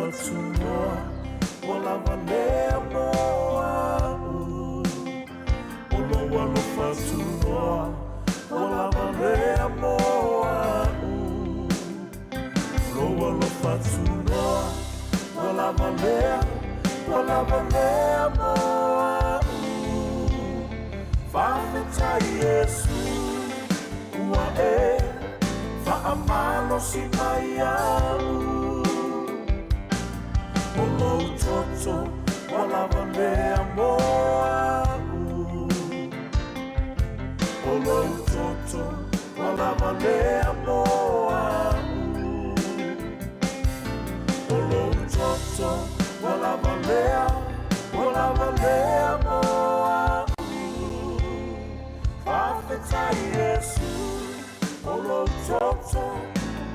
alofa tunoa ua lava lea mo a'u. O lou alofa tunoa ua lava lea mo a'u. Lou alofa tunoa ua lava lea, ua lava lea mo a'u. Faafetai Iesu ua e faamalosi mai a'u. O lou toto ua lava lea mo a'u. O lou toto ua lava lea mo a'u. O lou toto ua lava lea, ua lava lea mo a'u. Faafetai Iesu o lou toto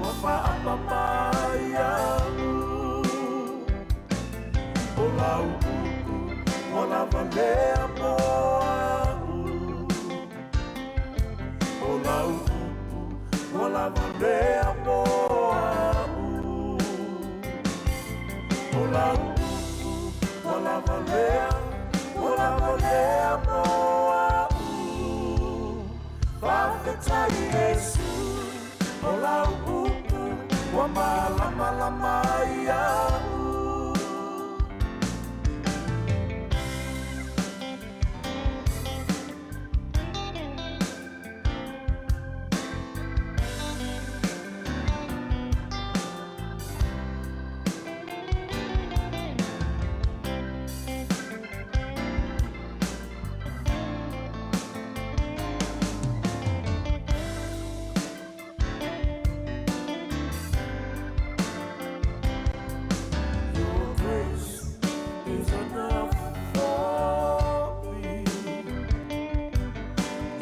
ua faapaapa ai a'u. O lau upu ua lava lea mo a'u. O lau upu ua lava lea mo a'u. O lau upu ua lava lea, ua lava lea mo a'u. Faafetai Iesu o lau upu ua malamalama ai a'u. Your grace is enough for me.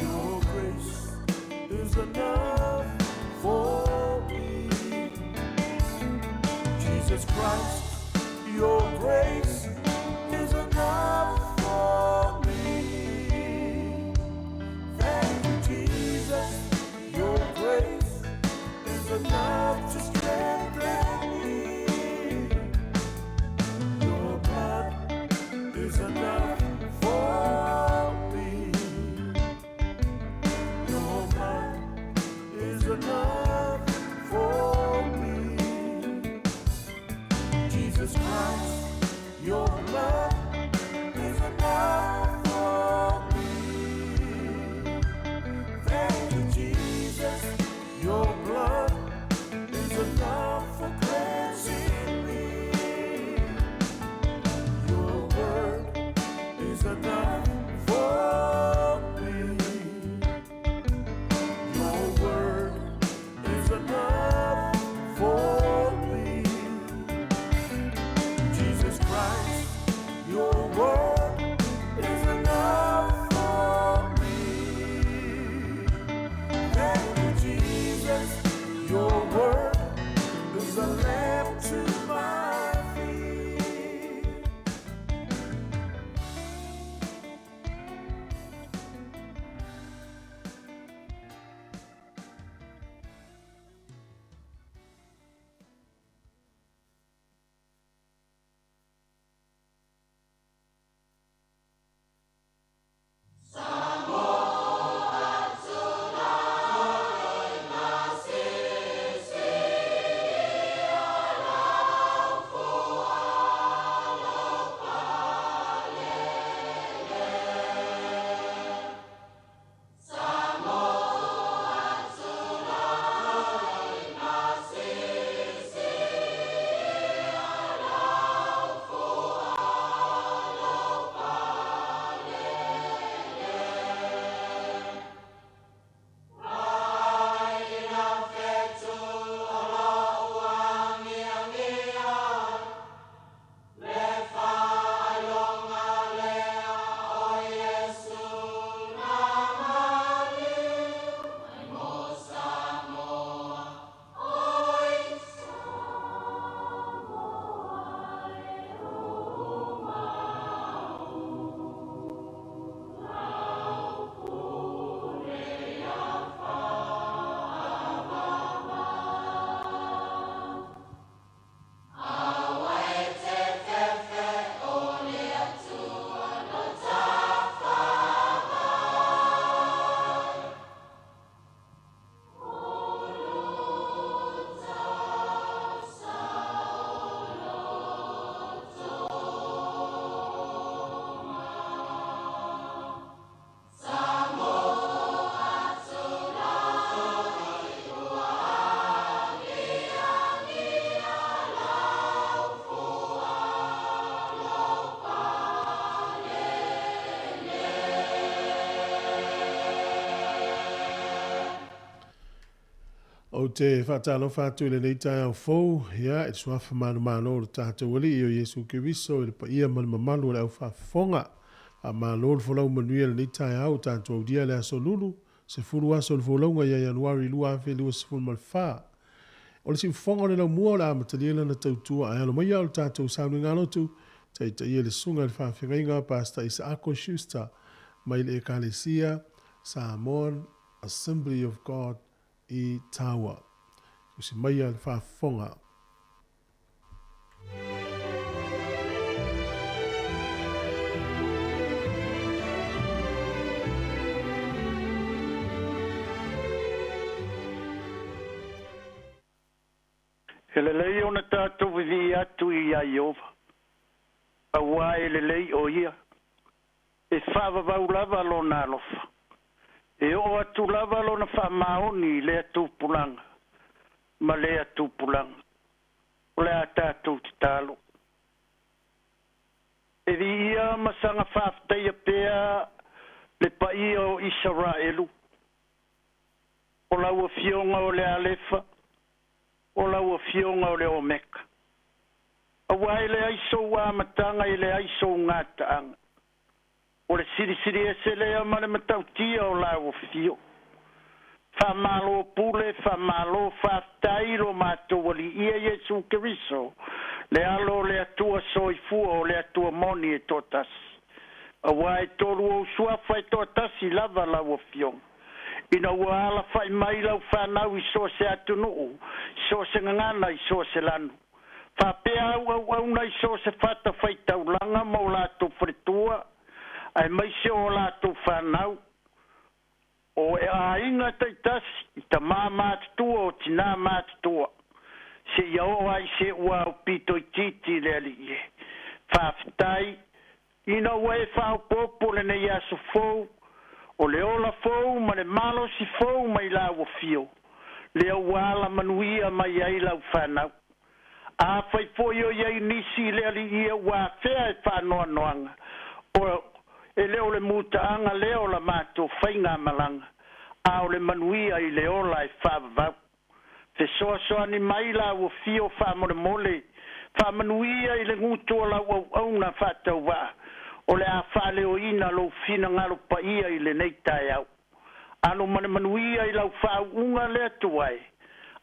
Your grace is enough for me. Jesus Christ, your grace is enough for me. Thank you, Jesus. Your grace is enough to strengthen me. Your blood is enough for me. Your blood is enough for me. Ou te faatalofa atu i lenei taeao fou, ia, i le suafa manumalo o le tatou Alii o Iesu Keriso i le paia ma le mamalu o le aufaafofoga. Faamalo le folau manuia i lenei taeao ua tatou aulia le aso Lulu, 10 aso o le folauga ia Ianuari 2024. O le siufofoga o le laumua o le a amatalia lana tautua ae alo maia o le tatou sauniga lotu, taitaia e le Susuga i le Faafeagaiga Pastor Isaako Schuster mai le Ekalesia Samoan Assembly of God i Taua. Tusi maia le faafofoga. E lelei ona tatou vivii atu iā Ieova, auā e lelei o Ia, e faavavau lava Lona alofa, e oo atu lava Lona faamaoni i lea tupulaga ma lea tupulaga. O le a tatou tatalo. E viia ma saga faafetaia pea le paia o Isaraelu, o lau Afioga o le Alefa, o lau Afioga o le Omeka. Auā e leai sou amataga e leai sou gataaga. O le silisili ese lea ma le matautia o lau afio. Faamalo pule, faamalo faafetai i lo matou Alii ia Iesu Keriso, le Alo o le Atua soifua, o le Atua moni e toatasi. Auā e tolu ou suafa e toatasi lava lau Afioga. Ina ua alafa'i mai lau fanau i so o se atunuu, i so o se gagana, i so o se lanu, faapea au auauna i so o se fatafaitaulaga ma o latou faletua, aemaise o latou fanau, o aiga taitasi, i tamā matutua o tinā matutua, seia oo lava i se ua aupito itiiti le Alii e. Faafetai ina ua e faaopoopo lenei aso fou, o le ola fou ma le malosi fou mai lau Afio, lea ua alamanuia mai ai lau fanau. Afai foi o i ai nisi i le Alii e ua afea e faanoanoaga, o e le o le mutaaga lea o la matou faigamalaga, a o le manuia i le ola e faavavau. Fesoasoani mai lau Afio faamolemole, faamanuia i le gutu o lau auauna faatauvaa, o le a faaleoina lou finagalo paia i lenei taeao. Alo ma le manuia i lau faauuga le Atua e,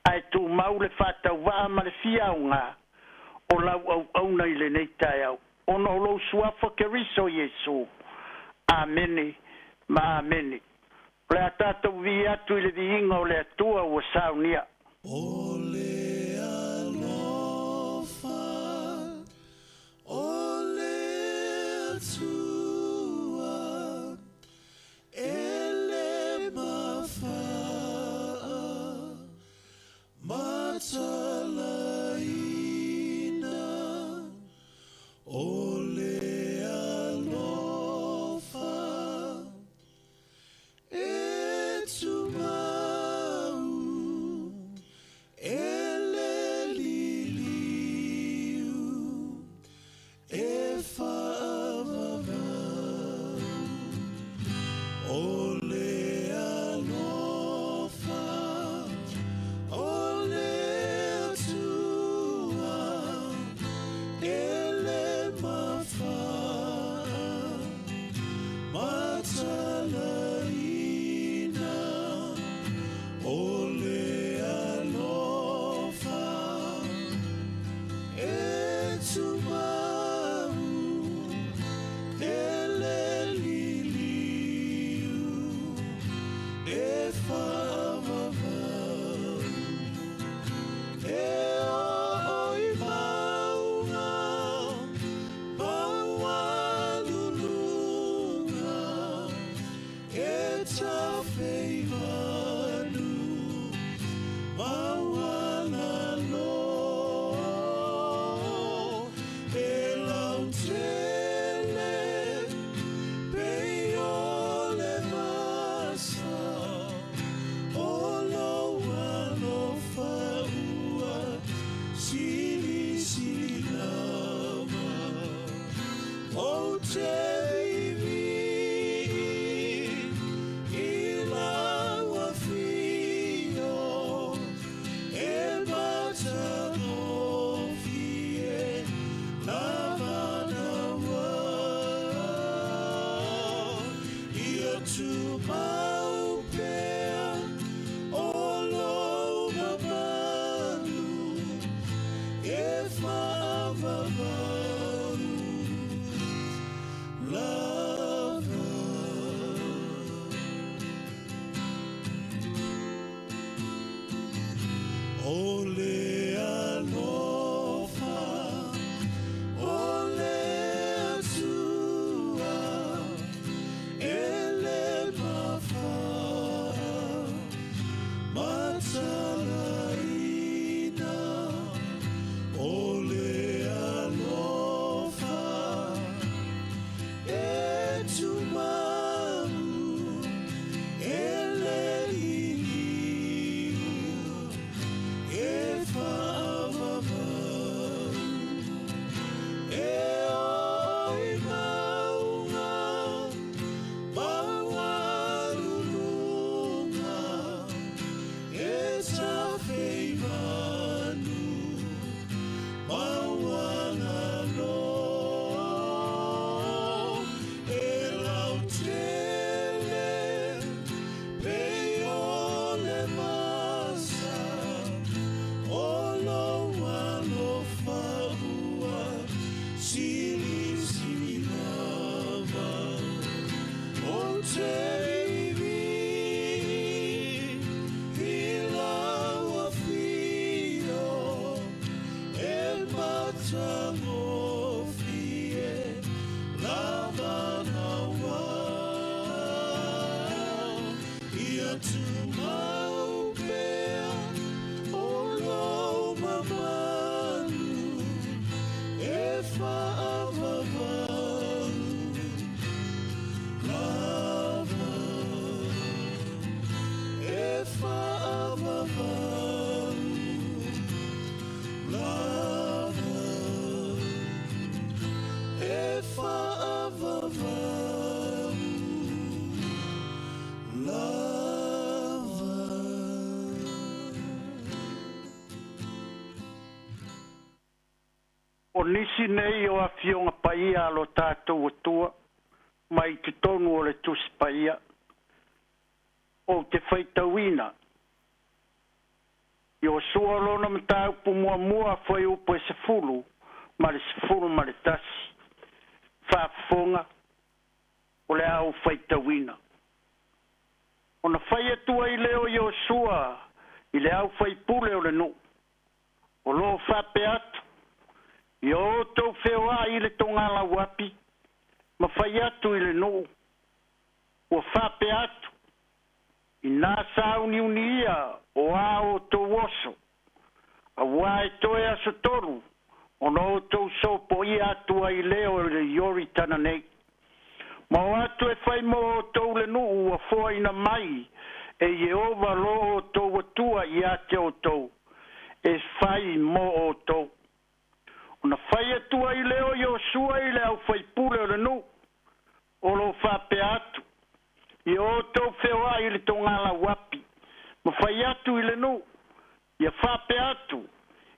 ae tumau le faatauvaa ma le fia aoga o lau auauna i lenei taeao, ona o lou Suafa Keriso Iesu. Amene ma amene. O le a tatou vivii atu i le viiga o le Atua ua saunia. O le alofa o le Atua e le mafaa matalaina, o le alofa e tumau e le liliu e faavavau, o le alofa o le Atua e le mafaa matalaina, o le alofa e tumau e le liliu e faavavau, e oo i mauga maualuluga e tafe i vanu maualalo, e lautele pei o le vasa o lou alofa ua silisili lava. Ou te vivii i Tumau pea o lou mamalu e faavavau lava. O le alofa o le Atua e le mafamatalaina. O le alofa e tumau e le liliu e faavavau. E o i mauga maualuluga e tafeivanu mauagaloa. E lautele pei o le vasa o lou alofa ua silisili lava. Ou te ivi i lau afio e matagofie lava naua. Ia tumau pea o lou mamalu e faavavau lava. E faavavau lava. E faavavau lava. O nisi nei o afioga paia a lo tatou Atua mai totonu o le Tusi Paia ou te faitauina. Iosua lona mataupu muamua fuaiupu e 10 ma le 11. Faafofoga o le a ou faitauina. Ona fai atu ai lea o Iosua i le aufaipule o le nuu o loo faapea atu: Ia outou feoai i le togalauapi ma fai atu i le nuu ua faapea atu: Inā sauniuni ia o a outou oso, auā e toe aso 3 ona outou sopoia atu ai lea o le Ioritana nei. Ma o atu e fai mo outou le nuu ua foaina mai e Ieova lo outou Atua ia te outou, e fai mo outou. Ona fai atu ai lea o Iosua i le aufaipule o le nuu o lo faapea atu: Ia outou feoai i le togalauapi ma fai atu i le nuu ia faapea atu: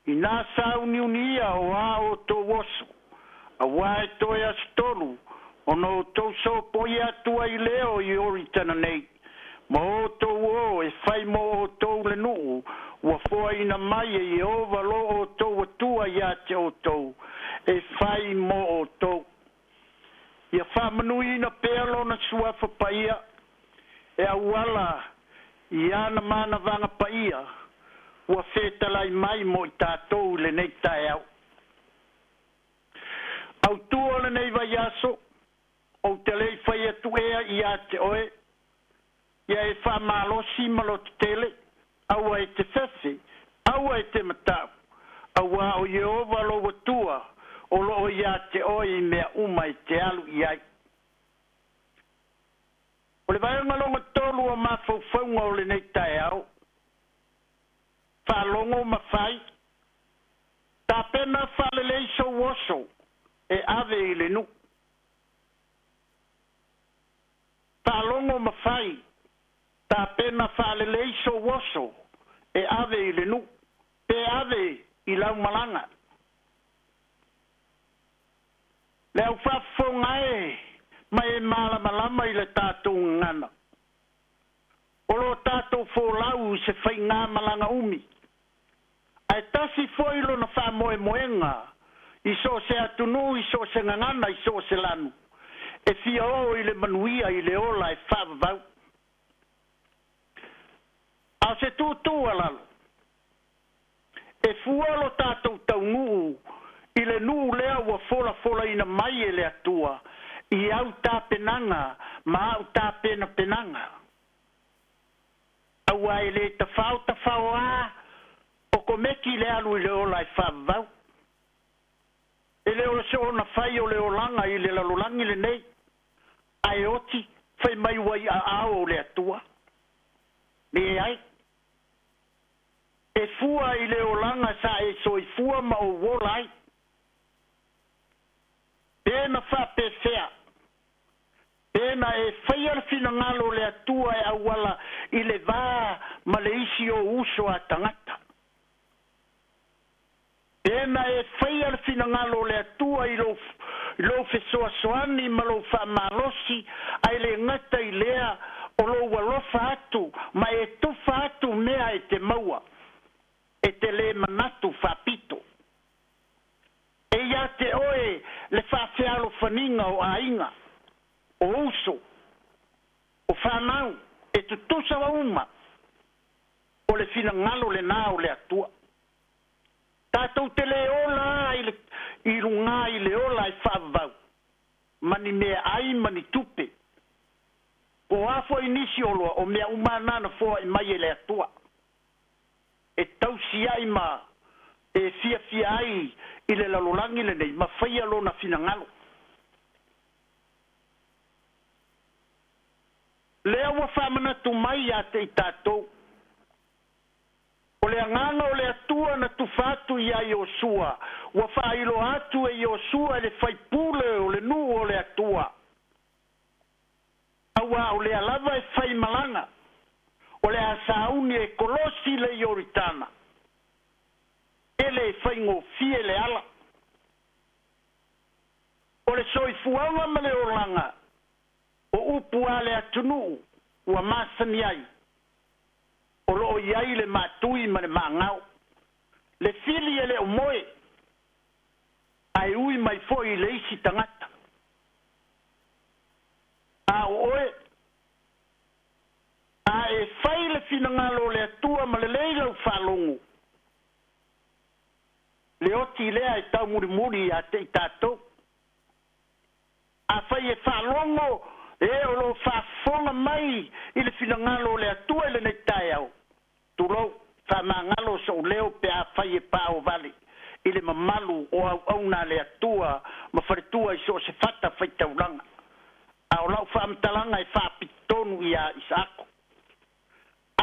Inā sauniuni ia o a outou oso, auā e toe aso 3 ona outou sopoia atu ai lea o Ioritana nei, ma outou o e fai mo outou le nuu ua foaina mai e Ieova lo outou Atua ia te outou, e fai mo outou. Ia faamanuiina pea lona suafa paia e auala i ana manavaga paia ua fetalai mai mo i tatou i lenei taeao. Autua o lenei vaiaso, ou te le i fai atu ea ia te oe, ia e faamalosi ma loto tele, aua e te fefe, aua e te matau, auā o Ieova lou Atua o loo ia te oe i mea uma e te alu i ai. O le vaega longa tolu o mafaufauga o lenei taeao, faalogo ma fai, tapena faalelei sou oso e ave i le nuu. Faalogo ma fai, tapena faalelei sou oso e ave i le nuu, pe ave i laumalaga. Le au faafofoga e ma e malamalama i le tatou gagana. atu i se faigamalaga umi, ae tasi foi lona faamoemoega i so o se atunuu, i so o se gagana, i so o se lanu, e fia oo i le manuia i le ola e faavavau. A o se tuutuualalo, e fua lo tatou taunuu i le nuu lea ua folafolaina mai e le Atua i au tapenaga ma au tapenapenaga. Aua e le tafao tafaoā o komeki le alu i le ola e faavavau. E le o se ona fai o le olaga i le lalolagi lenei, ae oti fai mai ua i aao o le Atua. Leai. E fua i le olaga sa e soifua ma ou ola ai. Pe na faapefea, pe na e faia le finagalo o le Atua e auala i le va ma le isi o uso a tagata. Pe na e faia le finagalo o le Atua i lou, lou fesoasoani ma lou faamalosi, ae le gata i lea o lou alofa atu ma e tufa atu mea e te maua, e te lē manatu faapito. E ia te oe le faafealofaniga o aiga, o uso, o fanau, e tutusa uma, o le finagalo lenā o le Atua. Tatou te lē ola i le i lugā i le ola e faavavau, ma ni meaai ma ni tupe. Po o a foi nisi oloa, o mea uma na na foai mai e le Atua. E tausi ai ma e fiafia ai i le lalolagi lenei ma faia lona finagalo. Lea ua faamanatu mai ia te i tatou, o le agaga o le Atua na tufa atu iā Iosua, ua faailoa atu e Iosua e le faipule o le nuu o le Atua, auā o lea lava e faimalaga, o le a sauni e kolosi le Ioritana, e le faigofie le ala. O le soifuaga ma le olaga, o upu a le atunuu ua masani ai, o loo i ai le maatui ma le maagao. Le fili e le o moe, ae ui mai foi i le isi tagata. A o oe, a e fai le finagalo o le Atua ma lelei lau faalogo, le oti lea e taumulimuli ia te i tatou. Afai e faalogo e o loo faafofoga mai i le finagalo o le Atua i lenei taeao, tulou, faamagalo sou leo pe afai e paovale i le mamalu o auauna a le Atua ma faletua i so o se fata faitaulaga. A o lau faamatalaga e faapitotonu iā Isaako.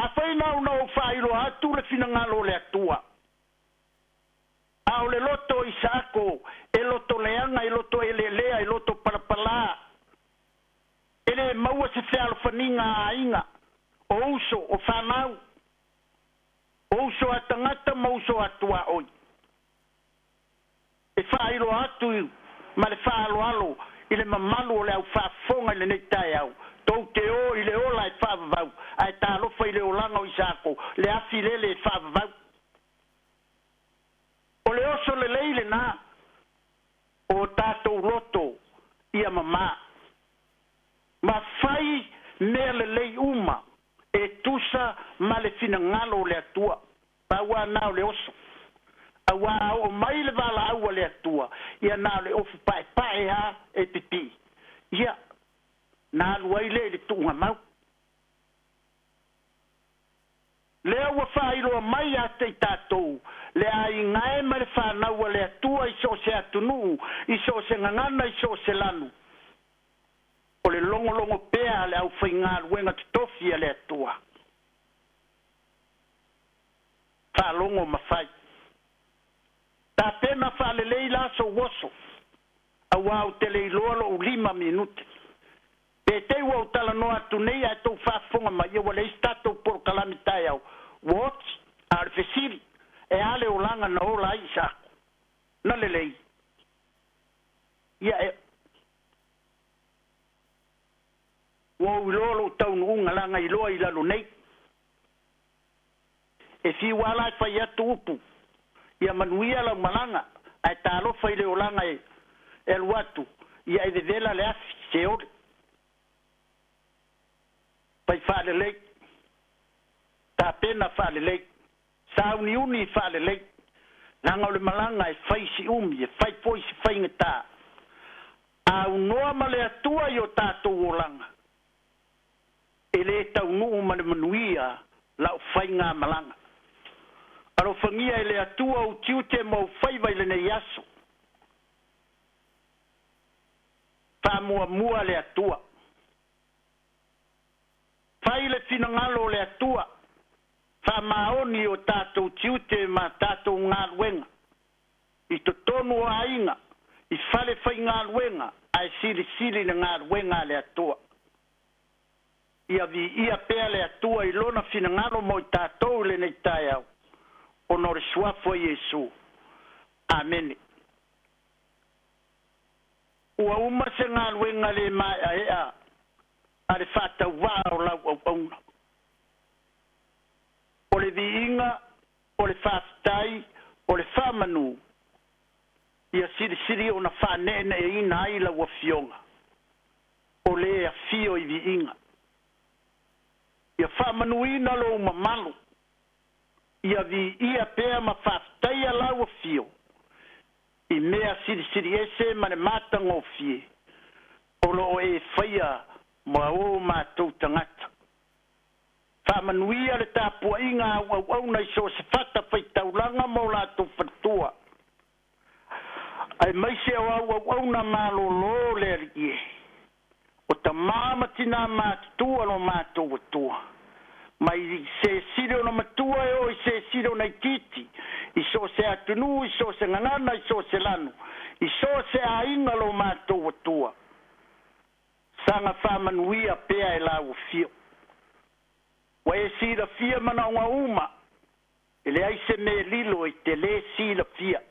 Afai nau na ou faailoa atu le finagalo o le Atua, a o le loto o Isaako e loto leaga, e loto eleelea, e loto palapalā, e lē maua se fealofaniga a aiga, o uso, o fanau, o uso a tagata ma uso a tuaoi. E faailoa atu ma le faaaloalo i le mamalu o le aufaafofoga i lenei taeao, tou te o i le ola e faavavau, ae talofa i le olaga o Isaako, le afi lele e faavavau. O le oso lelei lenā o tatou loto ia mamā, ma fai mea lelei uma e tusa ma le finagalo o le Atua. Pau lava na o le oso. Auā a oo mai le valaau a le Atua, ia na o le ofu paepae lava e pipii, ia, na alu ai lea i le tuugamau. Lea ua faailoa mai ia te i tatou, le aiga e ma le fanau a le Atua i so o se atunuu, i so o se gagana, i so o se lanu, o le logologo pea a le aufaigaluega totofi a le Atua. Faalogo ma fai. Tapena faalelei la sou oso, auā ou te le iloa lou 5 minute. Pe tei ua ou talanoa atu nei ae tou faafofoga mai, ia ua leai se tatou polokalame taeao, ua oti. A o le fesili, e a le olaga na ola ai Isaako? Na lelei. Ia e. Ua ou iloa lou taunuuga laga iloa i lalo nei. E fiu lava la e fai atu upu, Ia manuia lau malaga, ae talofa i le olaga e alu atu, ia e vevela le afi, Seoli. Fai faalelei, tapena faalelei, sauniuni faalelei, leaga o le malaga e fai si umi, e fai foi si faigata. A aunoa ma le Atua i o tatou olaga, e lē taunuu ma le manuia lau faigamalaga. Alofagia e le Atua ou tiute ma ou faiva i lenei aso. Faamuamua le Atua. Fai le finagalo o le Atua. Faamaoni o tatou tiute ma tatou galuega i totonu o aiga, i fale faigaluega, ae silisili le galuega a le Atua. Ia viia pea le Atua i lona finagalo mo i tatou i lenei taeao, ona o le suafa o Iesu. Amene. Ua uma se galuega le maeaea a le faatauvaa o lau auauna. O le viiga, o le faafetai, o le faamanu, ia silisili ona faaneeneeina ai lau Afioga, o le afio i viiga. Ia faamanuina lou mamalu, ia viia pea ma faafetaia lau afio i mea silisili ese ma le matagofie o lo o e faia ma o matou tagata. Faamanuia le tapuaiga a au auauna i so o se fatafaitaulaga ma o latou faletua, aemaise o au auauna malōlō le Alii e, o tamā ma tinā matutua lo matou Atua, mai se sili ona matua e oo i se sili ona itiiti, i so o se atunuu, i so o se gagana, i so o se lanu, i so o se aiga lo matou Atua. Saga faamanuia pea e lau afio. Ua e silafia manaoga uma, e leai se mea lilo e te lē silafia.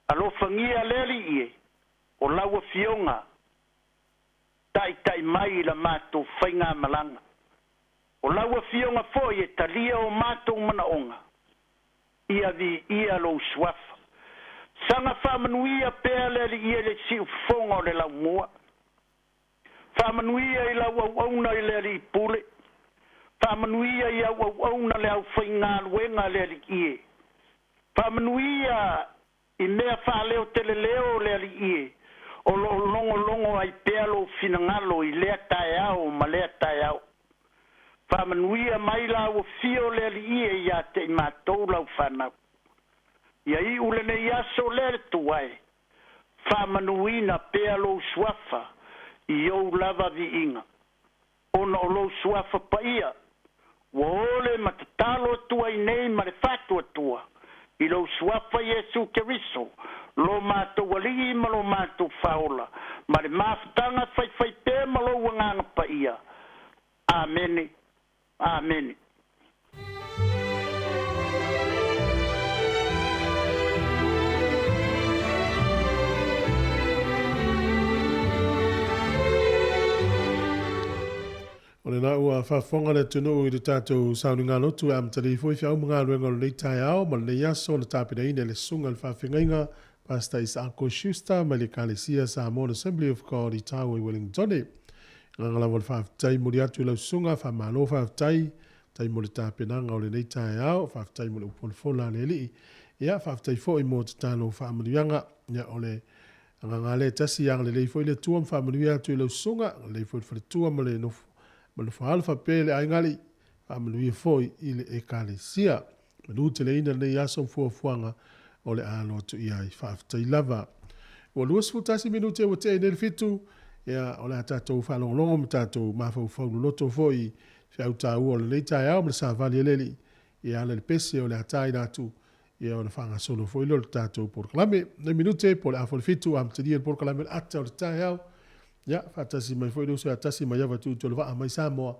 Alofagia le Alii e, o lau Afioga taitai mai i la matou faigamalaga. O lau Afioga foi e talia o matou manaoga, ia viia lou suafa. Saga faamanuia pea le Alii e le siufofoga o le laumua. Faamanuia i lau auauna i le Alii Pule. Faamanuia i au auauna le aufaigaluega a le Alii e. Faamanuia i mea faaleoteleleo le Alii e, o lo o logologo ai pea lou finagalo i lea taeao ma lea taeao. Faamanuia mai lau afio le Alii e ia te i matou lau fanau. Ia iu lenei aso lea le Atua e, faamanuina pea lou suafa i ou lava viiga, ona o lou suafa paia ua ole ma tatalo atu ai nei ma le faatuatua i lou suafa Iesu Keriso, lo matou Alii ma lo matou Faaola, ma le mafutaga faifaipea ma lou Agaga Paia. Amene. Amene. O lena ua faafofoga le atunuu i le tatou sauniga lotu e amatalia ai foi feau ma galuega o lenei taeao ma lenei aso na tapenaina e le Susuga i le Faafeagaiga Pastor Isaako Schuster mai le Ekalesia Samoan Assembly of God i Taua i Wellingtone. Agaga lava o le faafetai momoli atu i lau susuga, faamalo faafetai, faafetai mo le tapenaga o lenei taeao, faafetai mo le upu folafola a le Alii. Ia, faafetai foi mo tatalo faamanuiaga. Ia, o le agaga lea e tasi, ia agalelei foi le Atua ma faamanuia atu i lau susuga, agalelei foi i le faletua ma le nofo ma le nofoaalo faapea le aiga alii, faamanuia foi i le Ekalesia. Manu teleina lenei aso ma fuafuaga o le a alo atu i ai. Faafetai lava. Ua 21 minute ua tea nei le fitu, ia, o le a tatou faalogologo ma tatou mafaufau loloto foi i feau taua o lenei taeao ma le savali a le Alii e ala i le pese o le a taina atu, ia ona faagasolo foi lea o le tatou polokalame. Nei minute po o le afa o le fitu amatalia le polokalame o le ata o le taeao. Ia, faatasi mai foi le uso ia Tasi Maiava Tuitolovaa mai Samoa,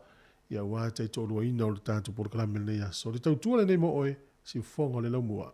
Ia aua taitoaluaina o le tatou polokalame lenei aso. Le tautua lenei mo oe, siufofoga o le laumua.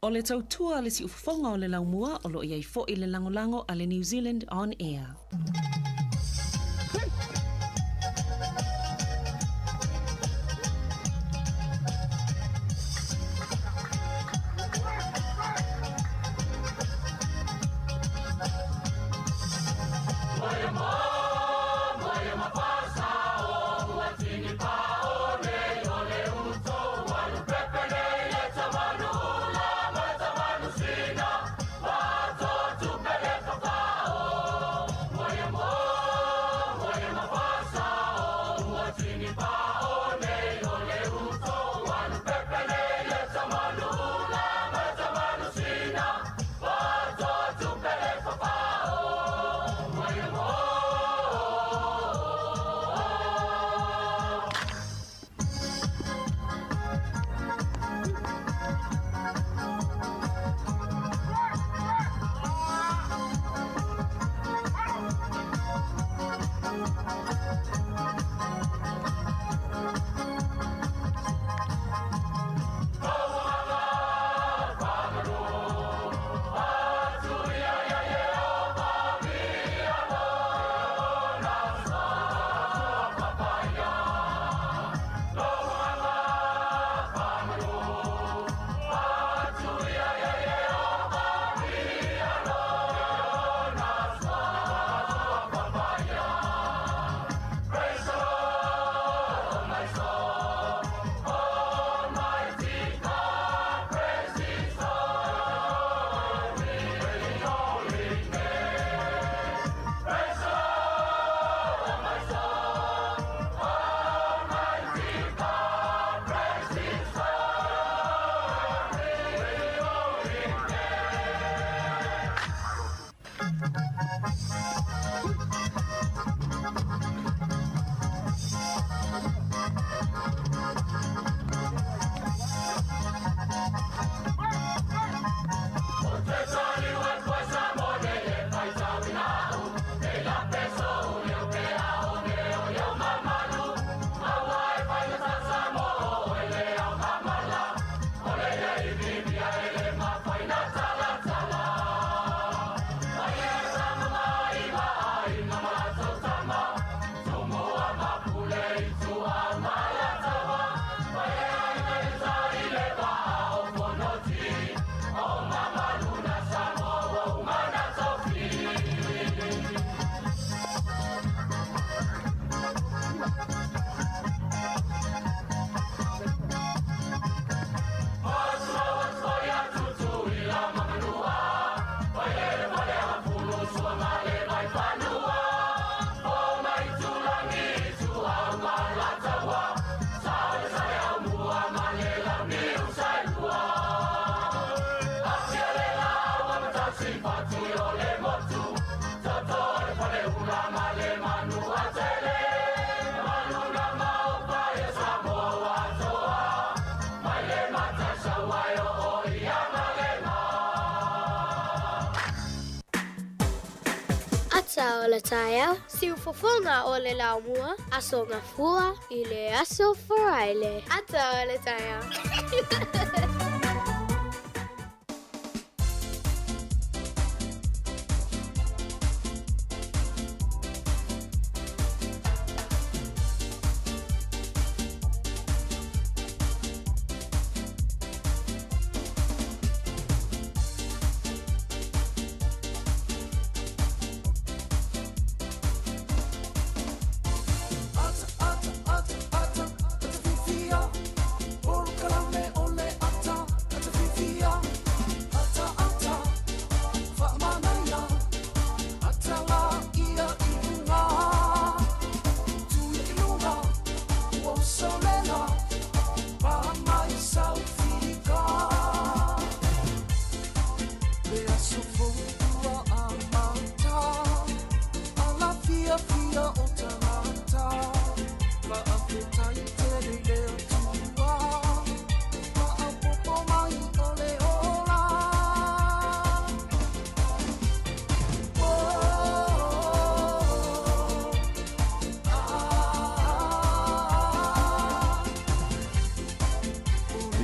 O le tautua le siufofoga o le laumua o loo iai fo'i le lagolago a le New Zealand On Air. Ata o le taeao, siufofoga o le laumua, Aso Gafua i le Aso Faraile. Ata o le taeao.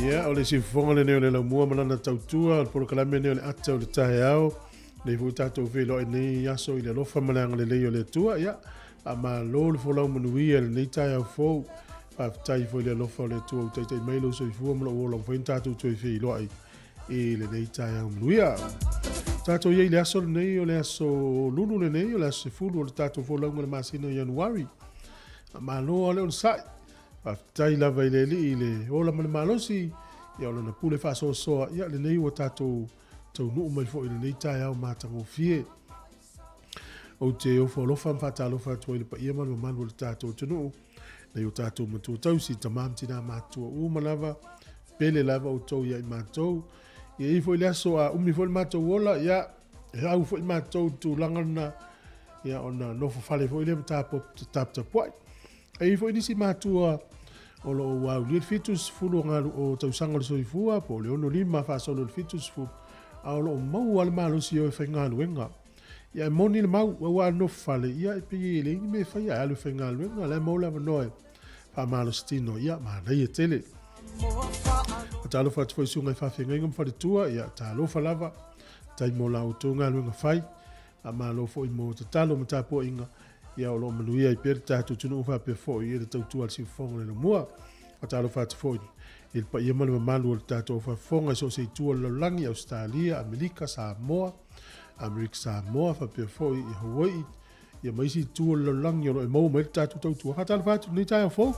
Ia, o le siufofoga lenei o le Laumua ma lana tautua, o le polokalame lenei o le ata o le taeao. Nei foi tatou feiloai nei aso i le alofa ma le agalelei o le Atua. Ia, faamalo le folau manuia i lenei taeao fou. Faafetai foi i le alofa o le Atua ua taitai mai lou soifua ma lou ola ua mafai ona tatou toe feiloai i lenei taeao manuia. Tatou i ai i le aso lenei, o le aso Lulu lenei, o le aso 10 o le tatou folauga i le masina o Ianuari. Faamalo lava le onosai. Faafetai lava i le Alii i le ola ma le malosi, ia o lana pule faasoasoa, ia lenei ua tatou taunuu mai foi i lenei taeao matagofie. Ou te ofo alofa ma faatalofa atu ai i le paia ma le mamalu o le tatou atunuu, nai o tatou matua tausi, tama ma tina matutua uma lava, pele lava outou ia i matou. Ia i ai foi le aso a umi foi le matou ola, ia e au foi matou i le tulaga lena, ia ona nofo fale foi lea ma taputapuai. E i ai foi nisi matua o lo o ua aulia le 70 o galu o tausaga o le soifua po o le 65 faasolo i le 70, a o lo o maua le malosi e o e faigaluega. Ia e moni le mau, aua a nofo fale, ia e pei e leai ni mea e faia, e alu e faigaluega, o la e maua le avanoa e faamalositino, ia manaia tele. Faatalofa atu foi i susuga i faafeagaiga ma faletua, ia talofa lava, faafetai mo la outou galuega fai. Faamalo foi mo tatalo ma tapuaiga, ia o lo o manuia ai pea le tatou atunuu faapea foi i le tautua a le Siufofoga o le Laumua. Faatalofa atu foi i le paia ma le mamalu o le tatou faafofoga i so o se itu o le lalolagi, Ausetalia, Amerika, Samoa, Amerika Samoa, faapea foi i Hawaii, ia ma isi itu o le lalolagi o lo o e maua mai le tatou tautua. Faatalofa atu i lenei taeao fou.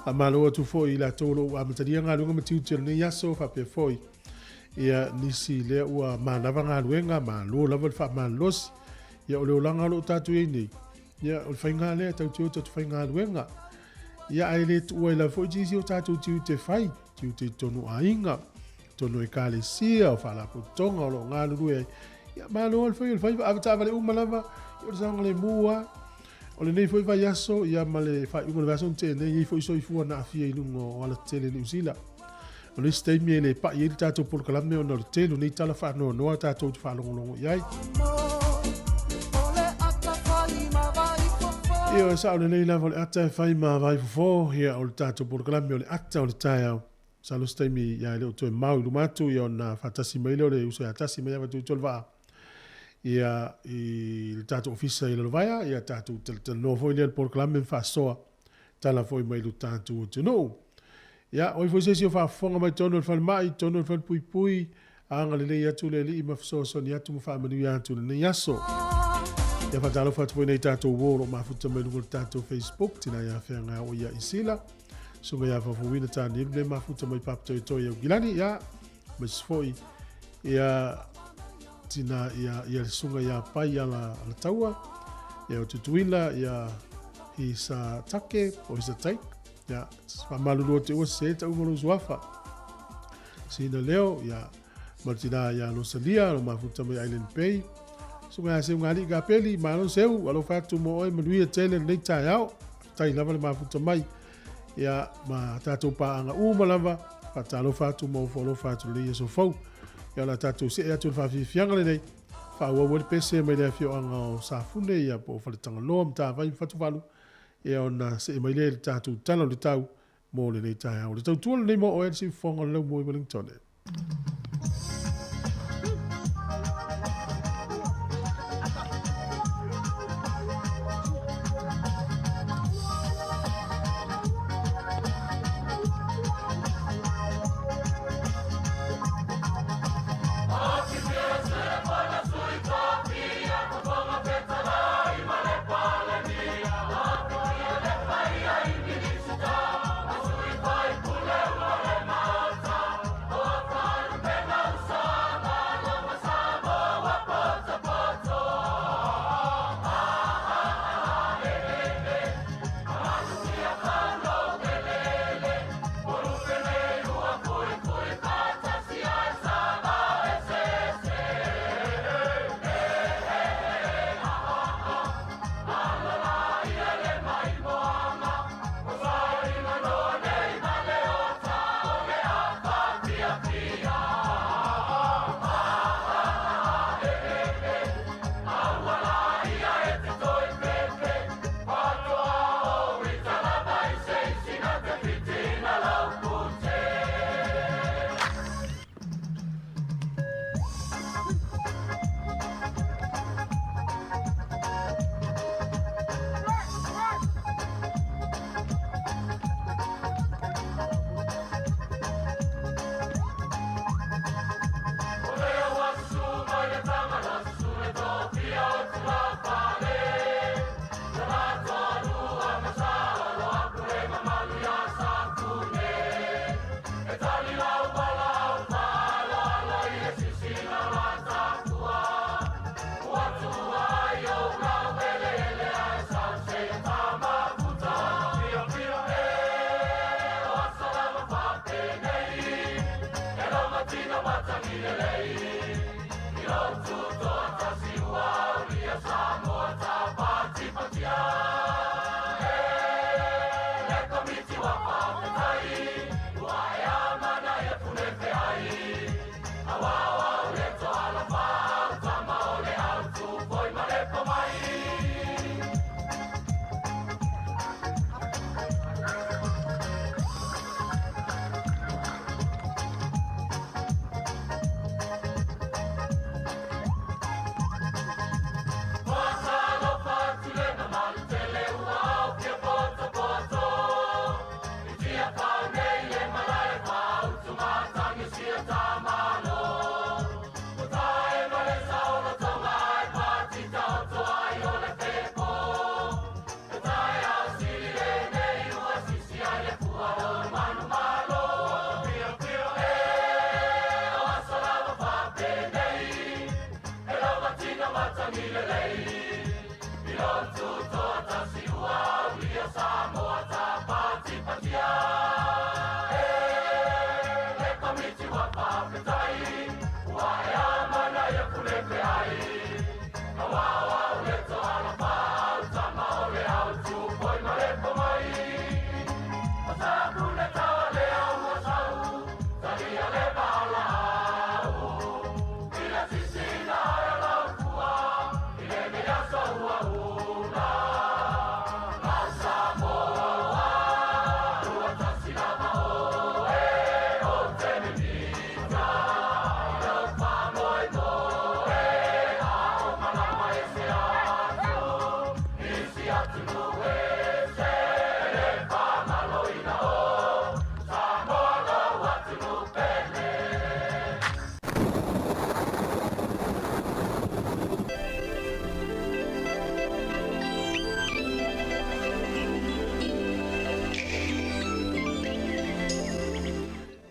Faamalo atu foi i latou o lo o ua amatalia galuega ma tiute o lenei aso, faapea foi Ia, nisi lea ua manava galuega, malo lava le faamalolosi. Ia, o le olaga o lo o tatou i ai nei, ia, o le faiga lea, tatou te o tatou faigaluega. Ia, ae le tuua ai lava foi nisi o tatou tiute fai, tiute i totonu o aiga, totonu o ekalesia, o faalapotopotoga o lo o galulue ai. Ia, malo lava le fai o le faiva, avetaavale uma lava, ia, o le saogalemu lava. O lenei foi vaiaso, ia, ma le faaiuga o le vaiaso na tea nei, e i ai foi soifua na aafia i luga o alatetele i Niu Sila. O le isi taimi e le pai ai le tatou polokalame ona o le tele o nei tala faanoanoa tatou te faalogologo i ai. Ia, e sao lelei lava o le ata e fai ma vai fofo, ia, o le tatou polokalame o le ata o le taeao. Masalo se taimi ia e le o toe mamao i luma atu, ia ona faatasi mai lea o le uso ia Tasi mai Avatu i le vaa. Ia, i le tatou ofisa i Lalovaea, ia tatou talatalanoa foi lea i le polokalame ma faasoa tala foi mai lo tatou atunuu. Ia, o ai foi se isi o faafofoga mai totonu o le falemai, totonu o le falepuipui, agalelei atu le Alii ma fesoasoani atu ma faamanuia atu i lenei aso. Ia faatalofa atu foi nei tatou uo o lo o mafuta mai luga o le tatou Facebook, tina ia feaga o ia Isila, susuga ia Fafauina Tanielu le mafuta mai Papatoetoe i Aukilani, ia, ma foi ia tina ia ia le susuga ia Pai ala ala taua, ia o Tutuila ia Hisa Take o Hisa Take, ia faamalulu atu ua se tauga o lou suafa. Sina Leo ia ma le tina ia Rosalia lo mafuta mai Island Bay. Susuga ia Seu Ngalii Kapeli, malo Seu, alofa atu mo oe, manuia tele lenei taeao. Faafetai lava le mafuta mai. Ia, ma tatou paaga uma lava, faatalofa atu ma ofo alofa atu i lenei aso fou. Ia, o le a tatou see atu i le faafiafiaga lenei. faaauau ai le pese mai le afioaga o Safune ia po o Faletagaloa, Matavai ma Fatuvalu, ia ona see mai lea i le tatou Tala o le Tau mo lenei taeao. O le tautua lenei mo oe le siufofoga o le laumua i Wellingtone.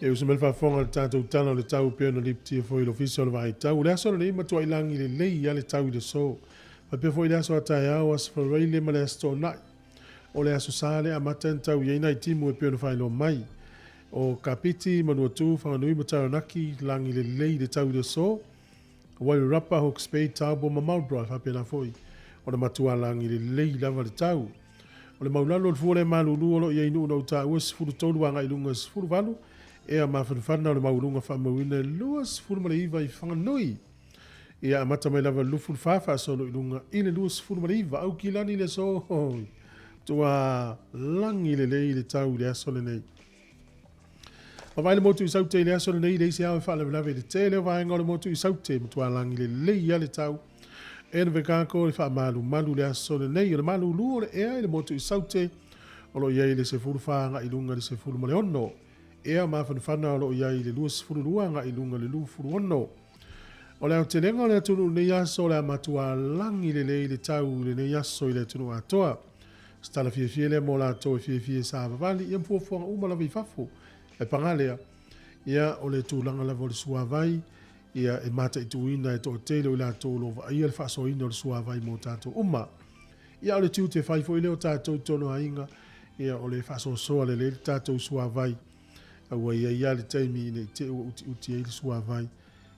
E uso mai le faafofoga i le tatou Tala o le Tau e pei ona lipotia foi i le Ofisa o le Vaai Tau. O le aso lenei, matuai lagi lelei lava le tau i le aso. Faapea foi i le aso a taeao, Aso Faraile ma le Aso Toonai. O le Aso Sa lea amata ona tau i ai nai timu e pei ona faailoa mai. O Kapiti, Manuatū, Whanganui ma Taranaki, lagi lelei le tau i le aso. Wairarapa, Hawke's Bay, Taupo ma Marlborough e faapena foi ona matua lagi lelei lava le tau. O le maulalo o le fua le malulu o lo o i ai nuu na ou taua e 13 agai i luga e 18 ea mafanafana o le maualuga faamauina e 29 i Whanganui. Ia amata mai lava i le 24 faasolo i luga i le 29 Aukilani le aso. Tua lagi lelei le tau i le aso lenei. Vaavaai le motu i Saute i le aso lenei, leai se ao e faalavelave i le tele o vaega o le motu i Saute, matua lagi lelei lava le tau. Invercargill e faamalumalu le aso lenei. O le malulu o le ea i le motu i Saute o lo o i ai le 14 agai i luga i le 16. Ea mafanafana o lo o i ai i le 22 agai i luga i le 26. O le aotelega o le atunuu i lenei aso o le a matua lagi lelei le tau i lenei aso i le atunuu atoa. O se tala fiafia lea mo latou e fiafia e savavali ia ma fuafuaga uma lava i fafo. Ae paga lea, ia o le tulaga lava o le suavai, ia e mataituina e toatele o i latou o lo o vaaia le faasoaina o le suavai mo tatou uma. Ia o le tiute fai foi lea o tatou i totonu o aiga, ia o le faasoasoa lelei le tatou suavai. Ua i ai lava le taimi ina i te i ua utiuti ai le suavai,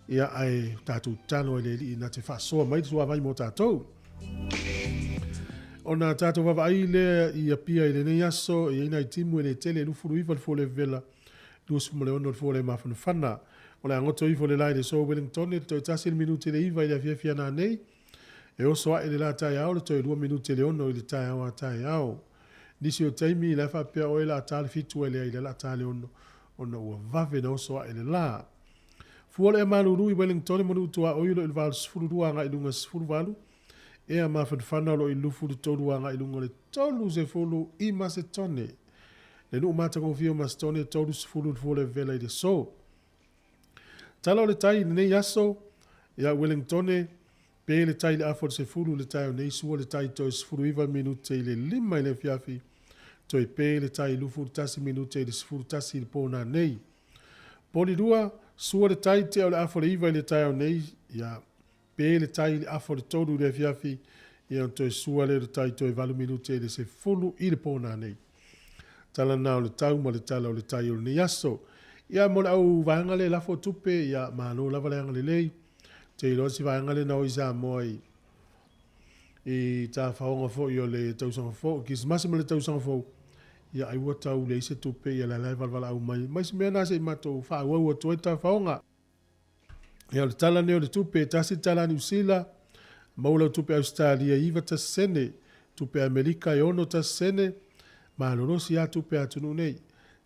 ia ae tatou tatalo ai le Alii na te faasoa mai le suavai mo tatou. Ona tatou vaavaai lea i Apia i lenei aso, e i ai nai timu e le tele, e 29 le fua le vela, 26 le fua le mafanafana. O le a goto ifo le la i le aso Wellington, le toe 1 le minute le 9 i le afiafi a nanei. E oso ae le la taeao le toe 2 minute le 6 i le taeao a taeao. Nisi o taimi la e faapea oe la ta le 7 ae leai la la ta le 6 ona ua vave na oso ae le la. Fua le ea malulu i Wellington ma nuu tuaoi o lo o i le 82 agai i luga 18, ea mafanafana o lo o i 23 agai i luga o le 30 i Masetone. Le nuu matagofie o Masetone 30 le fua le vela i le aso. Tala o le tai i lenei aso, ia Wellingtone, pe le tai i le afa o le 10 i le taeao nei, sua le tai toe 19 minute i le 5 i le afiafi, toe pe le tai 21 minute i le 11 i le po nanei. Polirua, sua le tai tea o le afa o le 9 i le taeao nei, ia, pe le tai i le afa o le 3 i le afiafi, ia ona toe sua lea o le tai toe 8 minute i le 10 i le po nanei. Tala na o le tau ma le tala o le tai o lenei aso. Ia mo le au vaega lea e lafo tupe, ia malo lava le agalelei. Te iloa si vaega lea na o i Samoa i i tafaoga foi o le tausaga fou, Kerisimasi ma le tausaga fou, ia ai ua tau leai se tupe, ia la la e valaau mai. Mai se mea na se i matou faaauau atu ai tafaoga. Ia o le tala nei o le tupe, 1 tala Niu Sila, maua lau tupe Ausetalia e 91 sene, tupe Amerika e 61 sene, malolosi lava tupe a atunuu nei.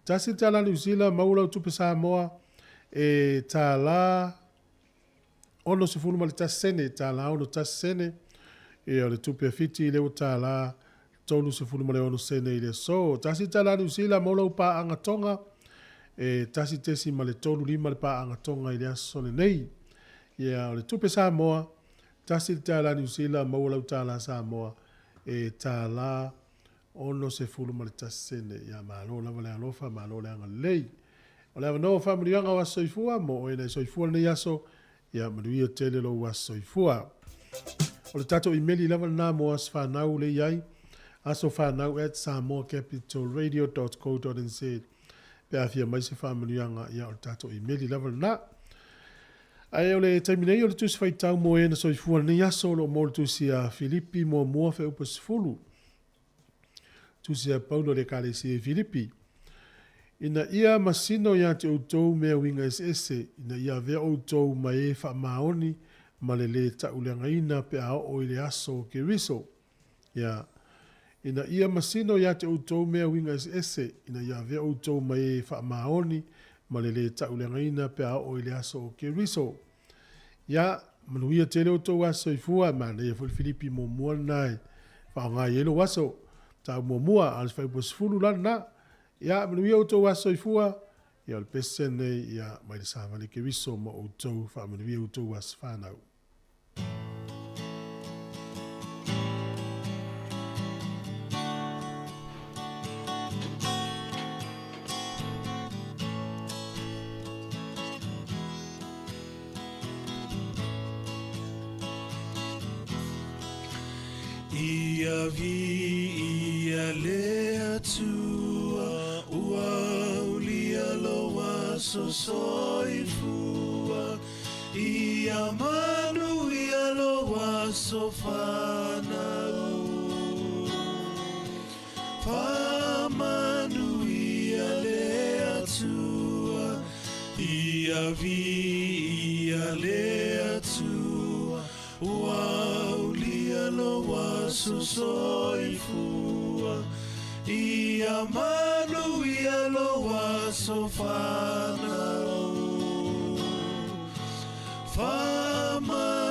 1 tala Niu Sila, maua lau tupe Samoa e tala 61 sene, tala 61 sene, ia o le tupe a Fiti lea ua tala 36 sene i le aso. 1 tala Niu Sila, maua lau paaga Tonga e 1.35 le paaga Tonga i le aso lenei. Ia o le tupe Samoa, 1 tala Niu Sila, maua lau tala Samoa e tala 61 sene. Ia malo lava le alofa, malo le agalelei. O le avanoa o faamanuiaga o aso soifua, mo oe na soifua lenei aso, ia manuia tele lou aso soifua. O le tatou imeli lava lena mo aso fanau le i ai, asofanau@samoacapitalradio.co.nz. Pe afia mai se faamanuiaga, ia o le tatou imeli lava lena. Ae o le taimi nei o le tusi faitau mo e na soifua lenei aso o lo o mo le tusi a Filipi 1 fuaiupu 10. Tusi a Paulo i le Ekalesia i Filipi. Ina ia masino ia te outou mea uiga eseese, ina ia avea outou ma e faamaoni ma le lē ta'uleagaina pe a oo i le aso o Keriso. Ia, ina ia masino ia te outou mea uiga eseese, ina ia avea outou ma e faamaoni ma le lē ta'uleagaina pe a oo i le aso o Keriso. Ia, manuia tele outou aso soifua, manaia foi le Filipi 1 lena e faaaoga i ai lou aso. Tau muamua, a o le fuaiupu 10 la lena. Ia, manuia outou aso soifua, ia o le pese lenei, ia, mai le savali Keriso ma outou, faamanuia outou aso fanau. Ia viia le Atua ua aulia lou aso soifua. Ia manuia lou aso fanau. Faamanuia le Atua. Ia viia le Atua. Iesu soifua Ia manuia lou aso fanau Faamanuia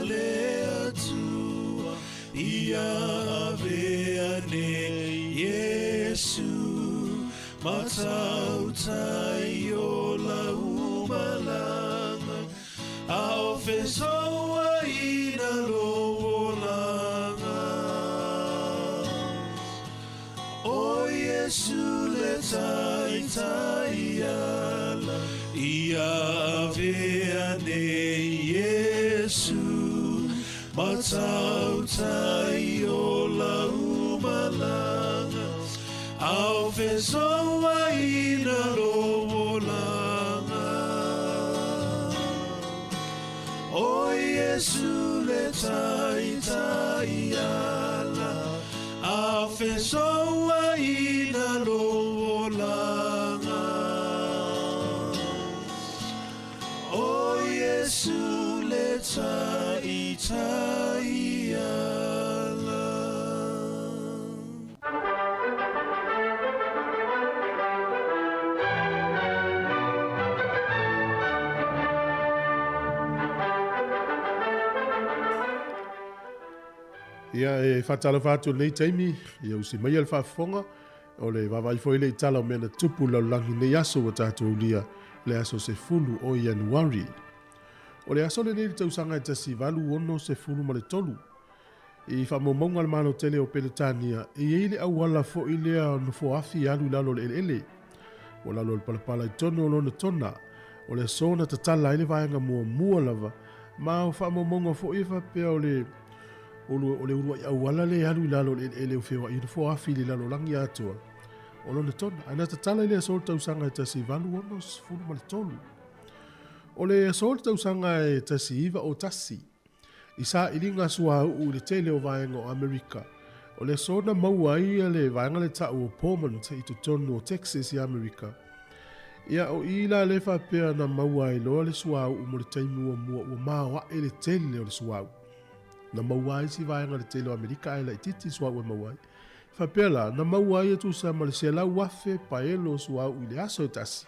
le Atua Ia avea nei Iesu Ma tautai o lau malaga A o fesoaina lou olaga O Iesu le taitai ala Ia avea nei Iesu Ma tautai o lau malaga A o fesoaina lou olaga O Iesu le taitai ala A o fesoaina lou olaga O Iesu le taitai ala. Ia, e faatalofa atu i lenei taimi, ia usi maia le faafofoga, o le vaavaai foi lea i tala o mea na tupu i le lalolagi i lenei aso ua tatou aulia i le aso 10 o Ianuari. O le aso lenei i le tausaga e 1863, i faamaumauga a le Malo tele o Peretania, e i ai le auala foi lea nofoafi e alu i lalo o le eleele. Ua lalo o le palapala i totonu o lona tona, o le aso na tatala ai le vaega muamua lava, ma o faamaumauga foi e faapea o le o le uluai auala lea e alu i lalo o le eleele o feoai i nofoafi i le lalolagi atoa o lona tona. Ae na tatala i le aso o le tausaga e 1863. O le aso o le tausaga e 1901, i sailiga suauu i le tele o vaega o Amerika, o le aso na maua ai le vaega le ta'u o Beaumont i totonu o Texas i Amerika. Ia, o i la lea faapea na maua ai loa le suauu mo le taimi muamua ua maoae le tele o le suauu. Na maua ai si vaega i le tele o Amerika ae laitiiti suauu e maua ai. Faapea la, na maua ai e tusa ma le 100,000 paelo o suauu i le aso e tasi,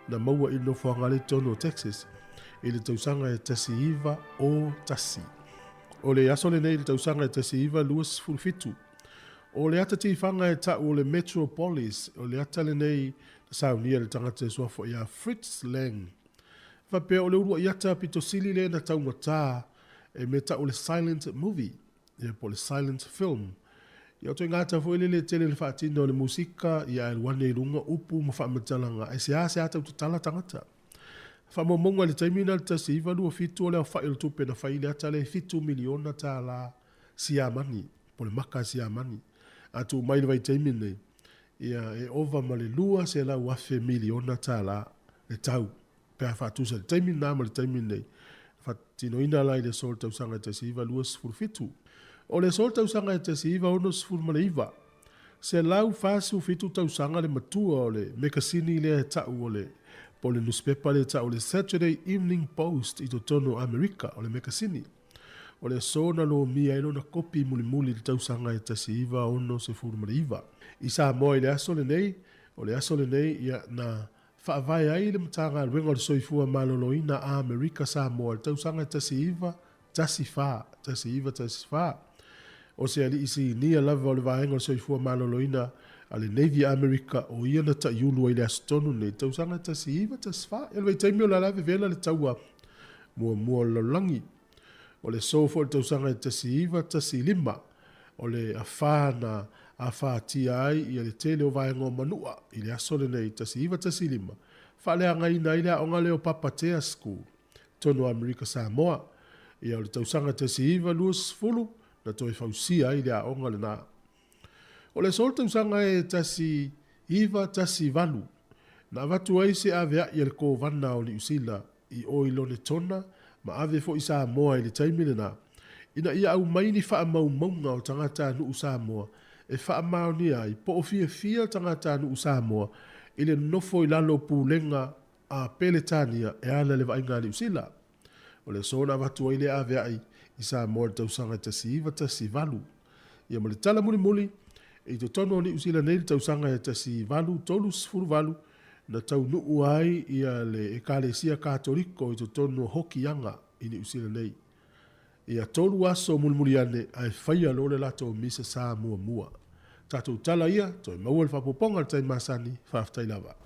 na maua i le nofoaga lea i totonu o Texas i le tausaga e 1901. O le aso lenei i le tausaga e 1927, o le ata tifaga e ta'u o le Metropolis, o le ata lenei na saunia e le tagata e suafa ia Fritz Lang. Faapea o le uluai ata pito sili lea na taugatā e mea ta'u o le silent movie, ia po o le silent film. Ia o ituaiga ata foi lele e tele le faatino o le musika, ia ae alu ane i luga upu ma faamatalaga ae seasea tau tatala tagata. Faamaumauga i le taimi lena i le 1927 o le aofai o le tupe na fai i le ata lea e $7 miliona tālā Siamani, po o le maka Siamani. A tuu mai i le vaitaimi lenei, ia e ova ma le $200,000 miliona tālā le tau pe a faatusa i le taimi lena ma le taimi lenei. Na faatinoina la i le aso o le tausaga e 1927. O le aso o le tausaga e 1969, 147 tausaga le matua o le mekasini lea e ta'u o le, po o le nusipepa lea e ta'u o le Saturday Evening Post i totonu o Amerika, o le mekasini. O le aso na lomia ai lona kopi mulimuli i le tausaga e 1969. I Samoa i le aso lenei, o le aso lenei, ia, na faavae ai le Matagaluega o le Soifua Maloloina a Amerika Samoa i le tausaga e 1914, 1914. O se aliʻi sinia lava o le Vaega o le Soifua Maloloina a le Navy a Amerika o ia na taʻiulu ai i le aso tonu lenei i le tausaga e 1914. Ia le vaitaimi o la la vevela le taua muamua o le lalolagi. O le aso foi o le tausaga e 1915, o le afa na afatia ai ia le tele o vaega o Manua i le aso lenei 1915, faaleagaina ai le aoga lea o Papatea School, totonu o Amerika Samoa. Ia o le tausaga 1920 na toe fausia ai le aoga lena. O le aso o le tausaga e 1918, na avatu ai se avea'i a le Kovana o Niusila i o i Lonetona ma ave foi i Samoa i le taimi lena, ina ia aumai ni faamaumauga o tagatanuu Samoa e faamaonia ai po o fiafia tagatanuu Samoa i le nofo i lalo o pulega a Peretania e ala i le vaaiga a Niusila. O le aso na avatu ai lea avea'i i Samoa i le tausaga e 1918. Ia ma le tala mulimuli, i totonu o Niu Sila nei i le tausaga e 1838 na taunuu ai ia le Ekalesia Katoliko i totonu o Hokianga i Niu Sila nei. Ia tolu aso mulimuli ane ae faia loa le latou misa sa muamua. Tatou tala ia, toe maua le faaopoopoga i le taimi masani, faafetai lava.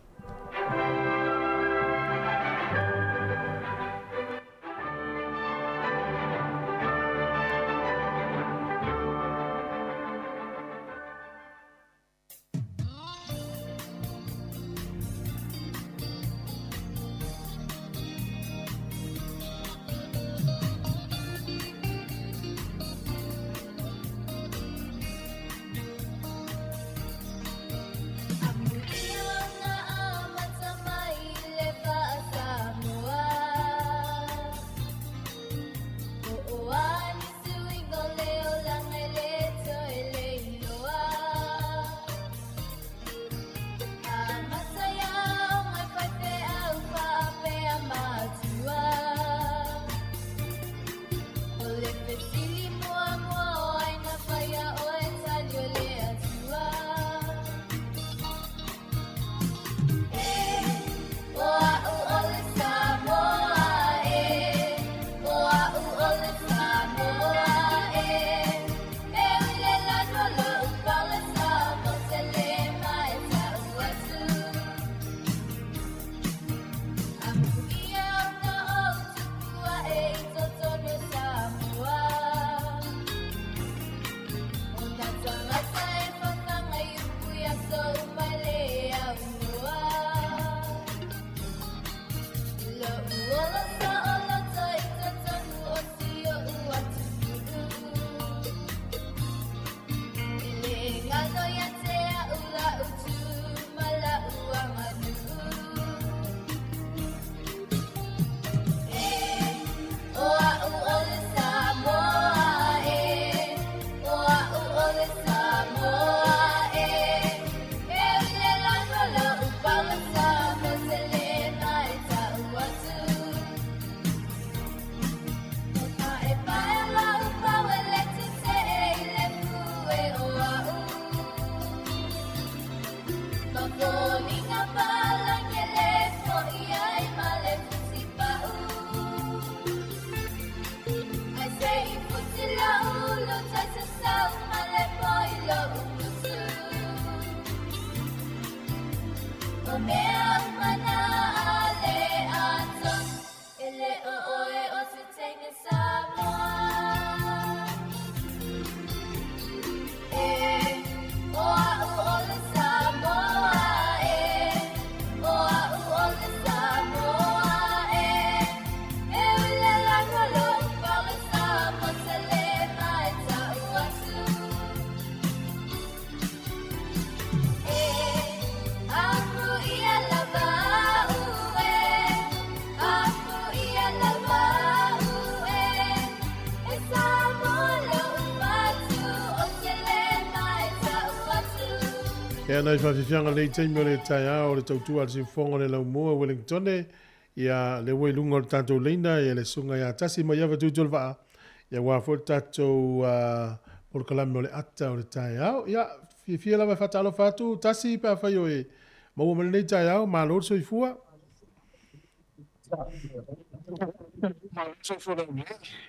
Ia nai whawhiwhianga nei taimi o le taeao o le tautua a le siufofoga o le Laumua Wellingtone, ia le ua i luga o le tatou leina ia le susuga ia Tasi Maiava Tuitolevaa, ia aua foi le tatou polokalame o le ata o le taeao. Ia, fiafia lava e faatalofa atu Tasi pe afai o e maua mai lenei taeao, malo le soifua.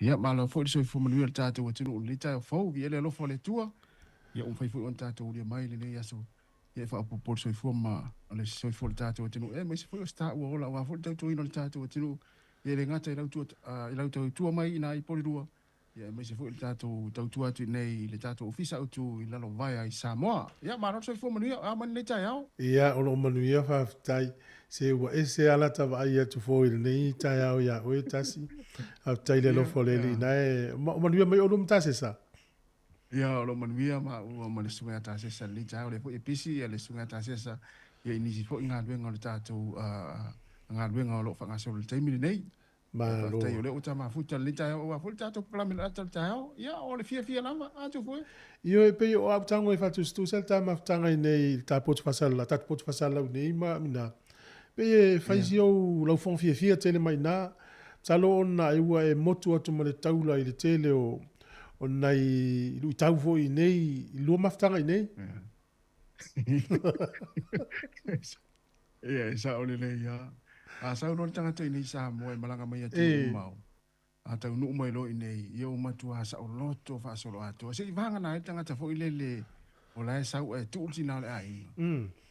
Ia, malo foi le soifua manuia o le tatou atunuu i lenei taeao fou. Viia le alofa o le Atua. Ia, ua mafai foi ona tatou aulia mai i lenei aso ia e faaopoopo le soifua ma le soifua o le tatou atunuu, aemaise foi o se taua ola aua foi le tautuaina o le tatou atunuu, ia e le gata i lau tua, i lau tautua mai i ina i Porirua, ia aemaise foi o le tatou tautua atu i inei i le tatou Ofisa Autu i Lalovaea i Samoa. Ia, malo le soifua manuia, a mai lenei taeao. Ia, o lo o manuia faafetai. Se ua ese lava lata vaai atu foi i lenei taeao ia oe Tasi. Faafetai i le alofa o le Alii na e manuia mai oulua ma Tasesa. Ia, o lo o manuia maua ma le Susuga ia Tasesa i lenei taeao. O lea foi e pisi le Susuga ia Tasesa ia i nisi foi galuega o le tatou galuega o lo o faagasolo i le taimi lenei. Malo. Faafetai o lea ua ta mafuta i lenei taeao aua foi le tatou polokalame i le ata o le taeao. Ia, o le fiafia lava, a Tufue? Ioe, pei o au tago e faatusatusa le ta mafutaga i nei i le ta poto faasalalau, tatou poto faasalalau nei ma ina. Pei e fai si ou laufogo fiafia tele mai ina. Masalo ona ai ua e motu atu ma le taula i le tele o nai luitau foi i nei i lua mafutaga i nei. Ia, e sao lelei lava. A sau loa le tagata i nei Samoa e malaga mai atunuu mamao, a taunuu mai loa i nei, ia ua matua saoloto faasoloatoa. Se i vagana ai le tagata foi lele o la e sau ae tuu le tina o le aiga.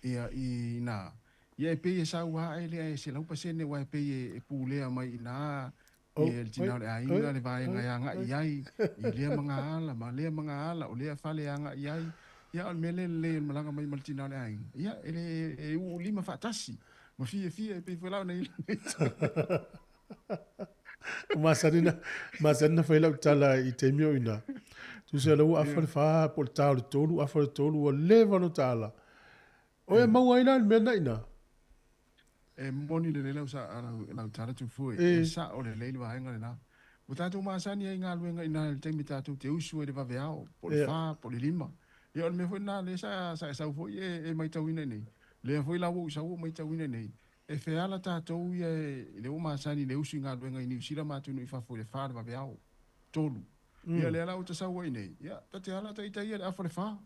Ia, i ina, ia e pei e sau lava ae le 100% aua e pei e pulea mai i ina ia le tina o le aiga, le vaega e agai i ai, i lea magaala ma lea magaala, o lea fale e agai i ai. Ia, o le mea lea e lelei o le malaga mai ma le tina o le aiga, ia, e le e uu lima faatasi ma fiafia e pei foi la ona i lenei. Masani na fai lau tala i taimi o ina. Tusa lau afa le 4 po le ta o le 3, afa le 3, ua leva no tala. O e maua ai la le mea na ina. E moni lelei lau sa lau tala tufue. E sa o lelei le vaega lena. Ua tatou masani ai i galuega i ina i le taimi tatou te usu ai i le vaveao, po o le 4, po o le 5. Ia o le mea foi lena lea sa e sau foi e matauina i nei. Lea foi la ua ou sau ou matauina i nei, e feala tatou ia i le ua masani i le usu i galuega i Niu Sila ma atunuu i fafo i le 4 le vaveao, 3. Ia lea la ua ta sau ai nei, ia ta te ala ta ita ia i le afa le 4.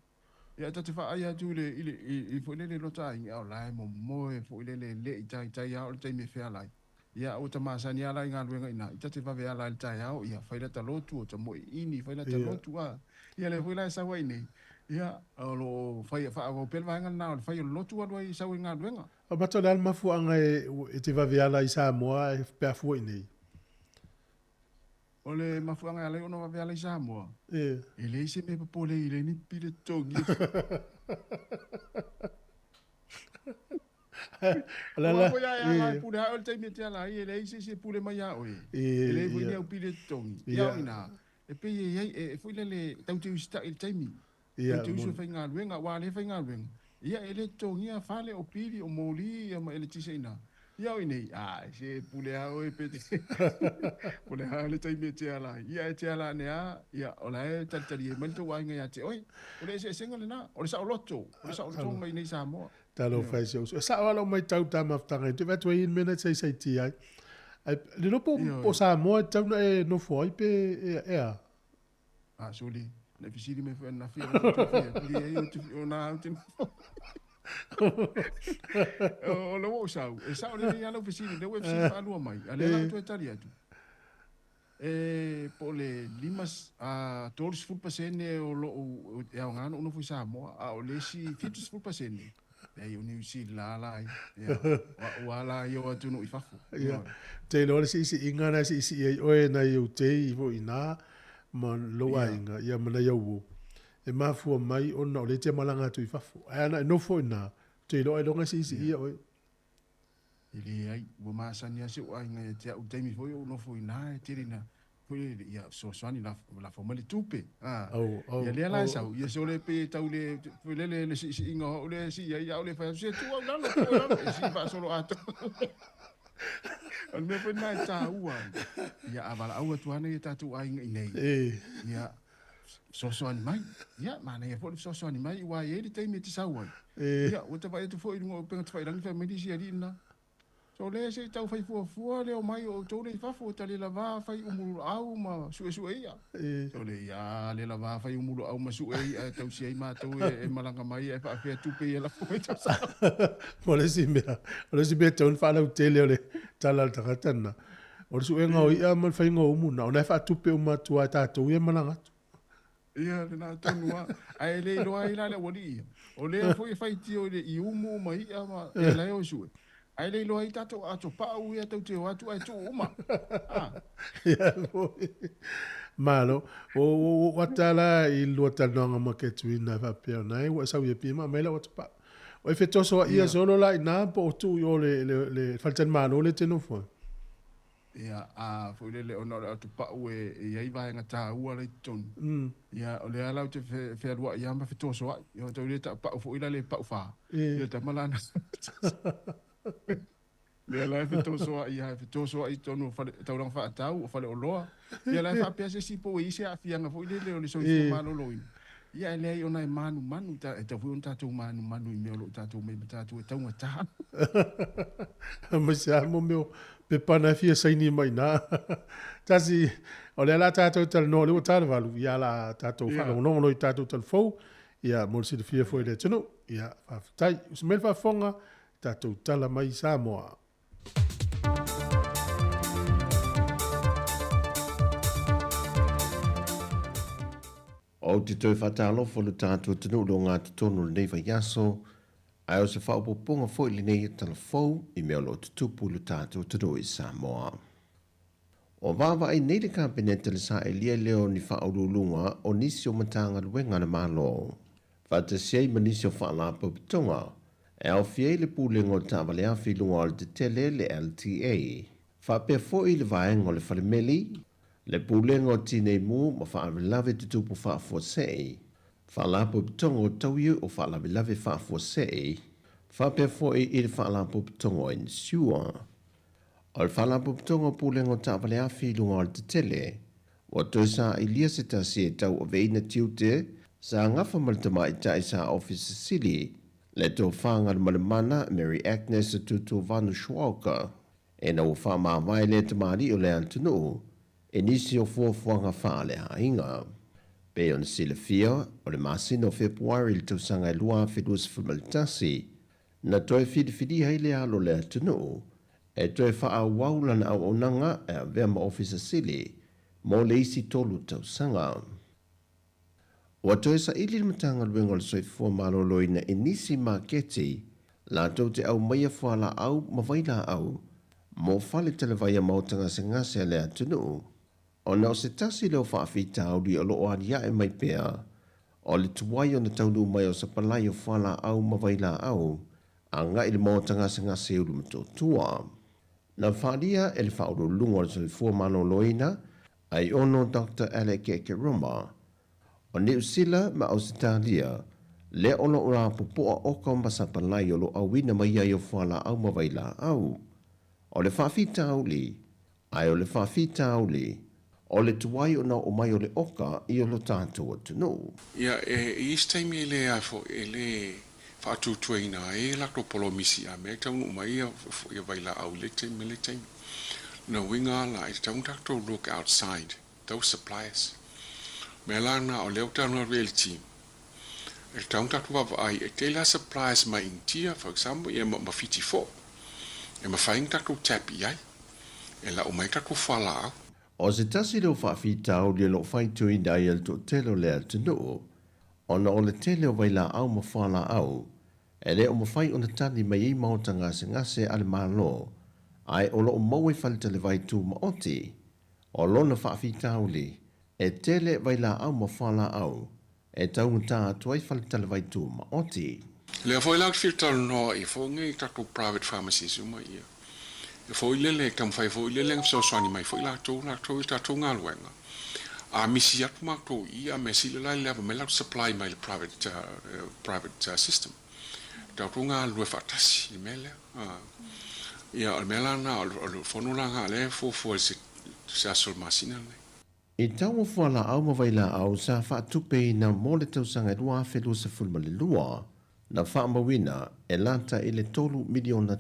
Ia ta te vaai atu i le i le i foi lele lota aiga, a o la e momoe foi lele e le i taitai lava o le taimi e feala ai. Ia ua ta masani lava la i galuega i ina, i ta te vave ala ai i le taeao, ia fai lata lotu, o ta moeini, fai lata lotu, a. Ia lea foi la e sau ai nei, ia o lo o fai faaauau pea le vaega lena o le fai o le lotu alu ai sau ai i galuega. A matou o le a le mafuaaga e te vave ala i Samoa pe a fua i nei? O le mafuaaga e ala ai ona vave ala i Samoa, e leai se mea e popole ai, e leai ni pili e totogi. Aua foi a e ala e pule lava oe i le taimi e te ala ai, e leai se isi e pule mai ia oe. E leai foi ni au pili e totogi. Ia o ina, e pei e i ai, e foi lele, tatou te usitai i le taimi. Tatou te usu e faigaluega, aua o lea e faigaluega, ia e le totogia fale, o pili, o moli, ia ma eletise i ina. Ia o i nei, a, se pule lava oe pe te, pule lava le taimi e te ala ai. Ia e te ala ane lava, ia o la e talitalie mai le tou aiga ia te oe. O le eseesega lena, o le saoloto, o le saolotoga i nei Samoa. Talofa e si ou uso. E sao lava lau matau i ta mafutaga i te vaai atu ai i le mea na saisaitia ai. Ai, le iloa po o Samoa e tatau ona e nofo ai pe e a? A, sole, na e fesili mai foi ananafi, o lau fia, leai, o na au te nofo. O lea ua ou sau, e sao lelei lava lau fesili, lea ua e fesili faalua mai, a o lea la ou toe tali atu. E po o le 5, a, 30% o lou, e aoga ona ou nofo i Samoa, a o le isi 70%, leai, o Niu Sila la ia. Ia, o au lava la ia o atunuu i fafo. Ia, te iloa le siisiiga na e siisii ai oe nai ou tei foi i ina ma lou aiga, ia ma nai au uo, e mafua mai ona o lea e te malaga atu i fafo. Ae ana e nofo i ina, ou te iloa ailoga e siisiia oe. E leai, ua masani lava si ou aiga ia te au i le taimi foi o ou nofo i ina, e tele ina foi lele, ia fesoasoani lafo mai le tupe. Ia lea la e sau, ia sole pei e tau le, foi lele le siisiiga o au lea e sii ai, a o le fai atu, se tuu au i lalo, tuu au i lalo, e sii faasoloatoa. O le mea foi lena e taua ai, ia a valaau atu lava nai o tatou aiga i inei, ia fesoasoani mai. Ia, manaia foi le fesoasoani mai, aua e i ai le taimi e te sau ai. Ia, ua ta vaai atu foi i luga o upega tafailagi fai mai le isi alii lena, Sole se i tau fai fuafua le omai o outou lea i fafo, ta le lava fai umululaau ma suesue i'a. Sole, ia, le lava fai umululaau ma sue i'a e tausi ai matou e malaga mai ae faafefea tupe ia lafo mai tausaga. O le isi mea, o le isi mea e tatau ona faalautele o le tala a le tagata lena, o le suega o i'a ma le faiga o umu lena, o lena e faatupe uma atu lava e tatou ia e malaga atu. Ia, lena tonu lava. Ae le iloa ai la le aualii ia. O lea foi e faitio i le i umu ma i'a ma e la e o e sue. Ae le iloa ai tatou ato pau ia tou te o atu ae tuu uma. Ah. Ia foi. Malo. O o ata la i lua talanoaga ma Ketuina e faapea ona e ua e sau i Apia ma aumai lau ata pau. O e fetosoaia solo la ina po o tuu i o le le le faletalimalo lea e te nofo ai? Ia, a foi lele ona o le atupau e i ai vaega taua la i totonu. Ia, o lea la ou te fealuai lava ma fetosoai. Ia, o tau le taupau foi la le pau fa. Ia, tama la na. Lea la e fetosoai lava, e fetosoai i totonu o fale, taulaga faatau, o faleoloa. Ia, la e faapea se isi po ua i ai se aafiaga foi lele o le soifua maloloina. Ia, e leai ona e manumanu, e tatau foi ona tatou manumanu i mea o lo o tatou omai ma tatou e taugata. Aemaise lava mo mea o pepa na e fia saini mai i ina. Tasi, o lea o le a tatou talanoa, o lea ua ta le 8, ia o le a tatou faalogologo loa i tatou tala fou, ia mo le silafia foi e le atunuu. Ia, faafetai. Usu mai le faafofoga, tatou tala mai Samoa. Ou te toe faatalofa i lo tatou atunuu i le ogatotonu o lenei vaiaso, ae o se faaopoopoga foi lenei e tala fou i mea o lo o tutupu i lo tatou atunuu i Samoa. Ua vaavaai nei le Kapeneta i le saelia lea o ni faauluuluga o nisi o Matagaluega a le Malo, faatasi ai ma nisi o Faalapotopotoga e aofia ai le Pulega o Taavale Afi i luga o Alatetele, le LTA, faapea foi le Vaega o le Falemeli, le Pulega o Tinei Mu ma Faalavelave Tutupu Faafuasei, Faalapotopotoga o Tauiu o Faalavelave Faafuasei, faapea foi i le Faalapotopotoga o Insure. O le Faalapotopotoga o Pulega o Taavale Afi i luga o Alatetele, ua toe sailia se tasi e tauaveina tiute sa gafa ma le tamaitai sa Ofisa Sili, le Tofa Galumalemana Mary Agnes Tutu Schwalker, ina ua faamavae lea tamalii o le atunuu i nisi o fuafuaga faaleaiga. Pei ona silafia, o le masina o Fepuari i le tausaga e 2021, na toe filifilia ai le alo o le atunuu e toe faaauau lana auaunaga e avea ma Ofisa Sili mo le isi 3 tausaga. Ua toe saili le Matagaluega o le Soifua Maloloina i nisi maketi latou te aumaia fualaau ma vailaau mo fale talavaia maota gasegase a le atunuu, ona o se tasi lea o faafitauli o lo o aliae mai pea o le tuai ona taunuu mai o sapalai o fualaau ma vailaau agai i le maota gasegase i Ulumotootua. Na faaalia e le Faauluuluga o le Soifua Maloloina Aiono Dr Alec Ekeroma o Niu Sila ma Ausetalia lea o lo o lapopoa oka ma sapalai o lo o auina mai ai o fualaau ma vailaau. O le faafitauli, ae o le faafitauli, o le tuai ona oo mai o le oka i o lo tatou atunuu. Ia, e i isi taimi e le a foi, e le faatuatuaina ai e latou polomisi a mea e taunuu mai ia, ia vailaau i le taimi ma le taimi. Lona uiga la, e tatau ona tatou look outside those suppliers. O mea la na, o lea ua talanoa atu i ai le team, e tatau ona tatou vaavaai, e tele lava suppliers mai Initia, for example, ia ma Fiti foi, e mafai ona tatou tap i ai, e lau mai tatou fualaau. O se tasi lea o faafitauli o lo o faitioina ai e le toatele o le atunuu, ona o le tele o vailaau ma fualaau e le o mafai ona tali mai ai maota gasegase a le Malo, ae o lo o maua i faletalevai tumaoti. O lona faafitauli, e tele vailaau ma fualaau e taugata atu ai faletalevai tumaoti. Lea foi la ou te fia talanoa i foi nei tatou private pharmacies uma ia. E foi lele, e taumafai foi lele ona fesoasoani mai foi latou, latou i tatou galuega. A misi atu matou i i, a mea sili la e le ava mai latou supply mai le private, private system. Tatou galulue faatasi i le mea lea. Ia, o le mea la lena, o le fono la lena o lea e fuafua i se aso o le masina lenei. I taua fualaau ma vailaau sa faatupeina mo le tausaga e 2022, na faamauina e lata i le $3 miliona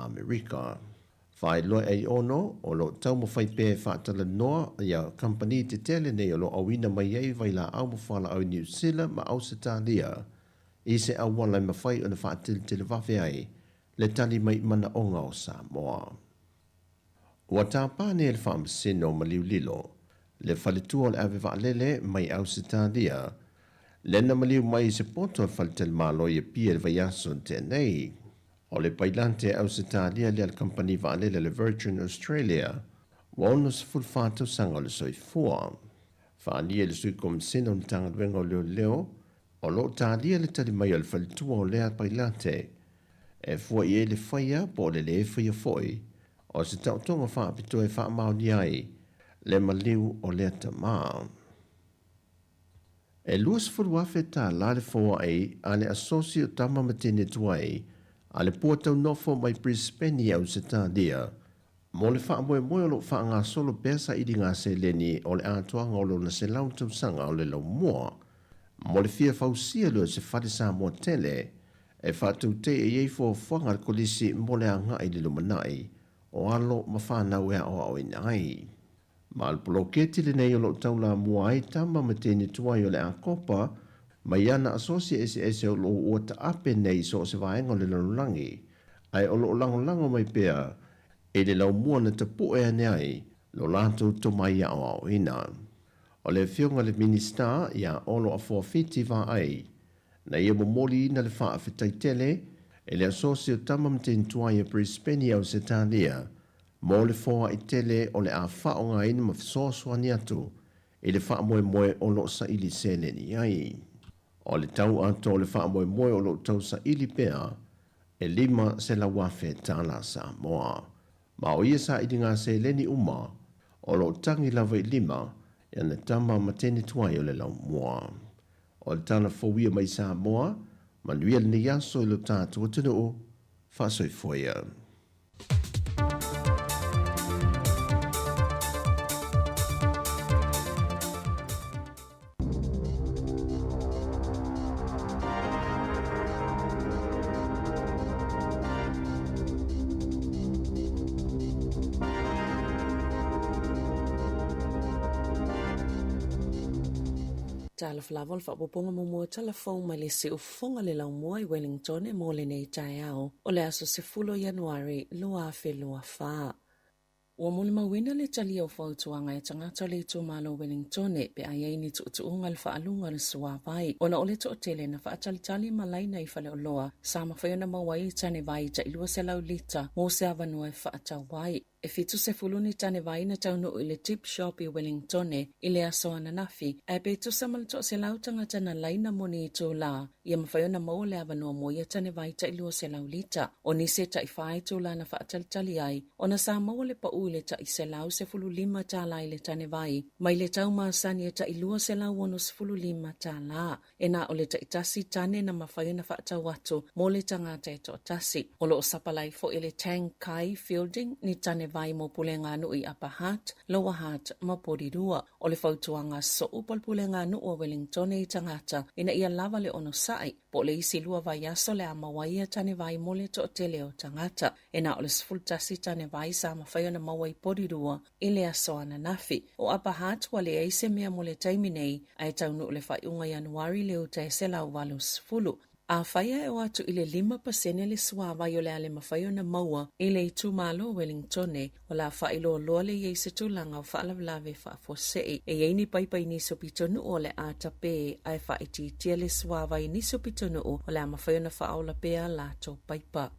Amerika. Faailoa e Aiono, o lo o taumafai pea e faatalanoa ia kamupani tetele nei o lo o auina mai ai vailaau ma fualaau i Niu Sila ma Ausetalia i se auala e mafai ona faateletelevave ai le tali mai i manaoga o Samoa. Ua tapa nei e le Faamasino o Maliulilo le faletua o le ave vaalele mai Ausetalia, lea na maliu mai i se poto o le faletalimalo i Apia i le vaiaso na tea nei. O le pailate Ausetalia lea a le kamupani vaalele a le Virgin Australia, ua 64 tausaga o le soifua. Faaalia e le Sui Komisena o le Matagaluega o Leoleo, o lo o talia le tali mai a le faletua o lea pailate, e fua i ai le faia po o le lē faia foi o se taotoga faapitoa e faamaonia ai le maliu o lea tama. E $20,000 le foai a le asosi o tama ma teine tuai a le pua taunofo mai Brisbane i Ausetalia mo le faamoemoe o lo o faagasolo pea sailiga seleni o le atoaga o lona 100 tausaga o le laumua. Mo le fia fausia lea o se fale Samoa tele e faatautaia i ai fuafuaga a le Kolisi mo le agai i le lumanai o alo ma fanau e aoaoina ai. Ma o le poloketi lenei o lo o taulamua ai tama ma teine tuai o le Akopa mai ana asosi eseese o lo o ua taape nei i so o se vaega o le lalolagi, ae o lo o lagolago mai pea i le laumua na tapue ane ai lo latou tomai aoaoina. O le Afioga i le Minisita ia Olo Afoa Fiti Vaai, na ia momoliina le faafetai tele i le Asosi o Tama ma Teine Tuai a Brisbane i Ausetalia mo le foai tele o le a faaaogaina ma fesoasoani atu i le faamoemoe o lo o saili seleni ai. O le tau atoa o le faamoemoe o lo o tausaili pea e $500,000 tala Samoa. Ma o ia sailiga seleni uma o lo o tagi lava i lima i ana tama ma teine tuai o le laumua. O le tala fou ia mai Samoa, manuia lenei aso i lo tatou atunuu, faasoifua ia. Talofa lava o le faaopoopoga muamua o tala fou mai le siufofoga le laumua i Wellington mo lenei taeao o le aso 10 o Ianuari 2024. Ua molimauina le talia o fautuaga e tagata o le itumalo o Wellingtone pe a i ai ni tuutuuga i le faaaluga o le suavai ona o le toatele na faatalitali ma laina i faleoloa sa mafai ona maua ai tane vai tai 200 lita mo se avanoa e faatau ai. E 70 ni tane vai na taunuu i le Tip Shop i Wellingtone i le aso ananafi, ae pe tusa ma le 100 tagata na laina mo ni itulā ia mafai ona maua le avanoa mo ia tane vai tai 200 lita. O nisi e tai 4 itulā na faatalitali ai, ona sa maua le paʻu i le tai $115 i le tane vai, mai le tau masani e tai $265. E na o le taitasi tane na mafai ona faatau atu mo le tagata e toatasi. O lo o sapalai foi e le Tang Kai Fielding ni tane vai mo Puleganuu i Upper Hutt, Lower Hutt ma Porirua. O le fautuaga soo po o le Puleganuu a Wellingtone i tagata ina ia lava le onosai, po o le isi 2 vaiaso le a maua ai ia tane vai mo le toatele o tagata. E na o le 11 tane vai sa mafai ona maua i Porirua i le aso ananafi. O Upper Hutt ua leai se mea mo le taimi nei, ae taunuu le faaiuga Ianuari le uta e 180. Afai ae o atu i le 5% le suavai o le a le mafai ona maua i le itumalo o Wellingtone, o le a faailoa loa le i ai se tulaga o faalavelave faafuasei. E i ai ni paipa i nisi o pitonuu o le a tapē ae faaitiitia le suavai i nisi o pitonuu o le a mafai ona faaola pea a latou paipa.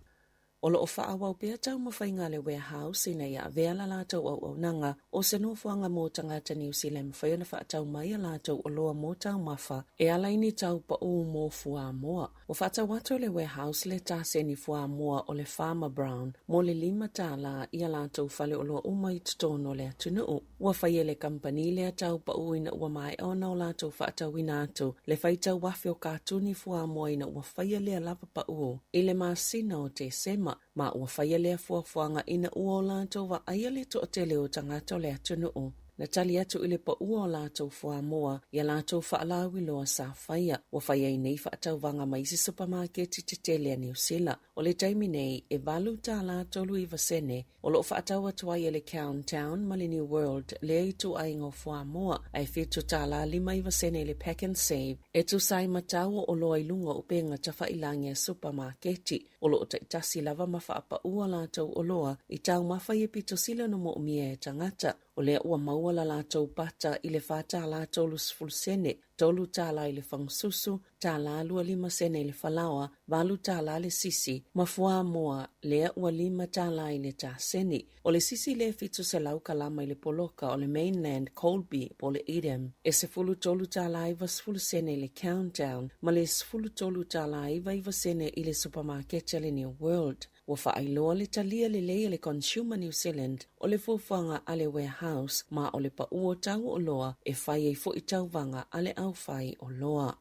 O lo o faaauau pea taumafaiga a le Warehouse ina ia avea la latou auaunaga o se nofoaga mo tagata Niu Sila e mafai ona faatau mai a latou oloa mo taumafa e ala i ni tau paʻu mo fuamoa. Ua faatau atu e le Warehouse le taseni fuamoa o le Farmer Brown mo le $5 i a latou faleoloa uma i totonu o le atunuu. Ua fai e le kamupani lea tau paʻu ina ua maea ona o latou faatauina atu le faitau afe o katuni fuamoa ina ua faia lea lava paʻu i le masina o Tesema, ma ua faia lea fuafuaga ina ua o latou vaaia le toatele o tagata o le atunuu na tali atu i le paʻua o latou fuamoa i a latou faalauiloa sa faia. Ua fai ai nei faatauvaga ma isi supamaketi tetele a Niu Sila. O le taimi nei, e $8 39 o lo o faatau atu ai e le Countdown ma le New World lea ituaiga o fuamoa, ae $7 59 i le Pack and Save e tusa ai ma tau o oloa i luga o upega tafailagi a supamaketi. O lo o taitasi lava ma faapaua latou oloa i taumafa ia pito sili ona moomia e tagata. O lea ua maua la latou pata i le $4 30sene, $3 i le fagasusu, $25 i le falaoa, $8 le sisi, ma fuamoa lea ua $5 i le taseni. O le sisi lea 700 kalama i le poloka o le Mainland Colby po o le Edam, e $13.90 i le Countdown ma le $13.99 i le supamaketi a le New World. Ua faailoa le talia lelei a le Consumer New Zealand o le fuafuaga a le Warehouse ma o le paʻu o tau oloa e fai ai foi tauvaga a le aufai oloa.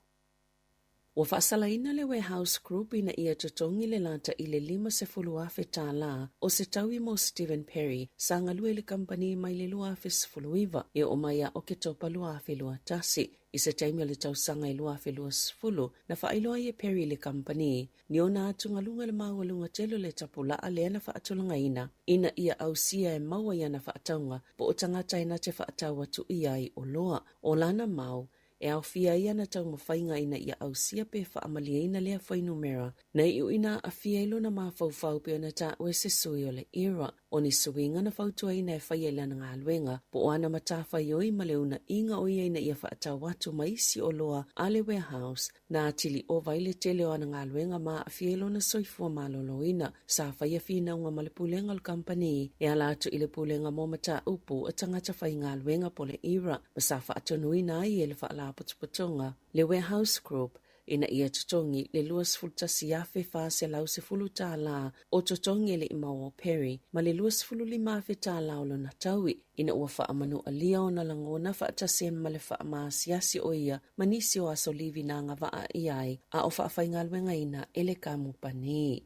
Ua faasalaina le Warehouse Group ina ia totogi le lata i le $50,000 o se taui mo Stephen Perry sa galue i le kamupani mai le 2019 e oo mai ia Oketopa 2021. I se taimi o le tausaga e 2020, na faailoa ai e Perry i le kamupani ni ona atugaluga i le maualuga tele o le tapulaa lea na faatulagaina ina ia ausia e maua i ana faatauga po o tagata e na te faatau atu i ai oloa. O lana mau, e aofia ai ana taumafaiga ina ia ausia pe faamalieina lea fuainumera na iu ina aafia ai lona mafaufau pei ona taua e se sui o le IRA. O ni suiga na fautuaina e faia i lana galuega po o ana matafaioi ma le uunaʻiga o ia ina ia faatau atu ma isi oloa a le warehouse na atili ova ai le tele o ana galuega ma aafia ai lona soifua maloloina. Sa faia finauga ma le pulega o le kamupani e ala atu i le Pulega mo Mataupu a Tagata Faigaluega po o le IRA ma sa faatonuina ai e le Faalapotopotoga le Warehouse Group ina ia totogi le $21,410 o totogi e le i maua o Perry ma le $25,000 o lona taui ina ua faamanualia ona lagona faatasi ai ma le faamaasiasi o ia ma nisi o aso livi na agavaa i ai a o faafaigaluegaina e le kamupani.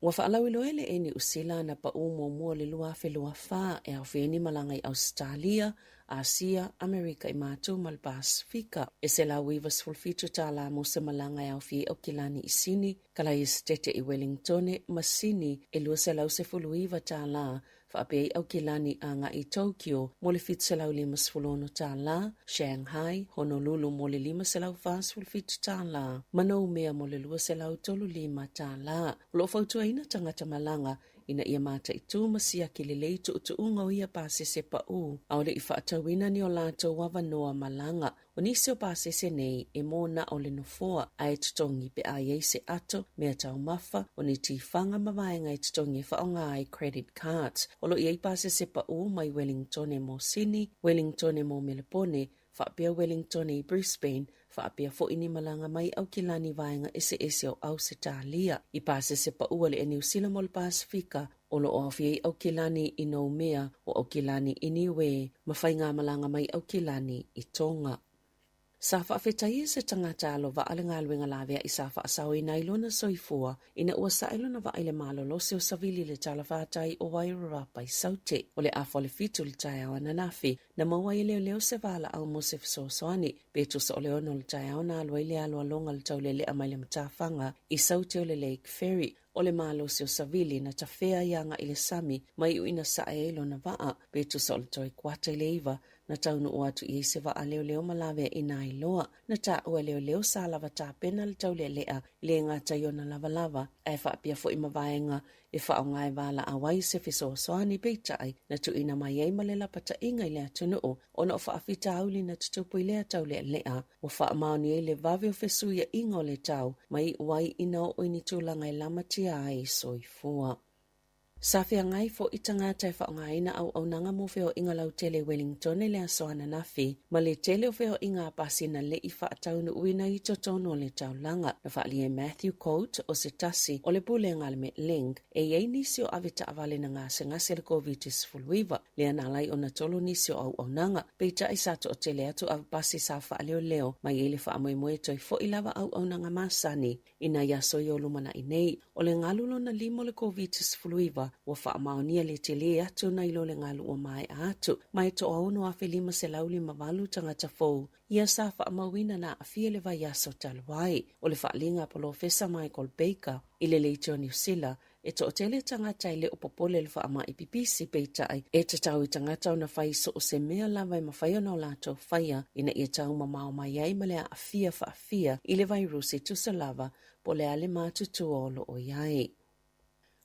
Ua faalauiloa e le Air Niu Sila ana paʻū muamua o le 2024 e aofia ai ni malaga i Ausetalia, Asia, Amerika i Matu ma le Pasefika. E $197 mo se malaga e aofia ai Aukilani i Sini, Kalaiasetete i Welingtone ma Sini e $219 faapea ai Aukilani agai i Tokyo mo le $756, Shanghai, Honolulu mo le $547 ma Noumea mo le $235. O lo o fautuaina tagata malaga ina ia mataitū ma siaki lelei tuutuuga o ia pasese paʻū, ʻaʻole i faatauina ni o latou avanoa malaga. O nisi o pasese nei e mō na o le nofoa ae totogi pe a i ai se ato, mea taumafa, o ni tifaga ma vaega e totogi e faaaoga ai credit cards. O lo o i ai pasese paʻū mai Wellingtone mo Sini, Wellingtone mo Melepone, faapea Wellingtone i Brisbane, faapea foi ni malaga mai Aukilani vaega eseese o Ausetalia. I pasese paʻū a le Air Niu Sila mo le Pasefika, O lo o aofia ai Aukilani i Noumea, o Aukilani i Niue, ma faigamalaga mai Aukilani i Tonga. Sa faafetaia se tagata alo vaa le galuega laveai sa faasaoina ai lona soifua ina ua sae lona vaa i le malolosi o Savili i le talafatai o Wairarapa i Saute. O le afa o le fitu i le taeao ananafi, na maua ai e leoleo se valaau mo se fesoasoani. Pe tusa o le ono o le taeao na alu ai le aloaloga o le taulelea mai le matafaga i Saute o le Lake Ferry. O le malosi o Savili na tafea ai agai i le sami ma iu ina sae ai lona vaa, pe tusa o le toe kuata i le iva, na taunuu atu i ai se vaa leoleo ma laveaiina ai loa. Na taua e leoleo sa lava tapena le taulealea i le gata i ona lavalava, ae faapea foi ma vaega e faaaoga e valaau ai se fesoasoani peitai na tuuina mai ai ma le lapataiga i le atunuu ona o faafitauli na tutupu i lea taulealea. Ua faamaoni ai le vave o fesuiaiga o le tau ma iu ai ina oo i ni tulaga e lamatia ai soifua. Sa feagai foi tagata e faaaogaina auaunaga mo feoaiga lautele i Wellington i le aso ananafi, ma le tele o feoaiga a pasi na le i faataunuuina i totonu o le taulaga. Na faaalia e Matthew Coate o se tasi o le pulega a le Metlink, e i ai nisi o avetaavale na gasegase i le Koviti-19, lea na ala ai ona tolo nisi o auaunaga. Peitai sa toatele atu avepasi sa faaleoleo mai ai le faamoemoe toe foi lava auaunaga masani i nai aso i o lumanai nei. O le galu lona lima o le Koviti-19 ua faamaonia le tele atu nai lo le galu ua maea atu, ma e toaono 1,558 tagata fou ia sa faamauina na aafia le vaiaso talu ai. O le faaaliga a Polofesa Michael Baker i le Leitio Niu Sila, e toatele tagata e le o popole i le faamai pipisi, peitai, e tatau i tagata ona fai so o se mea lava e mafai ona o latou faia ina ia tau mamao mai ai ma le aafia faafia i le vairusi tusa lava po o le a le matutua o lo o i ai.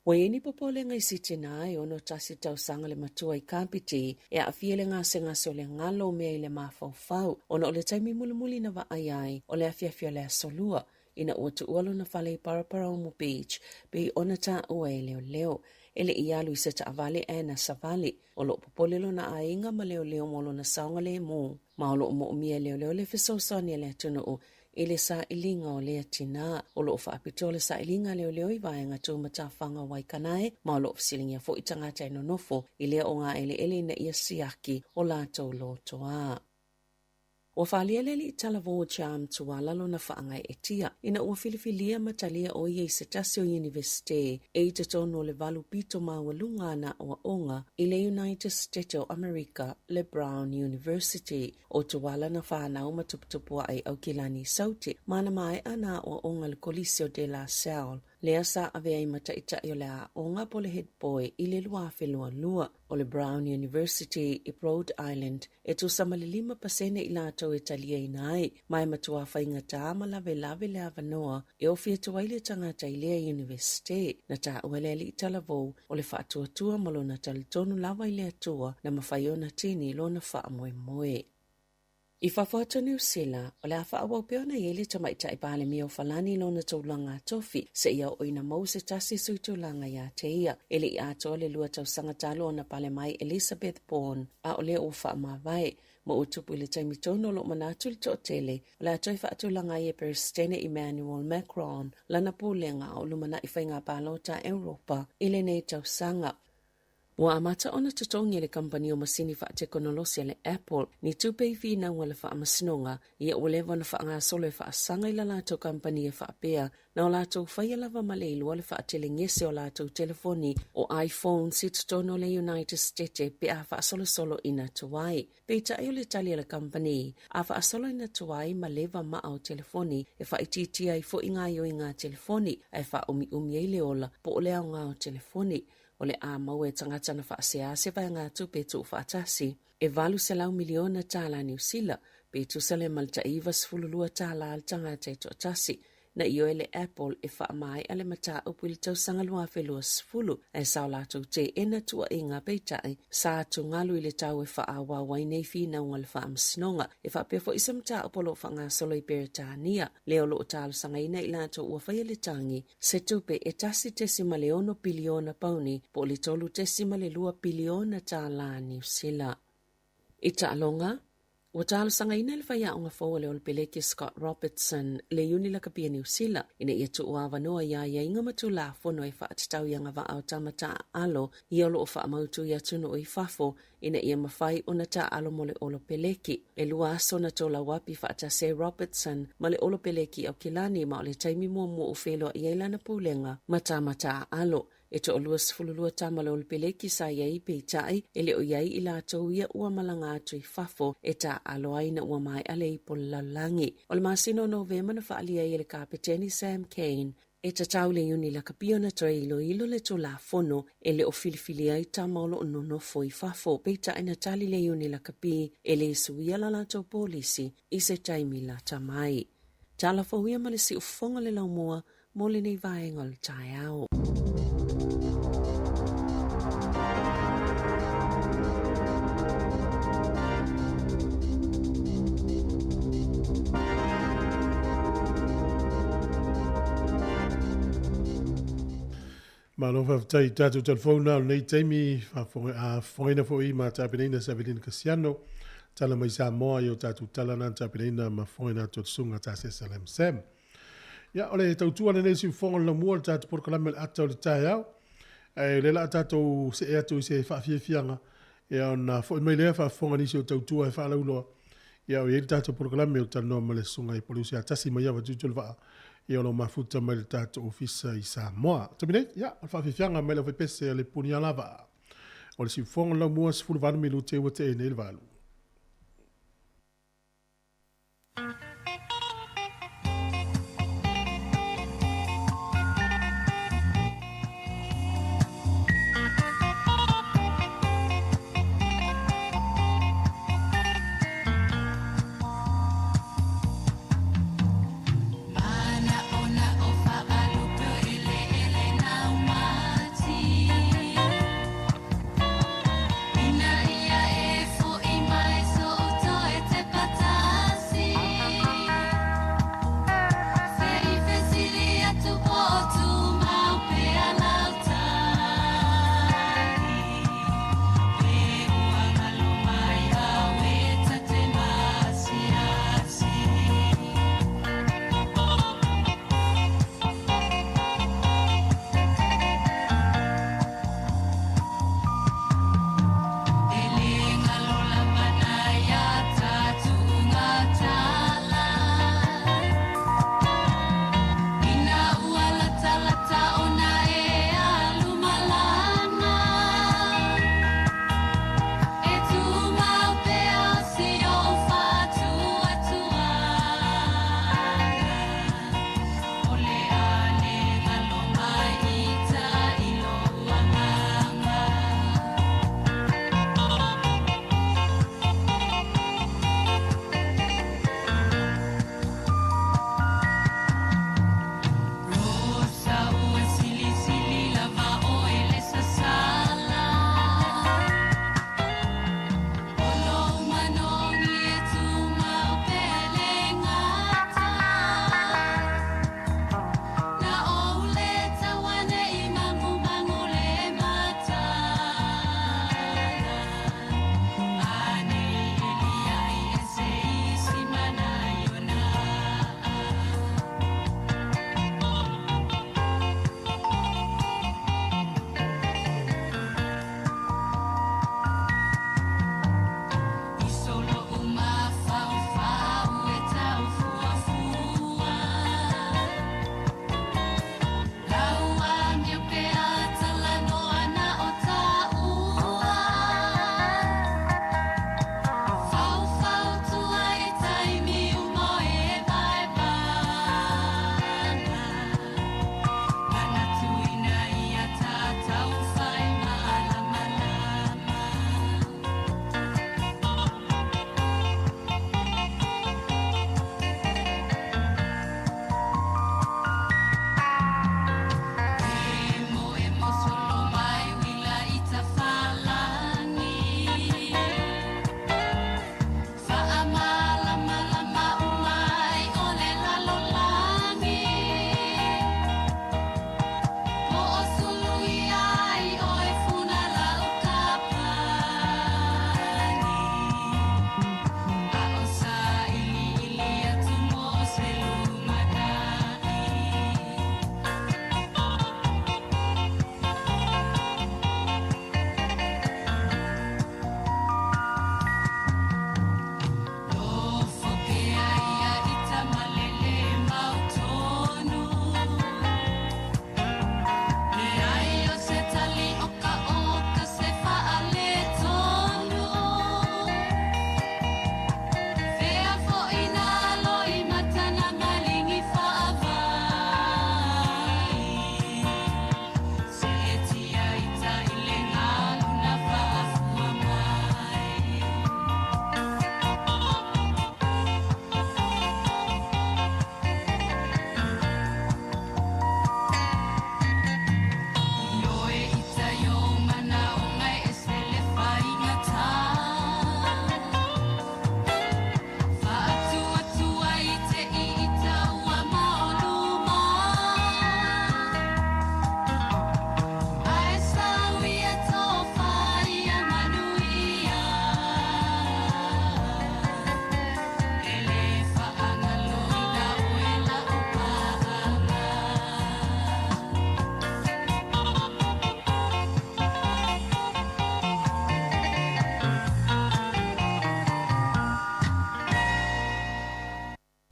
Ua i ai ni popolega i si tinā e 61 tausaga le matua i Kapiti e aafia i le gasegase o le galo o mea i le mafaufau ona o le taimi mulimuli na vaai ai o le afiafi o le Aso Lua ina ua tuua lona fale i Paraparaumu Beach pei ona taua e leoleo. E le i alu i se taavale ae na savali. O lo o popole lona aiga ma leoleo mo lona saogalemu ma o lo o moomia e leoleo le fesoasoani a le atunuu i le sailiga o lea tinā. O lo o faapitoa le sailiga a leoleo i vaega tumatafaga o Waikanae ma o lo o fesiligia foi tagata e nonofo i lea ogaeleele ina ia siaki o latou lotoa. Ua faaalia le alii talavou o Charm Tuala lona faagaeetia ina ua filifilia ma talia o ia i se tasi o Iunivesite e i totonu o le valu pito maualuga ana aoaoga i le United State o Amerika, le Brown University. O Tuala na fanau ma tuputupuaʻe i Aukilani i Saute ma na maea nā aoaoga i le Kolisi o De La Salle, lea sa avea ai ma taitai o le aoga po o le head boy i le 2022. O le Brown University i Rhode Island e tusa ma le 5% i latou e taliaina ai, ma e matuā faigata ma lavelave le avanoa e ofi atu ai le tagata i lea Iunivesite. Na taua e le alii talavou o le faatuatua ma lona talitonu lava i le Atua na mafai ona tini lona faamoemoe. I fafo atu o Niu Sila, o le a faaauau pea ona i ai le Tamaitai Palemia o Falani i lona tulaga tofi, seia oo ina maua se tasi sui tulaga ia te ia. E le i atoa le lua tausaga talu ona pale mai Elizabeth Bourne, a o lea ua faamavae, ma ua tupu i le taimi tonu o lo o manatu le toatele, o le a toe faatulaga ai e Peresetene Emmanuel Macron lana pulega a o lumanai faiga palota a Europa i lenei tausaga. Ua amata ona totogi e le kamupani o masini faatekonolosi a le Apple ni tupe i finauga a le faamasinoga ia ua leva ona faagasolo e faasaga i la latou kamupani e faapea na o latou faia lava ma le iloa le faatelegese o latou telefoni o iPhones i totonu o le United Stete pe a faasolosolo ina tuai. Peitai o le tali a le kamupani, a faasolo ina tuai ma leva maa o telefoni e faaitiitia ai foi gaoioiga a telefoni ae faaumiumi ai le ola po o le aoga o telefoni. O le a maua e tagata na faasea se vaegatupe tuufaatasi e $800 miliona tālā Niu Sila, pe tusa lea ma le tai $92 tālā a le tagata e toatasi. Na ioe le Apple e faamaea le mataupu i le tausaga 2020, ae sa o latou teena tuuaiga peitai, sa atugalu i le tau e faaauau ai nei finauga o le faamasinoga. E faapea foi se mataupu o lo o faagasolo i Peretania, lea o lo o talosagaina i latou ua faia le tagi se tupe e 1.6 piliona pauni po o le 3.2 piliona tālā Niu Sila. I taaloga, ua talosagaina e le faiaoga fou a le Olepeleki Scott Robertson le Iuni Lakapia Niu Sila ina ia tuuavanoa i aiaiga ma Tulafono e faatatau i agavaa o tama taaalo ia o lo o faamautu i atunuu i fafo ina ia mafai ona taaalo mo le Olopeleki. E lua aso na tolauapi faatasi ai Robertson ma le Olopeleki i Aukilani ma o le taimi muamua ua feiloai ai lana pulega ma tama taaalo. E toalua 12 tama le Olopeleki sa i ai peitai e le o i ai i latou ia ua malaga atu i fafo e taaalo ai ina ua maea le ipu o le lalolagi. O le masina o Novema na faaalia ai e le Kapeteni Sam Cane E tatau le Iuni Lakapi ona toe iloilo le Tulafono e le o filifilia ai tama o lo o nonofo i fafo, peitai na tali le Iuni Lakapi e le suia la latou polisi i se taimi lata mai. Tala fou ia ma le siufofoga o le laumua mo lenei vaega o le taeao. Malo faafetai i tatou telefona o lenei taimi faafofogaina foi ma tapenaina Savelina Kasiano tala mai Samoa i o tatou tala na tapenaina ma fofogaina atu le susuga Tasesa Lam Sam. Ia, o le tautua lenei siufofoga o le laumua o le tatou polokalame o le ata o le taeao. Ae o lea la a tatou see atu i se faafiafiaga Ia ona foi mai lea faafofoga nisi o tautua e faalauiloa. Ia o i ai le tatou polokalame o talanoa ma le susuga i Poliusi Atasi mai Avatutu le Vaa, ia o lo o mafuta mai le tatou ofisa i Samoa. Taimi nei, ia, o le faafiafiaga mai le aufaipese a le Punialavaa. O le siufofoga o le laumua 18 minute ua tea nei le valu. Ina ia e fo'i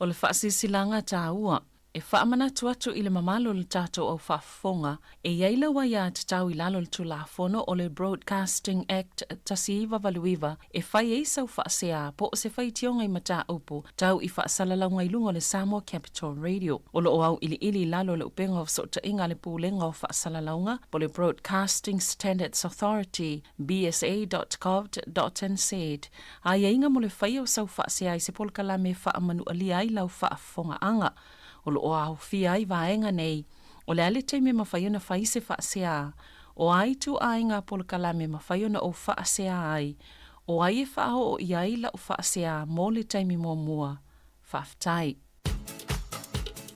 O le faasilasilaga taua, e faamanatu atu i le mamalu o le tatou au faafofoga, e i ai lau aiatatau i lalo o le Tulafono o le Broadcasting Act 1989 e fai ai sau faasea po o se faitioga i mataupu tau i faasalalauga i luga o le Samoa Capital Radio. O lo o auiliili i lalo o le upega o fesootaiga a le Pulega o Faasalalauga po o le Broadcasting Standards Authority, bsa.govt.nz, aiaiga mo le faia o sau faasea i se polokalame e faamanualia ai lau faafofogaaga. O lo o aofia ai vaega nei, o le a le taimi e mafai ona fai se faasea, o a ituaiga polokalame e mafai ona ou faasea ai, o ai e faaoo i ai lau faasea mo le taimi muamua. Faafetai.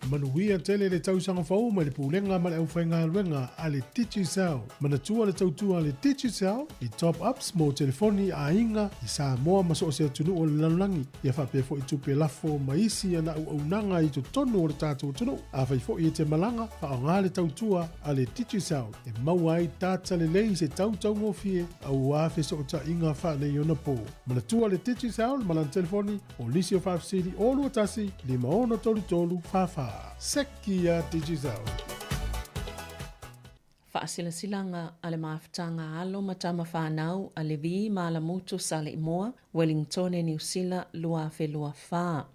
Manuia tele le tausaga fou mai le Pulega ma le aufaigaluega a le Digicel. Manatua le tautua a le Digicel i top ups mo telefoni aiga i Samoa ma so o se atunuu o le lalolagi, ia faapea foi tupe lafo ma isi ana auaunaga i totonu o le tatou atunuu. Afai foi e te malaga, faaaoga le tautua a le Digicel e maua ai data lelei i se tau taugofie aua fesootaiga faaneionapo. Manatua le Digicel ma lana telefoni O nisi o faafesili 021 5633 44. Seki a Digicel. Faasilasilaga a le Mafutaga Alo ma Tama Fanau a Levi ma Alamutu Saleimoa, Wellingtone Niu Sila 2024.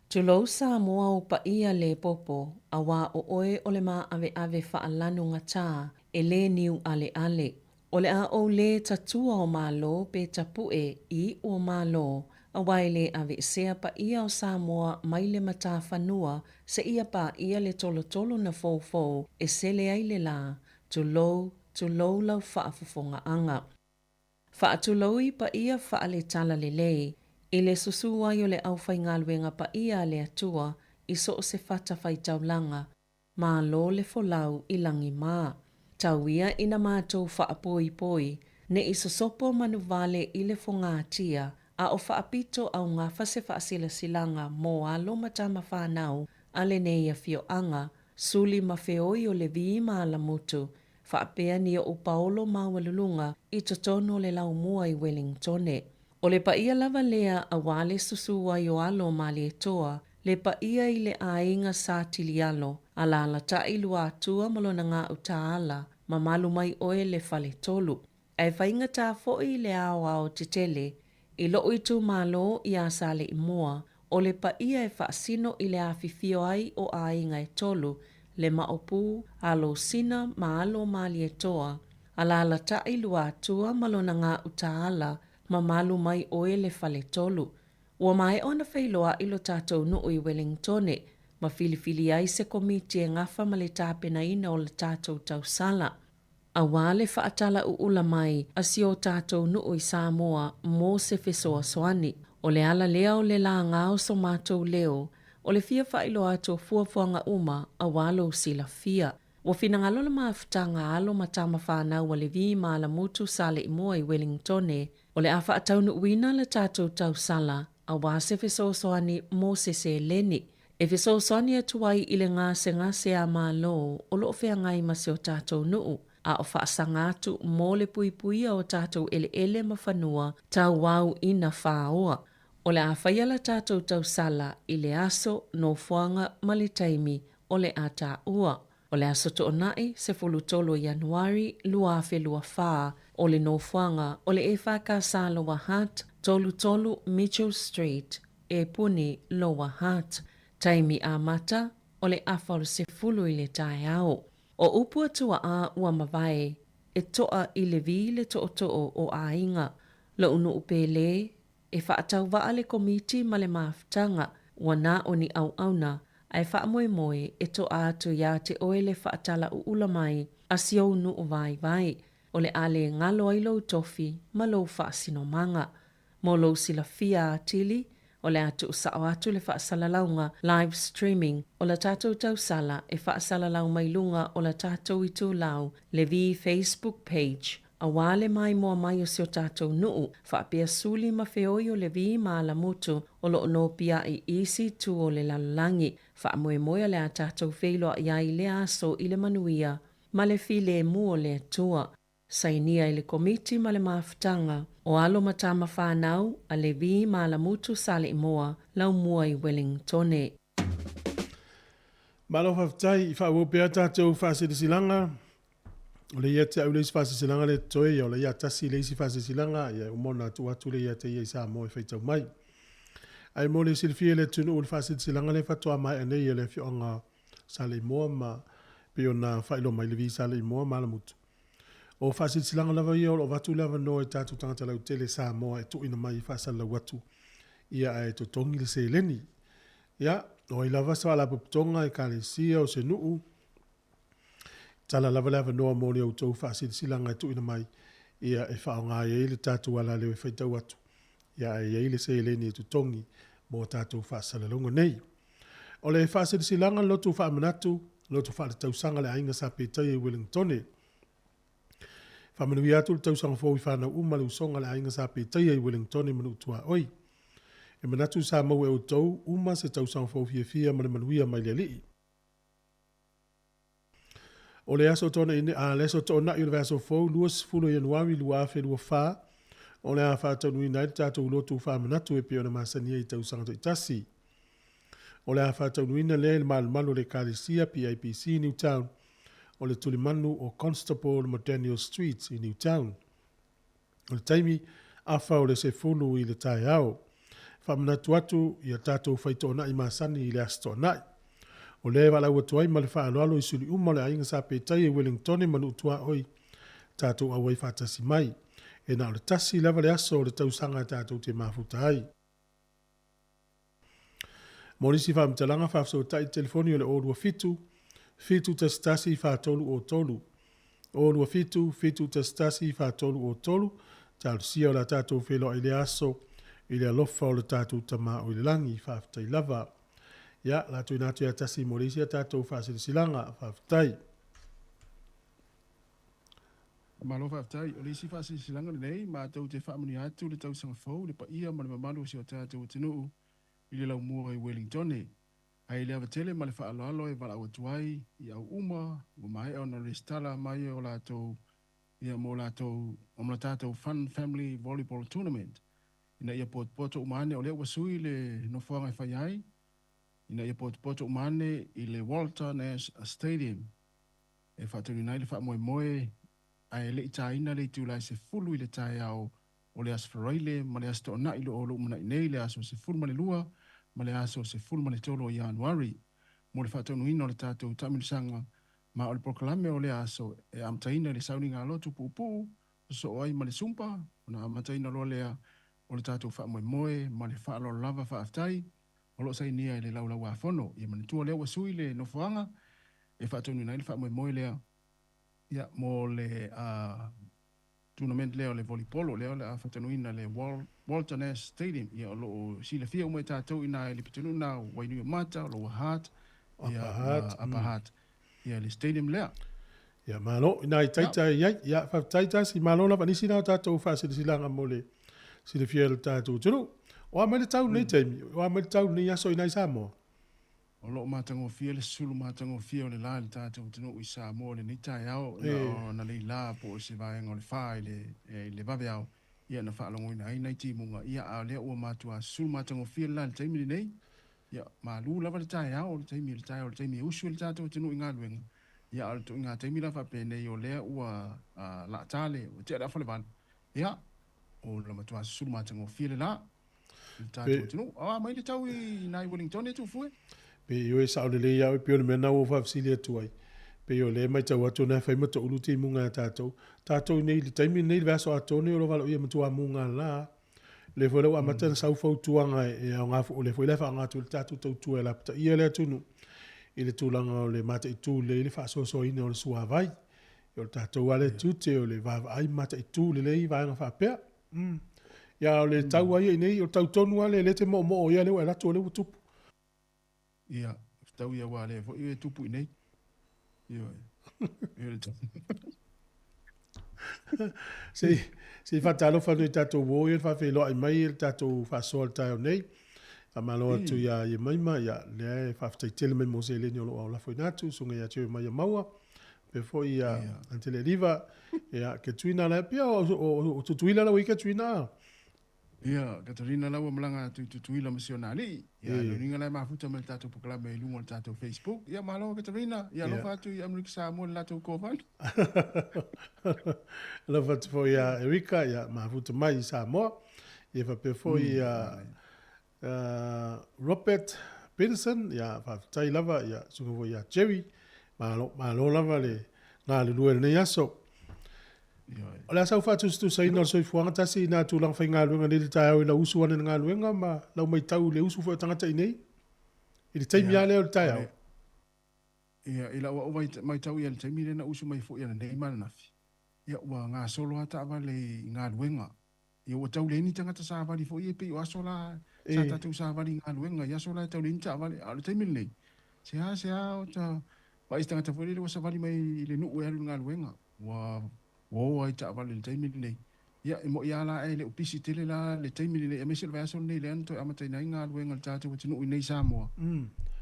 Tulou Samoa o paia le popo, auā o oe o le māʻaveʻave faalanu gatā e lē niu aleale. O le a ou lē tatua o Malo pe tapuʻe i iʻu o Malo, aua e lē aveesea paia o Samoa mai le matafanua seia paia le tolotolo na foufou e sele ai le lā, tulou, tulou lau faafofogaaga. Faatulou i paia faale-talalelei, i le susū ai o le aufaigaluega paia a le Atua i so o se fatafaitaulaga, Malo le folau i lagi mā. Tau ia ina mātou faapoipoi, ne i sosopo manuvale i le fogatia, a o faapito augafa se faasilasilaga mo alo ma tama whanau a lenei afioaga, suli ma feoi o Levi ma Alamutu, faapea ni oʻu paolo maualuluga i totonu o le laumua i Wellingtone. O le paia lava lea auā le susū ai o alo ma Malietoa, le paia i le aiga Sa Tilialo, alaalatai Luatua ma lona gauta ala, mamalu mai oe le Faletolu. Ae faigata foi i le aoao tetele, i loʻu itumalo iā Saleimoa, o le paia e faasino i le afifio ai o aiga e tolu, le Maopu, alo Sina ma alo Malietoa, alaalatai Luatua ma lona gauta ala, mamalu mai oe le Faletolu. Ua maea ona feiloaʻi lo tatou nuu i Wellingtone ma filifili ai se komiti e gafa ma le tapenaina o le tatou tausala. Auā le faatalaʻuʻula mai a si o tatou nuu i Samoa mo se fesoasoani. O le ala lea o le lāgā o so matou leo, o le fia faailoa atu o fuafuaga uma auā lou silafia. Ua finagalo le mafutaga alo ma tama fanau a Levi ma Alamutu Saleimoa i Wellingtone, o le a faataunuuina le tatou tausala auā se fesoasoani mo se seleni e fesoasoani atu ai i le gasegase a Malo o lo o feagai ma si o tatou nuu, a o faasaga atu mo le puipuia o tatou eleele ma fanua tauauina fāoa. O le a faia la tatou tausala i le aso, nofoaga ma le taimi o le a taua. O le aso Toonai, 13 o Ianuari, 2024, o le nofoaga o le EFKS Lower Hutt, 33 Mitchell Street, Epuni, Lower Hutt. Taimi amata, o le afa o le 10 i le taeao. O upu a tuaa ua mavae, e toa i le vi le tootoo o aiga. Loʻu nuu pele, E faatauvaa le Komiti ma le mafutaga ua na o ni auauna ae faamoemoe e toa atu iā te oe le faatalaʻuʻula mai a si ou nuu vaivai, o le a lē galo ai lou tofi ma lou faasinomaga. Mo lou silafia atili, o le a tuusao atu le faasalalauga, live streaming, o la tatou tausala e faasalalau mai luga o la tatou itulau Levi Facebook page, Auā le maimoa mai o si o tatou nuu, faapea suli ma feoi o Levi ma Alamutu o lo o nopiaʻi i isi itu o le lalolagi. Faamoemoe o le a tatou feiloaʻi ai i lea aso i le manuia ma le filemu o le Atua. Sainia e le Komiti ma le Mafutaga o Alo ma Tama Whanau a Levi ma Alamutu Saleimoa, Laumua i Wellingtone. Malo faafetai i faaauau pea tatou faasilasilaga. O lea ia te au le isi faasilasilaga lea totoe, ia o lea ia tasi le isi faasilasilaga, ia e uma ona tuu atu lea ia te ia i Samoa e faitau mai. Ae mo le silafia e le atunuu le faasilasilaga lea faatoa maea nei e le afioaga Saleimoa ma pei ona faailoa mai Levi Saleimoa ma Alamutu. O faasilasilaga lava ia o lo o avatu le avanoa i tatou tagata lautele Samoa e tuuina mai e faasalalau atu ia ae totogi le seleni. Ia, o ai lava se faalapotopotoga, ekalesia, o se nuu, tala lava le avanoa mo le outou faasilasilaga e tuuina mai ia e faaaoga ai le tatou alaleo e faitau atu ia ae i ai le seleni e totogi mo tatou faasalalauga nei. O le faasilasilaga lotu faamanatu, lotu faaletausaga le aiga Sa Petaia i Ueligitone. Faamanuia atu le tausaga fou i fanau uma le usoga le aiga Sa Petaia i Ueligitone ma nuu tuaoi. E manatu sa maua e outou uma se tausaga fou fiafia ma le manuia mai le Alii. O le aso a le aso Toonai o le vaiaso fou 20 Ianuari 2024, o le a faataunuuina ai le tatou lotu faamanatu e pei ona masani ai i tausaga taitasi. O le a faataunuuina lea i le malumalu o le Ekalesia PIPC Newtown o le tulimanu o Constable ma Daniel Street i Newtown. O le taimi, afa o le 10 i le taeao. Faamanatu atu ia tatou fai toonai masani i le Aso Toonai. O lea e valaau atu ai ma le faaaloalo i suli uma o le aiga Sa Petaia i Wellingtone ma nuu tuaoi, tatou auai faatasi mai. E na o le tasi lava le aso o le tausaga tatou te mafuta ai. Mo nisi faamatalaga, faafesootai i le telefoni o le 027 711 4303. 027 711 4303. Talosia o le a tatou feiloai i lea aso i le alofa o le tatou Tama o i le lagi. Faafetai lava. Ia, la tuuina atu ia tasi mo le isi a tatou faasilasilaga. Faafetai. Malo faafetai. O le isi faasilasilaga lenei, matou te faamanuia atu le tausaga fou i le paia ma le mamalu o si o tatou atunuu i le laumua i Wellingtone. Ae i le ava tele ma le faaaloalo e valaau atu ai i au uma ua maea ona resitala mai o latou ia mo latou mo la tatou Fun Family Volleyball Tournament ina ia potopoto uma ane o lea ua sui le nofoaga e fai ai ina ia potopoto uma ane i le Walter Nash Stadium e faataunuuina ai le faamoemoe ae le i taina le itula e 10 i le taeao o le Aso Faraile ma le Aso Toonai o lo o lumanai nei, le aso 12 ma le aso 13 o Ianuari, mo le faataunuuina o le tatou taamilosaga ma o le polokalame o lea aso e amataina i le sauniga lotu puupuu sosoo ai ma le sumpa ona amataina loa lea o le tatou faamoemoe ma le faaaloalo lava faafetai o lo o sainia i le Laulau-a-Fono. Ia manatua lea ua sui le nofoaga e faataunuuina ai le faamoemoe lea ia mo le tournament lea o le volleyball lea o le a faataunuuina le Walter Nash Stadium. Ia o lo o silafia uma e tatou i ina i le pitonuu lena o Wainuiomata, o Lower Hutt, ia ma Upper Hutt, ia le stadium lea. Ia malo ina i taita i ai. Ia faafetai tasi malo lava nisi na o tatou faasilasilaga mo le silafia e le tatou atunuu. O a mai le tau lenei taimi? O a mai le tau lenei aso i ina i Samoa? O lo o matagofie le sulu matagofie o le la i le tatou atunuu i Samoa i lenei taeao, na o analeila po o se vaega o le fa i le i le vaveao, ia na faalogoina ai nai timuga, ia a o lea ua matua sulu matagofie le la i le taimi lenei. Ia, malu lava le taeao, o le taimi o le taeao, o le taimi e usu ai le tatou atunuu i galuega, ia a o le ituaiga taimi la faapenei o lea ua lata le, ua tea le afa o le valu, ia, o le matua susulu matagofie le la i le tatou atunuu. O a mai le tau i nai Wellingtone e Tufue? Pei o e sao lelei lava oe, pei o le mea lena ua ou faafesili atu ai. Pei o lea e matau atu ona e fai ma toulu timuga a tatou. Tatou i nei i le taimi lenei i le vaiaso atoa lenei o lo o valaaulia matua muga la. Lea foi la ua amata ona sau fautuaga e aoga foi, o lea foi la e faaaoga atu ai le tatou tautua e lapataia le atunuu i le tulaga o le mataitu lelei le faasoasoaina o le suavai. O le tatou lava lea tiute o le vaavaai ma mataitu lelei vaega faapea. Ia a o le tau lava ia i inei, o le tau tonu lava lea lea e te moomoo ia lea ua e alu atu o lea ua tupu. Ia, fetau ia aua o lea foi e tupu i inei. Ioe. Se i faatalofa atu i tatou uo ia na faafeiloai mai i le tatou faasoa i le taeao nei. Faamalo atu ia Iemaima, ia lea e faafetai tele mai mo seleni o lo o aulafoina atu, susuga ia Jeremiah Maua. Faapea foi ia Antele Liva, ia Katrina la pia o Tutuila la ua i Katrina. Ia, Katarina la ua malaga atu i Tutuila ma si ona alii. Ia, le uiga la e mafuta mai le tatou polokalame i luga o le tatou Facebook. Ia, malo Katarina. Ia, alofa atu i Amerika Samoa i le latou kovana. Alofa atu foi ia Erika, ia mafuta mai i Samoa. Ia faapea foi ia Robert Peterson, ia faafetai lava, ia suka foi ia Jerry. Malo, malo lava le galulue i lenei aso. O le a sau faatusatusaina o le soifuaga tasi i nā tulaga faigaluega nei i le taeao i lau usu ane i le galuega ma lau maitau i le usu foi o tagata i nei i le taimi lava lea o le taeao. Ia, i lau au maitau i le taimi lea na usu mai foi ananei ma ananafi, ia ua gasolo lava taavale i galuega. Ia ua tau leai ni tagata savali foi ia pei o aso la sa tatou savali i galuega i aso la e tau leai ni taavale. A o le taimi lenei, seasea o ta vaai i se tagata foi lele ua savali mai i le nuu e alu i le galuega. Ua o lava i taavale i le taimi lenei. Ia, e moni lava la e le o pisi tele la le taimi lenei aemaise o le vaiaso lenei lea na toe amataina ai galuega a le tatou atunuu i nei Samoa.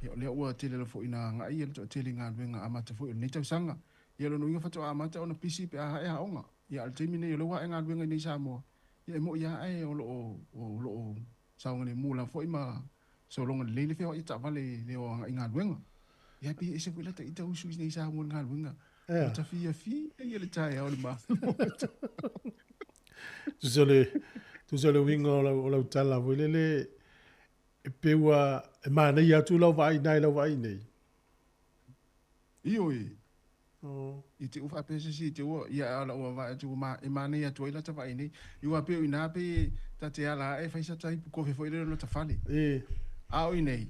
Ia, o lea ua tele lava foi ina agai le toatele i galuega amata foi o lenei tausaga. Ia, o lona uiga faatoa amata ona pisi pe a ae aoga. Ia, a o le taimi lenei o lea ua ae galuega i nei Samoa, ia e moni lava ae o lo o, o lo o saogalemu lava foi ma sologa lelei le feoai o taavale i le o agai i galuega. Ia e pei e ese foi lata ita usu i nei Samoa i le galuega. Ua ta fiafia ia le taeao i le malo. Tusa o le, tusa o le uiga o lau, o lau tala foi lele, e pei ua e manaia atu lau vaai i ina i lau vaai i inei. Ioe. I te i ua faapea se isi i te ua, ia a o lau vaai atu ua e manaia atu ai lata vaai nei. I aua pei o ina pei ta te ala ae fai sata ipu kofe foi lele o lota fale. A o inei,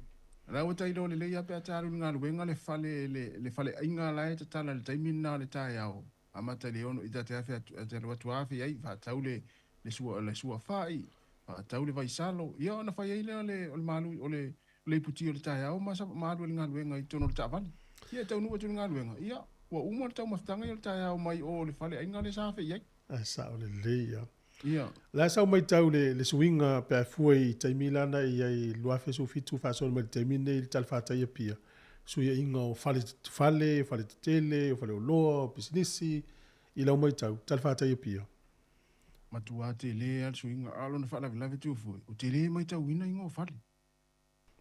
la ua ta iloa lelei lava pe a ta alu i le galuega le fale le faleaiga la e tatala i le taimi lena o le taeao, amata i le ono i ta te afe atu ta te alu atu afe ai faatau le le sua le sua fai, faatau le vaisalo, ia ona fai ai lea o le o le malu o le O le iputi o le taeao ma ma alu ai le galuega i totonu o le taavale. Ia e taunuu atu i le galuega, ia, ua uma le taumafataga ia o le taeao mai o le fale aiga lea sa afe i ai. Ae sao lelei ia. Ia. O le a sau maitau le, le suiga pe a fua i taimi la na i ai i 2017 faasolo mai le taimi lenei i le talafatai Apia, suiaiga o fale, fale, fale tetele, o faleoloa, o pisinisi, i lau maitau, talafatai Apia. Matua tele lava le suiga, a o lona faalavelave atu foi, ua tele maitauina igoa o fale.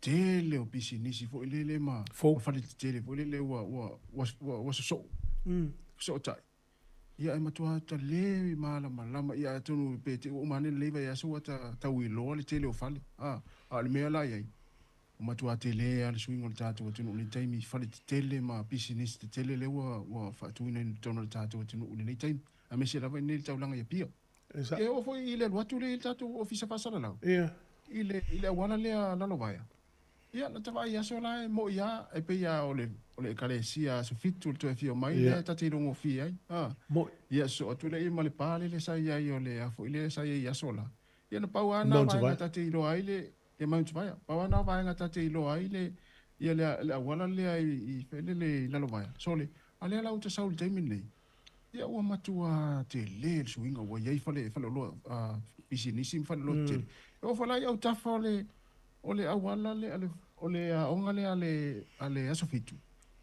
Tele o pisinisi foi lele ma fale tetele foi lele ua ua ua ua sosoo, fesootai. Ia e matua tale malamalama ia atonu pe te i ua uma ane lenei vaiaso ua ta tau iloa le tele o fale. A, a o le mea la i ai, ua matua tele lava le suiga o le tatou atunuu i lenei taimi i fale tetele ma pisinisi tetele lea ua ua faatuina i totonu o le tatou atunuu i lenei taimi, aemaise lava i inei i le taulaga i Apia. E oo foi i le alu atu lea i le tatou Ofisa Faasalalau, i le, i le auala lea Lalovaea. Ia, na ta vaai i aso la e mo'i lava, e pei lava o le, o le Ekalesia Aso Fitu le toe afio mai lea ta te ilogofie ai. A. Ia, sosoo atu lea ma le pa lele sa i ai o le a foi lea sa i ai i aso la. Ia, na pau lava na vaega ta te iloa ai le, ia Mount Vaea. Pau lava na vaega ta te iloa ai le, ia le, le auala lea i, i fai lele i Lalovaea. Sole, a lea la ua ta sau i le taimi lenei. Ia ua matua tele le suiga ua i ai fale faleoloa pisinisi ma faleoloa tetele. E oo foi la i autafa o le o le auala lea o le aoga lea a le a le Aso Fitu,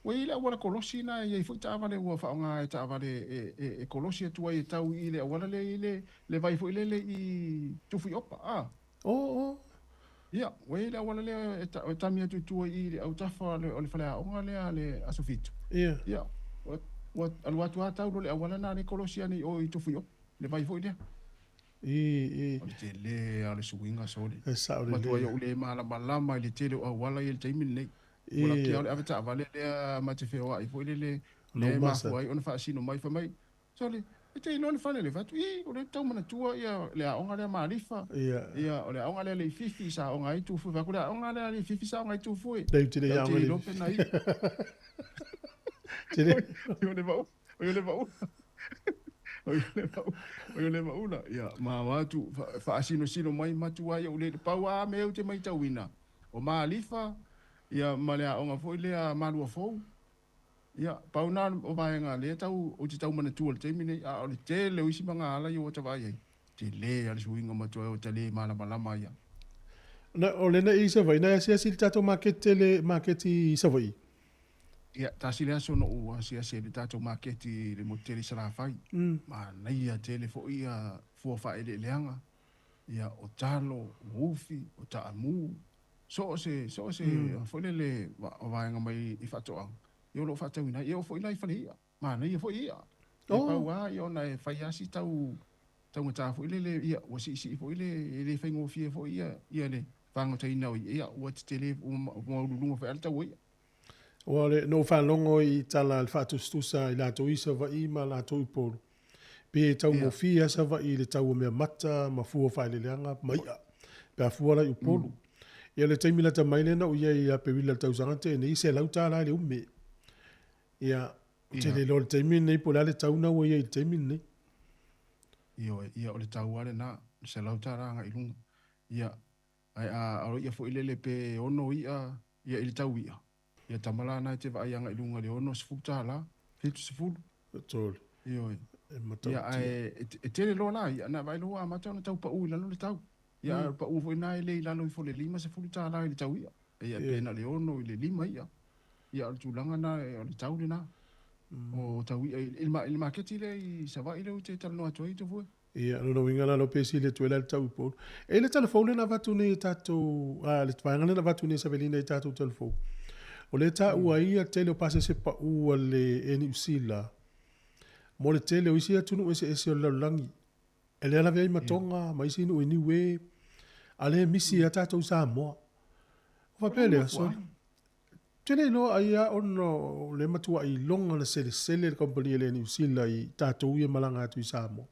ua i ai le auala kolosi lena e i ai foi taavale ua faaaoga e taavale e e kolosi atu ai e tau i le auala lea e i ai le le vai foi lele i Tufuiopa a. Oo. Ia, ua i ai le auala lea e tami atu i tua i le autafa o le faleaoga lea a le Aso Fitu. Ia. Ia, ua alu atu lava tau loa le auala lena lea e kolosi ane i o i Tufuiopa, le vai foi lea. I, i. O le tele lava o le suiga sole. E sao lelei. Matuai ou le malamalama i le tele o auala ia i le taimi lenei. Ua laki lava o le avetaavale lea ma te feoai foi lele, lea e mafua ai ona faasino mai fai mai, Sole, e te iloa le fale lea? Fai atu, Ii, o lea ou te tau manatua ia le aoga lea Malifa, ia, o le aoga lea Leififi sa aoga ai Tufue. Fai atu, le aoga lea Leififi sa aoga ai Tufue. Lei ou te le i aoga iloa pe na ia. Oi o le vaula, oi o le vaula. Oi o le vaula, oi o le vaula. Ia, ma o atu, faasinosino mai matua ia ou le, pau lava mea ou te matauina, o Malifa, ia, ma le aoga foi lea Maluafou, Ia, pau na o vaega lea tau, ou te tau manatua i le taimi nei, a o le tele o isi magaala ia ua ta vaai ai, tele lava le suiga matua ua ta le malamalama ai lava. Na, o lena i Savaii, na e asiasi i le tatou maketi tele, maketi i Savaii. Ia, tasi le aso na ou asiasi ai i le tatou maketi i le motu tele i Salafai. Manaia tele foi ia fua faaeleeleaga, ia o talo, o ufi, o taamu, so o se, so o se foi lele vaega mai i faatoaga, ia o lo o faatauina ai. Ia oo foi la i fale i'a, manaia foi i'a. Ia pau lava ia ona e fai lava si tau taugata foi lele, ia ua siisii foi le, e le faigofie foi ia, ia le fagotaina o i'a, ia ua tetele, ua maualuluga foi lava le tau o i'a. Aua o le, na ou faalogo i tala a le faatusatusa a i latou i Savaii ma latou i Upolu, pe taugofie lava Savaii i le tau o meamata ma fua o faaeleeleaga ma i'a, pe a fua la i Upolu. Ia o le taimi lata mai lea na ou i ai ia Aperila i le tausaga na tea nei, e $100 i le ume. Ia, ou te le iloa i le taimi lenei po o le a le tau lena ua i ai i le taimi lenei. Ioe, ia o le tau lava lena, $100 agai i luga. Ia, Ae a o ia foi lele pe ono i'a ia i le tau i'a, ia tama la na e te vaai agai i luga i le $60, 70. Tolu. Ioe. E matautia. Ia ae e tele loa la i'a na vaai loa ua amata ona tau pa'u i lalo le tau. Ia ae o le pa'u foi lena e le i lalo ifo i le $50 i le tau i'a. Ia pe na o le 6 i le 5 i'a. Ia o le tulaga lena o le tau lena. O tau i'a i le maketi lea i Savaii lea ou te talanoa atu ai Tofua. Ia, lona uiga la, pe sili atu ai la le tau i Upolu. E i ai le tala fou lea na avatu nei e tatou, a, le vaega lea na avatu nei e Savelina i tatou tala fou. O lea e taua ai ia tele o pasese pau a le Air Niu Sila mo le tele o isi atunuu eseese o le lalolagi. E lea lavea ai ma Tonga ma isi nuu i Niue, a lea e misi ia tatou i Samoa. O faapea lea, so, Ou te le iloa ai lava ona o lea e matuai iloga ona selesele le kamupani a le Air New Zealand i tatou ia e malaga atu i Samoa.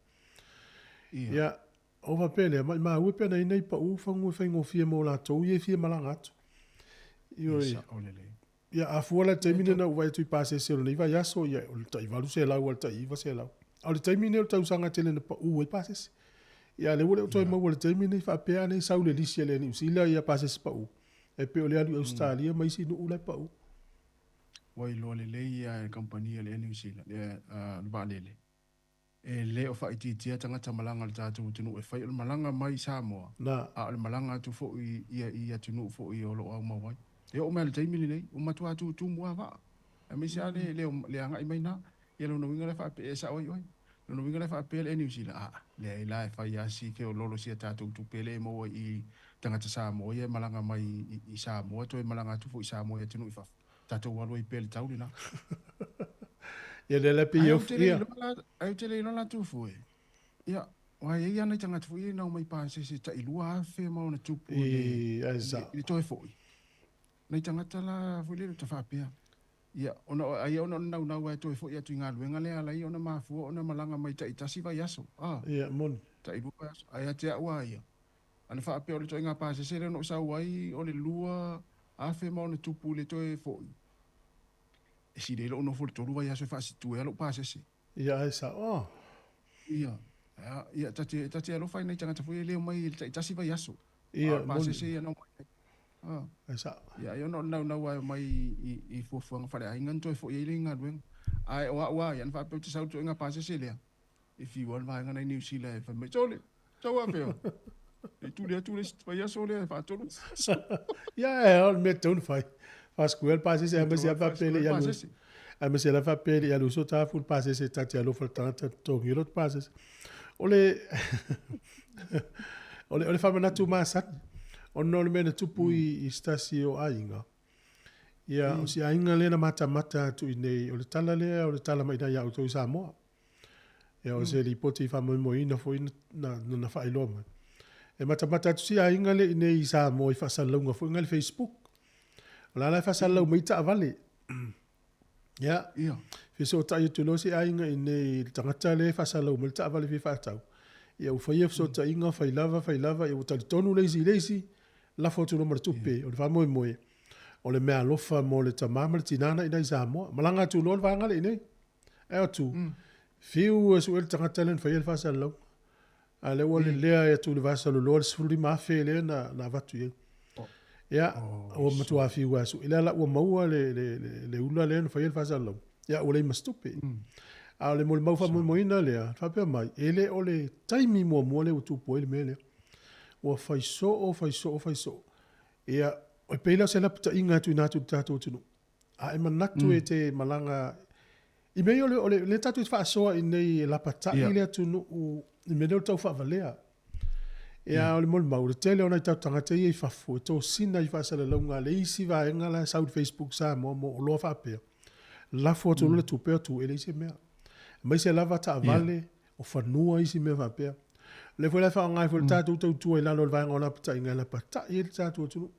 Ia, ona faapea lea, maimau e pe ana i ai nai pau fagu e faigofie mo latou ia e fia malaga atu. Ioe. Ia, a fua la i le taimi lena ua ou vaai atu i pasese o lenei vaiaso, ia, o le tai $800 lava i le tai $900. A o le taimi lenei o le tausaga tele na pau ai pasese. Ia, a o lea ua le o toe maua i le taimi lenei faapea ana sau le lisi a le Air New Zealand ia pasese pau. E pei o le alu i Ausetalia ma isi nuu la e pau. Ua iloa lelei ia e le kamupani a le Air New Zealand, le vaalele, e le o faaitiitia tagata malaga o le tatou atunuu e fai o le malaga mai i Samoa, a o le malaga atu foi ia i atunuu foi o lo o aumau ai. E oo mai lava i le taimi lenei, ua matua tutumu lava vaa, aemaise lava le agai mai i ina. Ia lona uiga la e faapea, e sao ai oe. Lona uiga la e faapea le Air New Zealand, aa, leai la e fai lava si feoloolo si a tatou tupe lea e maua i tagata Samoa ia e malaga mai i Samoa toe malaga atu foi i Samoa i atunuu i fafo, tatou alu ai pea i le tau lena. Ia lea la pei e ofu, ia. Ae ou te le iloa la Tufu e. Ia, aua e i ai lava nai tagata foi ia na omai pasese tai 2,000 ma ona tupu i le toe foi. Nai tagata la foi lele ta faapea, Ia, ona o, ai ona o le naunau lava e toe foi atu i galuega lea e ala ai ona mafua ona malaga mai taitasi vaiaso, a. Ia, moni. Tailua vaiaso. Ae ia te au lava ia, ana faapea o le ituaiga pasese lea na ou sau ai o le 2000 ma ona tupu i le toe foi, e sili ai lou nofo i le tolu vaiaso e faasitue ai lou pasese. Ia, ae sao. Ia, ia, ta te, ta te alofa i nai tagata foi ia e le omai i le taitasi vaiaso. Ia, A o le pasese ia na omai ai. Ae sao. Ia, ai ona o le naunau lava e omai i fuafuaga faaleaiga ona toe foi ai lea i galuega. Ae o au lava ia, ana faapea ou te sau i le ituaiga pasese lea, e fiu lava le vaega lena i Niu Sila e fai mai, Sole, sau afea? E tuli atu le isi vaiaso lea e faatolu. Ia, ae o le mea e tatau ona fai. Faasikuea le pasese, aemaise lava faapea e le i alu. Aemaise lava faapea e le i alu i Sotafu le pasese ta te alofa i le tagata totogi ai lota pasese. O le o le o le faamanatu masani ona o le mea na tupu i se tasi o aiga. Ia, o si aiga lea na matamata atu i inei, o le tala lea o le tala mai i ina ia outou i Samoa. Ia, o se lipoti faamoemoeina foi na na faailoa mai. E matamata atu si aiga lea i inei i Samoa i faasalalauga foi na i le Facebook. O la la e faasalalau mai taavale. Ia, Ia. fesootai atu loa si aiga i inei i le tagata lea e faasalalau mai le taavale fia faatau. Ia ua faia fesootaiga, fai lava, fai lava, ia ua talitonu le isi i le isi, lafo atu loa ma le tupe. O le faamoemoe, o le meaalofa mo le tama ma le tina na i inei i Samoa. Malaga atu loa le vaega lea i inei. Ae atu, fiu e sue le tagata lea na faia le faasalalauga. A o lea ua lelea atu i le vasaloloa le 15,000 lea na, na avatu i ai. Ia, ua matua fiu lava e sue. Lea la ua maua le, le, le, le ula lea na faia le faasalalauga. Ia, ua leai ma se tupe. A o le molimau faamoemoeina lea, faapea mai, e le o le taimi muamua lea ua tupu ai le mea lea. Ua fai soo, fai soo, fai soo. Ia, e pei la o se lapataiga e tuuina atu i le tatou atunuu. A e manatu e te malaga i mea ia o le, o le, lea tatou te faasoa i inei e lapata'i le atunuu i mea nei o le taufaavaleaIa, o le molimau, o le tele o nai tatou tagata ia i fafo e tosina i faasalalauga a le isi vaega la e sau i le Facebook Samoa mo oloa faapea, lafo atu loa le tupe atu e leai se mea. Aemaise lava taavale, o fanua isi mea faapea. O lea foi la e faaaoga ai foi le tatou tautua i lalo o le vaega o lapataiga e lapatai ai le tatou atunuu.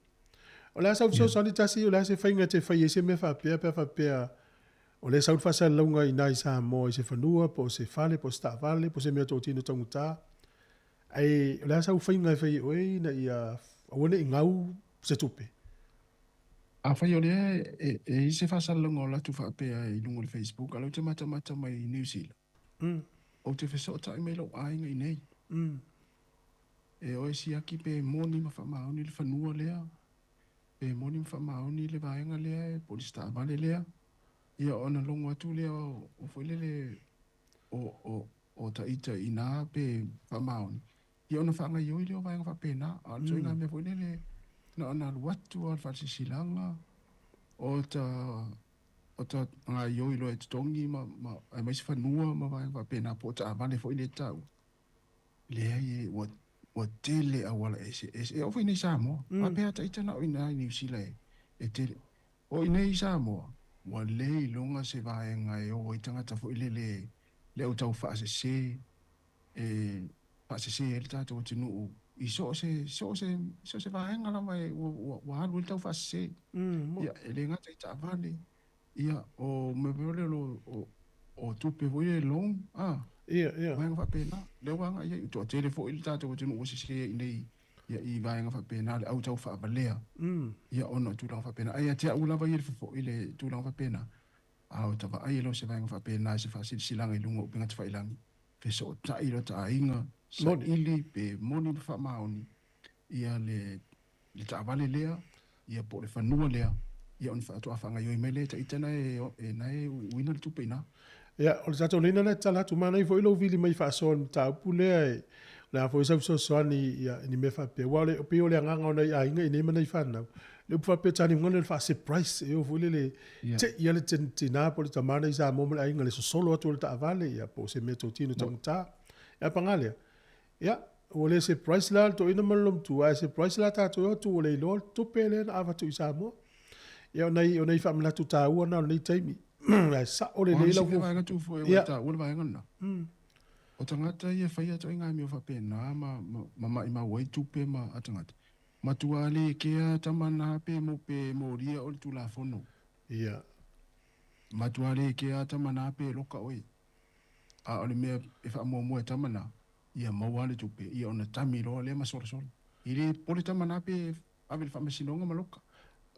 O le a sau fesoasoani tasi, o le a se faiga e te fai ai se mea faapea pe a faapea o lea e sau le faasalalauga i ina i Samoa i se fanua po o se fale po o se taavale po o se mea totino taugata. Ae o le a sau faiga e fai e oe ina ia aua ne i gau se tupe? Afai o lea e i ai se faasalalauga o latou faapea i luga o le Facebook, a o lea ou te matamata mai i Niu Sila, ou te fesootai mai i lou aiga i inei. E oe siaki pe moni ma faamaoni le fanua lea, pe moni ma faamaoni le vaega lea po o le isi taavale lea, ia ona logo atu lea o foi lele o, o, o ta ita i ina pe faamaoni, ia ona faagaioi lea o vaega faapena. A o le ituaiga mea foi lele na ona alu atu lava o le faasilasilaga o ta o ta gaioi loa e totogi ma, ma aemaise fanua ma vaega faapena po o taavale foi lea e taua. Leai e, ua, ua tele auala eseese. E oo foi i inei i Samoa. Faapea ta ita na o i ina i Niu Sila e, e tele. O i inei i Samoa, ua le iloga se vaega e o ai tagata foi lele le au tau faasese, e faasese ai le tatou atunuu i so o se, so o se, so o se vaega lava e, ua, ua, ua alu ai le tau faasese. Ia, e le gata i taavale, ia, o mea foi lele o, o, o tupe foi lele loan, a, vaega faapena, lea ua agai ai. Ua toatele foi le tatou atunuu ua sese ai i inei ia, i vaega faapena, le au tau faavalea, ia, ona o tulaga faapena. Ae ia te au lava ia le fofo i le tulaga faapena, a o ta vaai loa i se vaega faapena i se faasilasilaga i luga o upega tafailagi, fesootai lota aiga, saili pe moni ma faamaoni ia le le taavale lea, ia po o le fanua lea, ia ona faatoa faagaoioi mai lea e ta ita na e na e uina le tupe i ina. Ia, o le tatou laina lea e tatala atu, manaia foi lou vili mai faasoa i le mataupu lea, e, o le a foi sau fesoasoani ia, i ni mea faapea. Aua o le, pei o le agaga o nai aiga i nei ma nai fanau, le upu faapea taniuga lea o le faa-surprise, e o foi lele, te i le tina po o le tama lea i Samoa ma le aiga, le sosolo atu o le taavale, ia, po o se mea totino taugata. Ia, paga lea, ia, ua le surprise la le toeaina ma le lomtua, ae surprise la tatou e o atu ua le iloa le tupe lea na avatu i Samoa. Ia, o nai, o nai faamanatu taua na o lenei taimi. Ae sao lelei lau fuafuaga. Vaega tu foi ua taua le vaega lena. O tagata ia e faia ituaiga amio faapena ma, ma, ma maimau ai tupe ma a tagata. Matua le kea tama na pe mo pe molia o le Tulafono. Ia. Matua le kea tama na pe loka oe. A o le mea e faamuamua e tama na, ia maua le tupe, ia ona tami loa lea ma solasola. E le pole tama na pe ave i le faamasinoga ma loka.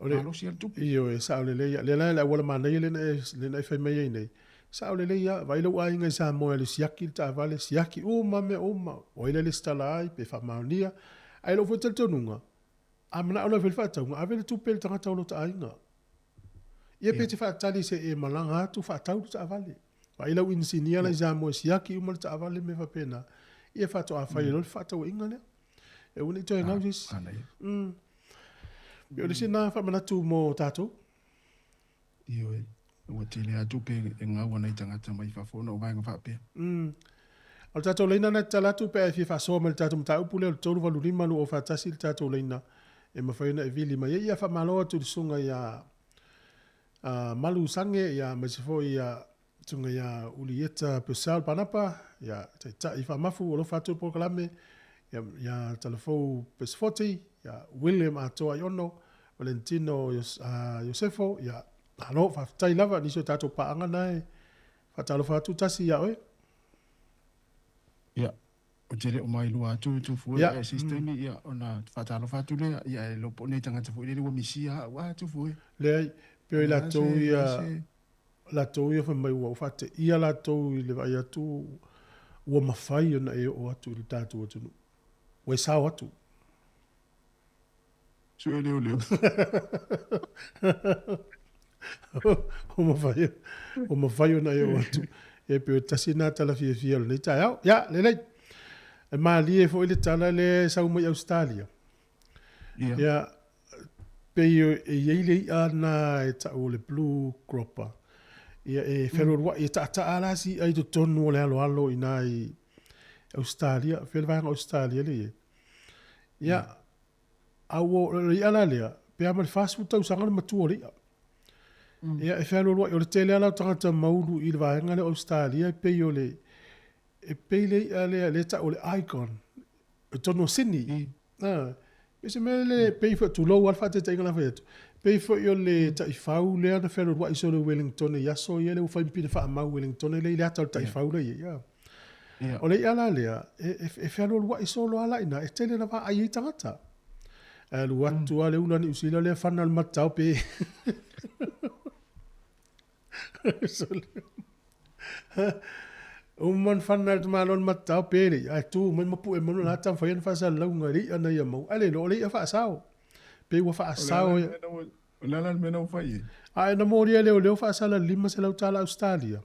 O le, Malosi lava le tupe. Ioe, sao lelei lava. Lea la le auala manaia lea na e, lea na e fai mai ai nei. Sao lelei lava, vaai lou aiga i Samoa e alu siaki le taavale, siaki uma mea uma, o ai la e lesitala ai, pe faamaonia. Ae i lou foi talitonuga, a manao loa e fai le faatauga, ave le tupe i le tagata o lota aiga. Ia pe te faatali se i e malaga atu faatau le taavale. Vaai lau inisinia la i Samoa e siaki uma le taavale mea faapena, ia faatoa fai ai loa le fefaatauaiga lea. E aua ne i toe gau se isi. Pei o le isi lena faamanatu mo tatou. Ioe, ua tele lava tupe e gau ana i tagata mai fafo ona o vaega faapea. O le tatou laina lena e tatala atu pe a e fia faasoa mai i le tatou mataupu lea o le 385 241 le tatou laina e mafai ona e vili mai ai. Ia faamalo atu i le susuga ia Malu Sange ia aemaise foi ia susuga ia Ulieta Purcell Panapa, ia Taitai Faamafu alofa atu le polokalame, ia, ia Talafou Pesefoti, ia William Atoa Aiono, Valentino Iosefo, ia malo, faafetai lava nisi o tatou paaga na e faatalofa atu tasi ia oe. Ia, ou te le o mailua atu Tufue, ae se isi taimi ia ona faatalofa atu lea, ia ae iloa po o nei tagata foi lele ua misia au, a Tufue. Leai, pei o i latou ia, latou ia fai mai ua faateia latou i le vaai atu ua mafai ona e oo atu i le tatou atunuu. Ua e sao atu. Sue leoleo. Ua mafai, ua mafai ona e oo atu. E pei o tasi lena tala fiafia o lenei taeao. Ia, lelei. E malie foi le tala lea e sau mai Ausetalia. Ia. Ia, Pei e i ai le i'a lena e ta'u o le blue grouper. Ia e fealualua'i, e ta'ata'a la si i'a i totonu o le aloalo i ina i Ausetalia, fea le vaega o Ausetalia lea e i ai. Ia, a ua, o le i'a la lea, pe a ma le 40 tausaga le matua o le i'a. Ia, e fealualua'i, o le tele lava la o tagata maulu i le vaega lea o Ausetalia e pei o le, e pei le i'a lea, lea e ta'u o le icon, i totonu o Sydney. Ah, pei se mea le, pei foi, tulou lava le faataitaiga la fai atu, pei foi o le taifau lea na fealualuai solo i Wellington i aso ia lea ua fai ma pine faamau Wellington lea i le ata o le taifau la i ai. Ah. O le i'a la lea, e fealualuai solo lava la i ina, e tele ina vaai ai tagata. Ae alu atu lava le ula Niu Sila lea fana le matau pe. Uma ona fana le tamaloa le matao pe le i'a, ae tu mai ma pue mai lona ata ma fai ana faasalalauga i le i'a na ia maua. Ae le iloa o le i'a faasao. Pei ua faasao ia. O le a la le mea na ua fai ai? Ae na molia e leoleo faasala i le $500 Ausetalia.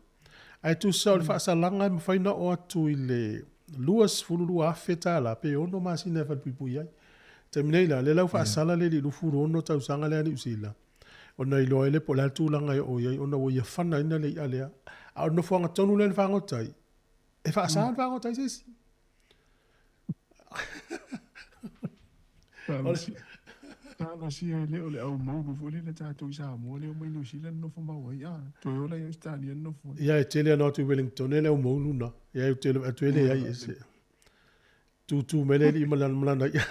Ae tusa o le faasalaga e mafai ona oo atu i le $22,000 pe ono masina e falepuipui ai. Taimi nei la, lea la ua faasala le alii 26 tausaga lea Niu Sila. Ona iloa ai lea po o le a le tulaga e oo i ai ona ua ia fanaina le i'a lea. A o le nofoaga tonu lea na fagota ai, e faasa ona fagota ai se isi. Talosia e le o le au maulu foi lele tatou i Samoa lea omai Niu Sila nonofo mau ai. Ah, toe ola i Ausetalia nonofo ai. Ia e tele ana o atu i Wellington e le au maulu na. Ia e tele atu e leai e se. Tūtū mai le alii ma lana, ma lana i'a.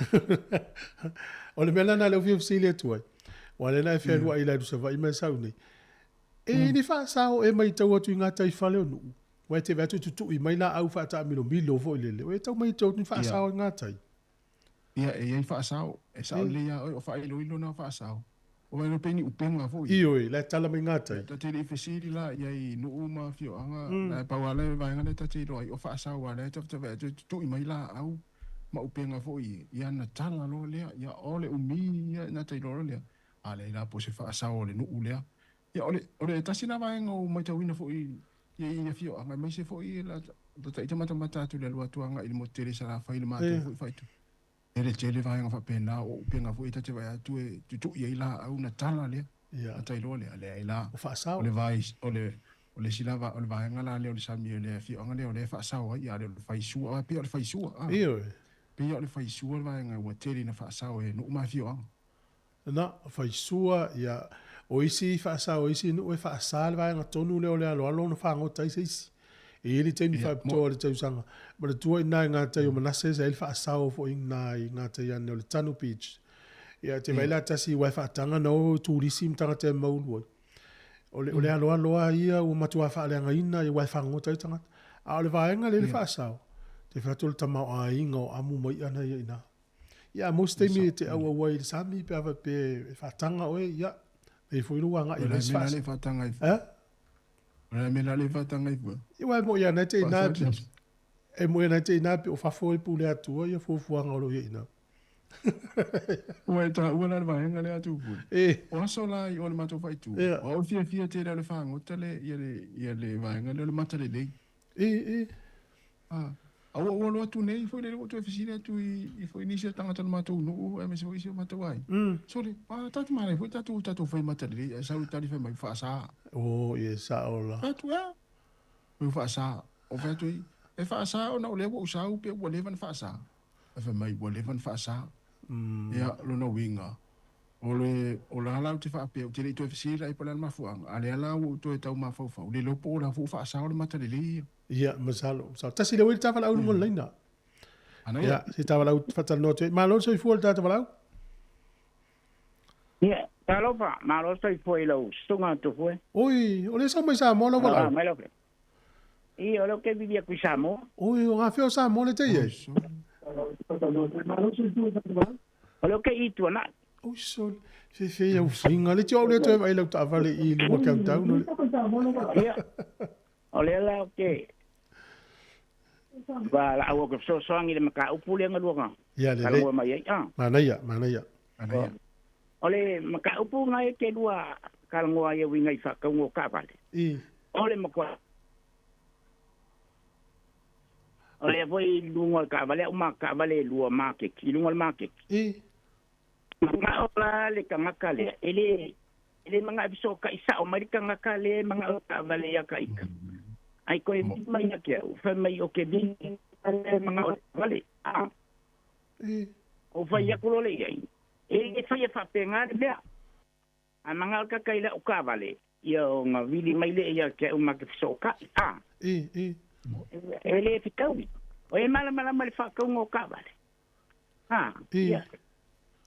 O le mea lena lea ua fia fesili atu ai, aua o lea na e fealuai i le alu Savaii ma e sau nei, e ni faasao e matau atu i gataifale o nuu, aua e te vaai atu e tutui mai laau faataamilomilo foi lele, o e tau matau atu ni faasao i gatai? Ia, e i ai faasao, e sao lelei lava oe, o faailoilo na o faasao. O vai pei ni upega foi. Ioe, la e tala mai gatai. Ta te le i fesili la i ai i nuu ma afioaga, la e pau lava le vaega lea ta te iloa ai o faasao aua lea e tafatafa atu e tutui mai laau ma upega foi ia na tala loa lea, ia o le umi ia na ta iloa loa lea, a leai la po o se faasao o le nuu lea. Ia o le o le tasi la vaega ua matauina foi ia i afioaga aemaise foi la ta ita matamata atu i le alu atu agai i le motu tele i Salafai i le matou foi faaitu. Tele tele vaega faapena, o upega foi ta te vaai atu e tutui ai laau na tala lea, na tailoa lea, leai la. O faasao. O le vai, o le, o le isi la, o le vaega la lea o le sami o le afioaga lea o lea e faasao ai, a le o le faisua, a pei o le faisua, a. Ioe. Pei o le faisua le vaega ua tele ina faasao e nuu ma afioaga. Na, faisua, ia, o isi faasao o isi nuu e faasa le vaega tonu lea o le aloalo ona fagota ai se isi. E i ai le taimi faapitoa o le tausaga. Manatua i ina i gatai o Manase sa i ai le faasao foi i ina i gatai ane o le Tanu Beach. Ia, te vaai la tasi aua e faataga na o turisi ma tagata e maulu ai. O le, o le aloalo lava ia ua matua faaleagaina aua e fagota ai tagata. A o le vaega lea i le faasao, te fai atu o le tamaoaiga o amu ma i'a na ia i ina. Ia, mo se taimi e te auau ai i le sami pe a faapea e faataga oe, ia, e i ai foi lou agai i le isi faasa. Eh? O le mea la le faataga ai fua. Ia, aua e moni lava na te i ina, e moni lava na te i ina pei o fafo e pule atua ia fuafuaga o lo o i ai i ina. Ua e taua la le vaega lea Tupua. E. O aso la i o le matou faaitu. E. O au fiafia tele o le fagota le, ia le, ia le vaega lea o le mata lelei. E, e. A, a ua, ua alu atu nei foi lele ua toe fesili atu i, i foi nisi o tagata o le matou nuu aemaise foi isi o matou aiga. Sole, a tatou manaia foi tatou, tatou fai mata lelei ae sau le tali fai mai faasa. Oh, ia sao la. Fai atu, ea, ua faasa. Ou fai atu ai, e faasa ona o lea ua ou sau pe ua leva ona faasa. Ae fai mai, ua leva ona faasa. Ia, lona uiga, o le, o la la ou te faapea, ou te le i toe fesili la i ai po o le a le mafuaaga, a o lea la ua ou toe tau mafaufau, le iloa po o la foi ua faasao le mata lelei ia. Ia, masalo, masalo. Tasi lea ua i le tavalau i luga o le laina. Ana Ia, ia. se tavalau faatalanoa atu ai. Malo le soifua i le ta tavalau. Ia, talofa, malo le soifua i lau susuga Tufue. Oi, o lea sau mai Samoa lau Ah, valaau. mai lau. Ia, o lea ou te vili atu i Samoa. Oi, o gafea o Samoa lea te i ai? O lea ou te i Tuanai. Oi, sole. Fefe au faiga. Le tio au lea toe vaai lau taavale i luga countdown o le. Ia, o lea la ou te valaau atu e fesoasoani i le mataupu lea na lua na Ia, lelei. talanoa mai ai. Ah. Manaia, manaia. Manaia. O le mataupu na e te lua talanoa ai e uiga i faatauga o taavale. I. O le matua O lea foi i luga o le taavale au ma taavale e lua maketi, i luga o le maketi. I. Manga'o la le tagata lea, e lē e lē magaʻi fesootaʻi saʻo mai le tagata lē magaʻo taʻavale ia taʻita. Ai koe vili mai ia te au, fai mai o ke vili le magaʻo taʻavale. A o fai aku loa le iai, e lē faia faapegā le mea. A magaʻo le tagata i le a'u taʻavale, ia ona vili mai lea ia te au ma te fesootaʻi. A e lē fetaui. O e malamalama i le faatauga o taʻavale. Ha, ia.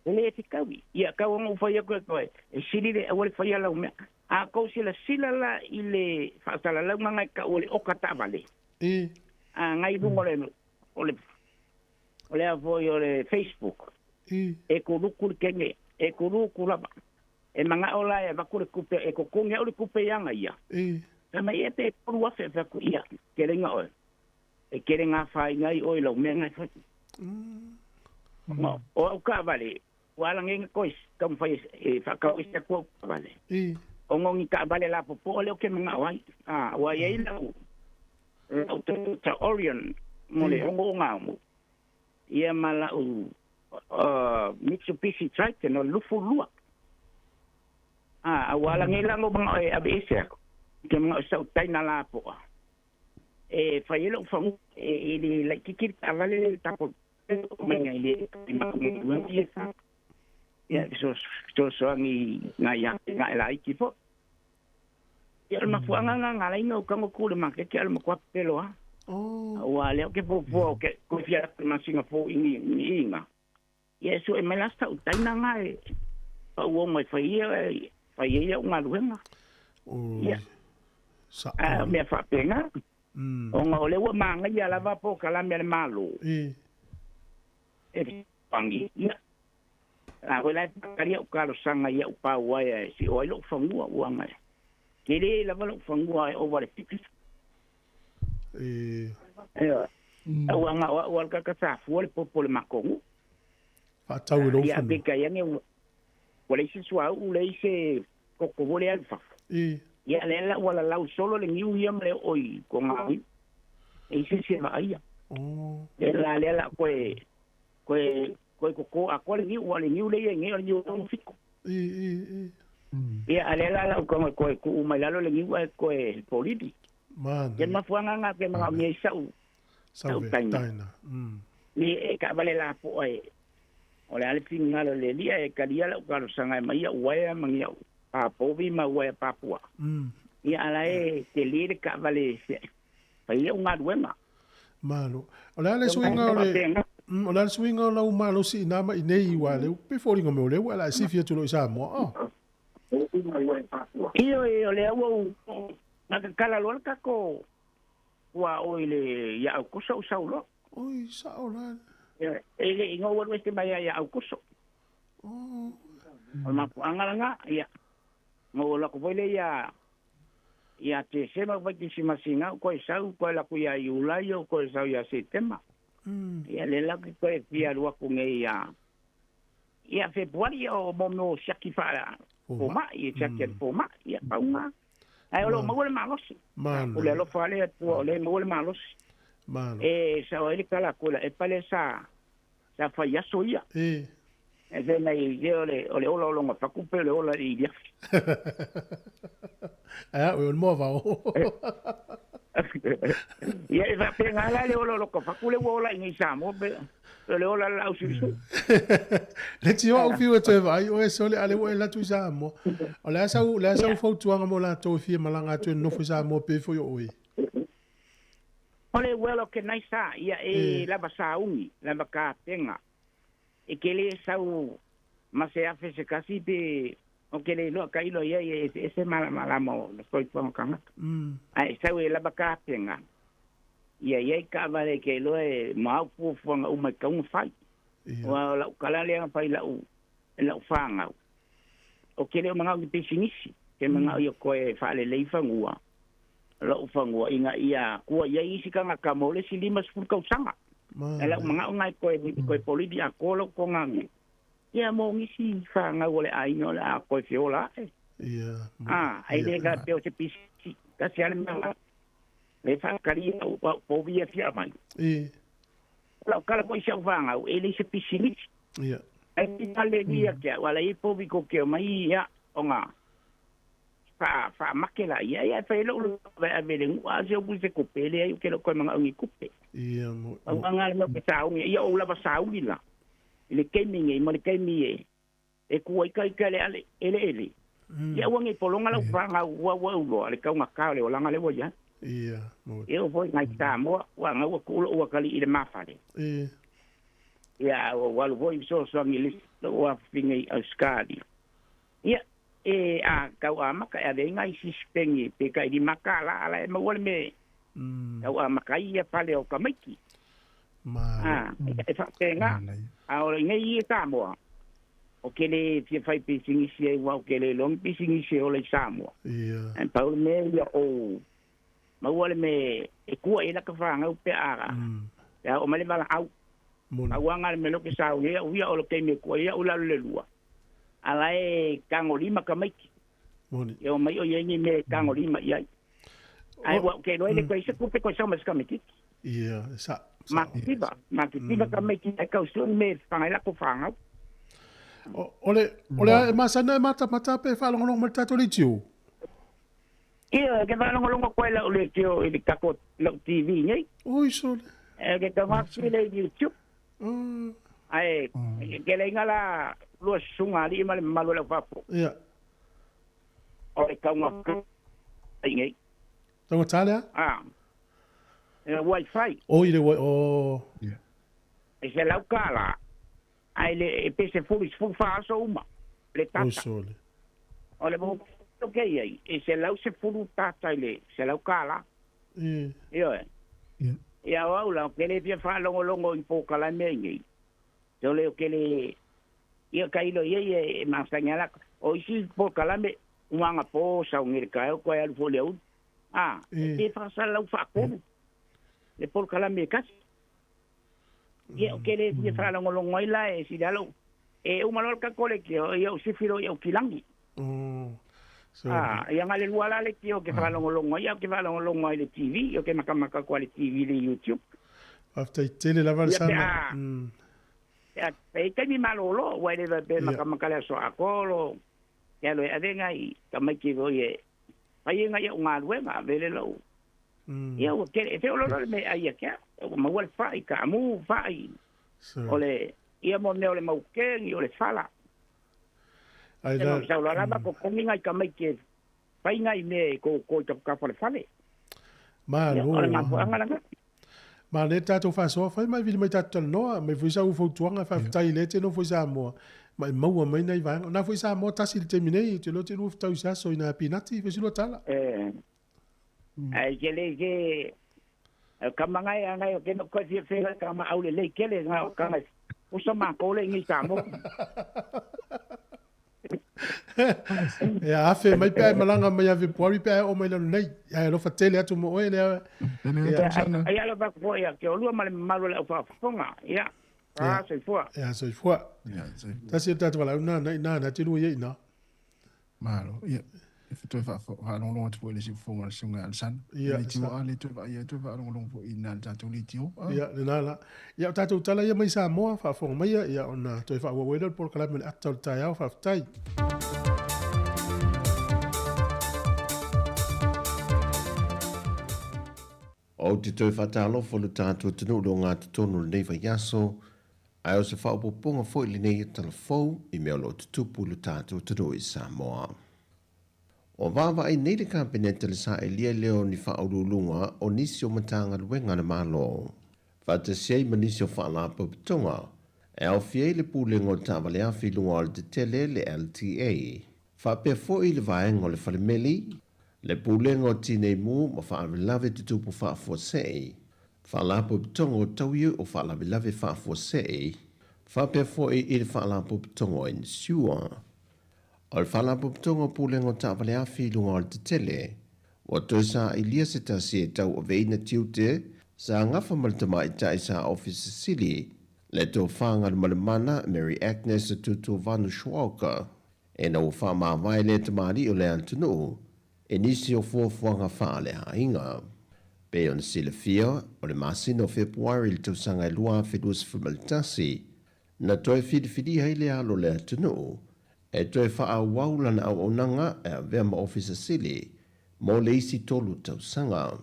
E lē fetaui. Ia tau ona ou fai atu e koe, e sili le aua le faia lau mea. A tou silasila la i le faasalalauga na e tau o le oka taavale. A ngai i luga o le o le o le a foi o le Facebook. E kuluku le kene, e kuluku lava. E manao la e avatu le tupe, e totogi au le tupe ia na ia. Fai mai e pe 3,000 fai atu ia, kelega oe. E kele ngā whāinga i oe lau mea ngai whai. O au kaavale, ua alagega koe taumafai e whaakau i se aku au kaavale. O ngongi kaavale la popoa lea o ke manga'o ai. A, ua iai lau, lau Toyota Orion mo le ogo o ngā Ia ma lau Mitsubishi Triton o le 22. A, ua alagega lau manga'o e ave ese aku. Ke manga'o sau taina la poa. E fai ai lou fagua e le laitiiti le taavale lea i le tatou maiga i le matou ia sa ia fesoasoani nai atinae laiti foi. Ia o le mafuaaga lena na ala ai ona ou tago atu i le maketi a o le matua pepelo lava. Aua lea ou te fuafua ou te toe fia alu atu i le masina fou i Niuina. Ia e sue mai la se tautaina lena e pau ona e fai ia fai ai au galuega. Ia. A o mea faapena. Ona o lea ua manaia lava polokalame a le Malo. E fesoasoani. Ia. A foi la e faatali au talosaga i au pauaea e sio ai lou fanua ua na tele lava lou fanua e ova le 7. Ioe. Aua na o au a le tagata sa fua le popo o le matou nuu. Faatau i lou fanua. Ia peitai ane ua leai se suauu, leai se koko foi lea alu i fafo. Ia lea la ua lalau solo le niu ia ma le oo i Toga. E i se isi e vaaia. Lea la lea la koe koe koe koko atoa le niu, aua o le niu lea e i ai nei o le niu 67. Ia a lea la la ou tago e toe tuu mai lalo le niu ae toe polili. Ia le mafuaaga lena pe manaomia ai sau sau taina. Ni e taavale lapoa e o le a le finagalo o le Alii ae talia lau talosaga e aumai au uaea ma ni au papovi ma uaea papua. Ia a la e tele le taavale e fai ai au galuega. Malo. O le a le suiga o le o le a le suiga o lau malosi i na ma i nei ua leu pe foliga mai o lea ua e la e sifi atu loa i Samoa. Oh. Ioe, o lea ua ou na tatala loa le tatou puaoi i le ia Aukuso ou sau loa. Oi, sao la. E le i nou alu ese mai ia ia Aukuso. Oh. O le mafuaaga lena, ia. Na ou alu atu foi lea ia ia Tesema vai Kisimasina ou toe sau, toe alu atu ia Iulai ou toe sau ia Setema. Ia lea la ou te toe fia alu atu nei ia Ia Fepuari o mo mo siaki faa fomai, e siaki a le fomai, ia pau lena. Ae o lo o maua le malosi. O le alofa a le Atua o lea e maua le malosi. E sao ai le tala atu e pale sa sa fai aso ia. E fai mai ia o le o le ola o lona fatu pe o le ola i le afi. Ae a oe o le moa vao. Ia e faapena la le ola o lota fatu lea ua ola i nei i Samoa pe o le ola a le laau suisui. Le tio au fiu e toe vaai oe sole a le ua e alu atu i Samoa. O le a sau, le a sau fautuaga mo latou e fia malaga atu e nonofo i Samoa pei foi o oe? O le well organized sa, ia e lava sauni, lava kapena. E ke le sau ma se afe se kasi pe o ke le iloa ka iloa iai e eseese malamalama o le soifuaga o tagata. Ae sau e lava kapena, ia iai taavale ke iloa e mau fuafuaga uma e tatau ona fai. Aua o lau tala lea na fai i lau, i lau fanau, ou te le o manao i ni pisinisi, ke manao ia toe faalelei fanua, lou fanua ina ia tua i ai isi tagata mo le isi 50 tausaga. Ae lau manao lena e toe toe polili atoa lou togaga ia mo nisi fanau o le aiga o le a toe feola ae. A, e le faapea o se pisinisi, tasi lava le mea e faatali au au povi ia fia aumai. O lau tala foi i si au fanau, e le se pisinisi. Ai ki le ni ke wala i po vi ko ke mai ia o nga fa fa makela ia ia fa lo lo va a vele a se o se ko pele ai ke lo ko manga ngi kupe. Ia mo. Au nga le mo sa ngi ia o la va sa ngi la. Le ke mi ngi mo le ke mi e. E ku ai kai ka le ale ele ele. Ia ua ngi polonga la fa nga ua ua lo le ka nga ka le ola nga le wa ia. Ia mo. Ia o foi ngai ta mo wa nga ua ku lo ua kali i le mafale. E. Ia o walu foi so so ngi le ua fingi auskali. Ia e a kau a maka e le ngai si spengi pe kai di makala ala e maua le me. Kau a maka ia pale o kamaiki. Ma. Ah, e fa tenga. A o ngai i Samoa. O ke le fia fai pisingisi e wa o ke le long pisingisi o le Samoa. Ia. En pau me ia o maua le me e kua e la ka whangau pe ara. Ia o male vala au. Au anga le me lo ke sau ia uia o lo ke me kua ia ula le lua. Ala e kangolima ka maiki. Moni. Ia o mai o ia ni me kangolima ia. Ai wa ke lo ele ko se kupe ko sa mas ka maiki. Ia sa. Makiva, makiva ka maiki e kau su me whangai la ko whangau. Ole ole masana e mata mata pe whalongolongo ma tato le tio. Ia ke whalongolongo koe lau le tio i le kako lau TV nei. Oi sole. E ke ka whakui le YouTube. Ai ke le inga la lua sunga ali ma le malu lau whapo. Ia. O le kaunga ai nei. Taunga tale a? Ah. E wifi. O i le wi o. Ia. E se lau kala. Ai le e pese fulu fu fa so uma le tata. O sole. O le mo ke ai e se lau se fulu tata ile se lau kala. E. Io e. Ia au la ke le fia fa longo longo i po kala me ngi. So le ke le ia kai lo ia e ma sanya la o isi po kala me uanga po sa ngi ka ko ai fo le au. Ah, e fa sa lau fa ko. Le po kala me kasi. Ia o ke le fia fa longo longo i la e si dalo. E uma lo ka kole ke ia o sifiro ia o kilangi. So, ah, ia ngale lua la le kio ke fa longo longo ia ke fa longo longo i le TV, ia ke makamaka ko le TV le YouTube. After tele la val sana. Ia pe kai mi malolo, wa le pe makamaka le so akolo. Ia lo ave ngai ka mai ki vo ye. Ai ngai ia ngaluenga vele lo. Ia o ke e te olo le me ai kia. O ma wal fa i ka mu fa i. Ole ia mo ne ole mau ke ni ole fala. Ai la sa la ba ko kongi ngai ka mai ke pai ngai me ko ko ta ka fale fale. Ma lo. Ole ma ko anga la. Ma le tato fa so fa mai vi mai tato no mai foi sa u fo tuanga fa tai le te no foi sa mo. Mai maua mai nei va na foi sa mo tasi le temine te lo te lu tau sa so ina pinati fe silo tala. Eh. Ai ke le ke ka mangai angai o ke no ko fia fe ka ma au le le ke le nga ka mai. O sa ma ko le ngi sa mo. Ia afe mai pe malanga mai ave poari pe o mai nei. Ia lo fatele atu mo ele. Ia lo ba ko ia ke olua ma le malu le fa fonga. Ia. Ah sei fua. Ia sei fua. Ia sei. Tasi tatu wala na na na na tilu ia ina. Malo. Ia. E toe fa fa longo longo atu le si fonga sunga alsan. Ia. Le tio a le toe fa ia toe fa longo longo ina tatou le tio. Ia le nala. Ia tatou tala ia mai Samoa fa fonga mai ia ona toe fa uaua le por kala me ata o tai au fa tai. O te toe whātālofo le tātua tanu lo ngā tonu le nei vaiaso, ai o se whaopoponga foi le nei talafou i mea lo tutupu le tātua tanu i Samoa. O vava ai nei le kapeneta le sa elia leo ni whaululunga o nisi o matanga luenga na malo. Whātasiai ma nisi o whaalapa putonga, e au fiei le pūlenga o tāwale awhi lunga o le tetele le LTA. Whapea foi le vaenga o le whalemeli, le pūlenga o tine mū ma whaavilave tutupu whaafuasei. Whaalapa putonga o tauiu o whaalavelawe whaafuasei. Whapea foi i le whaalapa putonga o insua. O le whalapopotonga o pūlenga o tāwale awhi lunga o le tetele. Wa toi sa ilia se tasi e tau o veina tiute, sa ngafa malatama i tai sa office sili, le tō whanga le malamana Mary Agnes Tutu Vanu Shuauka. E na o wha mā le tamari o le antunu, e nisi o fuafuanga wha le hainga. Pe on silafia o le masina o Februari le tausanga e lua whilus whimalitasi, na toe filifilia ai le alo o le atunuu e toe faaauau lana auaunaga e avea ma Ofisa Sili mo le isi tolu tausaga.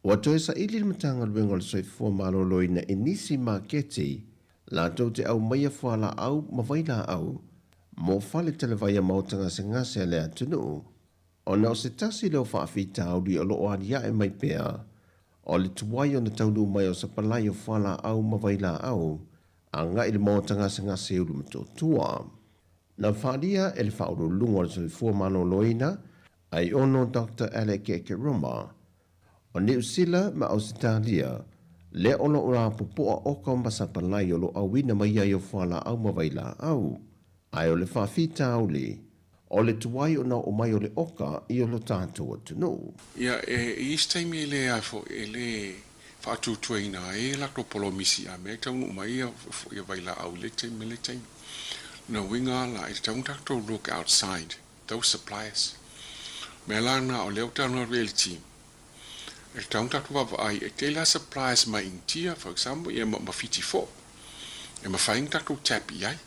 Ua toe saili le Matagaluega o le Soifua Maloloina i nisi maketi latou te aumaia fualaau ma vailaau mo fale talavaia maota gasegase a le atunuu, ona o se tasi lea o faafitauli o lo o aliae mai pea o le tuai ona taunuu mai o sapalai o fualaau ma vailaau agai i le maota gasegase i Ulumotootua. Na faaalia e le Faauluuluga o le Soifua Maloloina Aiono Doctor Alec Ekeroma o Niu Sila ma Ausetalia lea o lo o lapopoa oka ma sapalai o lo o auina mai ai o fualaau ma vailaau, ae o le faafitauli o le tuai ona oo mai o le oka i o lo tatou atunuu. Ia, e i isi taimi e le a foi, e le faatuatuaina ai e latou polomisi a mea e taunuu mai ia, ia vailaau i lea taimi ma lea taimi. Lona uiga la, e tatau ona tatou look outside those suppliers. O mea la na o lea ua talanoa atu i ai le team, e tatau ona tatou vaavaai, e tele lava suppliers mai Initia, for example, ia ma Fiti foi, e mafai ona tatou tap i ai,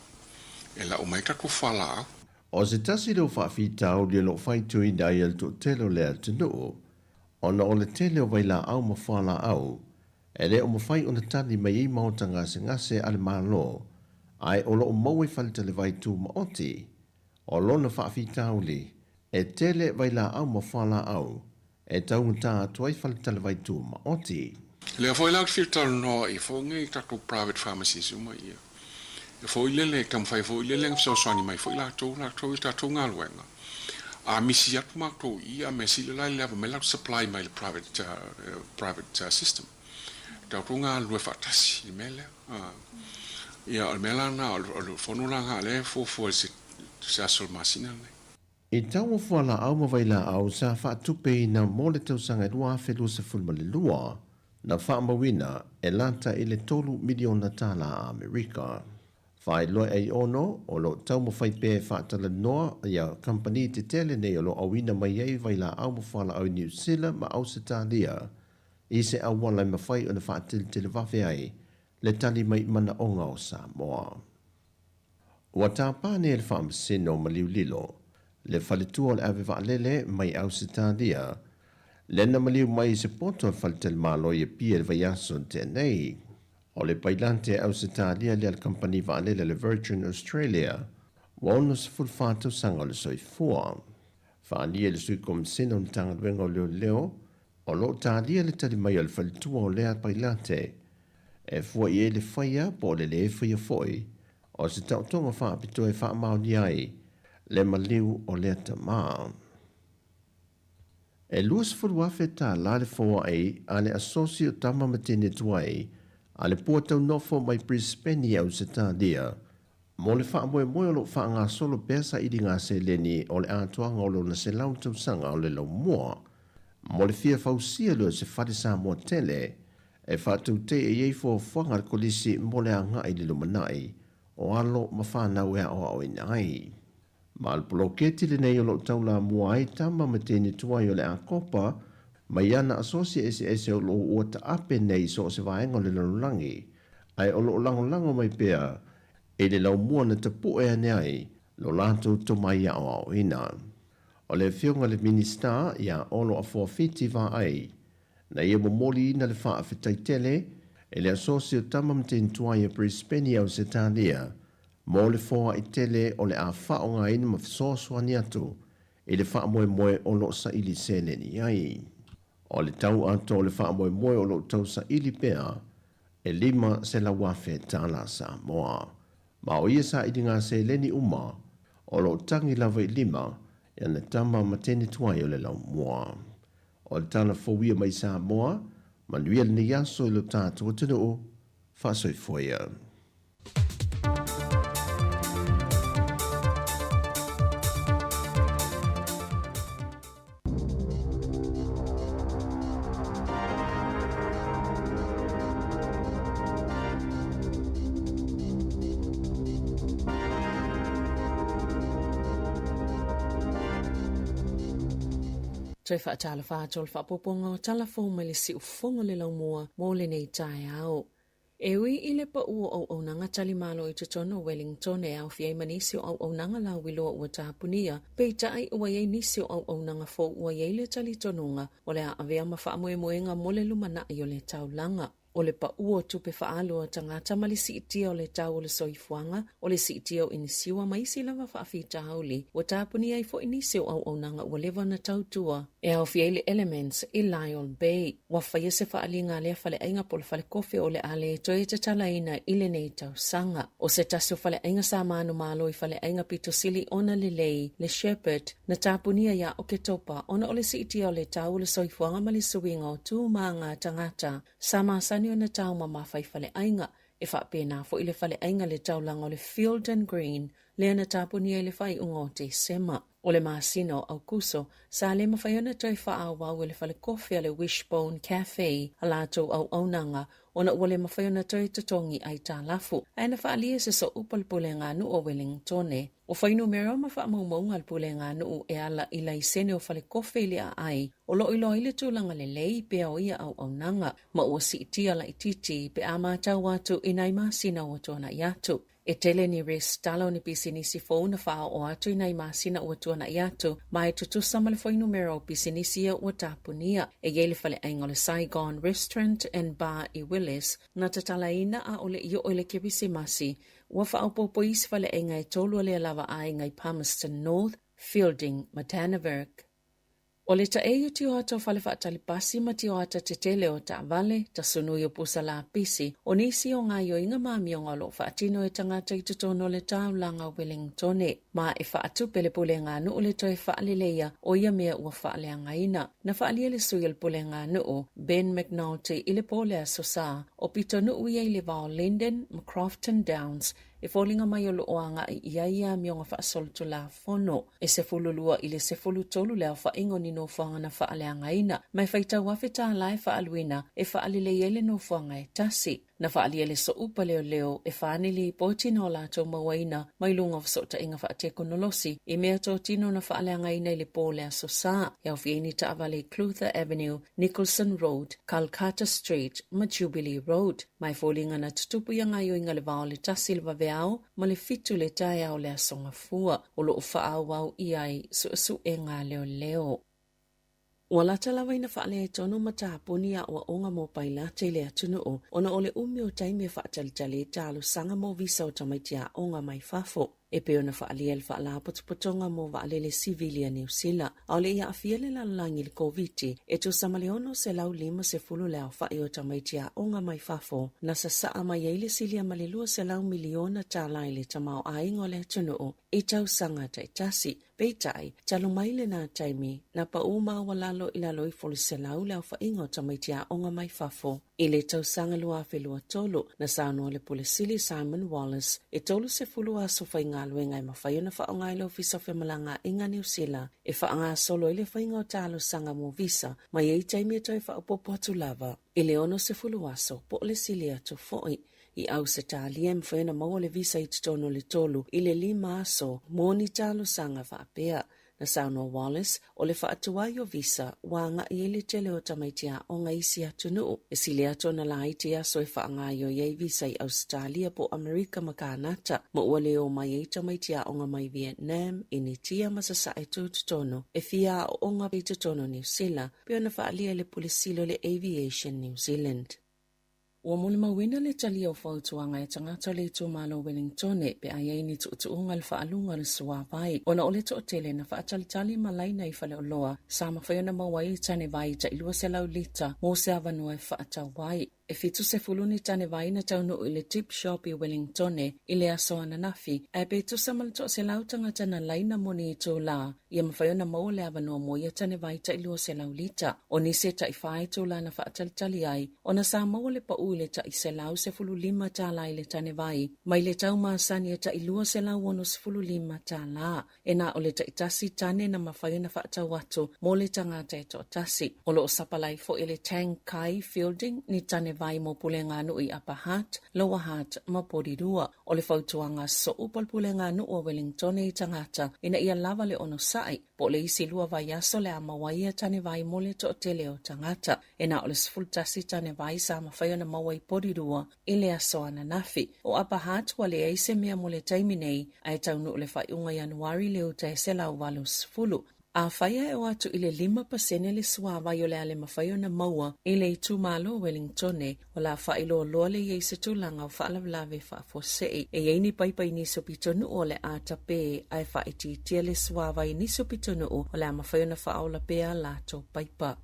e lau mai tatou fualaau. O se tasi lea o faafitauli o lo o faitioina ai e le toatele o le atunuu, ona o le tele o vailaau ma fualaau e le o mafai ona tali mai ai maota gasegase a le Malo, ae o lo o maua i faletalavai tumaoti. O lona faafitauli, e tele vailaau ma fualaau e taugata atu ai faletalavai tumaoti. Lea foi la ou te fia talanoa i foi nei tatou private pharmacies uma ia. E foi lele e taumafai foi lele na fesoasoani mai foi latou latou i tatou galuega. A misi atu matou i i a mea sili la le ava mai latou supply mai le private private system. Tatou galulue faatasi i le mea lea. Ia o le mea la lena o le fono la lena lea e fuafua i se aso o le masina lenei. I taua fualaau ma vailaau sa faatupeina mo le tausaga e 2022, na faamauina e lata i le $3 miliona Amerika. Faailoa e Aiono, o lo o taumafai pea e faatalanoa ia kamupani tetele nei o lo o auina mai ai vailaau ma fualaau i Niu Sila ma Ausetalia i se auala e mafai ona faateletelevave ai le tali mai manaoga o Samoa. Ua tapa nei e le Faamasino o Maliulilo le faletua o le ave vaalele mai Ausetalia lea na maliu mai i se poto a le faletalimalo i Apia i le vaiaso na tea nei. O le pailate Ausetalia lea a le kamupani vaalele a le Virgin Australia ua 64 tausaga o le soifua. Faaalia e le Sui Komisena o le Matagaluega o Leoleo o lo o talia le tali mai a le faletua o lea pailate e fua i ai le faia po o le lē faia foi o se taotoga faapitoa e faamaonia ai le maliu o lea tama. E $20,000 le foai a le asosi o tama ma teine tuai a le pua taunofo mai Brisbane i Ausetalia mo le faamoemoe o lo o faagasolo pea sailiga seleni o le atoaga o lona 100 tausaga o le laumua mo le fia fausia lea o se fale Samoa tele e faatautaia i ai fuafuaga a le Kolisi mo le agai i le lumanai o alo ma fanau e aoaoina ai. Ma o le poloketi lenei o lo o taulamua ai tama ma teine tuai o le Akopa mai ana asosi eseese o lo o ua taape nei i so o se vaega o le lalolagi, ae o lo o lagolago mai pea i le laumua na tapue ane ai lo latou tomai aoaoina. O le Afioga i le Minisita ia Olo Afoafiti Vaai, na ia momoliina le faafetai tele i le asosi o tama ma teine tuai a Brisbane i Ausetalia mo le foai tele o le a faaaogaina ma fesoasoani atu i le faamoemoe o lo o saili seleni ai. O le tau atoa o le faamoemoe o lo o tausaili pea e $500,000 Samoa. Ma o ia sailiga seleni uma o lo o tagi lava i lima i ana tama ma teine tuai o le laumua. O le tala fou ia mai Samoa, manuia lenei aso i lo tatou atunuu, faasoifua ia. Toe faatalofa atu o le faaopoopoga o tala fou mai le siufofoga o le laumua mo lenei taeao. E ui i le pau o auaunaga talimalo i totonu o Wellington e aofia ai ma nisi o auaunaga lauiloa ua tapunia, peitai ua i ai nisi o auaunaga fou ua i ai le talitonuga o le a avea ma faamoemoega mo le lumanai o le taulaga. O le pau o tupe faaalu a tagata ma le siitia o le tau o le soifuaga, o le siitia o inisiua ma isi lava faafitauli, ua tapunia ai foi nisi o auaunaga ua leva ona tautua e aofia ai le Elements i Lyall Bay. Ua faia se faaaliga a lea faleaiga po o le falekofe o le a le toe tatalaina i lenei tausaga. O se tasi o faleaiga sa manumalo i faleaiga pito sili ona lelei, le Shepherd, na tapunia ia Oketopa ona o le siitia o le tau o le soifuaga ma le suiga o tu ma aga tagata sa masani ona taumamafa i faleaiga. E faapena foi le faleaiga le taulaga o le Field and Green lea na tapunia i le faaiuga o Tesema. O le masina o Aukuso, sa le mafai ona toe faaauau e le falekofe a le Wishbone Cafe a latou auaunaga ona ua le mafai ona toe totogi aitalafu, ae na faaalia e se sooupu a le Pulega-nuu o Welingtone. O fuainumera ma faamaumauga a le Pulega-nuu e ala i laisene o falekofe i le aai o lo o iloa ai le tulaga lelei pea o ia auaunaga, ma ua siitia laitiiti pe a matau atu i nai masina ua tuanai atu. E tele ni resitala o ni pisinisi fou na faaoo atu i nai masina ua tuanai atu, ma e tutusa ma le fuainumera o pisinisi ia ua tapunia. E i ai le faleaiga o le Saigon Restaurant and Bar i Willis, na tatalaina a ʻole i oo i le Kerisimasi, ua faaopoopo isi faleaiga e tolu a lea lava aiga i Palmerston North, Feilding ma Dannevirke. O le taei o tioata o fale faatali pasi ma tioata tetele o taavale, tasunui o pusa lapisi, o nisi o gaoioiga ma amioga o lo o faatino e tagata i totonu o le taulaga o Welingtone, ma e faatupe le puleganuu le toe faaleleia o ia mea ua faaleagaina. Na faaalia le sui o le puleganuu, Ben McNulty, i le po o le Aso Sa, o pitonuu ia i le va o Linden ma Crofton Downs, E foliga mai o lo o agai i ai ia amioga faasolitulafono. E 12 i le 13 le aofaiga o ni nofoaga na faaleagaina, ma e faitau $1,000 e faaaluina e faalelei ai le nofoaga e tasi. Na faaalia le sooupa leoleo e fa ni lipoti na o latou mauaina mai luga o fesootaiga faatekonolosi i meatotino na faaleagaina i le po o le Aso Sa, e aofia ai ni taavale i Clutha Avenue, Nicholson Road, Calcutta Street ma Jubilee Road. Ma e foliga na tutupu ia gaoioiga le va o le tasi i le vaveao ma le fitu i le taeao o le Aso Gafua o lo o faaauau i ai suesuega a leoleo. Ua lata lava ina faaletonu ma tapuni aʻoaʻoga mo pailate i le atunuu ona o le umi o taimi e faatalitali ai talosaga mo visa o tamaiti aoga mai fafo. E pei ona faaalia e le Faalapotopotoga mo Vaalele Sivili a Niu Sila, ʻaʻole i aafia le lalolagi i le Koviti, e tusa ma le 650 le aofai o tamaiti aoga mai fafo na sasaa mai ai le silia ma le $200 miliona i le tamaoaiga o le atunuu i tausaga taitasi. Peitai, talu mai lena taimi, na pau maualalo i lalo ifo o le 100 le aofaiga o tamaiti aoga mai fafo. I le tausaga 2023, na saunoa le Pule Sili Simon Wallace e 30 aso faigaluega e mafai ona faaaoga e le Ofisa o Femalagaaiga a Niu Sila e faagasolo ai le faiga o talosaga mo visa ma i ai taimi e toe faaopoopo atu lava i le 60 aso po o le sili atu foi. I Ausetalia e mafai ona maua le visa i totonu o le tolu i le lima aso mo ni talosaga faapea. Na saunoa Wallace, o le faatuai o visa ua agai ai le tele o tamaiti aoga i isi atunuu. E sili atu ona laiti aso e faagaoioi ai visa i Ausetalia po o Amerika ma Kanata, ma ua le o mai ai tamaiti aoga mai Vietnam, Initia ma Sasae Tutotonu e fia aooga i totonu o Niu Sila, pei ona faaalia e le Pule Sili o le Aviation New Zealand. Ua molimauina le talia o fautuaga e tagata o le itumalo o Wellingtone pe a i ai ni tuutuuga i le faaluga o le suavai ona o le toatele na faatalitali ma laina i faleoloa sa mafai ona maua ai tane vai tai 200 lita mo se avanoa e faatau ai. E 70 ni tane vai na taunuu i le Tip Shop i Wellingtone i le aso ananafi ae pe tusa ma le 100 tagata na laina mo ni itulā ia mafai ona maua le avanoa mo ia tane vai tai 200 lita. O nisi e tai fa itulā na faatalitali ai ona sa maua le pau i le tai $115 i le tane vai, mai le tau masani e tai $265. E na o le taitasi tane na mafai ona faatau atu mo le tagata e toatasi. O lo o sapalai foi e le Tang Kai Fielding ni tane tane vai mo Puleganuu i Upper Hutt, Lower Hutt ma Porirua. O le fautuaga soo po o le Puleganuu a Wellingtone i tagata ina ia lava le onosai, po o le isi 2 vaiaso le a maua ai ia tane vai mo le toatele o tagata. E na o le 11 tane vai sa mafai ona maua i Porirua i le aso ananafi. O Upper Hutt ua leai se mea mo le taimi nei, ae taunuu le faaiuga Ianuari le uta e 180. Afai ae oo atu i le 5% le suāwai o le a le mafai ona maua i le itumalo o Wellingtone, o le a faailoa loa le i ai se tulaga o faalavelave faafuasei. E i ai ni paipa i nisi o pitonuu o le a tapē ae faaitiitia le suāwai i nisi o pitonuu o le a mafai ona faaola pea a latou paipa.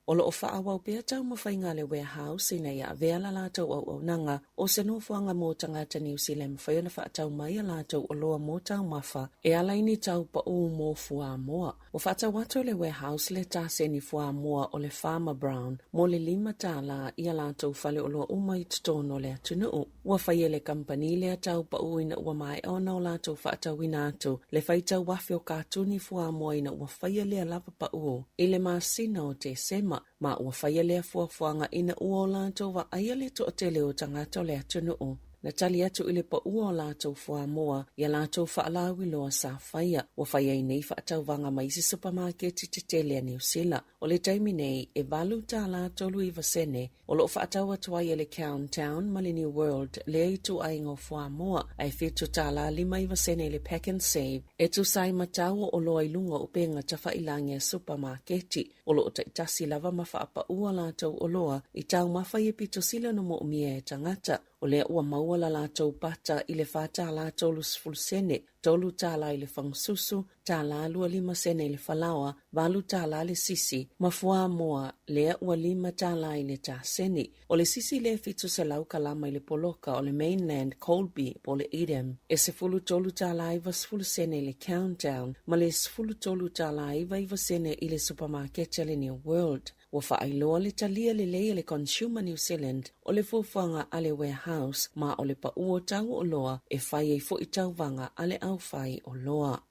O lo o faaauau pea taumafaiga a le Warehouse ina ia avea la latou auaunaga o se nofoaga mo tagata Niu Sila e mafai ona faatau mai a latou oloa mo taumafa e ala i ni tau paʻū mo fuamoa. Ua faatau atu e le Warehouse le taseni fuamoa o le Farmer Brown mo le $5 i a latou faleoloa uma i totonu o le atunuu. Ua fai e le kamupani lea tau paʻū ina ua maea ona o latou faatauina atu le faitau afe o katuni fuamoa ina ua faia lea lava paʻū i le masina o Tesema, ma ua faia lea fuafuaga ina ua o latou vaaia le toatele o tagata o le atunuu na tali atu i le paʻua o latou fuamoa i a latou faalauiloa sa faia. Ua fai ai nei faatauvaga ma isi supamaketi tetele a Niu Sila. O le taimi nei, e $8 39 sene o lo o faatau atu ai e le Countdown ma le New World lea ituaiga o fuamoa, ae $7 59 i le Pak'nSave e tusa ai ma tau o oloa i luga o upega tafailagi a supamaketi. O lo o taitasi lava ma faapaua latou oloa i taumafa ia pito sili ona moomia e tagata. O lea ua maua la latou pata i le $4 30 sene, $3 i le fagasusu, $1 25 sene i le falaoa, $8 le sisi, ma fuamoa lea ua $5 i le taseni. O le sisi lea 700 kalama i le poloka o le Mainland Colby po o le Edam, e $13 90 sene i le Countdown ma le $13 99 sene i le supamaketi a le New World. Ua faailoa le talia lelei e le Consumer New Zealand o le fuafuaga a le Warehouse ma o le paʻu o tau oloa e fai ai foi tauvaga a le aufai oloa.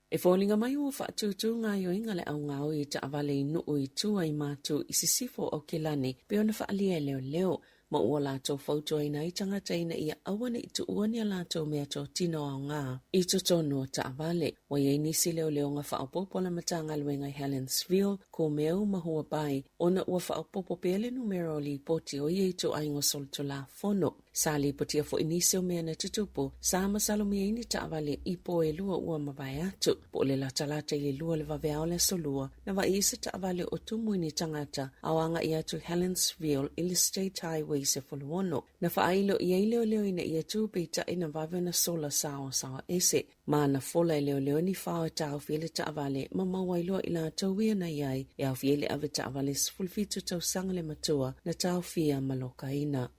E foliga mai ua faatūtū gaoioiga le augaoi i taavale i Nuu i tua i Matu i sisifo o Aukilani pei ona faaalia e leoleo ma ua latou fautuaina ai tagata ina ia aua ne i tuua ni a latou meatotino aoga i totonu o taavale. Ua i ai nisi leoleoga faaopoopo a le Matagaluega i Helensville, Kumeu ma Huapai ona ua faaopoopo pea le numera o lipoti o ia ituaiga o solitulafono. Sa lipotia foi nisi o mea na tutupu, sa masalomia ai ni taavale i pō e 2 ua mavae atu. Po o le latalata i le 2 o le vaveao o le aso Lua, na vaai ai se taavale o tumu i ni tagata a o agai atu i Helensville i le State Highway 16. Na faailo i ai leoleo ina ia tū peitai na vave ona sola saoasaoa ese. Ma na fola e leoleo ni fao e taofi ai le taavale ma maua ai loa i latou ia na i ai e aofia ai le ave taavale 17 tausaga le matua na taofia ma lokaina.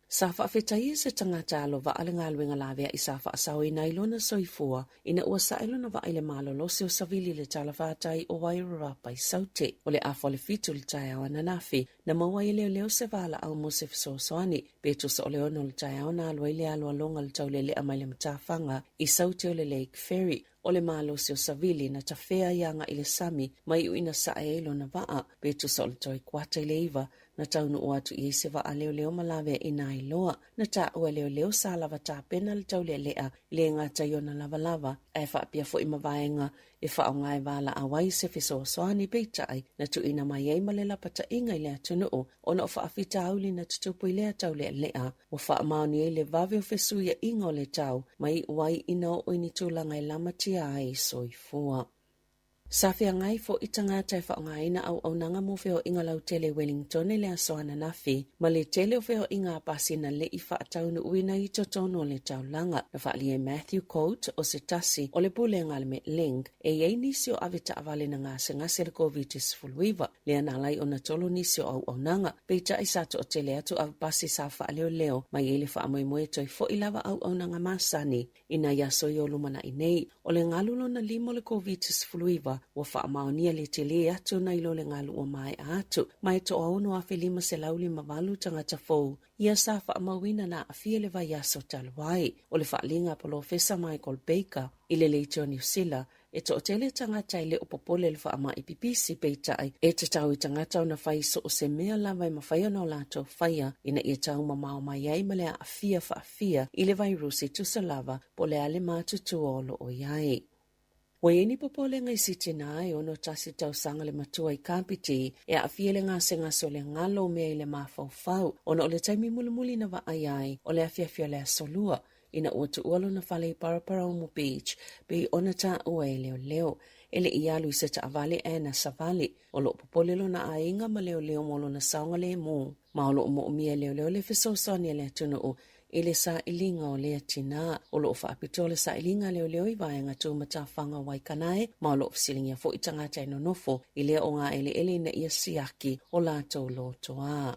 Sa faafetaia se tagata alova'a le galuega lavea'i sa faasaoina ai lona soifua ina ua sae lona va'a i le malolosi o Savili i le talafatai o Wairarapa i Saute. O le afa o le 7 i le taeao ananafi, na maua ai e leoleo se valaau mo se fesoasoani. Pe tusa o le 6 o le taeao na alu ai le aloaloga o le taulele'a mai le matafaga i Saute o le Lake Ferry. O le malosi o Savili na tafea ai aga'i i le sami ma iu ina sae ai lona va'a. Pe tusa o le toe kuata i le 9, na taunuu atu i ai se vaa leoleo ma laveaiina ai loa. Na taua e leoleo sa lava tapena le taulealea i le gata i ona lavalava, ae faapea foi ma vaega e faaaoga e valaau ai se fesoasoani peitai na tuuina mai ai ma le lapataiga i le atunuu ona o faafitauli na tutupu i lea taulealea. Ua faamaoni ai le vave o fesuiaiga o le tau ma iu ai ina oo i ni tulaga e lamatia ai soifua. Sa feagai foi tagata e faaaogaina auaunaga mo feoaiga lautele i Wellington i le aso ananafi, ma le tele o feoaiga a pasi na le i faataunuuina i totonu o le taulaga. Na faaalia e Matthew Coate o se tasi o le pulega a le Metlink, e i ai nisi o ave taavale na gasegase i le Koviti-19, lea na ala ai ona tolo nisi o auaunaga. Peitai sa toatele atu ave pasi sa faaleoleo mai ai le faamoemoe toe foi lava auaunaga masani I nai aso i o lumanai nei, o le galu lona lima o le Koviti-19 ua faamaonia le tele atu nai lo le galu ua maea atu, ma e 16,558 tagata fou ia sa faamauina na aafia i le vaiaso talu ai. O le faaaliga a Polofesa Michael Baker i le Leitio Niu Sila, E toatele tagata e le o popole i le faamai pipisi, peitai, e tatau i tagata ona fai so o se mea lava e mafai ona o latou faia ina ia tau mamao mai ai ma le aafia faafia i le vairusi tusa lava po o le a le matutua o lo o i ai. Ua i ai ni popolega i si tinā e 61 tausaga le matua i Kapiti e aafia i le gasegase o le galo o mea i le mafaufau ona o le taimi mulimuli na vaaia ai o le afiafi o le Aso Lua ina ua tuua lona fale i Paraparaumu Beach pei ona taua e leoleo. E le i alu i se taavale ae na savali. O lo o popole lona aiga ma leoleo mo lona saogalemu, ma o lo o moomia e leoleo le fesoasoani a le atunuu i le sailiga o lea tinā. O lo o faapitoa le sailiga a leoleo i vaega tumatafaga o Waikanae, ma o lo o fesiligia foi tagata e nonofo i lea ogaeleele ina ia siaki o latou lotoa.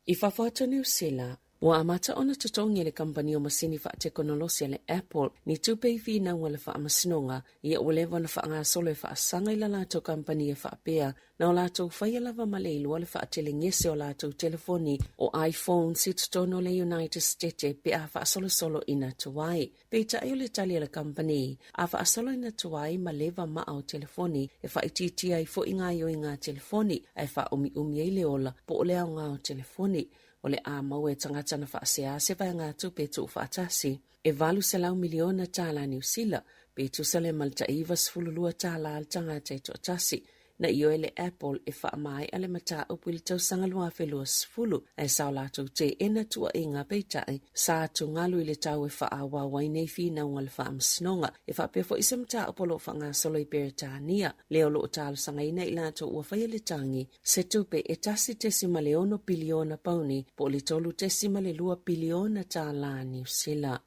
I fafo atu o Niu Sila, ua amata ona totogi e le kamupani o masini faatekonolosi a le Apple ni tupe i finauga a le faamasinoga ia ua leva ona faagasolo e faasaga i la latou kamupani e faapea na o latou faia lava ma le iloa le faatelegese o latou telefoni o iPhones i totonu o le United Stete pe a faasolosolo ina tuai. Peitai o le tali a le kamupani, a faasolo ina tuai ma leva maa o telefoni e faaitiitia ai foi gaoioiga a telefoni ae faaumiumi ai le ola po o le aoga o telefoni. O le a maua e tagata na faasea se vaegatupe tuufaatasi e $800 miliona tālā Niu Sila, pe tusa lea ma le tai $92 tālā a le tagata e toatasi. Na ioe le Apple e faamaea le mataupu i le tausaga 2020, ae sa o latou teena tuuaiga peitai, sa atugalu i le tau e faaauau ai nei finauga a le faamasinoga. E faapea foi se mataupu o lo o faagasolo i Peretania, lea o lo o talosagaina i latou ua faia le tagi, se tupe e 1.6 piliona pauni po o le 3.2 piliona tālā Niu Sila.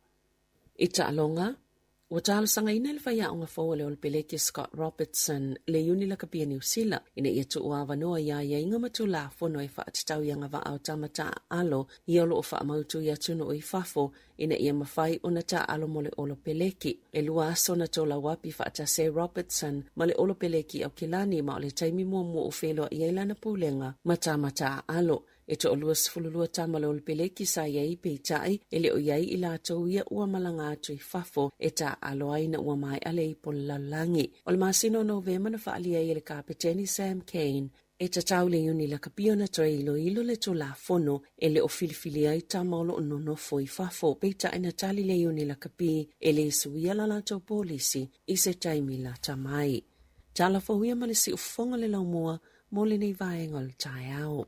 I taaloga, ua talosagaina e le faiaoga fou a le Olepeleki Scott Robertson le Iuni Lakapi a Niu Sila ina ia tuuavanoa i aiaiga ma tulafono e faatatau i agavaa o tama taaalo ia o lo o faamautu i atunuu i fafo ina ia mafai ona taaalo mo le Olopeleki. E lua aso na tolauapi faatasi ai Robertson ma le Olopeleki Aukilani ma o le taimi muamua ua feiloai ai lana pulega ma tama taaalo. E toalua 12 tama le Olepeleki sa i ai, peitai, e le o i ai i latou ia ua malaga atu i fafo e taaalo ai ina ua maea le ipo o le lalolagi. O le masina o Novema na faaalia ai e le Kapeteni Sam Cane e tatau le Iuni Lakapi ona toe iloilo le Tulafono e le o filifili ai tama o lo o nonofo i fafo, peitai na tali le Iuni Lakapi e le suia la latou polisi i se taimi lata mai. Tala fou ia ma le siufofoga o le laumua mo lenei vaega o le taeao.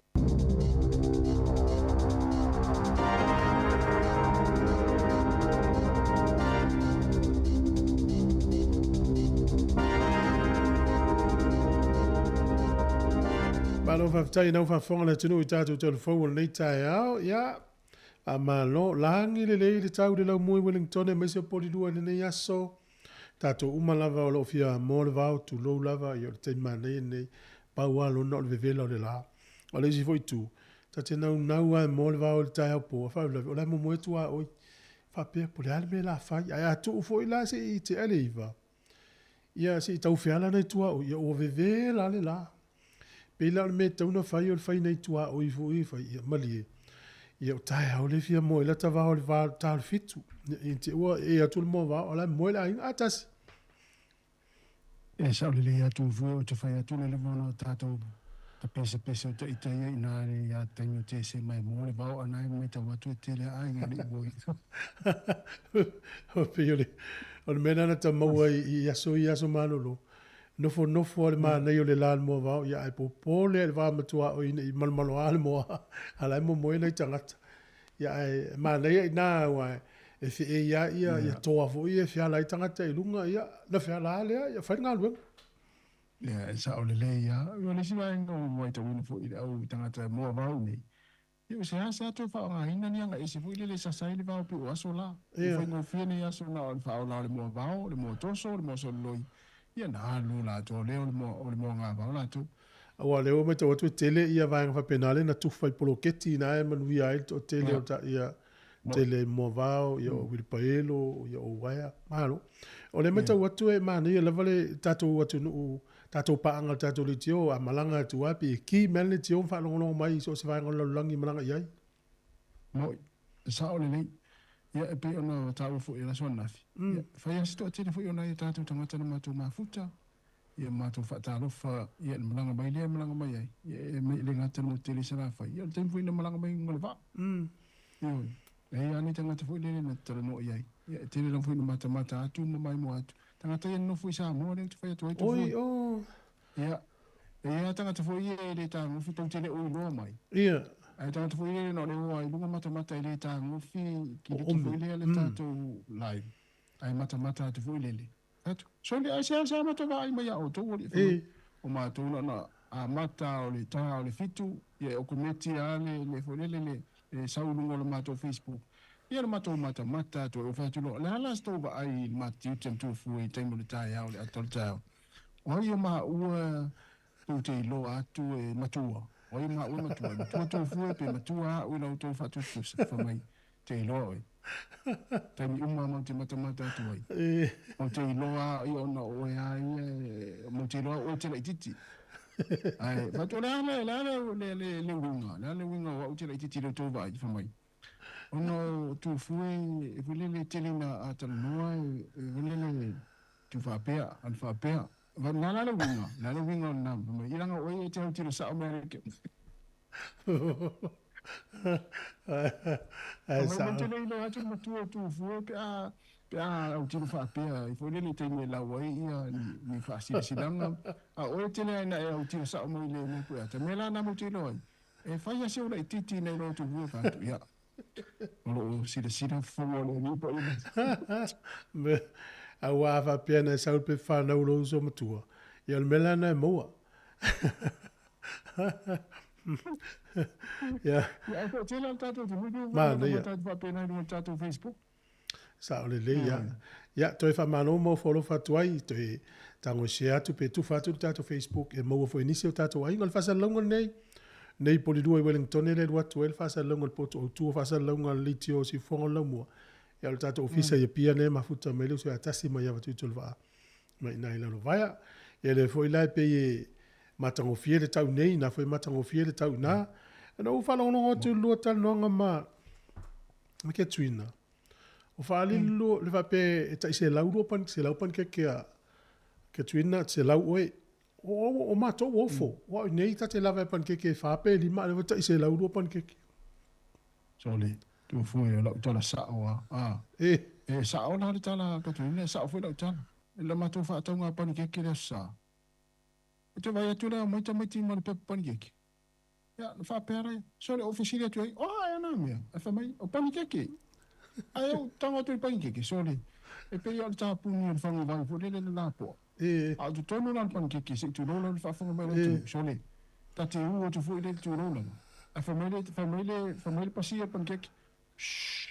Malo faafetai nau faafofoga le atunuu i tatou telefou o lenei taeao. Ia, faamalo, lagi lelei le tau i le laumua i Wellington aemaise o Polilua i lenei aso. Tatou uma lava o lo o fia moa le vao, tulou lava, ia o le taimi manaia lenei, pau lava lona o le vevela o le la. O le isi foi itu, ta te naunau lava e moa le vao i le taeao po, a faalavelave, o la e momoe tuaoi. Faapea, po o le a le mea o le a fai. Ae a tuu foi la se i tea le 9, ia se i tau feala nai tuaoi, ia ua vevela le la. Pei la o le mea e tatau ona fai o le fai nai tuaoi foi e fai, ia malie, ia o taeao lea e fia moe ai lata vao i le va ta o le 7. Ia te i ua ee atu le moa vao, a o la e moe le aiga. A tasi. E sao lelei atu foi ou te fai atu le leva ona o tatou ta pesepese o ta ita ia ina le ia taimi o tese mai mo le vao ana e maitau atu e tele a aiga le i O pei o le o le mea lena na ta maua i aso ia aso malolo. Nofonofo lava i le manaia o le la i le moa vao, ia ae popole lava i le va matuaoi ina i malomaloa le moa, a la e momoe nai tagata. Ia ae manaia i ina aua e feei lava ia, ia toa foi ia e feala ai tagata i luga, ia na feala lava lea, ia fai le galuega. Ia, e sao lelei lava. O le isi vaega ua matauina foi i le au tagata e moa vao nei, Ia o seasea toe faaaogaina ni aga ese foi lele e sasa ai le vao pei o aso la. Ua faigofie nei aso na o le faaola o le moa vao, o le moa toso, o le moa sololoi, ia na alu latou lea o le moa, o le moa gavao latou. Aua o lea ua matau atu e tele ia vaega faapena lea na tufa i poloketi ina e manuia ai le toatele o ta ia tele i moa vao, ia o uilipaelo, ia o uaea. Malo. O lea e matau atu e manaia lava le tatou atunuu tatou paaga i le tatou leitio, a malaga atu lava pei e ki mai lava le leitio ma faalogologo mai i so o se vaega o le lalolagi e malaga i ai. Moi, e sao lelei. Ia, e pei ona taua foi i le aso ananafi, ia, e fai lava si toatele foi o nai o tatou tagata na matou mafuta, ia matou faatalofa, ia, i le malaga mai lea e malaga mai ai, ia, e le gata i le motu tele i Salafai, ia, o le taimi foi na malaga mai i luga o le vaa. Ioe. E i ai lava nai tagata foi lele na talanoa i ai, ia, e tele lava foi ina matamata atu ma maimoa atu, tagata ia nonofo i Samoa lea ou te fai atu ai Oi, tofua. oh. Ia, e i ai lava tagata foi ia e le tagofi, tou te le o iloa mai. Ia. Ae tagata foi ia na o le o lava i luga matamata e le tagofi, kiliki Oomi. foi lea le tatou live, ae matamata atu foi lele. Atu, sole, ae seasea matou vaai mai ia outou, alii fai mai, E. o matou na ona amata o le ta o le 7, ia e okometi lava le, le foi lele le, le sau i luga o le matou Facebook. Ia le matou matamata atu ai, ou fai atu loa, o le a la se tou vaai i le matiute ma tuafua i taimi o le taeao, le ata o le taeao? O ai o maua tou te iloa atu e matua? O ai o maua e matua? E matua tou fue pe matua a'u i la outou faatusatusa? Fai mai, Te iloa oe. Taimi uma mau te matamata atu ai. Mau te iloa a ia ona o oe a ia e, mau te iloa oe te laitiiti. Ae, fai atu, o le a le, le a le, le, le, le uiga, le a le uiga o a'u te laitiiti i la outou vaai? Fai mai, Ona o Tufue e foi lele tele ina a talanoa e foi lele tu faapea, alu faapea. Va na la le uiga, na le uiga o lena fai mai, i langa oe e te autilo sao mai le ke. Ae Fai mai sao. te le iloa atu le matua o Tufue pe a pe a autilo faapea i foi lele taimi e lau ai ia ni, ni faasilasilaga. A oe tele ai na e autilo sao mai le mea pue ata. Mea la na mo te iloa ai. E fai lava si ou laitiiti nei loa tuvua fai atu, ia, o lo o silasila fofoga o le alii paia mai. Aua a faapea na e sau pe whanau lou uso matua, ia o le mea la na e maua. Ia. Ia, ae toatele lava le tatou atunuu lea ua Manaia. matamata atu faapena i luga o le tatou Facebook. Sao lelei ia. Ia, toe faamalo ma ofo alofa atu ai, toe tago e share atu pe tufa atu le tatou Facebook e maua foi e nisi o tatou aiga. O le faasalalauga lenei, nei Polilua i Wellington e le alu atu ai le faasalalauga i le potu autu o faasalalauga a le leitio o Siufofoga o le Laumua. Ia, o le tatou ofisa i Apia nei e mafuta mai le uso ia Tasi mai Avatuitolevaa mai i ina i Lalovaea. Ia, lea foi la e pei e matagofie le tau nei, ina foi e matagofie le tau i ina. Na ou faalogologo atu i le lua talanoaga ma ma Katrina. O faalili lua, le faapea e tai 102 pan, 100 panikeke a Katrina, 100 oe. O, o, o matou ua ofo. O au nei ta te lava e panikeke e 4 pe 5, a lea ua tai 102 panikeke. Sole, tua fue o lau tala sa'o a, a. E. E sa'o la le tala a Katrina, e sa'o foi lau tala. I la matou faatauga panikeke i le Aso Sa. Ou te vaai atu lea aumai tamaiti ma le pepa panikeke. Ia, na faapea lea, sole, ou fesili atu ai, o a ea nā mea? Ae fai mai, o panikeke. Ae ou tago atu i le panikeke, sole, e pei lava o le tapuni o le faguvai foi lele le lapoa. E. A o totonu la o le panikeke, se i tulou lava le faafofoga mai o le atunuu, sole, ta te u atu foi lea i le tulou lava. Ae fai mai le, fai mai le, fai mai le pasia o le panikeke, Shh!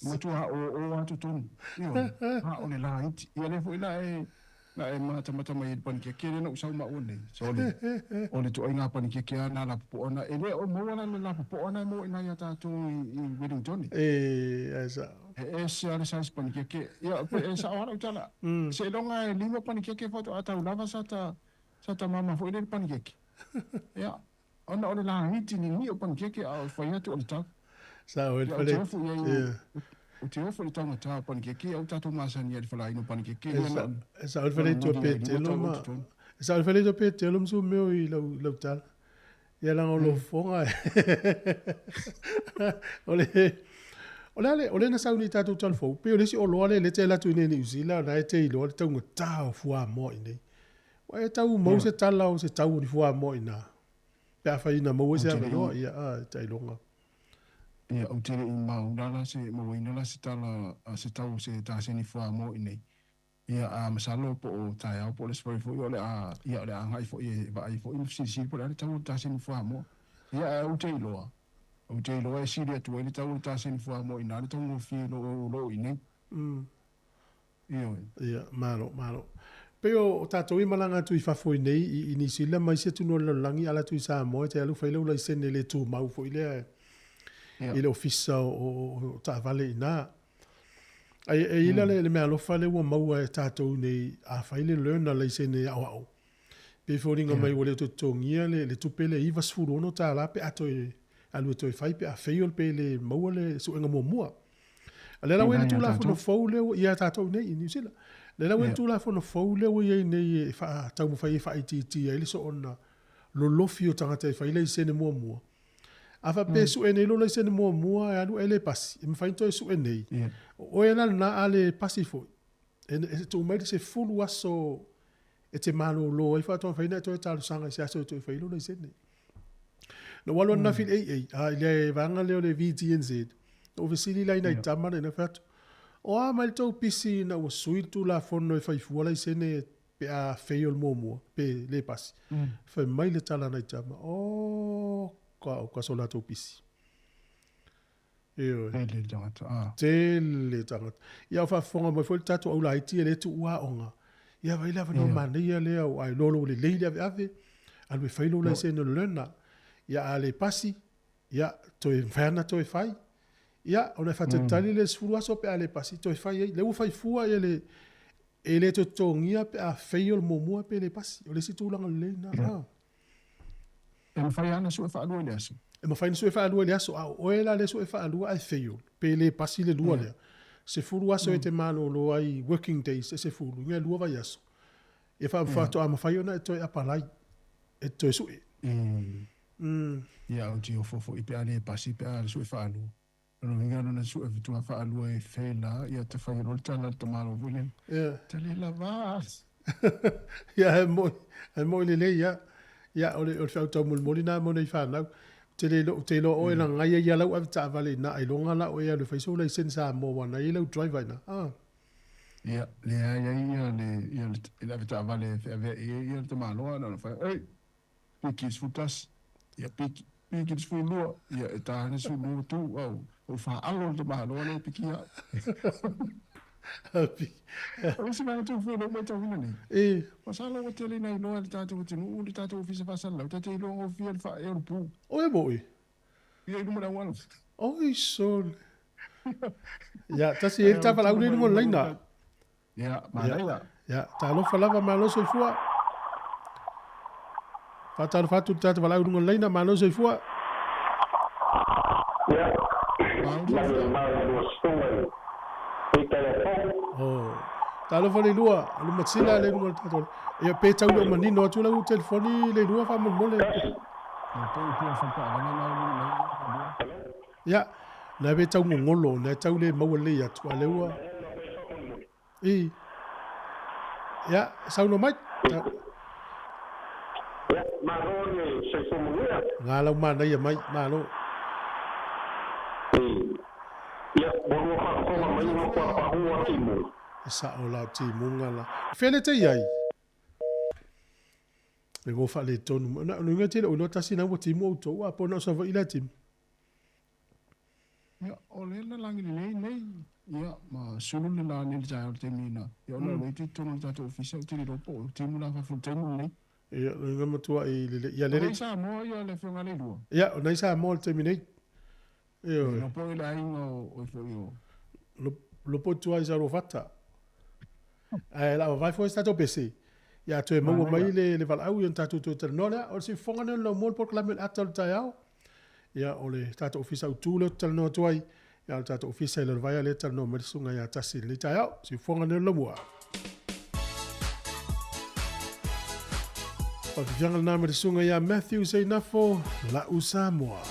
Matua oo lava totonu. Ioe, a o le laiti. Ia lea foi la e, la e matamata mai ai i le panikeke lea na ou sau maua nei. Sole, o le ituaiga panikeke lava na lapopoa na. E le o maua la le lapopoa na e maua i ina ia tatou i, i Wellington. E, ae sao. E ese lava le size panikeke. Ia, pe e sao lava lau tala. Seiloga e 5 panikeke faatoa tau lava sa ta, sa ta mama foi lea i le panikeke. Ia. Ona o le laiti nini o panikeke a o fai atu o le tau. Sao e le Ia, ou te fale. ofo i ai, Ia. ou te ofo i le taugata o panikeke, ia ua tatou masani ai i le falaina o panikeke, E ia na sa, o e sao le na fale o tua moli ai i luma Petelo tau ma, totonu. e sao le fale tua Petelo ma Sumeo i lau, lau tala. Ia leaga o lou fofoga e. O le, o le a le, o lea na sau nei i tatou tala fou, pei o le isi oloa lea lea e te alu atu i inei i Niu Sila, o lena e te iloa le taugata o fuamoa i inei. Ua e tau mau se tala o se tau o ni fuamoa i ina, pe afai ina maua ai Ou se te le i, avanoa, ia, a, e tailoga. ia, ou te le i maula la se, mauaina la se tala, se tau o se taseni fuamoa i inei. Ia, a masalo po o taeao po o le aso fai foi o le a, ia, o le a agai foi e vaai foi ma fesilisili po o le a le tau o le taseni fuamoa. Ia, ae ou te iloa, ou te iloa e sili atu ai le tau o le taseni fuamoa i ina le taugofie i lo, lo i inei. Ioe. Ia, malo, malo. Pei o tatou i malaga atu i fafo i nei, i, i Niu Sila ma isi atunuu o le lalolagi, ala atu i Samoa, e te alu fai lau laisene le tumau foi lea i le ofisa o, o, o taavale i ina. Ai, e i la le, le meaalofa lea ua maua e tatou nei, a fai le learner laisene aoao, pei e foliga mai ua le toe totogia le, le tupe lea $96 pe a toe alu e toe fai pe a fail pe le maua le suega muamua. A lea la ua i ai le Tulafono fou lea ua, ia tatou nei i Niu Sila. Lea la ua i ai le Tulafono fou lea ua i ai nei e taumafai e faaitiitia ai le soona lolofi o tagata e fai laisene muamua. A faapea e sue nei lou laisene muamua e alu ae le pasi, e mafai ona toe sue nei. O oe la lena a le pasi foi, e tuu mai le 10 aso e te malolo ai faatoa mafai ona e toe talosaga i se aso e toe fai ai lou laisene. Na ou alu ananafi i le AA, a i le vaega lea o le VTNZ, na ou fesili la i nai tama na ina fai atu, o a mai le tou pisi ina ua sui le Tulafono e fai fua laisene pe a fail muamua, pe le pasi. Fai mai le tala a nai tama, oka oka so latou pisi. Ioe. Tele tagata, a. Tele tagata. Ia o faafofoga mai foi le tatou aulaiti e le tuua aoga. Ia vaai le avanoa manaia lea ua iloa lou lelei le aveave, alu e fai lou laisene o le learner. Ia a le pasi, ia toe mafai lava ona toe fai. Ia ona e faatalitali lea i le 10 aso pe a le pasi toe fai ai. Lea ua fai fua ia le e le toe totogia pe a fail muamua pe le pasi. O le isi tulaga lelei lena. E mafai lava ona sue faalua i le aso. E mafai ona sue faalua i le aso, a o oe la lea sue faalua ae fail, pe le pasi le lua lea, 10 aso e te malolo ai, working days e 10, i lua vaiaso, ia faatoa mafai ona e toe apalai, e te toe sue. Ia, ou te ofo foi pe a le pasi pe a sue faalua. O lona uiga lona sue faatoa faalua e fail la, ia te fai loa le tala a le tamaloa foi lea. Te le lava. Ia, e moi, e moi lelei ia. Ia, o le, o le feau taumolimoli na mo nei fanau. Te le iloa, te iloa oe na ngai ai ia lau avetaavale i na ailoga la oe e alu e fai sou laisene Samoa aua na i ai lau driver i na. Ah. Ia, leai ai ia le, ia le, le avetaavale e feaveai ai ia le tamaloa na ona fai, Ei, piki i le 11, ia piki, piki i le 12, ia e ta ana 12 tu, au, ou faalo le tamaloa lea e piki au. O le isi vaega tou foi o lea ua matauina nei, masalo ua tele ina iloa e le tatou atunuu le tatou Ofisa Faasalalau, ta te iloa gofie le faaee o le pu. Oi moi. Ia i luma o le auala. Oi sole. Ia, tasi e i ai le tafalaau lea i luga o le laina. Ia, manaia. Ia, talofa lava, malo soifua. Faatalofa atu i le tagata valaau i luga o le laina, malo soifua. Ia, mai mai lua susuga i Peter Fou. Oh, talofa le lua, Lumatsila le luga o le tatou. Ia, pe tau le o manino atu lau telefoni le lua faamolemole. Ia, na e tau gogolo, na e tau le maua lelei atu, a lea ua... I. Ia, saunoa mai. Ia, malo le soifua manuia. Nga lau manaia mai, malo. Ia, ua lua faafofoga mai ua matua pahū a timuga. E sao la o timuga la. Fea le te i ai? E ua faaletonu mai. Na o le uiga tele o iloa tasi na ua timu outou, a po na o Savaii la e timu. Ia, o lea na lagi lelei nei, ia, ma sulu le la nei le taeao le taimi ina, ia ona o lea e te totonu o le tatou ofisa, ou te le iloa po o timu la fafo i le taimi lenei. Ia, o le uiga matua i lelei, ia lelei. O lea i Samoa ia le afioga a Leilua. Ia, o lena i Samoa i le taimi nei. Ioe. Iloa po i le aiga o foi o. Lopo tua i Saluafata. Ae la vavae foi se tatou pese. Ia toe maua mai le valaau ia ona tatou toe talanoa lea. O le siufofoga lea o le laumua o le polokalame o le ata o le taeao. Ia o le tatou ofisa autu lea ou te talanoa atu ai. Ia o le tatou ofisa i Lalovaea lea e talanoa mai le susuga ia Tasi i lenei taeao. Siufofoga lea o le laumua. Faafiafiaga lena ma le susuga ia Matthew Seinafo, La'u Samoa.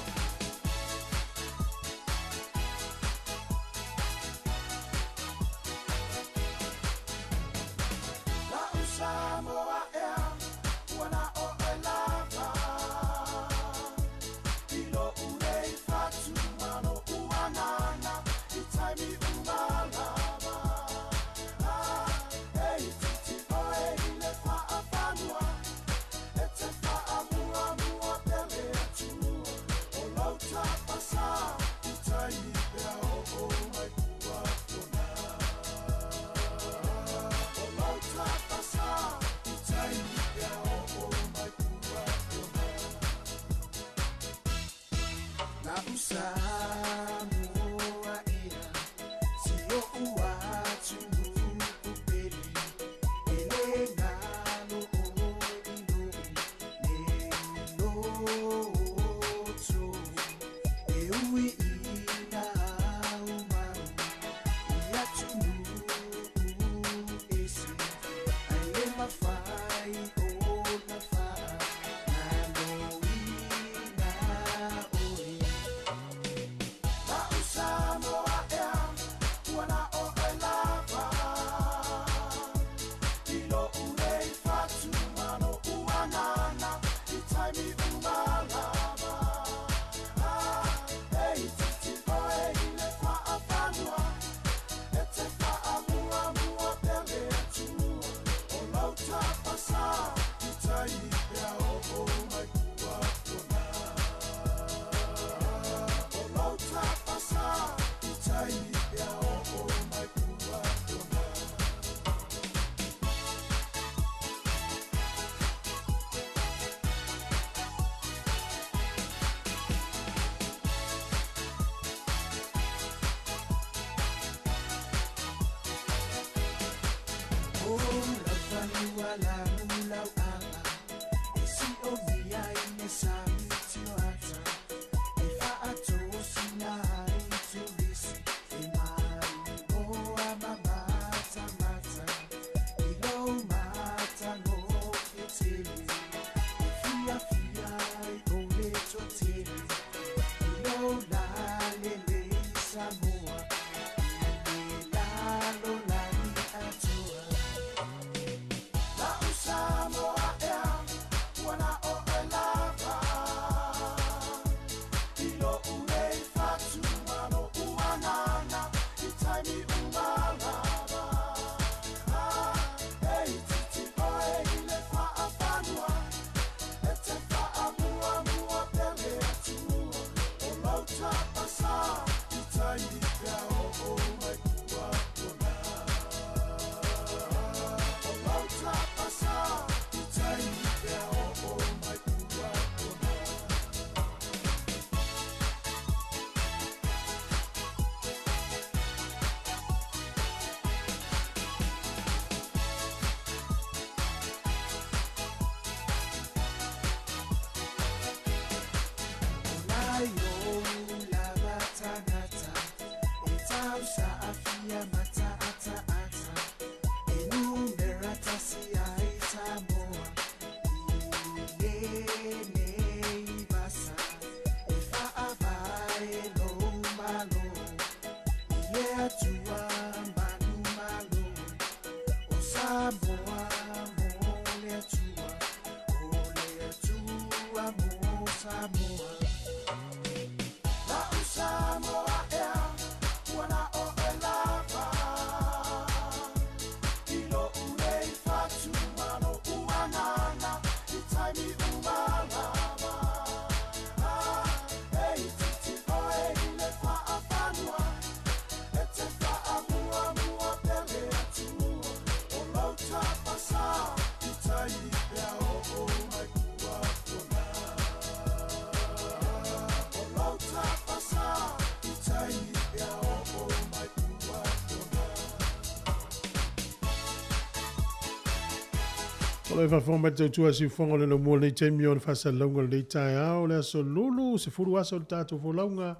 O le faafofoga mai le tautua siufofoga o le laumua lenei taimi o le faasalalauga o lenei taeao, le aso Lulu, 10 aso o le tatou folauga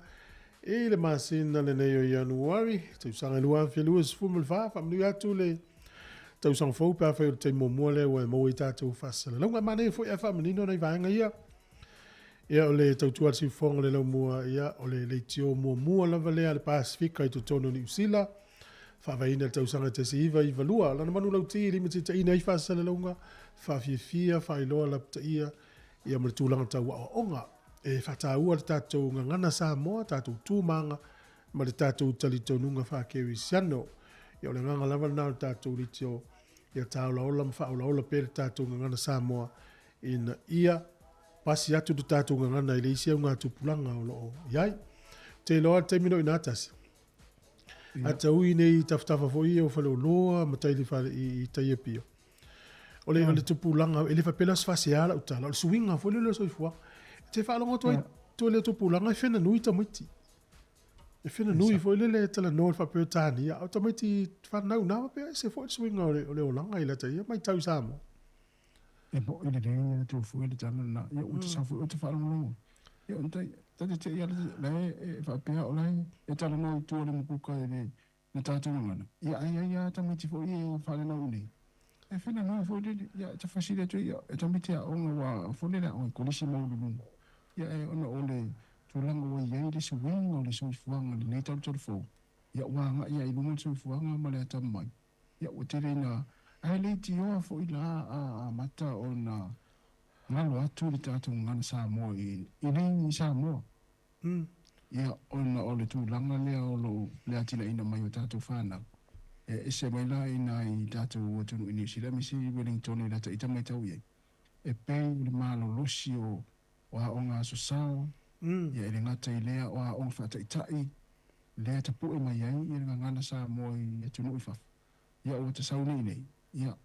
i le masina lenei o Ianuari, tausaga e 2024. Faamanuia atu le tausaga fou pe afai o le taimi muamua lea ua e maua i tatou faasalalauga. E manaia foi ae faamanino nai vaega ia. Ia o le tautua a le siufofoga o le laumua, ia o le leitio muamua lava lea a le Pasefika i totonu o Niu Sila, faavaeina i le tausaga 1992. Lana manulauti e limataitaiina ai faasalalauga, faafiafia, faailoa lapataia, ia ma le tulaga tau aoaoga. E faataua le tatou gagana Samoa, tatou tu ma aga, ma le tatou talitonuga faa-kerisiano. Ia o le agaga lava lena o le tatou leitio, ia taolaola ma faaolaola pea le tatou gagana Samoa, ina ia pasi atu le tatou gagana i le isi augatupulaga o lo o i ai. Ou te iloa le taimi lenei o i ina tasi, A taui nei tafatafa foi ia o Faleoloa ma tai i le fale i tai Apia. O le, o le tupulaga, e le faapea la o se faasea lau tala, o le suiga foi lea o le soifuaga. E te faalogo atu ai toe le tupulaga e whenanui tamaiti. E whenanui foi lele e talanoa le faapea o Tania. O tamaiti whanau nā faapea ese foi le suiga o le olaga i lata ia matau Samoa. E po i le le atu foi le tala na ia o te sa foi o te faalogologo. Ia o te ta te te ia le e faapea o lai e talanoa i tua le mukuka i le na tātou ngana. Ia ai ai a tamaiti foi e whalenau nei. E whina noa foi lele, ia e tawhasile atu ia, e tamaiti a onga wa foi lele a onga kolisi maululunga. Ia e ona o le tulaga ua i ai le suiga o le soifuaga i lenei talutalu fou. Ia ua agai ia i luga le soifuaga ma le atamamai. Ia ua tele ina ae leitioa foi la a amata ona galo atu le tatou gagana Samoa i i Samoa. Ia ona o le tulaga lea o lo le atinaeina mai o tatou fanau. E ese mai la i nai tatou atunuu i Niu Sila aemaise i Wellington i lata ita matau i ai. E pei o le malolosi o aoga aso sa, ia e le gata i lea o aoga faataitai, lea e tapue mai ai ia le gagana Samoa i atunuu i fafo, ia ua tasau nei nei, ia,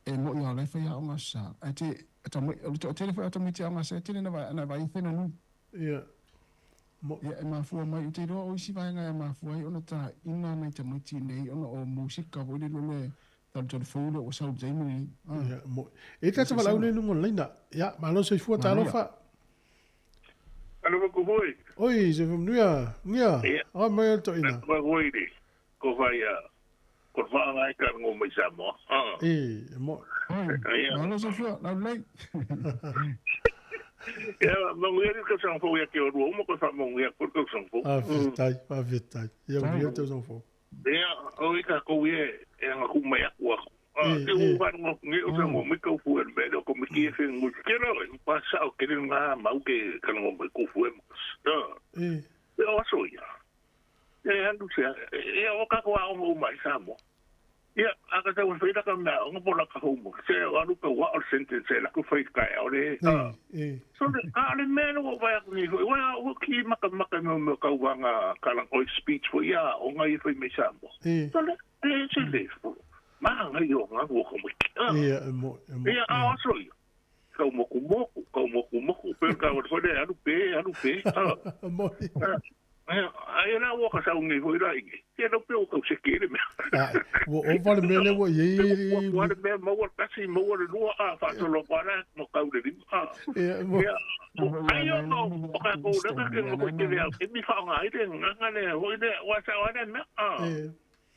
e mo'i lava o la e fai aoga aso sa, ae te, o le toatele foi o tamaiti aoga aso sa e tele na vaai e fena nui. Ia, mo. Ia, e mafua mai, ou te iloa o isi vaega e mafua ai ona taina nai tamaiti nei ona o musika foi lele Tolu fou le ua sau taimi lenei. Ia, mo. E tata valaau le luga o le laina. Ia, malo soifua, talofa. Alo ko hoi. Oi, soifua manuia. Ngia. Ia. Mai o le toeaina. Ko hoi le. Ko whai a. Ko whaanga e ka ngō mai Samoa. E, mo. Malo soifua, lau lei. Ia, manuia le tausaga fou ia te o rua uma koe whaamanuia koe le tausaga fou. Faafetai, faafetai. Ia manuia le tausaga fou. Ia, o i tākou ia e anga ku mai aku aku. Te u whanunga nge o sa ngō mai kau fu e mele o ko miki e whengu ngui. Ke rau e, pa sao ke re ngā mau ke kana ngō mai kau fu e makas. E o aso ia. E andu se, e o kako a ongo mai Samoa. Ia, a ka tau whaira ka mea ongo po la ka houmo. Se o aru ka wa o sentence e la ku whai ka e ore. So le, a le mea no vai aku ni hoi. Wa o ki maka maka me me ka wanga ka lang oi speech fo ia o ngai whai me Samoa. So le, e se le. Ma ngai o ngā wo ka mai. Ia, e mo, e mo. Ia, a aso ia. Kau moku moku, kau moku moku, pe ka wa whare aru pe, aru pe. Mo. Ai na ua ka sau nei hoi ra inge. Ia no pe o kau se kere mea. Ua ova le mea lea ua i ai. Ua le mea maua kasi, maua le lua, a whaatolo kwa la, mo kau le lima. Ia, mo. Ia, ai o no, o ka kou le ka ke ngoko te lea, e mi whaonga ai le nganga le, hoi le, ua sau ana mea.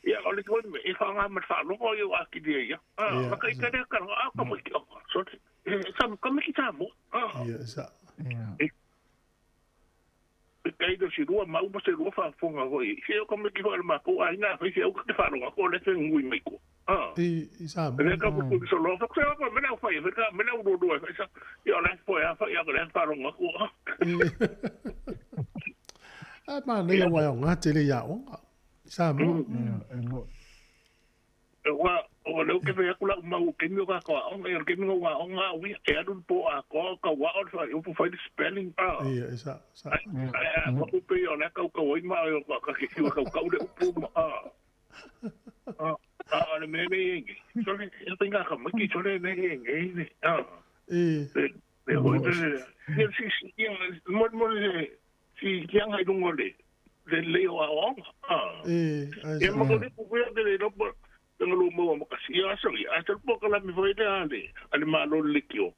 Ia, o le toi me, e whaonga ma whaalongo i o aki lia ia. Maka i ka lea ka a ka mo ki o, sorry. Sa, ka miki tā mo. Ia, sa. Ia. Kai do si rua mau ma se rua whaafonga hoi. Se o ka miki hoi ma ko ai ngā whai se au ka te whaaronga ko le te ngui mai ko. I sa mo. Le ka ku so lo fa se o me na whai me ka me na ro ro fa sa. Ia le fo ya fa ia le whaaronga ko. A ma nei wa o ngā tele ia o. Sa mo. Wa o le ke fe aku la mau ke mi ka ko o e ke mi wa o ngā wi e adu po a ko ka wa o fa o fo spelling a. Ia sa sa. A ko pe o la ka ko i ma o ka ke ki ka ka le upu ma a. A le me me ngi. So le e tinga ka mo ki so le me ngi ne. A. E. Le ho le ye si si mo mo le si ki anga i lungo le le le o a o. A. E. E mo ko le ku le le lo ngalo mo mo kasi ia so ia ata po kala mi foi le ale ale ma lo le kio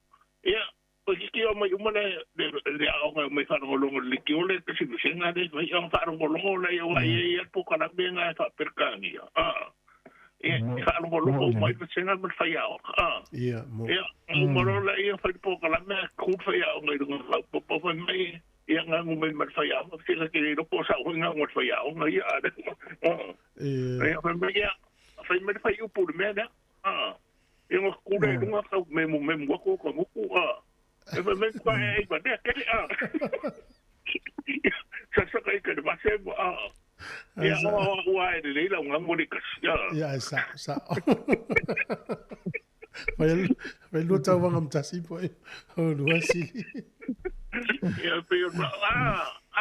ia o ki o mai umana le le a o mai fa lo lo le kio le kasi mi senga le mai o fa lo lo le ia ia po kala me nga fa perkangi a ia fa lo lo mai senga me fa ia a ia mo ia mo lo le ia fa po kala me ku fa ia o ngai lo po po fa mai ia nga ngu mai fa ia o se ke le po sa o nga ngu fa ia o ngai a e ia fa mai ia fai mai fai upu le mea lea. E ngā kura e lunga kau me mu me mua ko ka nguku. E fai mai kwa e ma nea kere. Sa sa ka ika le mase mo. Ia o ua e le leila ngā ngone kasi. Ia sa sa. Vai lua tau wanga mtasi po e. O lua sili. Ia pe o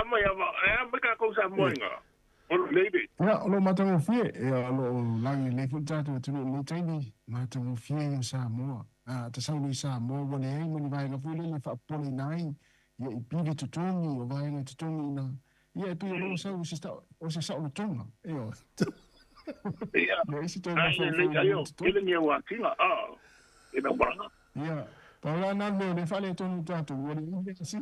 ama ia ma e ka kou sa moenga. Ia, o lo matagofie, ia o lo langi le fo tātou tunu nei taimi, matagofie ia Samoa. A ta saulu i Samoa, ua le ai mani vaenga foi lele faapole nai, ia i pili totogi, o vaenga totogi ina. Ia e pei o lo sau o se sao tonga, e o. Ia, ia isi toi ai le aio, ele ni wa tinga, a. E na baranga. Ia, pa la na me le fale tonu tātou, ua le i si.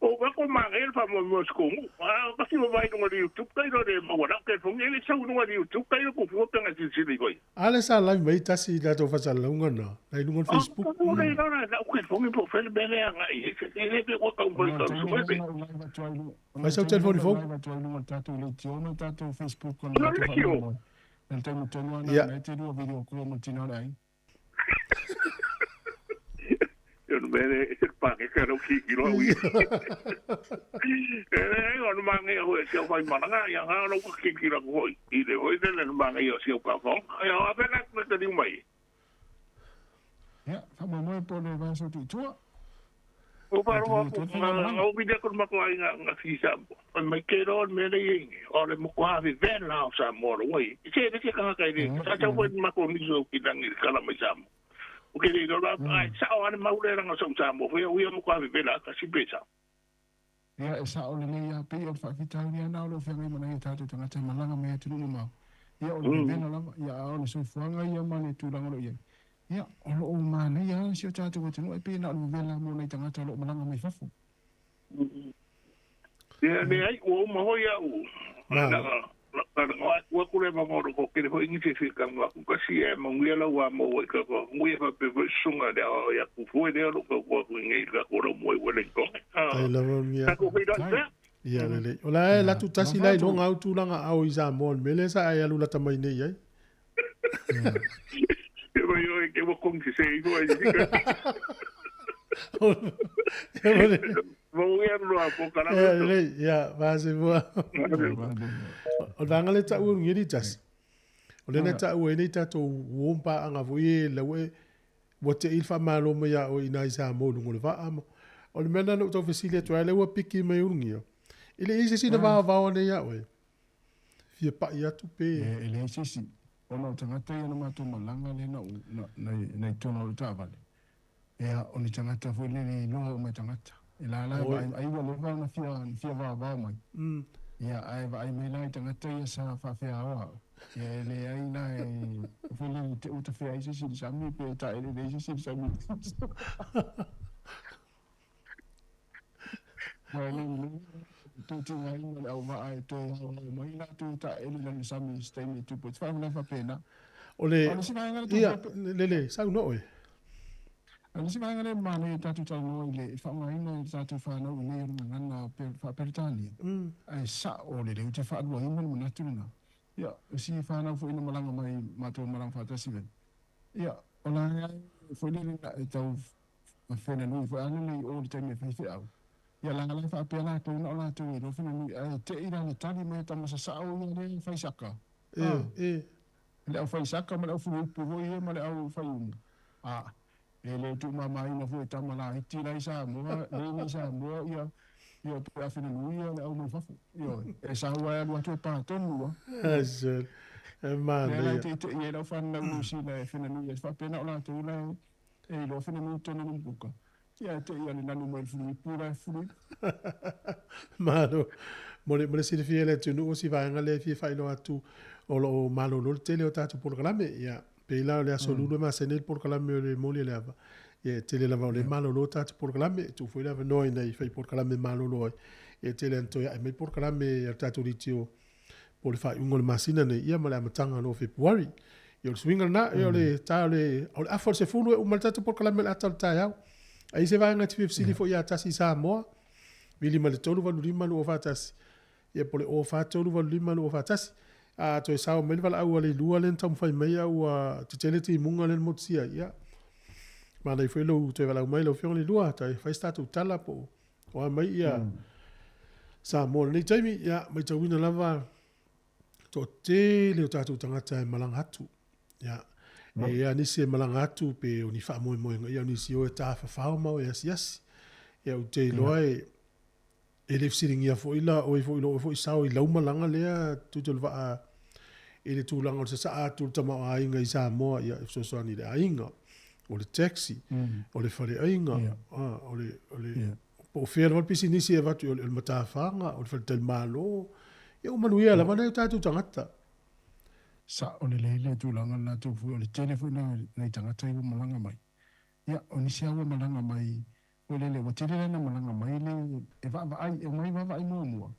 O wa ko mangel fa mo mo skongu. Ah, kasi mo vai no YouTube kai ro de mo wala ke fong ele sau no YouTube kai ko fu tanga si si koi. Ale sa live mai tasi la to fa sa lunga na. Lai lunga Facebook. O le na na ko fong po fel bele anga i. E pe ko ka mo ka su pe. Vai sa telefone fo. Facebook ko na to. El temu tonu ana na te rua video ko mo tina lai. Yo no me se pa que ka ro ki ki ro wi. E o no mange ho e se vai mananga ya nga lo ki ki ra ko i le ho le no mange yo se ka fo. Ya a pena me te ni mai. Ya, fa mo mo po le va so tu tua. O pa ro ko o video ko ma ko ai nga si sa. Mai ke ro me le ingi. O le mo ko ha vi ven la sa mo ro wi. Se se ka ka i. Sa sa wo ma ko ni so ki dangi kala mai sa mo. O ke le ro ai sa o ana maure ranga sa sa mo foi o ia mo ka vela ka si pesa. Ia e sa o le ia pe o fa fitau ia na o lo whangai mana i tātou tangata malanga mai atu nunu mau. Ia, o le vevela lava, ia, a o le soifuaga ia ma le tulaga o lo o i ai, ia, o lo o manaia lava si o tatou atunuu, ae pei na o le vevela mo nai tagata o lo o malaga mai fafo. Ia, leai, ua uma foi au. Na atu le ma mo ko kere foi ngi se ka ngā ku kasi e mo ngi la wa mo ka ko ngi fa pe foi sunga le o ya ku foi le lo ko ko ku ngi ka ko ro mo i le ko. Tai lava mia. Ka ko foi do se. Ia lelei. O la e latu tasi la iloga au tulaga ao i Samoa o le mea lea sa e alu lata mai nei ai. E mai o e ke wa kong se i foi. Mo ngi ro a po kala. Ia lelei, ia va se mua. O le vaega lea taua e ulugia tasi. O lea na taua ai nei tatou uo ma paaga foi e lau e ua te i le faamalo mai ia oe i ina i Samoa i luga o le vaa ma o le mea lena na ou tau fesili atu ai lea ua piki mai ulugia. E le i ai se isi na vaovao ane ia oe? Fia pai atu pe. E leai se isi. Ona o tagata ia na matou malaga lea na ou na i totonu o lou taavale. Ia, o ni tagata foi lele e iloa uma e tagata. E lala e vaai, ai ua leva ona fia vaovao mai. Ia, ae vaai mai la i tagata ia sa faafeaoa au. Ia, e leai la e, foi lele te u tafea ai se isi i le sami pe taelele ai se isi i le sami. Aua e le tuutigaina le auvaa e toe aoao mai latou e taele i lana sami i se taimi e tupu ai. Te faalavelave faapena. O le, A o le isi vaega lea ia, lele, saunoa oe. A o le isi vaega lea e manaia i tatou talanoa i le faaaogaina e tatou fanau i nei o le gagana faa-Peretania, ae sao lelei ou te faaluaina le manatu lena. Ia, o si fanau foi na malaga mai matou malaga faatasi ai, ia, o la e foi lele e tau Felanui foi a lele i o i le taimi e fai feau. Ia la la e faapea latou na o latou e iloa Felanui ae te i la le tali mai a tama sasao ia lea e fai saka. A. E. Le au fai saka ma le au fuluipu foi ia ma le au fai umu. A. E le tuumamaina foi e tama laiti la i Samoa, le nei Samoa ia ia pe a Felanui ia le au mai fafo. Ioe. E sau a e alu atu e pa tonu a. Aisel. E manaia. Lea la e teitei ai lau fanau Niu Sila e Felanui ai faapea na o latou la e E iloa fena nui tonu le muka. Ia e te ia le nanu mai le fuluipu la e fuluipu. Malo. Mo le, mo le silafia e le atunuu o si vaega lea e fia faailoa atu o lo o malolo le tele o tatou polokalame. Ia, pei la o le aso lulu e masani ai le polokalame o le moli o le ava. Ia, e tele lava o lea e malolo tatou polokalame. E tuu foi le avanoa i nai fai polokalame malolo ai. Ia, e tele lava ina toe ae mai polokalame a le tatou leitio po o le faaiuga o le masina nei, ia ma le amataga loa o Fepuari. Ia o le suiga lena, ia o le ta o le, o le afa o le 10 e uma ai le tatou polokalame o le ata o le taeao. A i ai se vaega e te fia fesili foi ia Tasi Samoa, vili mai le 385 241, ia po o le 0 4385 241. A toe sao mai le valaau a le lua lea na taumafai mai a ua tetele timuga lea na motusia ai, ia manaia foi lou toe valaau mai lau Afioga i le lua, toe fai se tatou tala po o a mai ia Samoa i lenei taimi, ia maitauina lava toatele o tatou tagata e malaga atu. Ia, e i ai nisi e malaga atu pe o ni faamoemoega, ia o nisi o e tafafao ma o e asiasi. Ia ou te iloa e e le fesiligia foi la oe foi lo oe foi sao i lau malaga lea Tuitolovaa i le tulaga o le sasaa atu o le tamaoaiga i Samoa, ia e fesoasoani i le aiga, o le taxi, o le faleaiga, o le, o le, po o fea lava le pisinisi e avatu, o le matafaga, o le faletalimalo, ia ua manuia lava nai o tatou tagata. Sao lelei le tulaga lena tou foi, o le tele foi nai tagata ia ua malaga mai. Ia, o nisi lava ua malaga mai foi lele, ua tele la ina malaga mai le e vaavaai, e omai vaavaai muamua.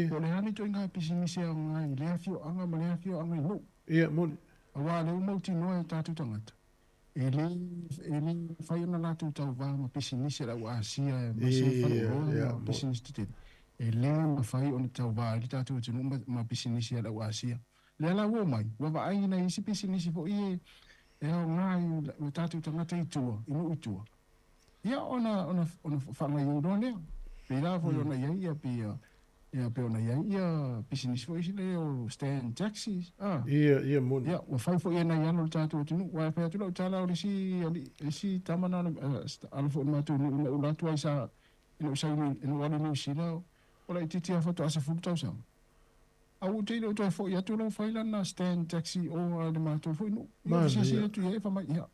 Po o le a le ituaiga pisinisi e aoga i lea afioaga ma lea afioaga i nuu. Ia, moni. Aua o lea ua mautinoa e tatou tagata, e le, e le mafai ona latou tauva ma pisinisi a le au Asia aemaise faleoloa ma pisinisi tetele. E le mafai ona tauva ai le tatou atunuu ma pisinisi a le au Asia. Lea la ua omai, ua vaai i nai isi pisinisi foi e, e aoga i o tatou tagata i tua, i nuu i tua. Ia ona, ona, ona faagaoioi loa lea. Pei la foi ona i ai ia, pei ia, ia pei ona i ai ia pisinisi foi isi lea o stand taxis, a. Ia, ia moni. Ia, ua fai foi e nai alo o le tatou atunuu. Aua e fai atu lau tala o le isi alii, le isi tama na alo foi o le matou nuu na ou alu atu ai sa, ina ou sau i, ina ou alu i Niu Sila, o laitiiti lava faatoa 10 tausaga. A ua te le o toe foi atu lau fai lana stand taxi o a le matou foi nuu. Ia Manaia. fesiasi atu i ai fai mai, ia,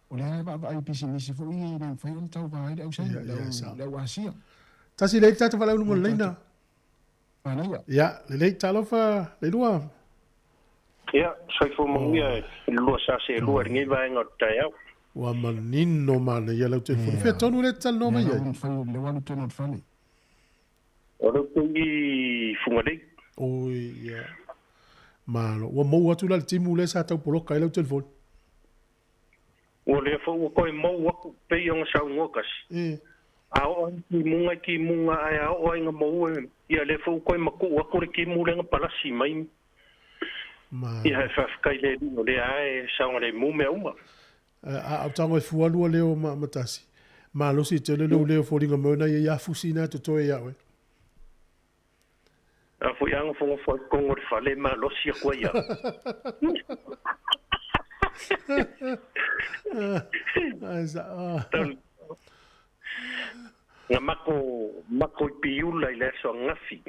o lea e vaavaai i pisinisi foi ia e le mafai ona tauva ai le au Saina, Ia, le ia, au, sao. le au Asia. Tasi lelei tatou valaau luga o Le le laina. tatou. Manaia. Ia, lelei, talofa, Leilua. Ia, soifua manuia i le lua sa seelua i lenei vaega o le taeao. Ua manino manaia lau telefoni. Fea tonu lea e te talanoa mai ai? Lea ua alu tonu o le fale. O lea ou te i Fugalei. Oi, ia. Malo. Ua mou atu la le timu lea sa tau poloka ai lau telefoni. Ua lea foi ua toe mou aku pei ona saunoa kasi. E. A oo ai timuga i timuga ae a oo ai na mou e, ia lea foi ua toe matuu atu le timu lea na palasi mai. Malo. Ia e faafetai i le Alii o lea lava e saogalemu mea uma. A o tago e fua lua leo ma tasi. Malosi tele lou leo foliga mai ona ia ia fusi na totoe ia oe. A foi a nofonofo ai totonu o le fale e malosi atu ai au. Na mako mako i Piula i le aso ananafi.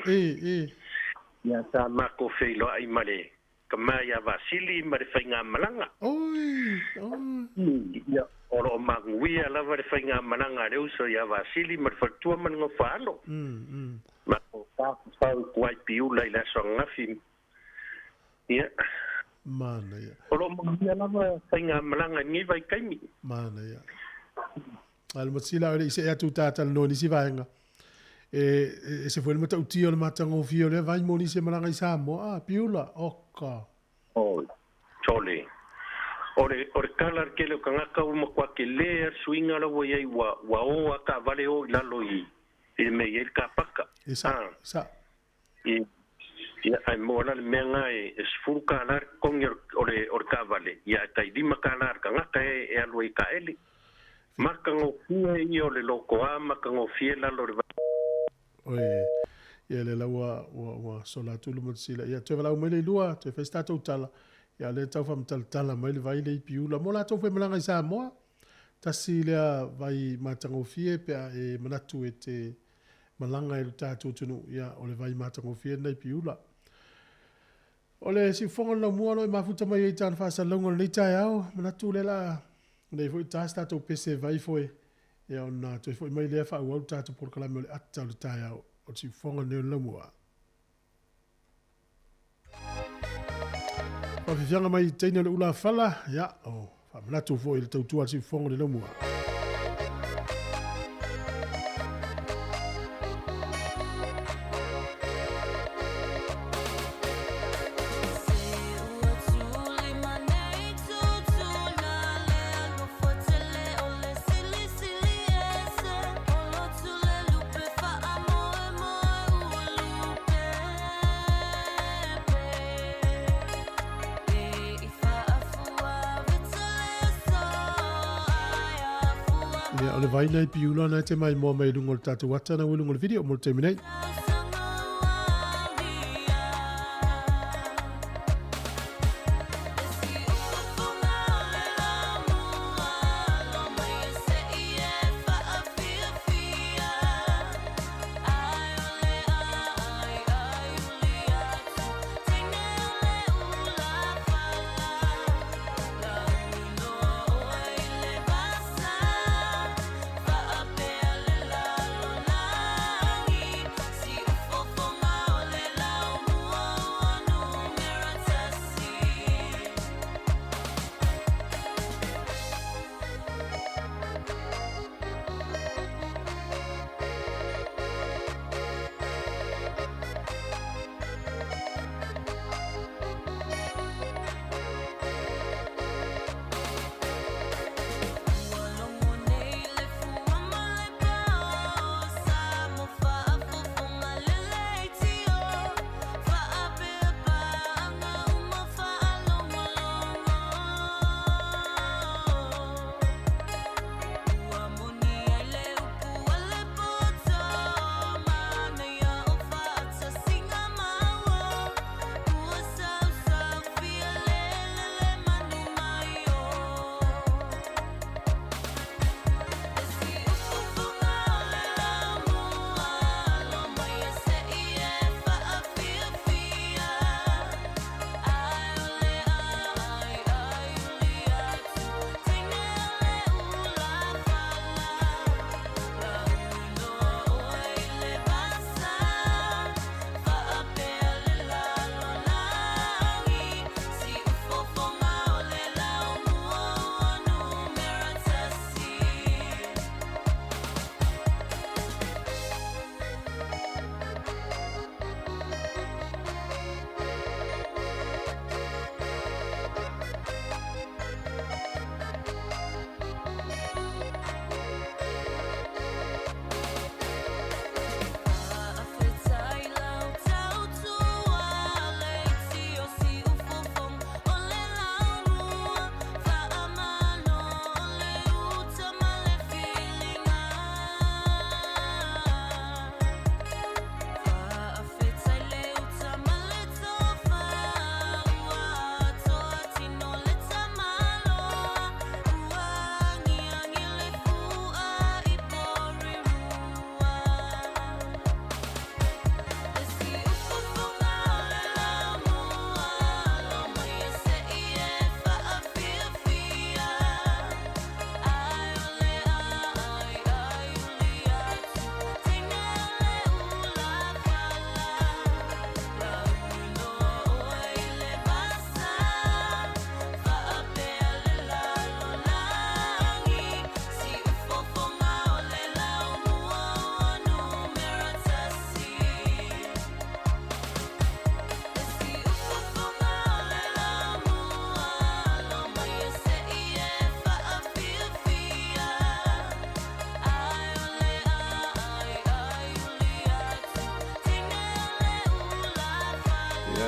Ia sa mako feiloai ma le tama ia Vasili ma le faigamalaga. Ia, o lo o manuia lava le faigamalaga a le uso ia Vasili ma le faletua ma le nofoaalo. Mako tafafao i tua i Piula i le aso ananafi. Ia. Manaia. O lo o manuia lava faigamalaga i lenei vaitaimi. Manaia. A le matasila o le i see atu ta talanoa i nisi vaega. E, e ese foi le matautia o le matagofie o lea vai mo nisi e malaga i Samoa. Ah, Piula, oka. Oi, sole. O le, o le tala a le tele o tagata ua matua tele lava le suiga la ua i ai ua, ua o lava taavale o i lalo i, i le mea e i ai le kapaka. E sa, Ah. sa. I, ia, ae maua la le mea lena e, e $10 le totogi o le, o le taavale, ia ae tai $5 le tagata e, e alu ai i taele. Matagofie ia o le lotoa, matagofie lalo o le vai. Oi, ia lea la ua, ua, ua sola atu le matasila. Ia, toe valaau mai le lua, toe fai se tatou tala. Ia, o lea e tau faamatalatala mai le vai lea i Piula. Mo latou foi malaga i Samoa, tasi lea vai matagofie pe a e manatu e te malaga i lo tatou atunuu, ia, o le vai matagofie lena i Piula. O le siufofoga o le laumua o lo o e mafuta mai ai i tana faasalalauga o lenei taeao, manatu lea la nei foi ta se tatou pese vai foe, ia ona toe foi mai lea faaauau le tatou polokalame o le ata o le taeao o le siufofoga lenei o le laumua. Faafiafiaga mai i teine o le ulafala, ia, o faamanatu foi i le tautua a le siufofoga o le laumua. Ia, o le vai nei piula na te mai moa mai lunga o le tatou ata na ua i luga o le video mo le taimi nei.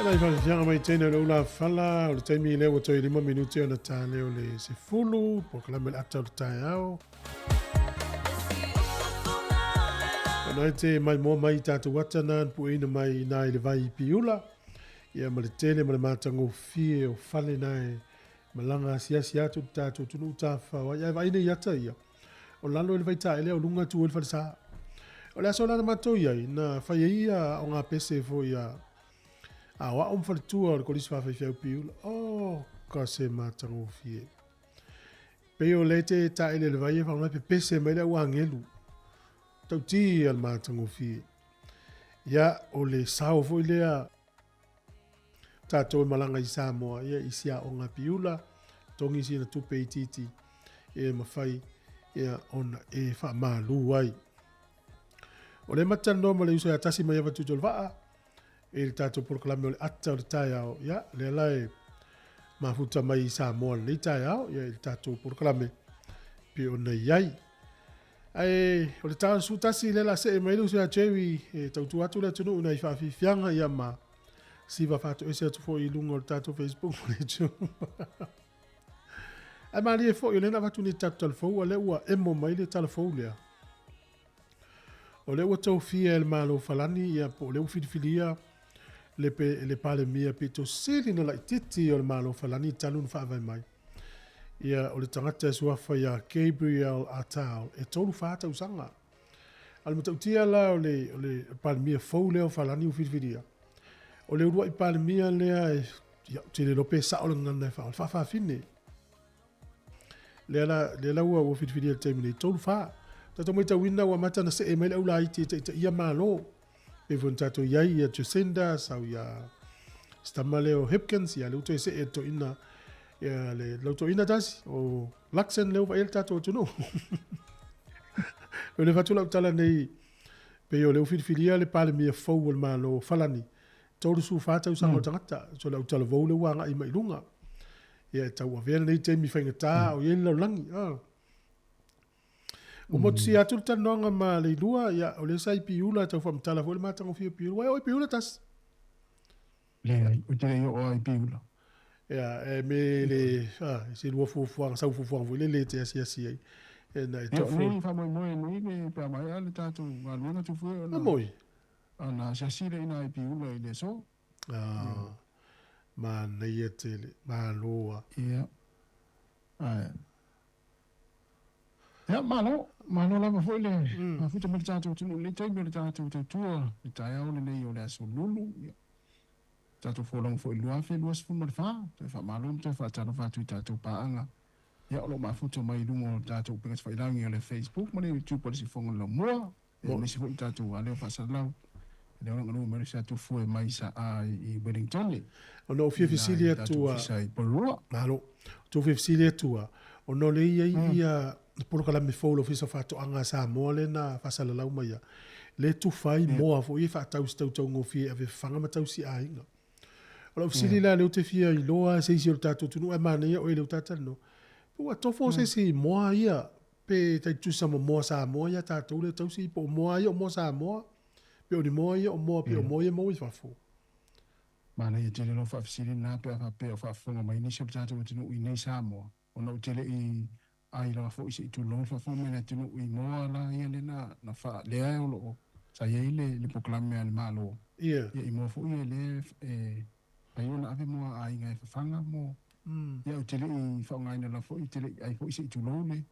Ia, nai faafiafiaga mai teine o le ulafala, o le taimi lea ua toe 5 minute ona ta lea o le 10, polokalame o le ata o le taeao. Ona e te maimoa mai i tatou ata na na pueina mai i nā i le vai i Piula, ia ma le tele ma le matagofie o fale na e malaga asiasi atu le tatou atunuu tafafao ai. Ae vaai nei ata ia, o lalo i le vaitaele o luga tu ai le falesa. O le aso la na matou i ai, na fai ai ia aoga pese foi a aoao ma faletua o le Kolisi Faafaifeau Piula. Oh, ka se matagofie. Pei o lea te taele le vai e whangai pepese mai le au angelu. Tauti a le matagofie. Ia, o le sao foi lea tatou e malaga i Samoa, ia i si aoga Piula, togi sina tupe itiiti e mafai ia ona e faamalu ai. O le matalanoa ma le uso ia Tasi Maiava Tuitolevaa i le tatou polokalame o le ata o le taeao, ia lea la e mafuta mai i Samoa lenei taeao ia i le tatou polokalame pe ona i ai. Ae o le tau 11 lea la see mai le uso ia Jerry e tautua atu le atunuu i nai faafiafiaga ia ma siva faatoese atu foi i luga o le tatou Facebook ma le YouTube. Ae malie foi o lea na avatu nei tatou talafou a lea ua emo mai le talafou lea. O lea ua tofia e le Malo Falani ia po o lea ua filifilia le, pe, le Palemia pito sili na laititi o le Malo Falani talu na faavae mai. Ia o le tagata e suafa ia Gabriel Attal e 34 tausaga. A o le matautia la o le, o le Palemia fou lea o Falani ua filifilia, o le uluai Palemia lea e, ia, ou te le iloa pe sao le gagana e faa, o le faafafine. Lea la, lea la ua, ua filifilia i le taimi nei, 34. Tatou matauina ua amata ona see mai le aulaiti e taitaia Malo. Pei foi ona tatou i ai ia Jacinda, sau ia si tama lea o Hipkins, ia lea ua toe see le toeaina, ia le lau toeaina tasi, o Luxon lea ua vaai ai le tatou atunuu. O le fatu lau tala nei, pei o lea ua filifilia le Palemia fou o le Malo o Falani, 34 tausaga o le tagata, so le autalavou lea ua agai mai i luga. Ia e tauavea lenei taimi faigata o i ai le lalolagi. Ah. Ua motusia atu le talanoaga ma Leilua, ia, o lea sa i Piula, tau faamatala foi le matagofie o Piula. Ua e oo i Piula tasi? Leai, ou te le i oo lava i Piula. Ia, e me le, ah, se lua fuafuaga, sau fuafuaga foi lele e te asiasi ai. E na e Ia, o tofo. nei faamoemoe nei le pe a maea le tatou galuega Tufue A ona moi? ona asiasi lea i ina i Piula i le aso. Ah, manaia tele, malo a. Ia, ae. Ia, malo, malo lava foi le mafuta mai le tatou atunuu i lenei taimi o le tatou tautua i le taeao lenei o le Aso Lulu. Ia, tatou folauga foi i le 2024, toe faamalo ma toe faatalofa atu i tatou paaga. Ia, o lo o mafuta mai i luga o le tatou upega tafailagi o le Facebook ma le YouTube o le Sifoga o le Laumua. Ia, aemaise foi o tatou aleo faasalalau. Lea o lo o galue mai le Satufue mai sa i Wellington. Ona ou fia I fesili le tatou atu a. ofisa i Porirua. Malo. Tou fia fesili atu a, ona o lea e i ai ia polokalame fou a le Ofisa o Faatoaga a Samoa lea na faasalalau mai ia, lea e tufa ai moa foi ia e faatau i se tautaugofie e ave fafaga ma tausi aiga. O lau fesili la lea ou te fia iloa se isi o le tatou atunuu ae manaia oe lea ua ta talanoa, pe ua tofo se isi i moa ia pe tai tutusa ma moa Samoa ia tatou lea e tausi po o moa ia o moa Samoa, pe o ni moa ia o moa pe o moa ia e maua i fafo. Manaia tele lau faafesili lena pe a faapea o faafofoga mai nisi o le tatou atunuu i nei Samoa, ona ou te le i ai lava foi se i tulou le faafofoga mai le atunuu i moa la ia lea na, na faa, lea o lo o sa i ai le, le polokalame a le Malo, Ia. ia i moa foi ia lea e fai ona ave moa a aiga e fafaga mo, ia ou te le i faaaogaina lava foi, ou te le i ai foi se i tulou le,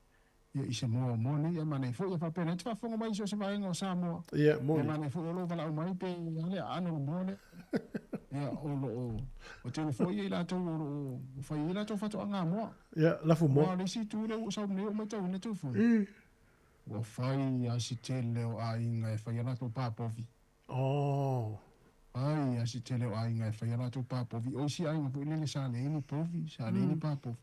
Ia i se moa o moa nei, ia manaia foi, ia faapena te faafofoga mai i so o se vaega o Samoa. Ia, moni. Ia manaia foi o lo o valaau mai pe a le aano o le moa lea. Ia, o lo o, o tele foi ia i latou o lo o fai ai latou faatoaga moa. Ia, lafu moa. Aua o le isi itu lea ua ou sau nei ua matauina Tufue. Ua fai lava si tele o aiga e fai a latou pā povi. Oh. Fai lava si tele o aiga e fai a latou pā povi. O isi aiga foi lele sa leai ni povi, sa leai ni pā povi.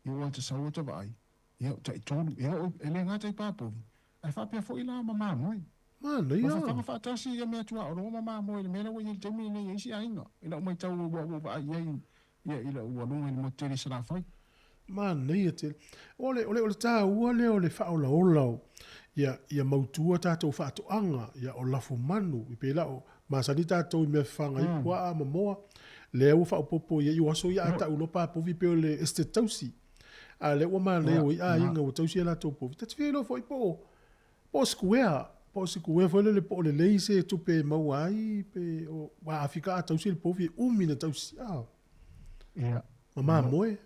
Ia ua ata sau ata vaai. Ia, tai tolu, ia, e le gata i pā povi, ae faapea foi la ma mamoe. Manaia. Ua fafaga faatasi ia mea tuaoloa ma mamoe i le mea lea ua i ai i le taimi lenei e isi aiga, i lau matau ua ua vaai i ai ia i lau aluga i le motu tele i Salafai. Manaia tele. O le, o le, o le taua lea o le faaolaola o, ia, ia mautu a tatou faatoaga, ia o lafumanu, i pei la o, masani tatou i mea fafaga ai puaa ma moa. Lea ua faaopoopo i ai o aso ia a tau loa papovi pei o le Esetete Tausi. A o lea ua manaia ua i ai aiga ua tausi a latou povi. Ta te fia iloa foi po o po o sikuea, po o sikuea foi lele po o lelei se tupe e maua ai pe o aua a fika a tausi le povi e umi ona tausi a. Ia. Ma mamoe.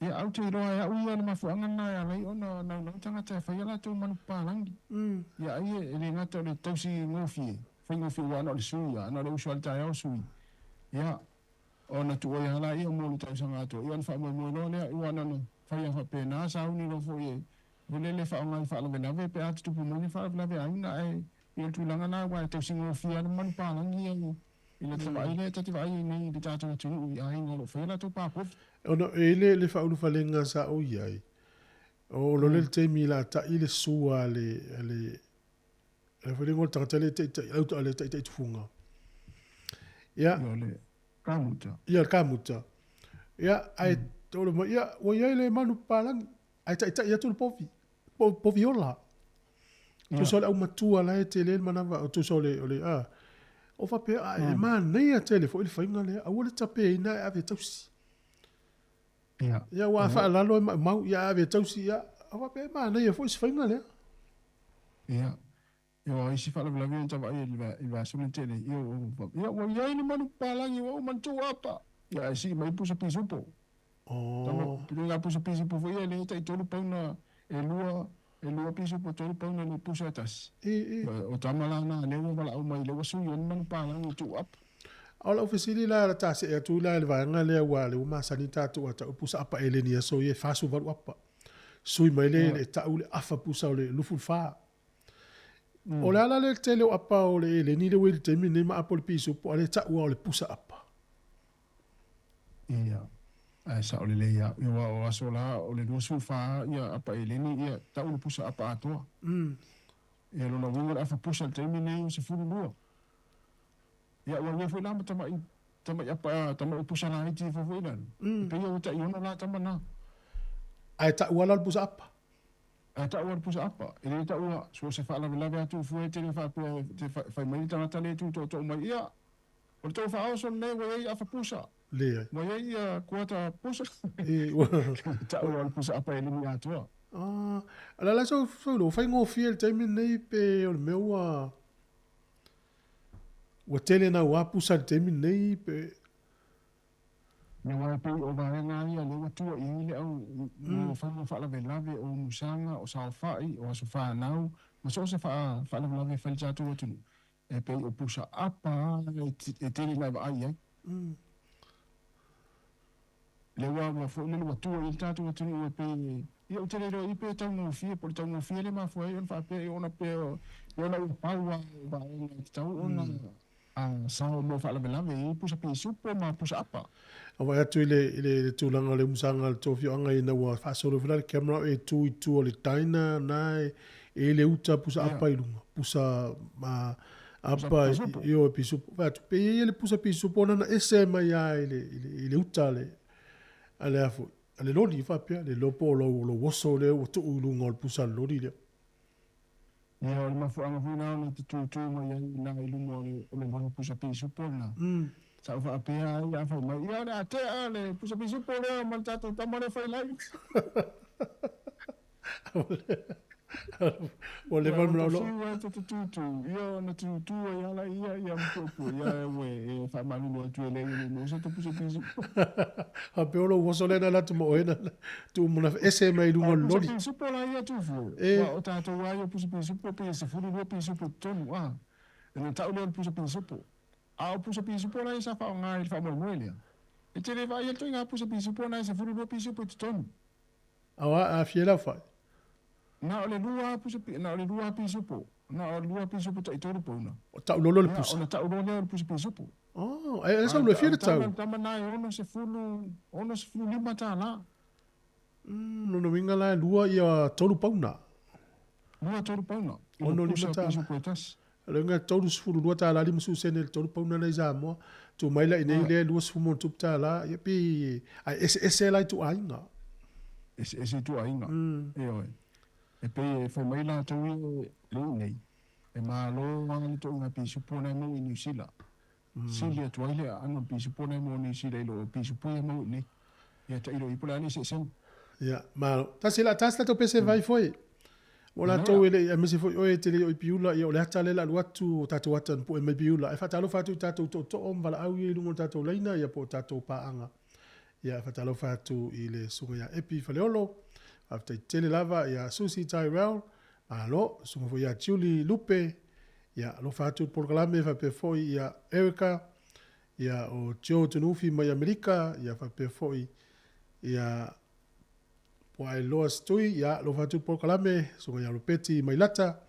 Ia, ae ou te iloa e au ia le mafuaaga lena e ala ai ona naunau tagata e fai a latou manu papalagi. Ia, ai e le gata o le tausi gofie, faigofie aua na o le sui lava, na o le uso lava i le taeao sui. Ia, ona tuu ai lava laia mo le tausaga atoa, ia ona faamoemoe loa lea, aua na ona fai lava faapena, sauni loa foi e lele e faaaoga i faalavelave pe a tutupu mai ni faalavelave aiga, ae pei o le tulaga lena aua e tausi gofie lava le manu papalagi ia i le vaai lea ta te vaai ai nei i le tatou atunuu i aiga o lo o faia latou papovi. Ona e i ai le faaulufalega sa ou i ai, o lo le taimi la ta'i le sua a le, a le, a le o le tagata le taitai, au le taitai tufuga. Ia. Ia le kamuta. Ia le kamuta. Ia, ae, o le mai, ia, ua i ai le manu papalagi, ae taitai atu le povi, povi ola. Tusa o le aumatua la e tele le manava, o tusa o le, o le, a, o faapea, a, e manaia tele foi le faiga lea, aua le tapeina ae ave e tausi. Ia. Ia, aua a faalalo e maumau, ia ave e tausi, ia, o faapea e manaia foi se faiga lea. Ia. Ia, o isi faalavelave ia na vaai i le vaiaso lea na tea nei, ia, ia, ua i ai le manu papalagi ua uma ona tuu apa. Ia, ae sii mai pusa pisupo. Oh. Tama, pusa pisupo foi ia lea tai 3 pauna, e lua pisupo 3 pauna le pusa e tasi. O tama la na lea ua valaau mai lea ua sui ai le manu papalagi e tuu apa. O lau fesili la la ta see atu la i le vaega lea aua o lea ua masani tatou a tau pusa apa eleni i aso ia e 48 apa. Sui mai le le tau le afa pusa o le 24. O le ala lea tele o apa o le eleni lea ua i le taimi lenei ma apa o le pisupo a o lea e tau lava o le pusa apa. Ia, ae sao lelei lava. Ia aua o aso la o le 24 ia apa eleni ia tau le pusa apa atoa. Ia lona uiga o le afa pusa i le taimi lenei o 12. Ia ua ia foi la ma tamai tamai apa tamai pusa laiti ifo foi lalo. E pei ua tai ono la tama na. Ae tau lava la o le pusa apa. Ae tau lava le pusa apa. E le taua so o se faalavelave atu fua e tele faapea te fai mai le tagata le tu tootoo mai ia o le tou faaoso lenei ua i ai afa pusa. Leai. Ua i ai ia kuata pusa. E ua. Tau lava le pusa apa e limi atoa. Ah, o le ala sau sau faigofie i le taimi lenei pe o le mea ua Ua tele naua pusa i le taimi lenei pe. Ia aua e pei o vaega ia lea ua tua i ai le au mo faiga faalavelave o umusaga, o saofai, o aso fanau, ma so o se faalavelave e fai i le tatou atunuu, e pei o pusa apa e tele ina e vaai i ai. Lea ua ua foi lele ua tua i ai le tatou atunuu e pei ia ou te le iloa i pe taugofie po o le taugofie lea e mafua ai ona faapea i ona pe ona ua pau lava o vaega e tatau ona sao mo faalavelave e i ai pusa pisupo ma pusa apa. Vaai atu i le i le tulaga o le umusaga a le tou afioaga ina ua faasolo ifo la le camera o e tu i tua o le diner na e i le uta pusa apa i luga pusa ma apa ioe pisupo. Fai atu, pe i ai le pusa pisupo ona na ese mai lava i le, i le, i le uta a le, a le a foi, a le loli faapea, le iloa po o lou, lou oso lea ua tuu i luga o le pusa a le loli lea. Ia, o le mafuaaga foi lena ona te tūtū mai ai i ina i luma o le, o le loli pusa pisupo lena. Sa ou faapea ai a fai mai, ia o le a tea le pusa pisupo lea ma le tatou tama lea fai lai. Ua leva ona Ua fiu ai te tūtū, ia ona tūtū ai ala ia ia matuapua, ia e ue e faamalulu atu e leai e le maua sa ta pusa pisupo. Faapea o lou oso lea na alu atu ma oe na tuu mana ese mai luga o le loli. Pusa pisupo la ia tūfue, ua o tatou lava ia pusa pisupo pe 12 pisupo i totonu, a. Ona tau lea o le pusa pisupo. A o pusa pisupo la ia sa faaaoga i le faamoemoe lea. E te le vaai atu i ngā pusa pisupo na e 12 pisupo i totonu. Aua a fia lau fai. Na o le lua pusa na o le lua pisupo, na o le lua pisupo tai tolu pauna. O tau lolo le pusa. Ona tau loa lea o le pusa pisupo. Oh, ai ai sau le fia le tau. A tama na e 65 tālā. Lona uiga la e lua ia tolu pauna. Lua tolu pauna. Ono lima tālā. Pisupo e tasi. O le uiga e 32 tālā 50 sene le tolu pauna lea i Samoa. Tu mai la i nei lea 20 ma tālā. Ia pe ai eseese la i tuaiga. Eseese i tuaiga. Ioe. E pei e fai mai latou ia e le i nei, e malo lava le toʻuga pisupo na e maua i Niu Sila. Sili atu ai le aano o le pisipo lea mo nisi le iloa o pisipo ia mau i inei. Ia tailo i ai po o le a le eseesega. Ia, malo. Tasi la, tasi tatou pese vai foi. Mo latou e le i, aemaise foi oe e te le i o i Piula, ia o le ata lea la alu atu, o tatou ata na pue mai Piula. E faatalofa atu i tatou tootoo ma valaau ia i luga o le tatou laina, ia po o tatou paaga. Ia, e faatalofa atu i le Susuga ia Epi Faleolo, faafetai tele lava ia Susie Tyrell, malo, Susuga foi ia Julie Lupe, ia alofa atu i le polokalame faapea foi ia Erica, ia o Joe Tunuufi mai Amerika, ia faapea foi ia Puaeloa Stui, ia alofa atu i le polokalame, Susuga ia Ropeti Mailata,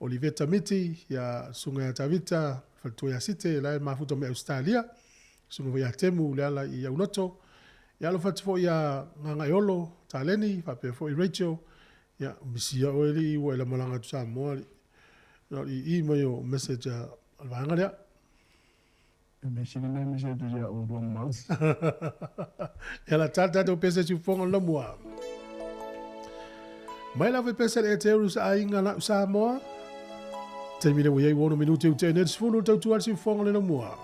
Oliveta Miti, ia Susuga ia Tavita, Faletua ia Site, la e mafuta mai Ausetalia, Susuga foi ia Temu Leala i Auloto, ia alofa atu foi ia Gagaeolo Taleni, faapea foi Rachel, ia misia oe alii ua e lamalaga atu Samoa alii. Na o le ii mai o message a le vaega lea. E mea sili lea message atu ia oulua mau. Ia la tala tatou pese siufoga o le lamua. Mai lava i pese le e te uru sa aiga lau Samoa. Taimi le ua iai ua 6 minute u te ne 10 tautua le siufoga o le lamua.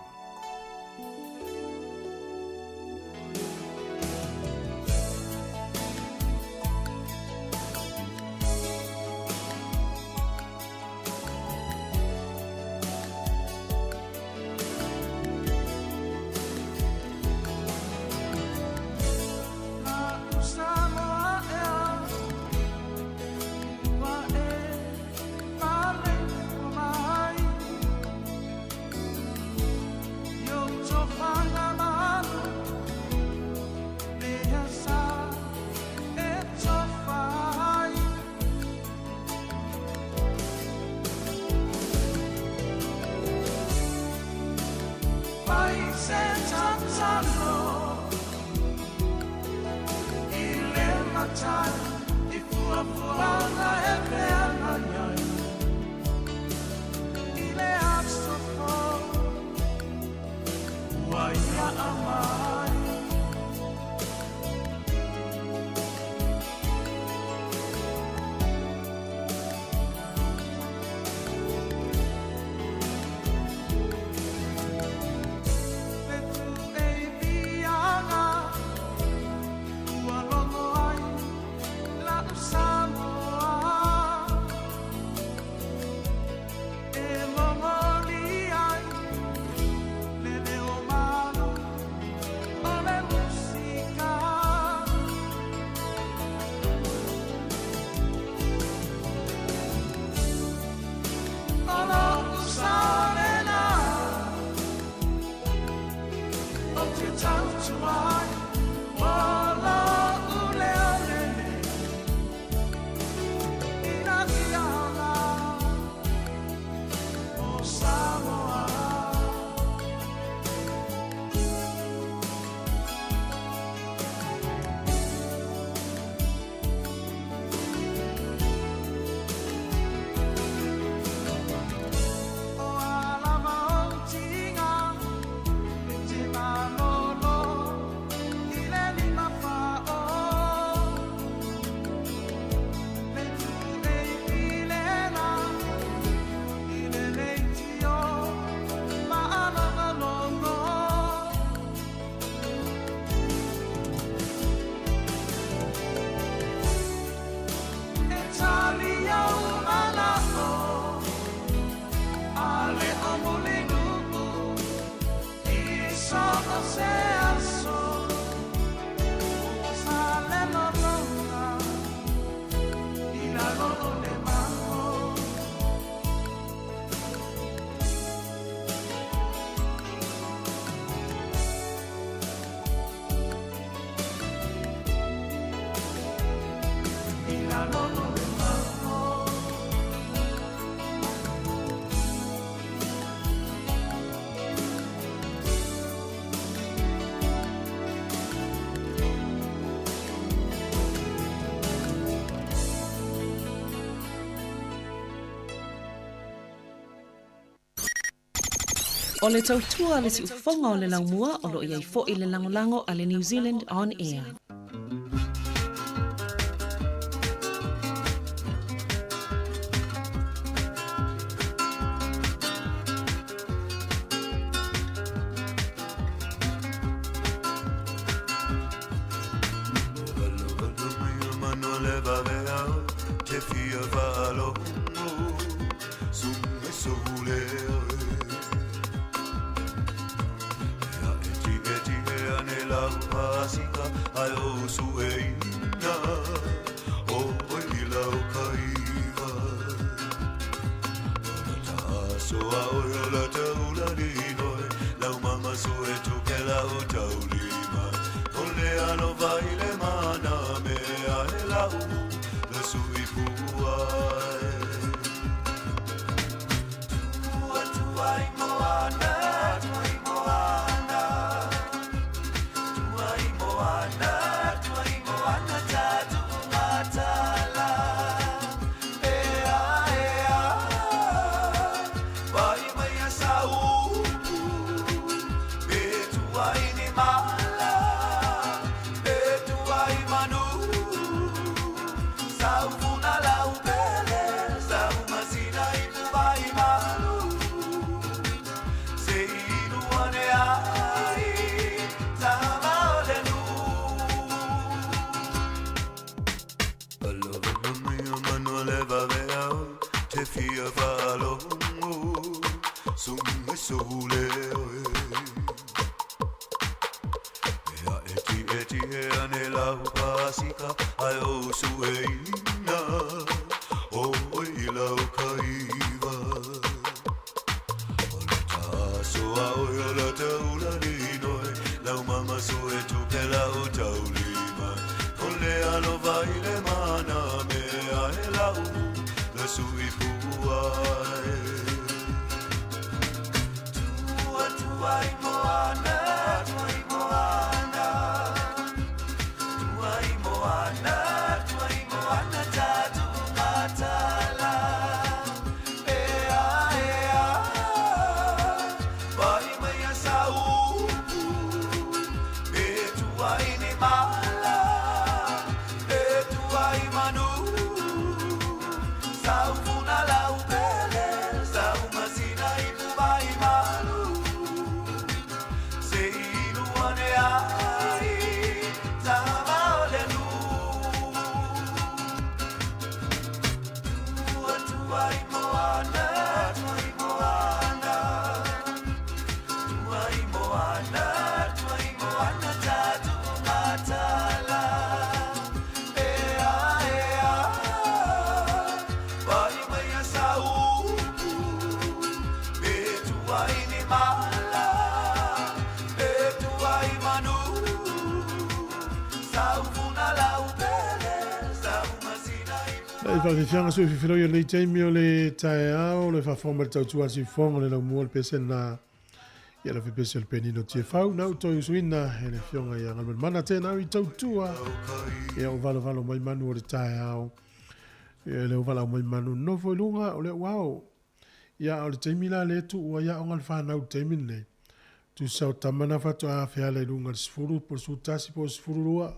O le tautua a le siufofoga o le laumua o lo o i ai foi le lagolago a le New Zealand On Air. te fia whalongo Sunga sole Ea eti eti e ane lau pasika Ai o su e ina O oi lau kaiva Ola ta so a oi ola taula linoi Lau mama so e tuke lau taulima O le alo vai le mana me a e lau Le sui puai Tua tua i moana, tua i moana Tua i moana, tua i moana tatu matala Ea, ea, vai mai a saupu Be tua i ni mala, be tua i manu Sau funa lau pele, sau masina i puai malu Se inu ane ai, tama o le nu Alofa mai o manu le vavea o te fia whalongo Sunga sole oe Ea eti eti e ane lau pasika Ai o su e ina O oi lau kaiva Ola ta soa oi ola taula linoi Lau mama so e tuke lau taulima O le alo vai le mana me a e lau Le sui puai Tua tua i moana, tua i moana Tua i moana, tua i moana tatu matala Ea, ea, vai mai a saupu Be tua i ni mala, be tua i manu Sau funa lau pele, sau masina i puai malu Se inu ane ai, tama o le nu Tua tua i moana, tua i moana Tua i moana, tua i moana tatu matala Ea, ea, vai mai a saupu Be tua i ni mala, be tua i manu Sau funa lau pele, sau masina i E whawhiwhianga sui whiwhiroi o nei taimi o le taeao, le whawhoma le tautua si whonga le lau mua le pese na ia la whipese o le penino tia whau na utoi usuina e le fionga ia ngalman mana tēnā i tautua ia o valo valo mai manu o le taeao ia le o vala mai manu nofo i lunga o le wao ia o le taimi la le tu ua ia o ngal whanau taimi nei tu sau tamana whatu a whiala i lunga le sifuru po su tasi po sifuru rua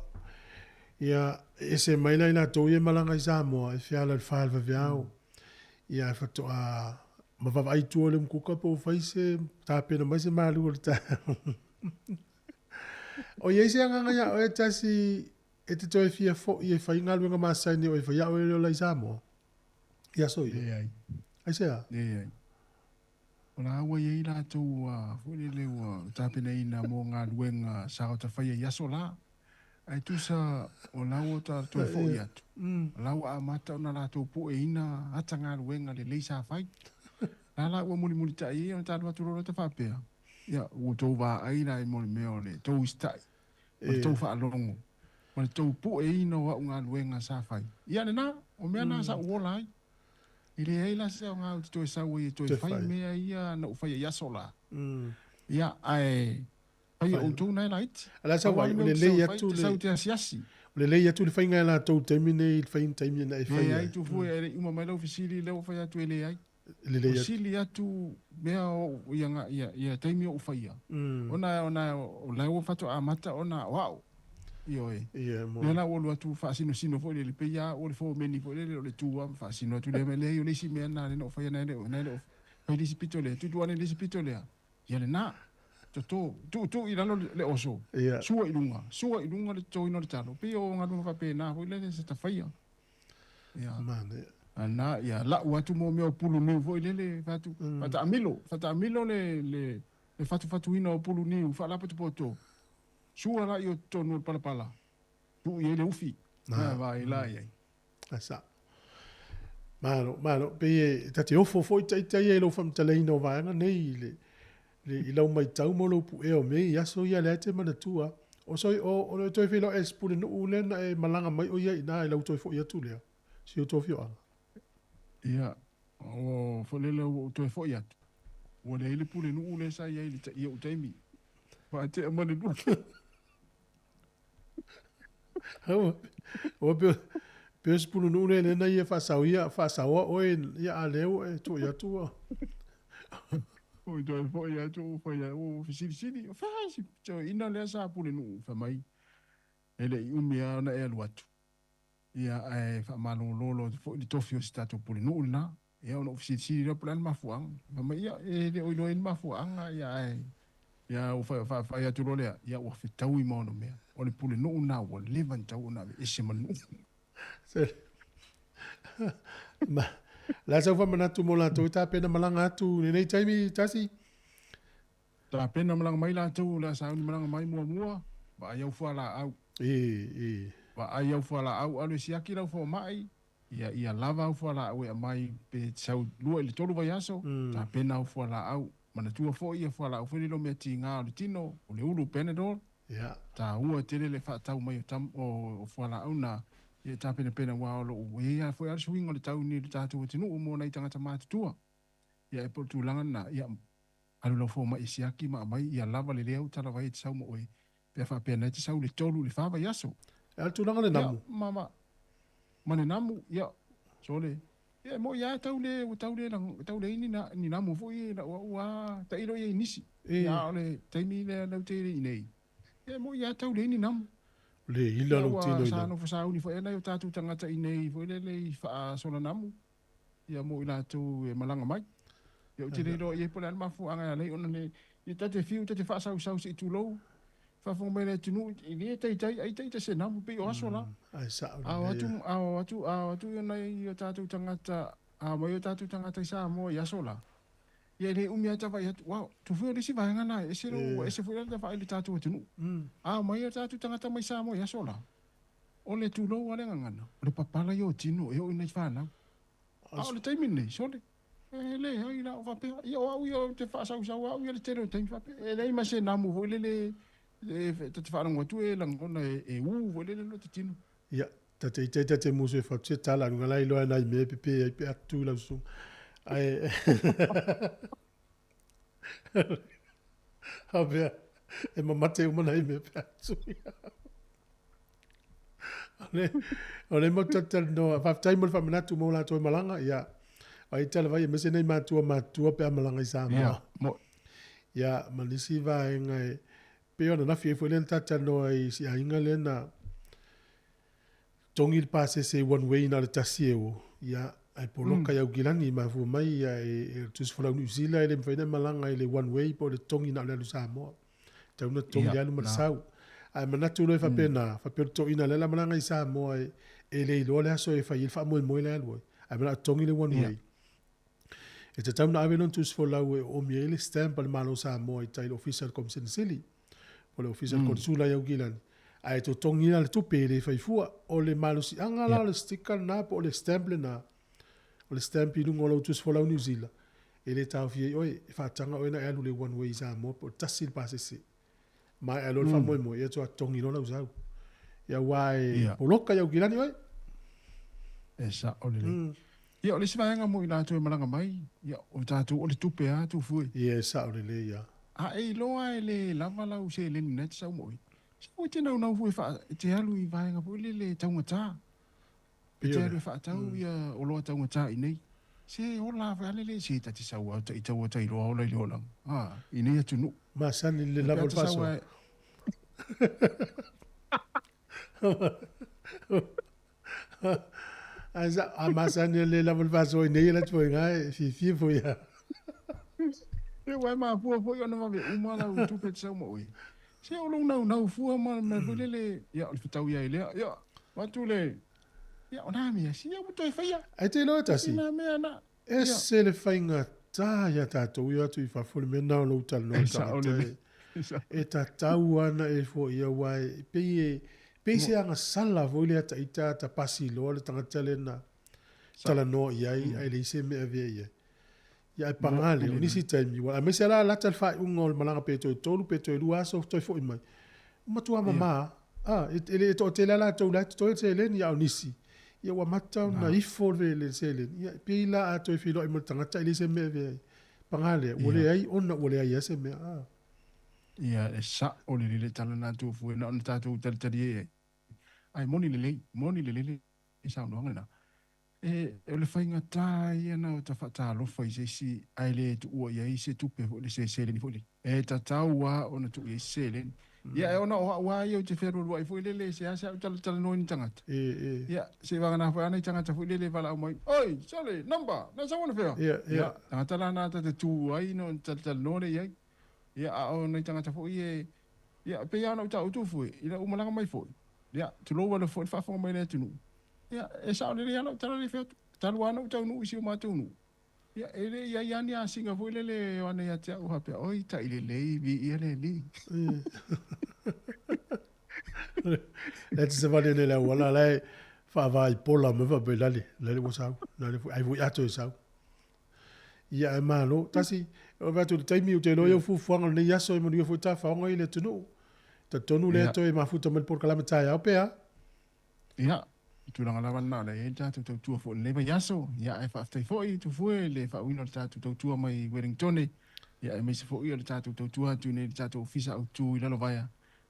ia ese mai la ila tau ia malanga i Samoa e whiala le whaal vaveao ia e whatu a ma vava ai tua le mkuka po whaise tāpena mai se malu o le taeao. O ia ise anganga ia o e tasi e te toe fia fo i e whai ngā luenga māsai ni o e whai au e leo lai Samoa. Ia so ia. E ai. Ai se a? E ai. O la aua i la tau fo le le ua tāpena ina mō ngā luenga sa o ta whaia i aso la. Ai tusa o la ua ta toe fo i atu. O la ua a mata o na la tau po e ina ata ngā luenga le leisa whai. La la ua muli muli tai e o tālu atu roro te whapea. Ia, ua tau wā ai la i moli mea o le tau istai. O le tau whaalongo. O le tau po e ina o au ngā luenga sa whai. Ia le nā, o mea nā sa uola ai. I le hei la se o ngā uti toe sau i toe whai mea ia na uwhai i aso la. Ia, ai, whai o tau nai lait. Ala sa wai, o le lei atu le... Sau te asiasi. O le lei atu le whai ngai la tau taimi nei, le whai taimi na e whai. E ai tu fue, e uma mai lau fisili, leo whai atu e le ai. Le lei atu. Sili atu mea o ia, ia, ia taimi o uwhaia. Ona, ona, o lau whato a mata, ona, wau. Io e. Ia, mo. Lea la olu atu whaasino sino fo le pe ia o le fo meni fo le o le tua whaasino atu le me le o le si mea na le no whaia na le o na le o whai le si pito le tu ane le si pito le ia le na to to tu tu i lalo le oso. Ia. Sua i lunga le toi no le talo pe o ngā lunga whape na fo le se ta whaia. Ia. Manaia. Ana, ia la'u atu mo mea o pulu niu foi lele, fatu, fataamilo, fataamilo le, le, le fatufatuina o pulu niu, fa'alapotopoto, sua la'i o totonu o le palapala, tu'u i ai le ufi, na vaai la i ai. Asa. Malo, malo. Pei e ta te ofo foi ita ia i lou faamatalaina o vaega nei i le, le i lau maitau ma lou puea o mea i aso ia lea e te manatua. O so, o, o le toe feiloai e se pulenuu lea na e malaga mai o ia i ina i lau toe foi atu lea, si o tou afioaga. Ia, o foi lele ua ou toe foi atu, ua leai le pulenuu lea sa i ai i le i ou taimi. Faatea ma le lua. Ua pe pe o se pulenuu lea lea na ia faasao ia faasaoa oe ia a lea ua e foi atu ua. Ua toe foi atu ua fai ua fesilisili, o fea si toeaina lea sa pulenuu fai mai e le i umi lava ona e alu atu. Ia ae faamalolo atu foi le tofi o si tatou pulenuu lena. Ia ona ou fesilisili lea po o le a le mafuaaga. Fai mai, ia, e le o iloa ai le mafuaaga, ia ae, ia ua fai, fai atu loa lea, ia ua fetaui ma ona mea. O le pulenuu lena ua leva ona tatau ona aveese ma le nuu. Ma, o le a sau faamanatu mo latou e tapena malaga atu i lenei taimi, Tasi? Tapena malaga mai latou o le a sauni malaga mai muamua, vaai au fualaau. E, e. Vaai au fualaau, alu e siaki lau fomai, Ia, ia lava au fualaau e aumai pe sau 2 i le 3 vaiaso, tapena au fualaau. Manatua foi ia fualaau foi lele o mea tiga o le tino, o le ulu, Panadol. Ia. Taua tele le faatau mai o tam, o, o fualaau na, ia e tapenapena aua o lo o i ai lava foi lava le suiga o le tau i le tatou atunuu mo nai tagata matutua. Ia e po o le tulaga lena, ia, alu lau fomai e siaki ma aumai ia lava lelei au talavai e te sau ma oe, pe a faapea na e te sau i le 3 i le 4 vaiaso. E a le tulaga le namu? Ia, ma, ma, ma le namu, ia, sole, ia e moi lava e tau le, ua tau le, tau leai ni, na, ni namu foi e lau au a, tailo ia i nisi. E. Ia, a o le taimi lea lau te i nei, ia e moi lava e tau leai ni namu. Le ila Ia, lou ua tino i sa lau. nofo sauni foi nai o tatou tagata i nei foi lele i faasola namu. Ia mo i latou e malaga mai. Ia ou te le iloa i ai po o le a le mafuaaga e ala ai ona le, ia ta te fiu ta te faasausau se i tulou, faafofoga mai le atunuu, e le taitai ai taita se namu pei o aso la. Ae sao A o lelei atu, a. a o atu, a o atu nai o tatou tagata, a omai o tatou tagata i Samoa i aso la, ia e le umi lava ta vaai atu, uau, tu foi o le isi vaega lena, e ese lou, ua ese foi la ta vaai i le tatou atunuu. A omai o tatou tagata mai Samoa i aso la, O le tulou a le gagana, o le papala ia o tino e oo i nai fanau. A o le taimi lenei, sole, e leai la o faapea, ia o au ia ou te faasausau au ia le tele o taimi faapea, e leai ma se namu foi lele e ta te faalogo atu e lagona e ū foi lele lo te tino. Ia, ta te ita ita te musu e fatu se tala aluga la iloa nai mea e pepe ai pe a tu lau susuga. Ae faapea e mamate uma nai mea pe a tu ia. O le mau talatalanoa, faafetai mo le faamanatu mo latou e malaga, ia, ai tala vai aemaise nei matua matutua pe a malaga i Samoa. Ia, mo. Ia, ma nisi vaega e, pei ona nafi ai foi lea na talatalanoa i si aiga lea na togi le pasese one way na o le tasi e o, ia, ae poloka i Aukilani, mafua mai, ia, e, e tusi folau Niu Sila e le mafai ona malaga i le one way po o le togi na o le alu Samoa. Tau na togi le alu ma le sau. Ae manatu loa e faapena, faapea o le toeaina lea la malaga i Samoa e, e le iloa le aso e fai ai le faamoemoe la e alu ai. Ae manao togi le one way. E tatau ona ave lona tusi folau e oomi ai le stamp a le Malo o Samoa i tai i le Ofisa o le Komisene Sili, po o le Ofisa o le Konesula i Aukilani. Ae totogi la le tupe e le fai fua. O le malosiaga la o le sticker lena po o le stamp lena, o le stamp i luga o lau tusi folau Niu Sila, e le taofia ai oe, e faataga oe na e alu i le one way i Samoa po o le tasi le pasese. Maea loa le faamoemoe, ia faatoa togi loa lau sau. Ia aua e poloka i Aukilani oe. E sao lelei. Ia o le isi vaega mo i latou e malaga mai, ia o tatou o le tupe lava Tufue. Ia e sao lelei lava. A e iloa e le lava lau seleni na e te sau ma oe, sau e te naunau foi e te alu i vaega foi lele taugata. E te alu e faatau ia oloa taugata i nei. Se ola lava lele se ta te sau a i taua tailoa ola i le olaga, a, i nei atunuu. Masani le lava o le faasoa. A masani le lava o le faasoa i nei ala tuaiga e fiafia foi a. E uae mafua foi ona vave uma lau tupe te sau ma oe. Se o lou naunau fua ma le mea foi lele, ia o le fetau ia i lea, ia, avatu le. Ia, o nā mea, si ia ua toe faia. Ai te iloa e tasi. Nā mea na. Ese le faigata ia tatou i o atu i fafo le mea na o lou talanoa E sao tagata lelei. e, e tatau ana e foi aua e pei e pei se agasala foi lea taita ta pasi loa le tagata lea na talanoa i ai ae leai se mea e avea i ai. Ia ae paga lea, o nisi taimi ua aemaise la lata le faaiuga o le malaga pe toe tolu pe toe lua aso toe foi mai. Ua matua mama a, e le toatele lava latou la e totoe le seleni a o nisi ia ua amata ona ifo le seleni. Ia pei la a toe feiloai ma le tagata e leai se mea e avea ai. Paga lea, ua leai ona ua leai lava se mea a. Ia e sao lelei le tala lena Tufue na ona tatou talitalie ai. Ae moni lelei, moni lelei le saunoaga lena. E, o le faigata ia na o ta faatalofa i se isi ae le tuua i ai se tupe foi le se seleni foi lele. E tatau lava ona tuu i ai se seleni. Ia, e ona o au lava ia ou te fealualuai foi lele seasea ou talatalanoa i ni tagata. E, e. Ia, seivagana foi lava nai tagata foi lele e valaau mai, Oi, sole, number, na sau anafea? Ia, ia. Ia, tagata la na ta te tu ai na ona talatalanoa lea i ai. Ia, a o nai tagata foi ia e, ia, e pei lava ona ou taua Tufue, i lau malaga mai foi, ia, tulou alofa foi le faafofoga mai a le atunuu. Ia, e sao lelei lava lau tala le fai atu, talu lava ona ou taunuu i si o matou nuu, ia, e le i ai lava ni asiga foi lele e o ana ia te au faapea, oi, tailelei, viia le Alii. La e te savali ana i le auala, la e faava i pola mai faapea, lale, lale ua sau, lale foi, ai foi ato e sau. Ia, ae malo. Tasi, o atu i le taimi, ou te iloa ia fuafuaga o lenei aso e manuia foi tafaoga i le atunuu. Talitonu lea toe mafuta mai le polokalame taeao pe a? Ia, o tulaga lava lena o lea e i ai le tatou tautua foi i lenei vaiaso. Ia, ae faafetai foi Tufue i le faauiina o le tatou tautua mai Wellingtone, ia aemaise foi o le tatou tautua atu i inei i le tatou Ofisa Autu i Lalovaea.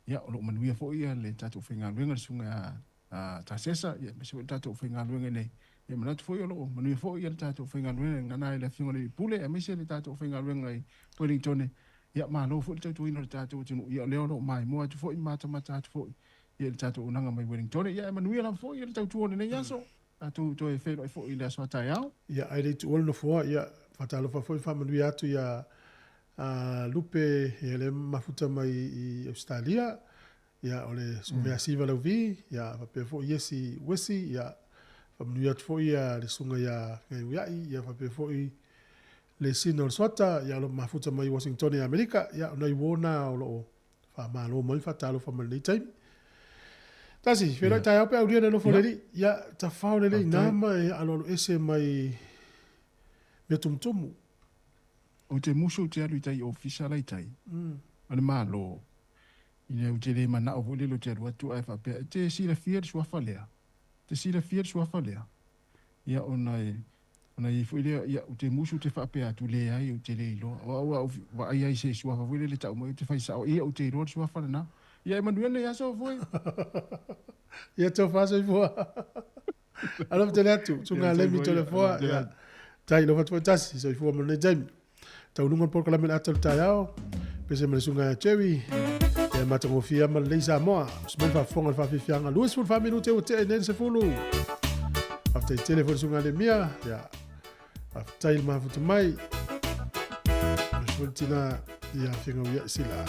Ia, o lo o manuia foi le tatou aufaigaluega, le Susuga ia Tasesa, ia aemaise foi le tatou aufaigaluega i inei. Ia, manatu foi o lo o manuia foi le tatou aufaigaluega i gana i le Afioga i le Alii Pule, aemaise le tatou aufaigaluega i Wellingtone. Ia, malo foi le tautuaina o le tatou atunuu. Ia, o lea o lo o maimoa atu foi ma matamata atu foi ia i le tatou auaunaga mai Wellingtone. Ia, e manuia lava foi le tautua o lenei aso. Tatou toe feiloai foi i le aso a taeao. Ia, ae le i tuua le nofoa, ia, faatalofa foi ma faamanuia atu ia Lupe, ia lea mafuta mai i Ausetalia, ia, o le Susuga ia Siva Lauvi, ia, faapea foi Iesi Uesi, ia, faamanuia atu foi ia le Susuga ia Gaiuiai, ia, faapea foi le Sina o le Suata, ia, o lo o mafuta mai i Washingtone i Amerika, ia, o nai uo na o lo o Faamalo mai, faatalofa mai lenei taimi. Tasi, feiloai taeao pe aulia le nofo le alii. Ia, tafao lelei ina ma e alualu ese mai mea tumutumu. Ou te musu ou te alu i tai ofisa la i tai, o le Malo, ina ou te le manao foi lele ou te alu atu ae faapea, e te silafia le suafa lea? Te silafia le suafa lea? Ia ona e Ona i ai foi lea, ia, ou te musu ou te faapea atu, leai, ou te le iloa. O au a ou vaai ai i se suafa foi lele tau mai ou te fai sao, ia, ou te iloa le suafa lena. Ia, e manuia lenei aso foi. Ia, tofa soifua. Alofa tele atu, susuga Lemi Toleafoa, ia, tai alofa atu foi tasi, soifua ma lenei taimi. Taunuga le polokalame le ata o le taeao, pese ma le susuga ia Jerry, ia matagofie ma lelei Samoa. Usu mai le faafofoga le faafiafiaga, 24 minute ua tea i nei le sefulu. Faafetai tele foi le susuga Lemia, ia, faafetai le mafuta mai. Usu foi le tina ia Figauia Sila.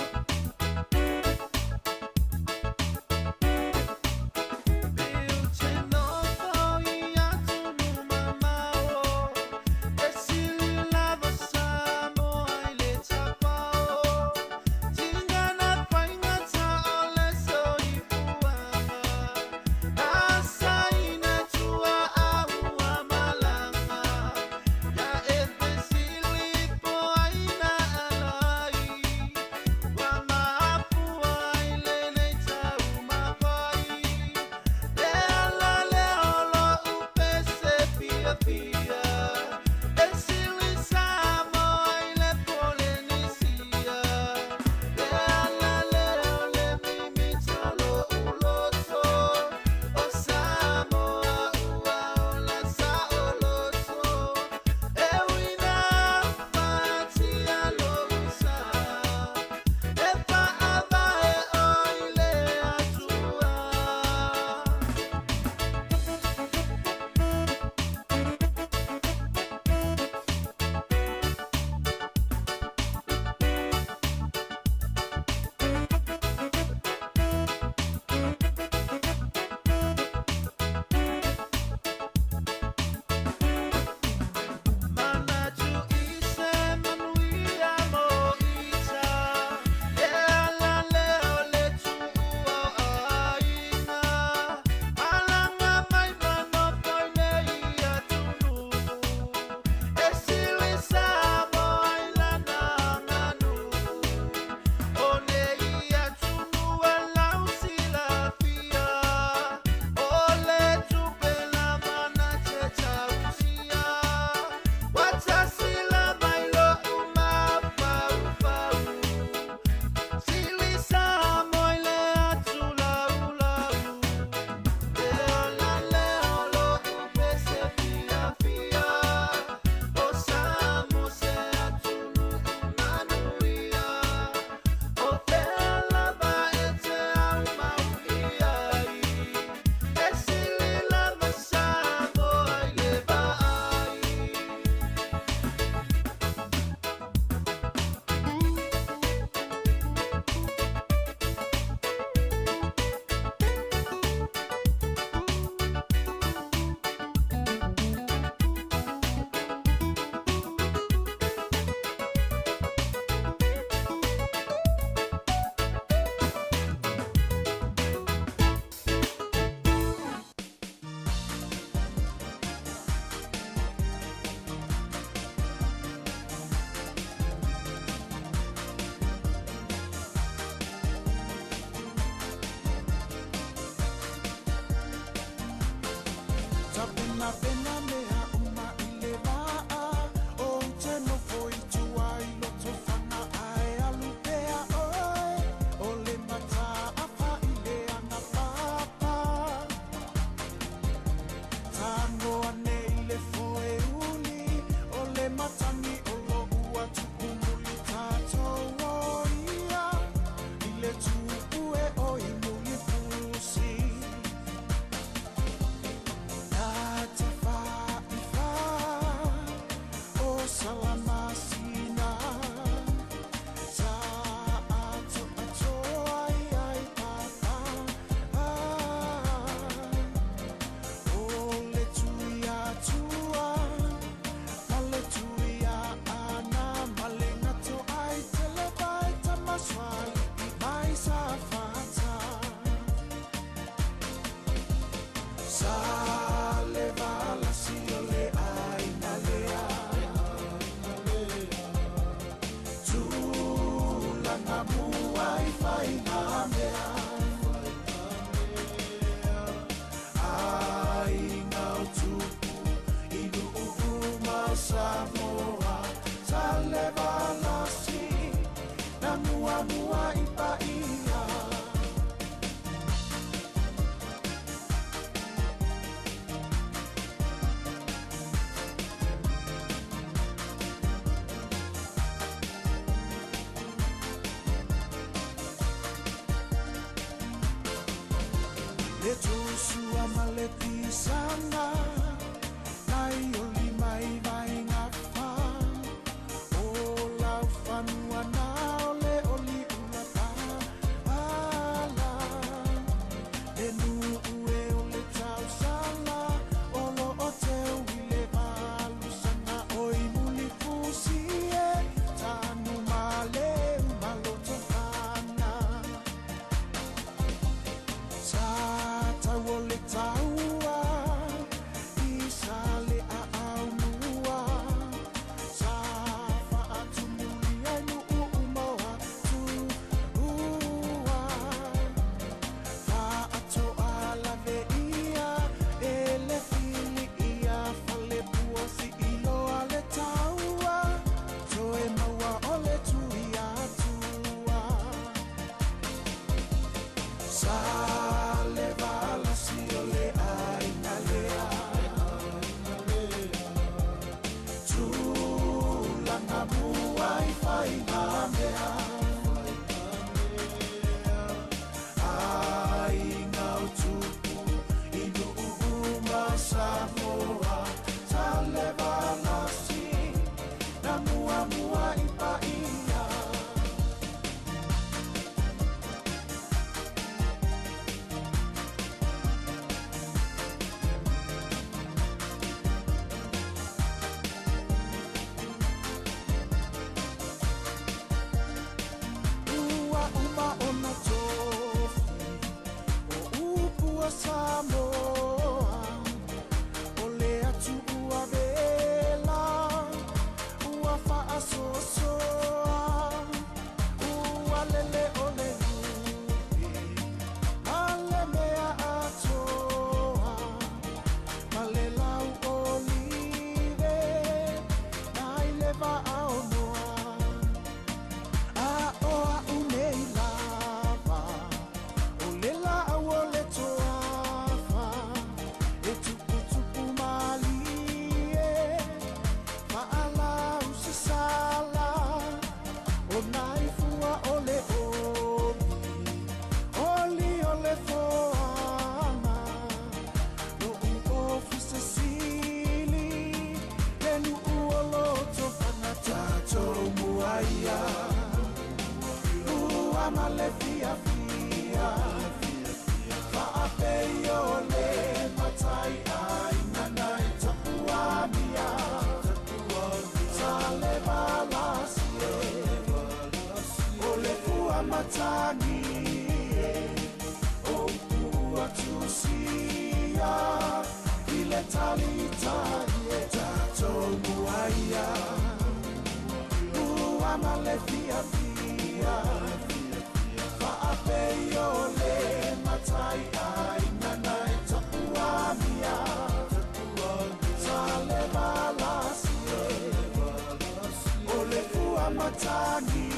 matagi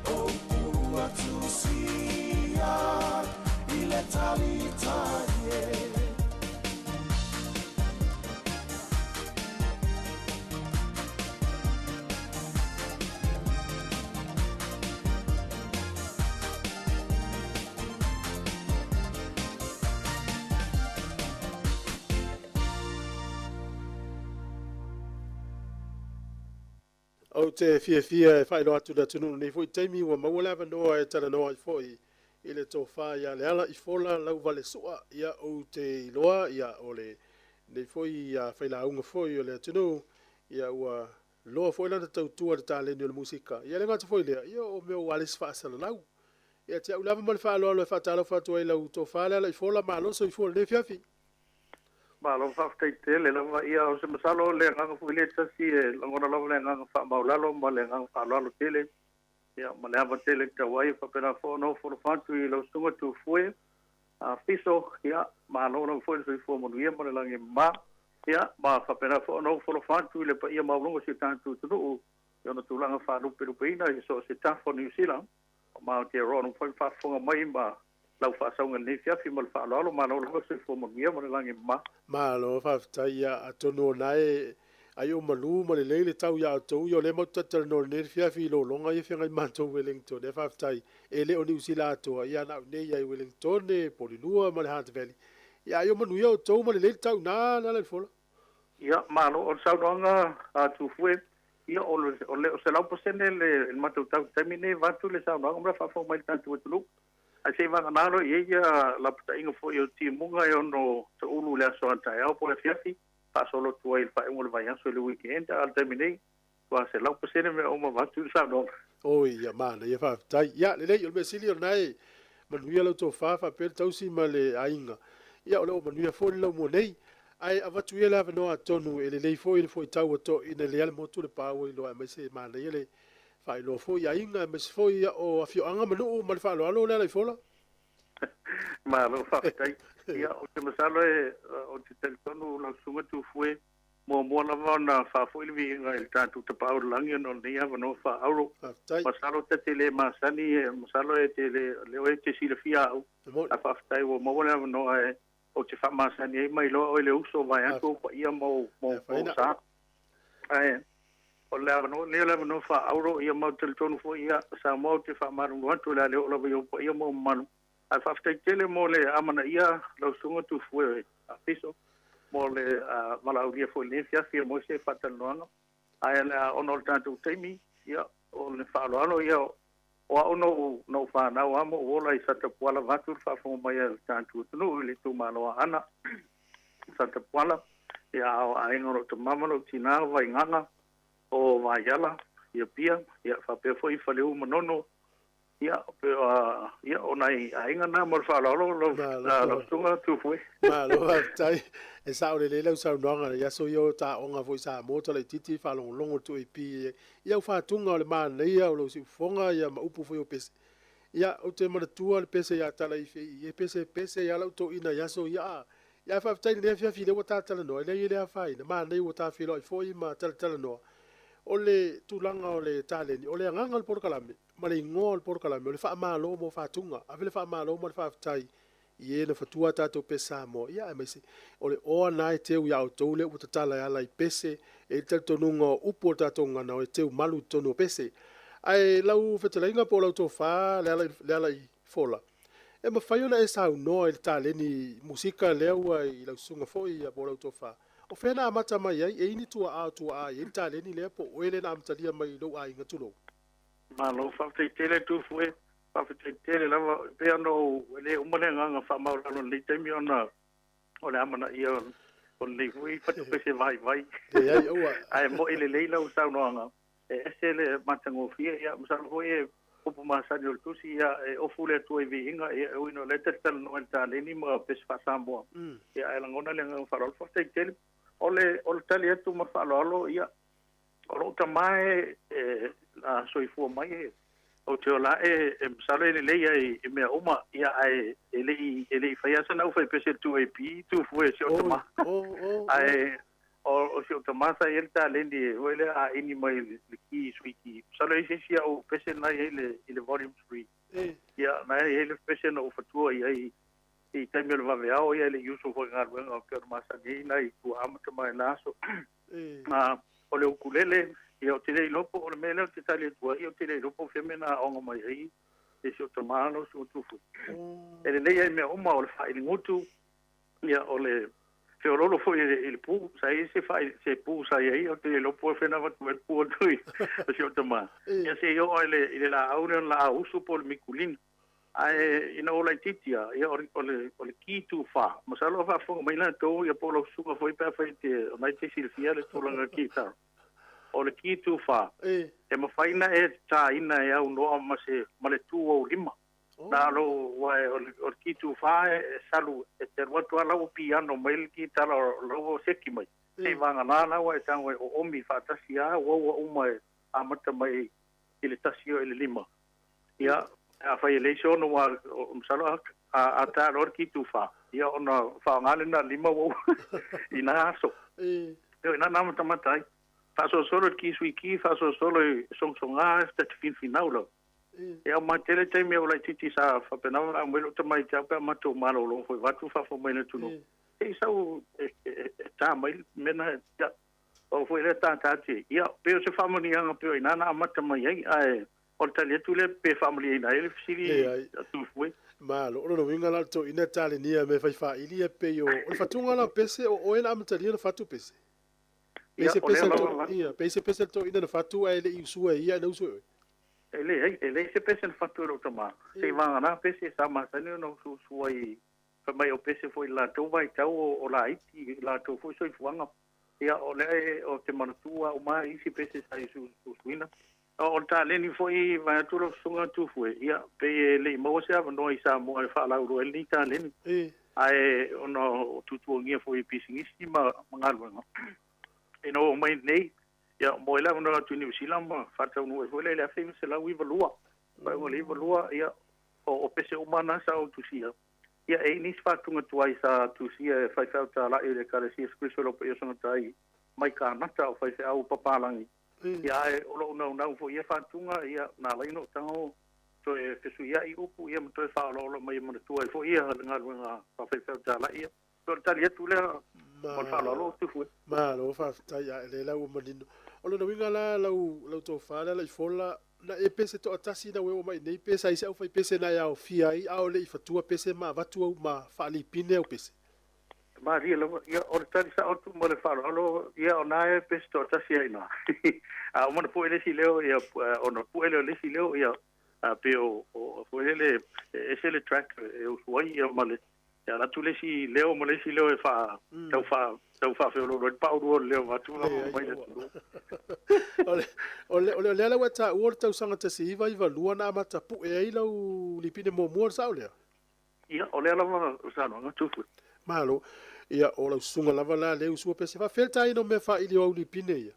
O upu atusia I le talitali e. Ou te fiafia e faailoa atu le atunuu lenei foi taimi ua maua le avanoa e talanoa ai foi i le tofa ia Lealaifola Lauvalesu'a. Ia ou te iloa ia o lenei foi ia failauga foi o le atunuu ia ua loa foi lana tautua i le taleni o le musika. Ia le gata foi lea, ia o mea ua alesi faasalalau. Ia te au lava ma le faaaloalo e faatalofa atu ai lau tofa Lealaifola, malo soifua i lenei afiafi. Malo faafetai tele lava. Ia o se masalo le agaga foi lea tasi e lagona lava le agaga faamaulalo ma le agaga faaaloalo tele. Ia ma le ava tele tau ai faapena foi ona ofo alofa atu i lau susuga Tufue a Fiso. Ia malo lava foi le soifua manuia ma le lagi e mama. Ia ma faapena foi ona ofo alofa atu i le paia maualuga o si o tatou atunuu i ona tulaga faalupelupeina i so o se tafa o Niu Sila. O ma Aotearoa ona foi faafofoga mai ma lau faasauga i lenei afiafi ma le faaaloalo. Malo lava le soifua manuia ma le lagi e mama. Malo faafetai. Ia atonu o na e ai o malu ma lelei le tau ia outou. Ia o lea matou te talatalanoa i lenei afiafi i lologa ia feagai matou Wellington. Ia faafetai e le o Niu Sila atoa ia na au nei ia i Wellington, Polilua ma le Hunt Valley. Ia ai o manuia outou ma lelei le tau na Lealaifola. Ia malo o le saunoaga a Tufue. Ia o le o 100% le matou tau taimi nei vaeatu le saunoaga ma le faafofoga mai le tatou atunuu. Ae se i vagana loa i ai ia lapataiga foi o timuga e ono taulu i le aso a taeao po o le afiafi, faasolo atu ai i le faaiuga o le vaiaso i le weekend, a o le taimi nei, ua 100% mea uma vaeatu le saunoaga. Oi, ia manaia, faafetai. Ia, lelei, o le mea sili o lena e manuia lau tofa faapea le tausi ma le aiga. Ia, o lo o manuia foi le laumua nei. Ae avatu ia le avanoa atonu e lelei foi le foitau a toeaiina lea le motu le paua iloa aemaise e manaia le faailoa foi i aiga aemaise foi ia o afioaga ma nuu ma le faaaloalo Lealaifola. Malo faafetai. Ia, ou te masalo e, ou te talitonu lau susuga Tufue, muamua lava ona faafoi le viiga i le tatou Tapaau i le Lagi ona o lenei avanoa faaauuro. Faafetai. Masalo ta te le masani, masalo e te le, leo e te silafia au. Ae faafetai ua maua le avanoa e ou te faamasani ai ma iloa oe le uso vaeatu ou paia ma ou sa. Ae o le avanoa lenei o le avanoa faaauuro, ia ma ou te talitonu foi ia Samoa ou te faamalulu atu o le a le oo lava i ou paia ma ou mamalu. Ae faafetai tele mo le amanaia lau susuga Tufue Fiso mo le valaaulia foi i lenei afiafi e maua se faatalanoaga. Ae ona o le tatou taimi, ia o le faaaloalo ia o au na ou fanau lava ma ou ola i Satapuala vaeatu le faafofoga mai a le tatou atunuu i le itumalo o Aana Satapuala. Ia a o aiga o lou tama ma lou tina o Vaigaga, o Vaiala, ia Pia, ia faapea foi Faleu ma Manono. Ia, ia o nai aiga na ma le faaaloalo lau susuga Tufue. Malo faafetai. E sao lelei lau saunoaga i aso ia o taoga foi Samoa talaitiiti faalogologo le 2AP i au faatuga o le manaia o lou siufofoga ia ma upu foi o pese. Ia, ou te manatua le pese ia Talaife i e pese pese ia lau toeaina i aso ia a. Ia ae faafetai i lenei afiafi lea ua ta talanoa, e leai e le afaina, manaia ua ta feiloai foi ma talatalanoa. O le tulaga o le taleni, o le agaga o le polokalame ma le igoa o le polokalame, o le faamalo mo faatuga. Ave le faamalo ma le faafetai i e na fatua a tatou pese Samoa, ia aemaise o le oa na e teu ia outou lea ua tatala e ala i pese, e i ai le talitonuga o upu o le tatou gagana e teu malu i totonu o pese. Ae lau fetalaiga po o lau tofa Lealaifola, e mafai ona e saunoa i le taleni musika lea ua i lau susuga foi ia po o lau tofa, o fea na amata mai ai, e i ai ni tuaa o tuaa e i ai le taleni lea po o oe lea na amatalia mai i lou aiga tulou? Malo, faafetai tele Tufue. Faafetai tele lava, e pei ona ou, e le uma le agaga faamaualalo i lenei taimi ona o le amanaia o lenei foi fatupese vaivai. Leai, aua. Ae mo'i lelei lau saunoaga, e ese le matagofie, ia masalo foi e upu masani o le tusi, ia e ofu le Atua i viiga, ia e ui ina o lea ta te talanoa i le taleni ma pese faa-Samoa, ia ae lagona le agaga faaaloalo. Faafetai tele. O le, o le tali atu ma le faaaloalo, ia, O lou tama e a soifua mai e ou te ola ae e masalo e lelei ai i mea uma, ia ae e le i faia sana aufaipese i le 2AP, Tufue si ou tama. Ae o o si o tamasa i le taleni e o le a ini mai le ki sui ki. Salo i se si au pese na i le i le volume 3. Ia na i le pese na o fatua i ai i taimi o le vaveao ia le uso foi galuega o ke o masani na i tua amata mai la aso. O le ukulele ia o te le ilopo o le mea lea o te tali atua ia o te le ilopo feme na aoga mai ai e si o tamā si o tufu. E lelei ai mea uma o le faailigutu ia o le feololo foi i le pu sa i se faa se pu sa i ai o te le ilopo e fena vatu e pu atu i o si o tamā. Ia se i oo i le laau lea o le laau usu po o le mikulina. Ae ina ua laitiiti a ia o le ki tufā. Masalo o faafofoga mai latou ia po o lau susuga foi pe afai te o nai te silafia le tulaga kitara. O le ki tufā e mafai ona e tāina e aunoa ma se ma le tū ou lima. Na lou aua o le ki tufā e salu e te alu atu lava la ua piano mai le kitara o la ua seki mai. Seivagalā la ua e tago e oomi faatasi a uaua uma e amata mai i le 1 oo i le 5. Ia, afai e leai se ono ua, masalo a ta loa le ki tufa, ia ona faaaoga lea na lima ua i na aso. Ioe, na na matamata ai. Faasolosolo i le ki suiki, faasolosolo i sogasoga, ta te finfinau lava. Ia, ma tele taimi o laitiiti sa faapena ona aumai lou tamaiti pe a matou malolo foi vaeatu fafo mai le atunuu. Se i sau e ta mai le mea na, ia, o foi lea tata atu i ai. Ia, pei o se faamanuiaga pei o i ina na amata mai ai, ae o le tali atu lea pe faamalieina ai le fesili a Tufue. Malo, o lona uiga la o le toeaina e talenia mea fai faili e pei o le fatuga la o pese o oe na amatalia ona fatu pese. Pe se pese le ia, pe se pese le toeaina na fatu ae le i usua e ia ae na usu e oe. E leai, e leai se pese na fatu e lou tama. Seivaga pese sa masani ona usuusu ai fai mai o pese foi i le latou vaitau o laiti i latou foi soifuaga. Ia, o lea ou te manatua au ma isi pese sa i usuusuina. O le taleni foi vaeatu lau susuga Tufue, ia, pei e le i maua se avanoa i Samoa e faalauiloa ai lenei taleni. Ae ona o tuatuagia foi i pisinisi ma galuega. Ina ua oo mai nei, ia, mo ai le avanoa atu i Niu Sila ma faataunuu ai foi lea i le 1992. Faaiuga o le 92, ia, o pese uma na sa ou tusia. Ia, e i ai nisi faatuga tuai sa tusia e faifeau talai o le Ekalesia Iesu Keriso o Lau Paia Sagata ai mai Kanata o faifeau papalagi. Ia, ae o lou naunau foi ia faatuga, ia, na ala ai ona ou tago toe fesuiai upu, ia, ma toe faaolaola mai e manatua ai foi ia le galuega faafaifeau talai ia. O le tali atu lea ma le faaaloalo o Tufue. Malo faafetai ae lea la ua manino. O lona uiga la lau lau tofa lea Laifola, na e pese toatasi na ua e oo mai nei pe sa i se aufaipese na e aofia ai a o le i fatua pese ma avatu au ma faalipine au pese? Malie lava, ia o le tali sao atu ma le faaaloalo, ia o na e pese toatasi ai ina. A uma ona pue le isi leo, ia ona pue lea o le isi leo, ia pei o foi lele e ese le track e usu ai ia ma le E ala atu le isi leo ma le isi leo e faa, tau faa, tau faafeoloolo ai le paulua o le leo vaeatu la mai le atunuu. O le, o le, o le, lea la ua e taua o le tausaga 1992 na amata pue ai lau lipine muamua, o le sao lea? Ia, o lea lava o le saunoaga Tufue. Malo. Ia, o lau susuga lava la lea e usua pese. Faafefea le taina o mea faaili o au lipine ia?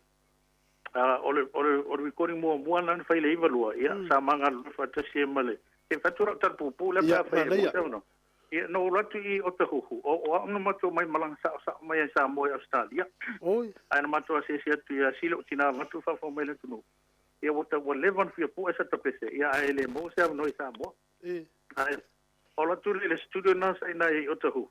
O le, o le, o le recording muamua lena na fai i le 92, ia, sa ma galulue faatasi ai ma le, se i fai atu lau tala puupuu lea pe a fai e maua se avanoa. Ia, na ou alu atu i Otahuhu, o au na matou mai malaga saosao mai ai Samoa i Ausetalia. Ae na matou asiasi atu ia Sila o tina avatu faafou mai le atunuu. Ia ua tau ua leva ona fia pue sa tapese, ia ae le maua se avanoa i Samoa. Ae alu atu lea i le studio na sa i ina i Otahuhu.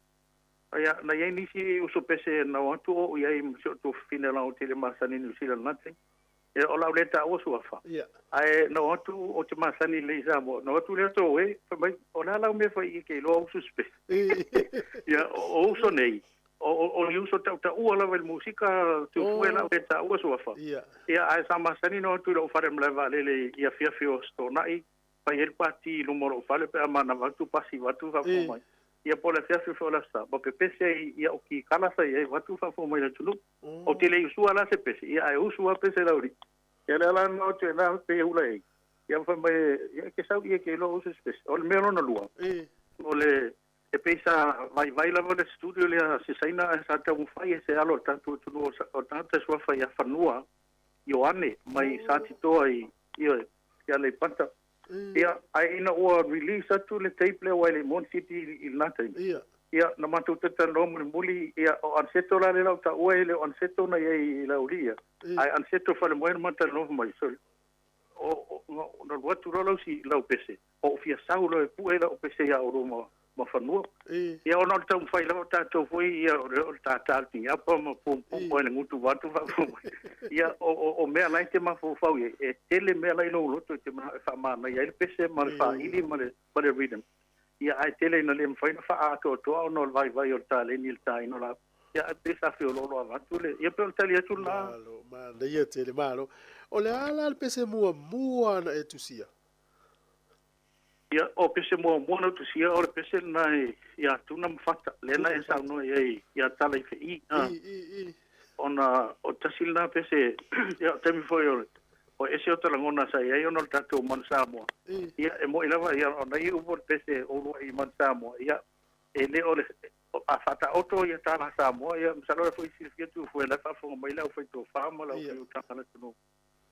Ia, na i ai nisi uso pese na o atu ou i ai ma si ou tuafafine leaga ou te le masani i Niu Sila i lena taimi. Ia, o le a ou le taua suafa. Ae na o atu ou te masani lelei i Samoa, na o atu lea tou e, fai mai, o le a lau mea fai i ke iloa usu se pese. Ia, o uso nei, o ni uso tautaua lava i le musika tufue o le a ou le taua suafa. Ia, ae sa masani na o atu i lou fale malae vaalele i afiafi o Aso Toonai, fai ai le pati i luma o lou fale pe a manava atu pasi vaeatu faafofoga mai. Ia po o le afiafi foi o le Aso Sa, ma pepese ai i au kikala sa i ai vaeatu faafofoga mai le atunuu. Ou te le i usua la se pese, ia ae usu lava pese lauli. Ia lea la na o atu e na pei e hula ai. Ia ma fai mai, ia e ke sau ia ke iloa usu se pese. O le mea lona lua, o le e pei sa vaivai lava le studio lea se Saina ae sa taumafai e se alo o le tatou atunuu o le tagata suafa ia Fanua Ioane mai Satitoa i ioe i Aleipata. Ia ae ina ua release atu le tape lea aua e le i maua ni CD i lena taimi. Ia, na matou talatalanoa mulimuli, ia, o Aniceto la lea o le a ou taua e le o Aniceto na i ai i Laulii ia, ae Aniceto Falemoe na ma talanoa fai mai, sole, o, o, na alu atu loa lau, si, lau pese, ou fia sau loa e pue lau pese ia oulua ma, ma fanua. Ia, ona o le taumafai lava o tatou foi, ia, o le, o le tātā o le tiniapa ma pumpumpu ai le gutu vaeatu le faafofoga mai. Ia, o, o, o mea la e te mafaufau i ai, e tele mea la i lou loto e te manao e faamanaia ai le pese ma le faaili ma le, ma le rhythm. Ia, ae tele ina le mafai ona faaatoatoa ona o le vaivai o le taleni i le taina o laau. Ia, ae pei sa feoloolo avatu le, ia pei o le tali atu lena. Malo, manaia tele, malo. O le a la le pese muamua na e tusia? Ia, o pese muamua na ou tusia o le pese lena ia Tuna ma Fata, lea na e saunoa i ai ia Tala i Fe'i, a. Ona o tasi lena pese, ia, o taimi foi o le, o ese o ta lagona sa i ai ona o le tatou Manu Samoa. Ia, e moni lava, ia, ona i upu o le pese o uluai Manu Samoa, ia, e le o le, a faataoto ia tala Samoa, ia, masalo e foi silafia tu fue la faafofoga mai le aufai tofa ma le aufai utaga a le atunuu.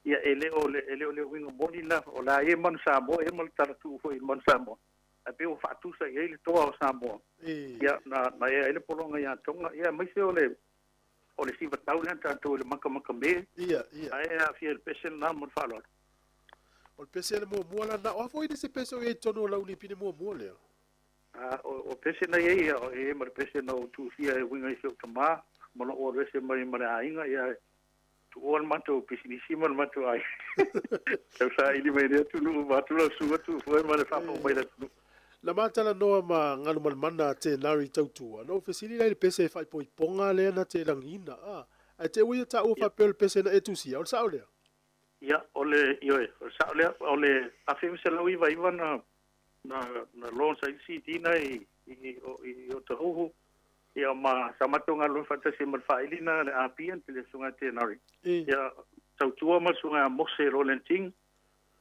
Ia, e le o le, e le o le uiga moni lena, o la e Manu Samoa ia ma le tala tuu foi i le Manu Samoa, ae pei ua faatusa i ai le toa o Samoa. Ia, na ea ai le pologa ia Toga, ia, aemaise o le, o le sivatau lea tatou i le makamaka-me, Ia, ia. ae aafia i le pese lena ma le faaaloalo. O le pese le muamua la na o a foi nisi pese o i ai i totonu o lau lipine muamua lea? A, o pese na i ai, ia, e i ai ma le pese na ou tuufia e uiga i si ou tamā, ma lou alu ese mai ma le aiga, ia, tuua le matou pisinisi ma le matou aiga. Tau saili mai le atunuu, vaeatu lau susuga tuufua ma le faafofoga mai le atunuu. Na ma talanoa ma Galumalemana a Tenari Tautua, na ou fesili la i le pese e faaipoipoga lea na te lagiina, a, ae te ua ia taua faapea o le pese na e tusia, o le sao lea? Ia, o le, ioe, o le sao lea, o le 1999 na, na, na launch ai le CD na i, i, i, i Otahuhu, ia ma sa matou galulue faatasi ma le faailina a le APN, le Susuga ia Tenari. Ia, Tautua ma le Susuga ia Mose Roland Ting,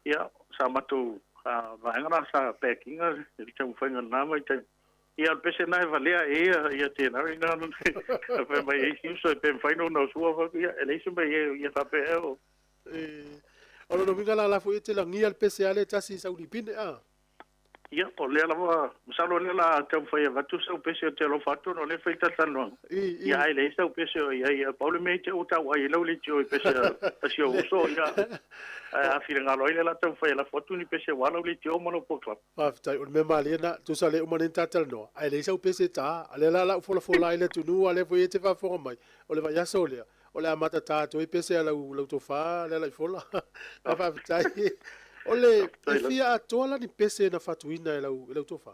Ia, sa matou vaega la sa back ina le taumafaiga i lena vaitaimi. Ia, o le pese lena e valea e ia, ia tēnā ina na fai mai ai isi uso e pe mafai ona usua fai atu, ia, e leai se mea ia, ia faapea ea o. O lona uiga la, la foi e te lagia le pese a lea e tasi i sau lipine, a? Ia, o lea lava, masalo o lea la taumafai e avatu sau pese ou te alofa atu ona o lea e fai talatalanoaga. Ia, ae leai sau pese o i ai. Pau le mea i te u tau ai i lau leitio i pese a si ou uso, ia, ae a finagalo ai lea la taumafai e lafo atu ni pese aua lau leitio ma lau polokalame. Faafetai, o le mea malie lena, tusa lea uma nei ona ta talanoa, ae leai sau pese e ta. A lea la la u folafola ai le atunuu, a lea foi e te faafofoga mai, o le vaiaso lea, O le a matatā atu ai pese a lau, lau tofa le Alaifola. A faafetai. O le, e fia atoa la ni pese na fatuina e lau, e lau tofa?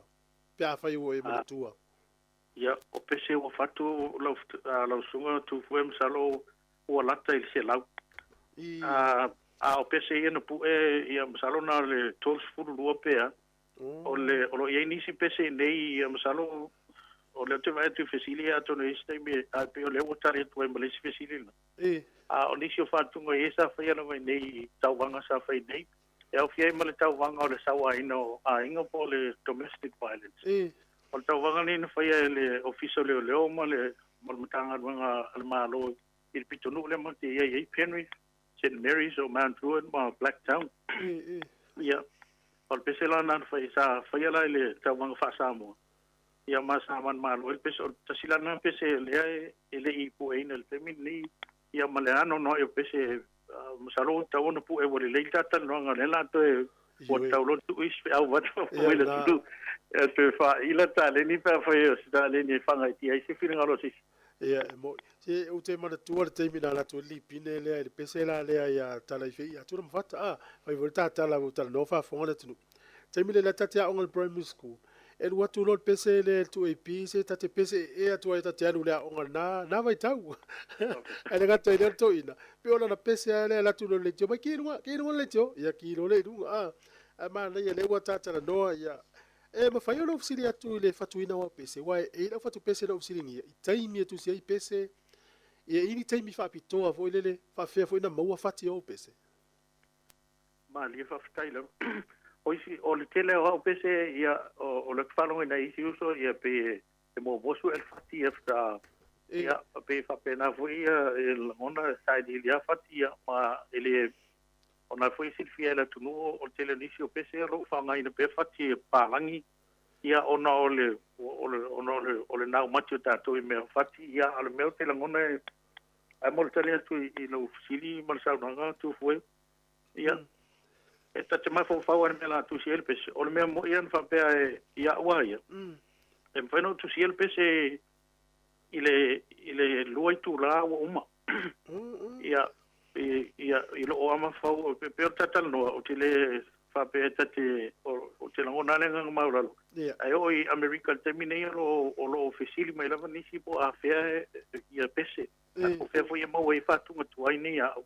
Pe afai ua e manatua. Ia, o pese ua fatu lau, lau susuga Tufue masalo ua lata i le 100. I. A, a o pese ia na pue, ia masalo na o le 32 pe a. O le, o lo o i ai nisi pese i inei, ia masalo o lea ou te vaai atu i fesili ia atonu e i ai se taimi ae pei o lea ua tali atu ai ma le isi fesili lena. A o nisi o faatuga ia sa faia lava i inei i tauvaga sa fai nei, e aofia ai ma le tauvaga o le sauaina o aiga po o le domestic violence. O le tauvaga lenei na faia e le Ofisa o Leoleo ma le ma le Matagaluega a le Malo i le pitonuu lea ma te i ai ai Penrith, St Mary's o Mount Druitt ma Blacktown. Ia, o le pese la lena na fai, sa faia la i le tauvaga faa-Samoa. Ia ma sa manumalo ai le pese, o le tasi la lena pese lea e le i pueina i le taimi lenei, ia ma le anoanoai o pese, masalo ua tatau ona pue ua lelei le ta talanoaga lea la toe ua tatau loa ona tuu isi feau vaeatu mai le atunuu e toe faaila taleni pe afai o se taleni e faagaitia ai se finagalo o se isi. Ia, e moni. Se, ou te manatua le taimi na alu atu ai le lipine lea i le pese la lea ia Talaife'i ia Tuna ma Fata, a, fai foi le ta tala ua talanoa faafofoga le atunuu. Taimi lea ta te aoga i le primary school, e alu atu loa le pese lea i le 2AP, se ta te pese ee atu ai ta te alu i le aoga i lena, lena vaitau. Ae le gata i lea o le toeaina, pei o lana pese lava lea e alu atu loa i le leitio, mai ki i luga, ki i luga le leitio, ia ki loa lea i luga, a. Ae manaia lea ua ta talanoa, ia, E mafai ona ou fesili atu i le fatuina o au pese, aua e i ai lau fatu pese na ou fesiligia i taimi e tusi ai pese, ia e i ai ni taimi faapitoa foi lele, faapefea foi ona maua fati o au pese? Malie faafetai lava. O isi, o le tele o au pese, ia, o le faalogo i isi uso, ia pei e muamua sue le fati ia faatoa, ia, pei e faapena foi ia e lagona e sailiili lava fati ia, ma e le, ona foi e silafia e le atunuu o le tele o nisi o pese o lo o faaaogaina pea fati e palagi. Ia ona o le ona o le nau mati o tatou i mea fati ia a o le mea ou te lagona e ae mo le tali atu i lau fesili ma le saunoaga Tufue ia e ta te mafaufau lava i le mea o le a tusi ai le pese. O le mea moni ia na faapea e i a'u a ia e mafai ona ou tusia le pese i le i le 2 itula ua uma. Ia ia i lou lava mafaufau e pei o le talatalanoa ou te le faapea e ta te ou te lagona lava le agaga maualalo. Ae oo i Amerika i le taimi nei o lo o lo o fesili mai lava nisi po o afea ia pese. Po o fea foi e maua ai faatuga tuai nei a au.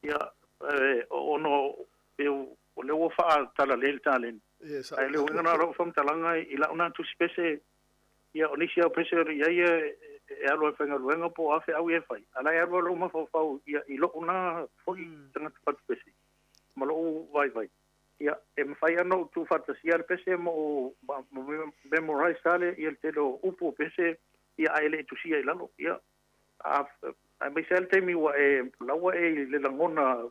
Ia ona e o lea ua faatalale le taleni. Ae o le uiga lena o lau faamatalaga i lau na tusi pese ia o nisi au pese o lo o i ai e alu ai i faigaluega po o a feau ia e fai, a o la e alu lava lou mafaufau ia i lou na foi tagata fatu pese ma lou vaivai. Ia e mafai lava ona ou tuufaatasia le pese ma ou memorize lava le tele o upu o pese ia ae le i tusia i lalo. Ia aemaise lava le taimi ua e laua e i le lagona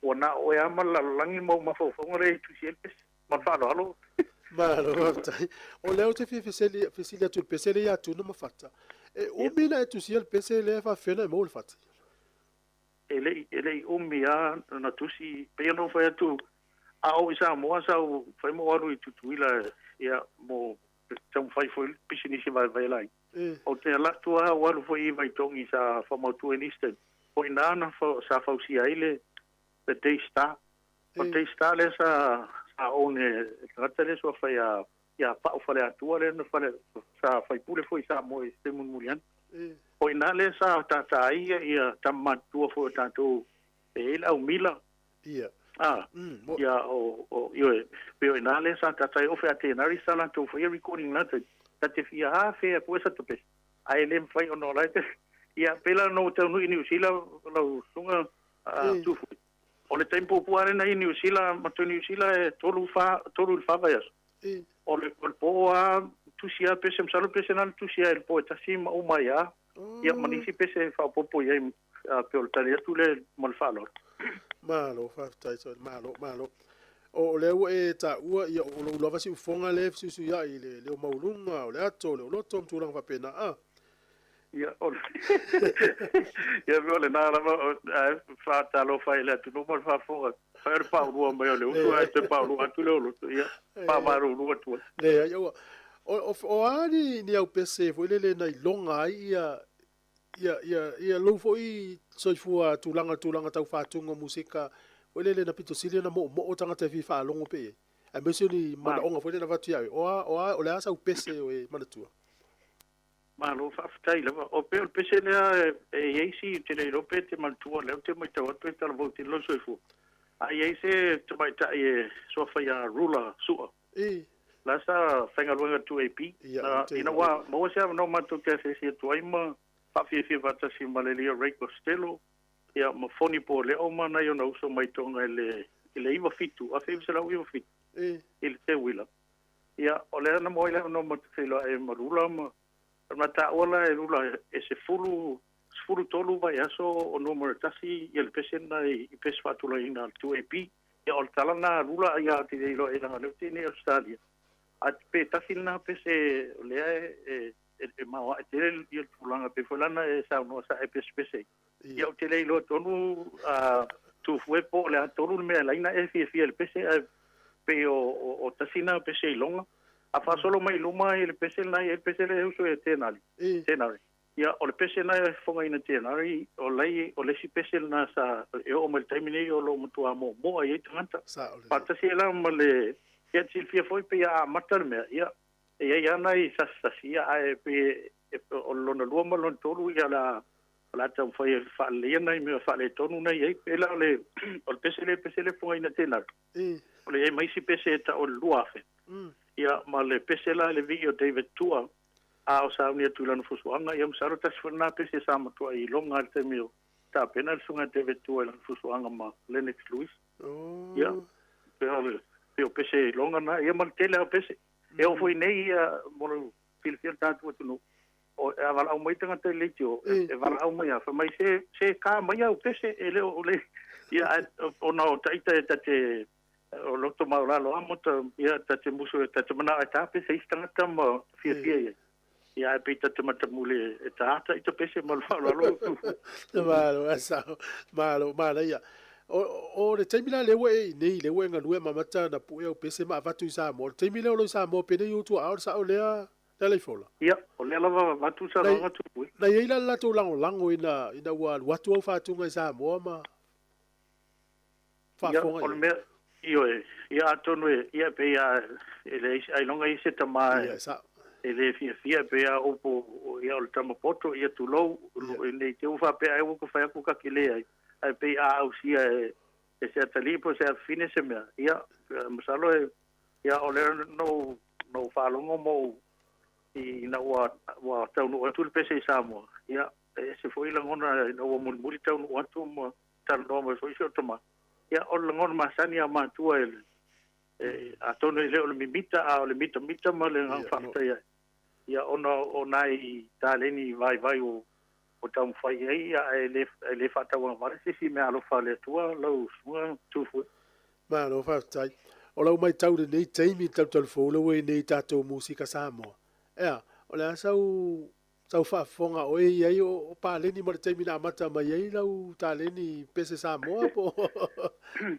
ua na o oe lava ma le lalolagi ma ou mafaufauga lea e tusi ai le pese. Ma le faaaloalo. Malo faafetai. O lea ou te fia fesili, fesili atu i le pese lea ia Tuna ma Fata. E umi na e tusia le pese lea e faafefea ona e maua le fati? E le i, e le i umi lava na tusi. Pei ona ou fai atu, a oo i Samoa sa ou fai ma ou alu i Tutuila ia mo taumafai foi le pisinisi vaevae lai. Ou te alu atu lava ou alu foi i Vaitogi sa faamautu ai nisi taimi. O i ina na sa fausia ai le le Day Star. O le Day Star lea sa sa own e le tagata lea suafa ia ia Pau Faleatua lea na fale sa faipule foi i Samoa i se taimi mulimuli ane. O i ina lea sa tata ai ia tama matutua foi o tatou e i ai le au mila. Ia. A, ia o o ioe pei o i ina lea sa tata ai ofe a Tenari sa latou faia recording na taimi. Ta te fia afe atu ai sa tapesi ae le mafai ona o la e te ia pei la ona ou taunuu i Niu Sila lau susuga Tufui. O le taimi puupuu lava lena i Niu Sila matou i Niu Sila e 3 4 3 i le 4 vaiaso. O le o le po lava tusi lava pese masalo pese na na tusi ai i le po e tasi ma uma ai lava ia ma nisi pese e faaopoopo i ai pei o le tali atu lea ma le faaaloalo. Malo faafetai Soni, malo malo. O lea ua e taua ia o lou lava siufofoga lea e fesuisuiai i le leo maualuga, o le ato, o le oloto ma tulaga faapena a. Ia, o le ia o lena lava ae faatalofa i le atunuu ma le faafofoga. Fai o le paulua mai o le uso ae toe paulua atu le oloto. Ia, faamalulu atu ai. Leai, aua. O a ni au pese foi lele na iloga ai ia ia ia ia lou foi soifua tulaga tulaga tau faatuga musika foi lele na pito sili ona moomoo tagata e fia faalogo pea i ai, aemaise o ni manaoga foi lele na avatu ia oe. O a o a o le a sau pese o e manatua? Malo faafetai lava. O pei o le pese lea e i ai si, ou te le iloa pe te manatua, o lea ou te matau atu e talavou tele lou soifua. A i ai se tamaitai e suafa ia Rula Sua, la sa faigaluega 2AP, ina ua maua se avanoa matou te asiasi atu ai ma faafiafia faatasi ma le alii o Ray Costello, ia ma Foni Poleo ma nai ona uso mai Tonga i le 97, 1997, i le Teuila. Ia, o lea na maua ai le avanoa matou te feiloai ai ma Rula ma ma taua la e Rula e 10, 13 vaiaso o numera tasi ia le pese lena i pese faatulagaina a le 2AP. Ia, o le tala lena a Rula, ia ou te le iloa i leaga o lea ou te i nei i Ausetalia. Ae pe tasi lena pese o lea e maoae tele ia le tulaga pei foi la ona e saunoa sa e pesepese ai. Ia ou te le iloa tonu a Tufue po o le a tonu le mea e ala ai ona e fiafia i le pese ae pei o tasi lena pese iloga. A faasolo mai i luma i le pese lena e i ai le pese lea e uso ia Tenari. Tenari. Ia o le pese lena e fofogaina Tenari o lai o le isi pese lena sa e oo mai i le taimi nei o lo o matua moomoo ai ai tagata. Faatasi ai la ma le ia te silafia foi pei a amata le mea ia E i ai lava nai sasisasi, ia, ae pei o le lona lua ma le lona tolu, ia, o le a, o le a taumafai e faaleleia nai mea faaletonu na i ai. Pei la o le, o le pese lea, pese lea e fofogaina Tenari, o le i ai ma isi pese e tau o le 2000, ia, ma le pese la i le vii o David Tua, a o sauni atu i lana fusuaga, ia, masalo tasi foi lena pese sa matuai iloga i le taimi o tapena le susuga ia David Tua i lana fusuaga ma Lennox Lewis. Ia, pei o le, pei o pese iloga na, ia ma le tele lava o pese. E oo foi nei ia mo lou silafia le tatou atunuu, o, a valaau mai tagata i leitio, e valaau mai lava, fai mai, se, se ka mai au pese, e le o le, ia, ae, ona o taita e ta te, O loto maulalo amo ta ia ta te musu e ta te mana e ta pese isi tagata ma fiafia ia. Ia ae pei ta te matamule e ta ata i ta pese ma le faaaloalo tu. Malo asa malo manaia. O o le taimi la lea ua e i inei lea ua e galue ma amata na pue au pese ma avatu i Samoa. O le taimi lea o lo i Samoa penei o tuaao le sao lea lea laifola. Ia, o lea lava avatu sa Nai loga tu. na i ai la le latou lagolago ina ina ua alu atu au faatuga i Samoa ma Ia, faafofoga o i le ai. mea, ioe, ia atonu e, ia pei a, e leai ailoga i se tama Ia, e sao. e le fiafia pei a upu, ia o le tama poto, ia tulou, Ia. nei te u faapea ai ua ka fai atu ka ke leai, ae pei a ausia e, e se atalii po o se afafine se mea, ia, masalo e, ia o lea no, no faalogo ma ou ina ua, ua taunuu atu le pese i Samoa, ia, e ese foi lagona ina ua mulimuli taunuu atu ma talanoa mai foi si o tama. Ia, o le lagona masani a matua e, e atonu e le o le mimita, a o le mitamita ma le agaga Ia, mo. faafetai ai. Ia, ona o nai taleni vaivai o, o taumafai ai, ia, ae le, e le faatauagavale se isi mea alofa a le Atua lau susuga Tufue. Malo faafetai. O lau matau i lenei taimi talutalufou lea ua i nei tatou musika Samoa. Ea, o le a sau sau faafofoga o e i ai o, o paleni ma le taimi na amata mai ai lau taleni pese Samoa po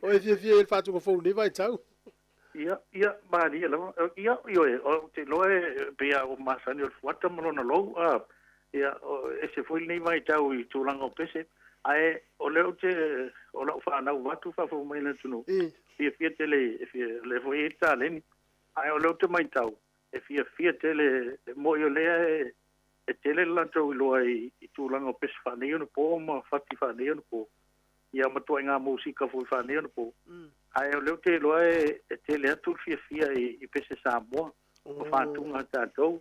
o e fiafia i le faatuga fou nei vaitau. Ia, ia, malie lava. Ia, ioe, o te iloa e pei a o masani o le fuata ma lona lou, a, ia, o, ese foi lenei vaitau i tulaga o pese, ae o lea ou te, o lau fanau atu faafou mai le atunuu, E, fiafia tele, e fia, le foi e taleni, ae o lea ou te matau, e fiafia tele, e moi o lea e, e tele le latou iloa i, i tulaga o pese faaneionapo ma fati faaneionapo, ia ma tuaiga musika foi faaneionapo. Ae o lea ou te iloa e, e tele atu le fiafia i, i pese Samoa, ma faatuga a tatou.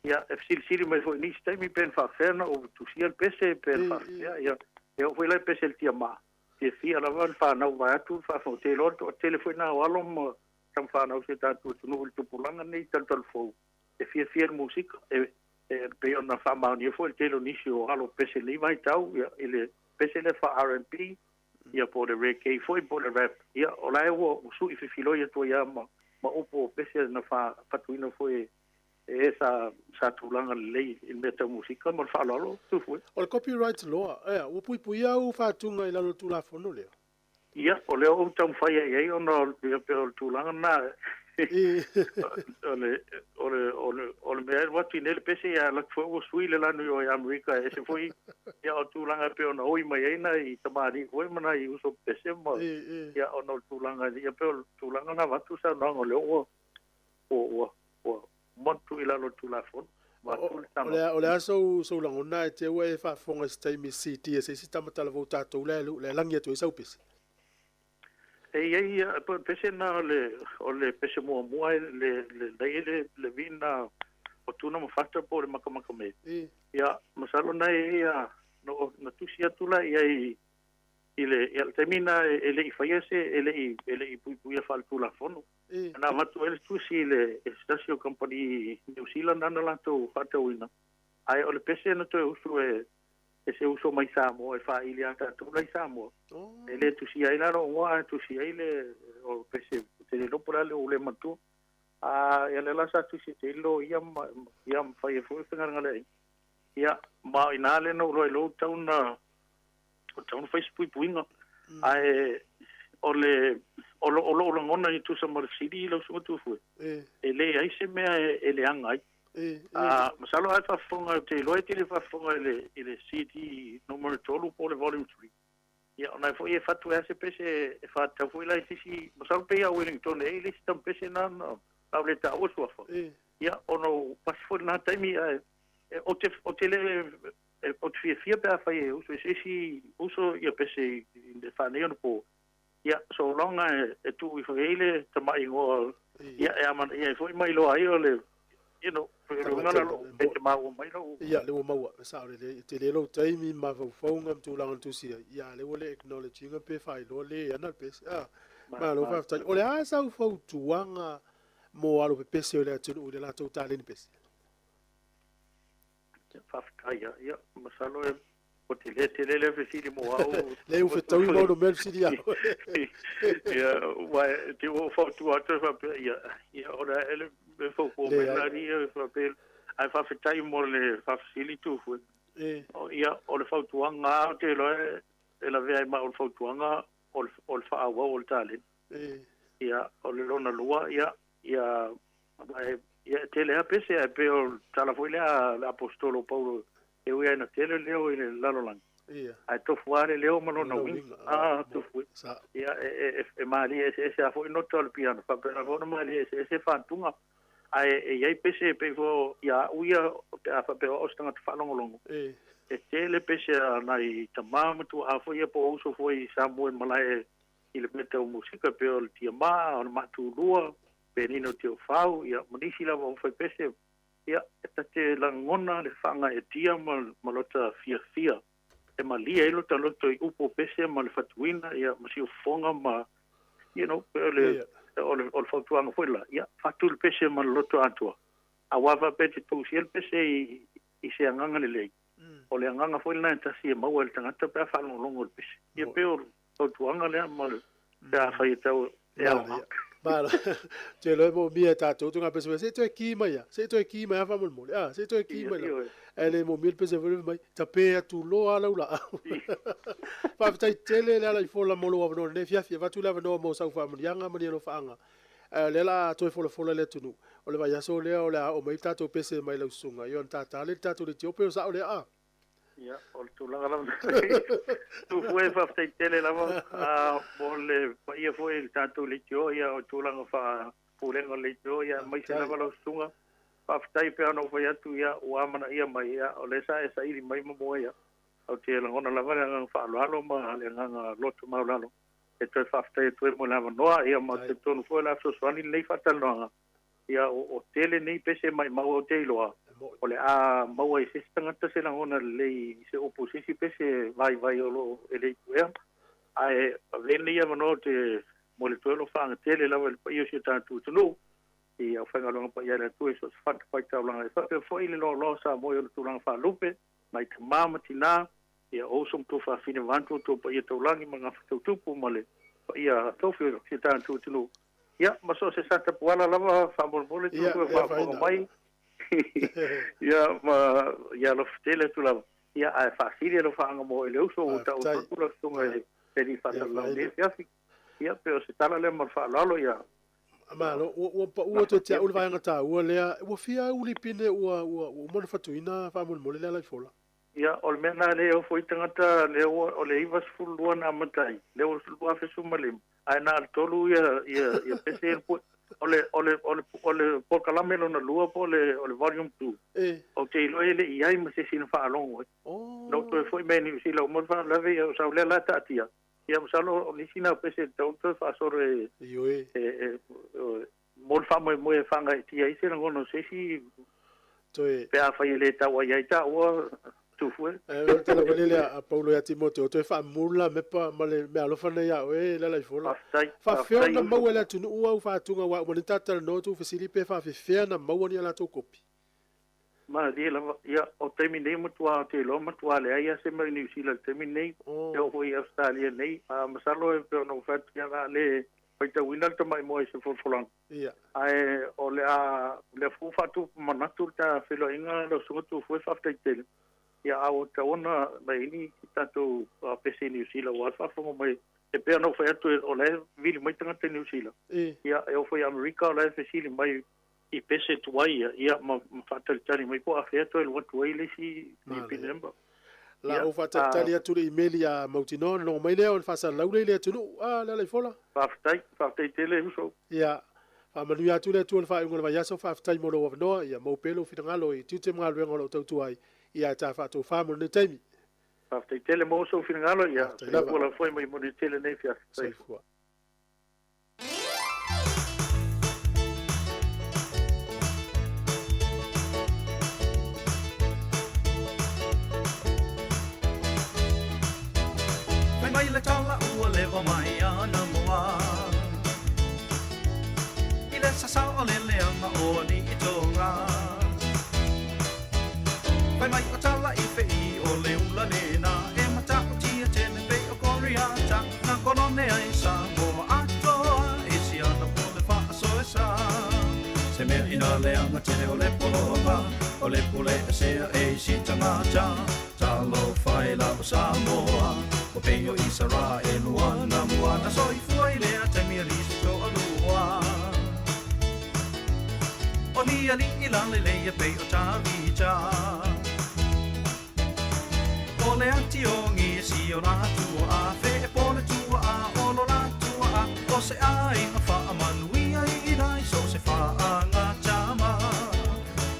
Ia, e fesilisili mai foi i nisi taimi pe na faafefea ona ou tusia le pese, pe na faafefea, ia, e oo foi la i pese i le tiamaa. Fiafia lava le fanau vaeatu le faafofoga. Ou te iloa le toatele foi na o alo ma tamafanau o si o tatou atunuu i le tupulaga nei talutalufou, e fiafia i le musika. E, e pei ona faamaonia foi le tele o nisi o alo pese i lenei vaitau, ia, i le pese lea faa-R&B, ia po o le reggae foi po o le rap, ia o la e ua su'i fefiloi atu ai lava ma, ma upu o pese na faatuina foi e e sa, sa tulaga lelei i le mea tau musika ma le faaaloalo Tufue. O le copyright law, ea, ua puipuia au faatuga i lalo o le Tulafono lea? Ia, o lea ou taumafai ai i ai ona o le, pei o le tulaga lena E. o le, o le, o le, o le mea e alu atu i nei le pese, ia alu atu foi ua sui le lanu i o i Amerika, e ese foi ia o tulaga e pei ona oi mai ai nai tamalii foi ma nai uso pese ma, E, e. ia ona o le tulaga, ia pei o le tulaga na avatu saunoaga o lea ua, ua, ua, ua motu i lalo o le Tulafono. O, Avatu le o saunoaga. le a, o le a sou, sou lagona e te ua e faafofoga i se taimi CD a se isi tama talavou tatou la e, la e lagi atu ai sau pese. E i ai ia, po o le pese lena o le, o le pese muamua e le, le, la e i ai le, le vina o Tuna ma Fata po o le Makamaka Me. E. Ia, masalo na e i ai ia, no, na tusi atu la i ai i le, ia le taimi lena e, e le i faia se, e le i, e le i puipuia faaletulafono. E. Na avatu ai le tusi i le, e se tasi o kamupani New Zealand nana latou faatauina. Ae o le pese na toe usu e, e se uso mai Samoa e faaili a tatou la i Samoa. Oh. E le tusia ai la lou igoa ae tusi ai le o pese ou te le iloa po o le a le ou le manatua. A ia lea la sa tusi te ilo ia ma ia ma fai ai foi fegalegaleaiga. Ia ma o ina lea na ou iloa ai loa ua tatau ona ua tatau ona fai se puipuiga. Ae o le o lo o lou lagona i tusa ma le fesili lau susuga Tufue, E. e leai se mea e, e leaga ai. E. E. A masalo ai faafofoga ou te iloa e tele faafofoga i le i le CD numera 3 po o le volume 3. Ia ona e foi e fatu e ase pese e faatatau foi la i se isi masalo pei a Wellington e i le isi tama pese na na au le taua suafa. E. Ia ona o pasi foi lena taimi ae e, ou te ou te le e, ou te fiafia pe afai e uso i se isi uso ia pese i i le faaneionapo. Ia so long e, e tuu ifo i ai le tama'i igoa E. ia e amanaia ai foi ma iloa ai o le you know, le Tagata uiga la lou e e te maua mai lou Ia, le ua maua, e sao lelei. E tele lou taimi, mafaufauga ma tulaga na tusia. Ia, lea ua le acknowledge ina pe faailoa le ana le pese. Ah, ma, malo ma, faafetai. O le a sau fautuaga mo alo pepese o le atunuu i le latou taleni pese? faafetai ia, ia masalo e O te le tele le fesili mo au. Le u fetaui ma ono mea fesili au. Ia, wa te o fautua atu e faapea, ia, ia o le a ele me fautua mai la alii e faapea, ae faafetai mo le faafesili Tufue. Ia, o le fautuaga lava ou te iloa e lavea ai ma au le fautuaga o le, o le faaauau o le taleni. Ia, o le lona lua, ia, ia, ia e tele lava pese, ae pei o le tala foi lea a le Aposetolo o Paulo, e ui lava ina tele leo i le lalolagi, ae tofu lava le leo ma lona uiga. A, tofu. Ia, e, e, e malie eseese lava foi nota o le piano, faapena foi ona malie eseese faatuga. Ae e i ai pese e pei foi ia au ia, pe a faapea o au o se tagata faalogologo, e tele pese a nai tamā ma tuaa foi ia po o uso foi i Samoa i malae i le mea tau musika, pei o le Tiamā, o le Maatulua, Penina o Teofau, ia, ma nisi lava o faipese, ia, e ta te lagona le faagaeetia ma, ma lota fiafia, e malie ai lota loto i upu o pese ma le fatuina, ia, ma siufofoga ma, you know, pei o le, o le, o le fautuaga foi la, ia, fatu le pese ma le loto atoa, aua faapea e te tuusia le pese i, i se agaga lelei, o le agaga foi lena e tasi e maua e le tagata pe a faalogologo i le pese. Ia, pei o le fautuaga lea ma le, pe afai e tau e aoga. Malo. Te loe mo mia e tātou tu ngā pese se toe ki mai a, se toe ki mai a whamolemole, a, se toe ki mai la. E le mo mia le pese fole mai, ta pē atu loa lau la au. Whawhitai tele le ala i fola mo lou avanoa lenei fiafi, avatu le avanoa mo sau whaamunianga ma ni alofaanga. Lea la a toe folafola le atunuu, o le vaiaso lea o le a oo mai le tātou pese mai lau susuga, ia ona tātā lea i le tātou leitio pe o sao lea a. Ia, o le tulaga lava Tufue, faafetai tele lava mo le paia foi i le tatou leitio, ia, o tulaga faa-pulega o le leitio, ia, aemaise lava lau susuga. Faafetai pei ona ou fai atu, ia, ua amanaia mai, ia, o lea sa e saili mai ma mua, ia, ou te lagona lava le agaga faaaloalo ma le agaga loto maualalo e toe faafetai atu ai mo le avanoa, ia, ma ou te talitonu foi o le a fesoasoani lenei faatalanoaga. Ia, o tele nei pese maimau ou te iloa, o le a maua i se isi tagata se lagona lelei i se upu i se isi pese vaivai o lo o e le i puea. Ae avea lenei avanoa ou te momoli atu ai lou faagatele lava i le paia o si o tatou atunuu, i aufaigaluega paia a le Atua i so o se fatafaitaulaga e faapea foi le loaloa o Samoa i ona tulaga faalupe, nai tamā ma tinā, ia o uso ma tuafafine vaeatu outou paia taulagi ma gafa tautupu ma le paia tofi o si o tatou atunuu. Ia, ma so o se sa tapuala lava faamolemole tu e faafofoga mai. Ia, ma ia alofa tele atu lava. Ia, ae faasili alofaaga mo oe le uso ua taua atu lau susuga i le alii faasalalau i lenei afiafi. Ia, pei o se tala lea ma le faaaloalo, ia. Malo, ua pau atu e te au le vaega taua lea, ua fia au lipine ua uma ona fatuina faamolemole le ala i fola. Ia, o le mea lena lea e ofo ai tagata, lea ua, o le 92 na amata ai, lea ua 2015, ae na o le tolu ia, ia, ia pese ia na pue. O le, o le, o le, o le polokalame lona lua po o le, o le volume two, ou te iloa e le i ai ma se isi na faalogo ai. Na ou toe foi mai i Niu Sila uma le faalavelave, ia o sau lea la taatia, ia masalo o nisi na o pese e tatau ona toe faasolo e, e, e, mo le faamoemoe e faagaeetia ai se lagona o se isi Toe. Pe afai e le tau ai ai taua Tufue. Ae o le tala foi lele a Paulo ia Timoteo, toe faamulu la mepa ma le meaalofa nei ia oe le ala i fola. Faafetai, Faafefea faafetai ona uso. maua e le atunuu au faatuga aua uma nei talatalanoa tou fesili pe faafefea na maua ni a latou kopi. Malie lava. Ia, o taimi nei matua ou te iloa matua leai lava se mea i Niu Sila i le taimi nei, e oo foi i Ausetalia nei. A masalo e pei ona ou fai atu, ia o le a le faitauina le tamai moa i se folafolaga. Ia. Ae o le a lea foi ua faatupu manatu le ta feiloaiga lau Susuga Tufue faafetai tele. Ia a ua tatau ona mai ai ni tatou pese i Niu Sila aua le faafofoga mai e pei ona ou fai atu o la e vili mai tagata i Niu Sila. Ia e oo foi i Amerika o la e fesili mai i pese tuai ia, ia ma faatalitali mai po o afea toe alu atu ai le isi VP number. La ou faatalitali atu le email ia mautinoa ona logo mai lea o le faasalalau lea i le atunuu. A, le ala i fola. Faafetai, faafetai tele uso. Ia, faamanuia atu le Atua i le faaiuga o le vaiaso, faafetai mo lou avanoa, ia maua pea lou finagalo i tiute ma galuega o lo o tautua ai, ia e ta faatofa mo lenei taimi. Faafetai tele mo sou finagalo, ia, soifua lava foi ma ia manuia tele lenei afiafi. Soifua. Fai mai le tala ua leva mai ana moa I le sasa o le leaga o alii Tonga Fai mai o tala i fei o le ula lena. kolone ai Samoa atoa i si ana pule faasoesa. Se mea ina leaga tele o le pologa, o le pule e sea e isi tagata. Talofa e la o Samoa, o pei o Isaraelu anamua, na soifua i lea taimi alii se toalua. O ni ali'i lalelei e pei o Tavita. O le ati ogi e si o la tua'a, fe e po le tua'a, o lo la tua'a, o se aiga faamanuia i ina i so o se faaga tama.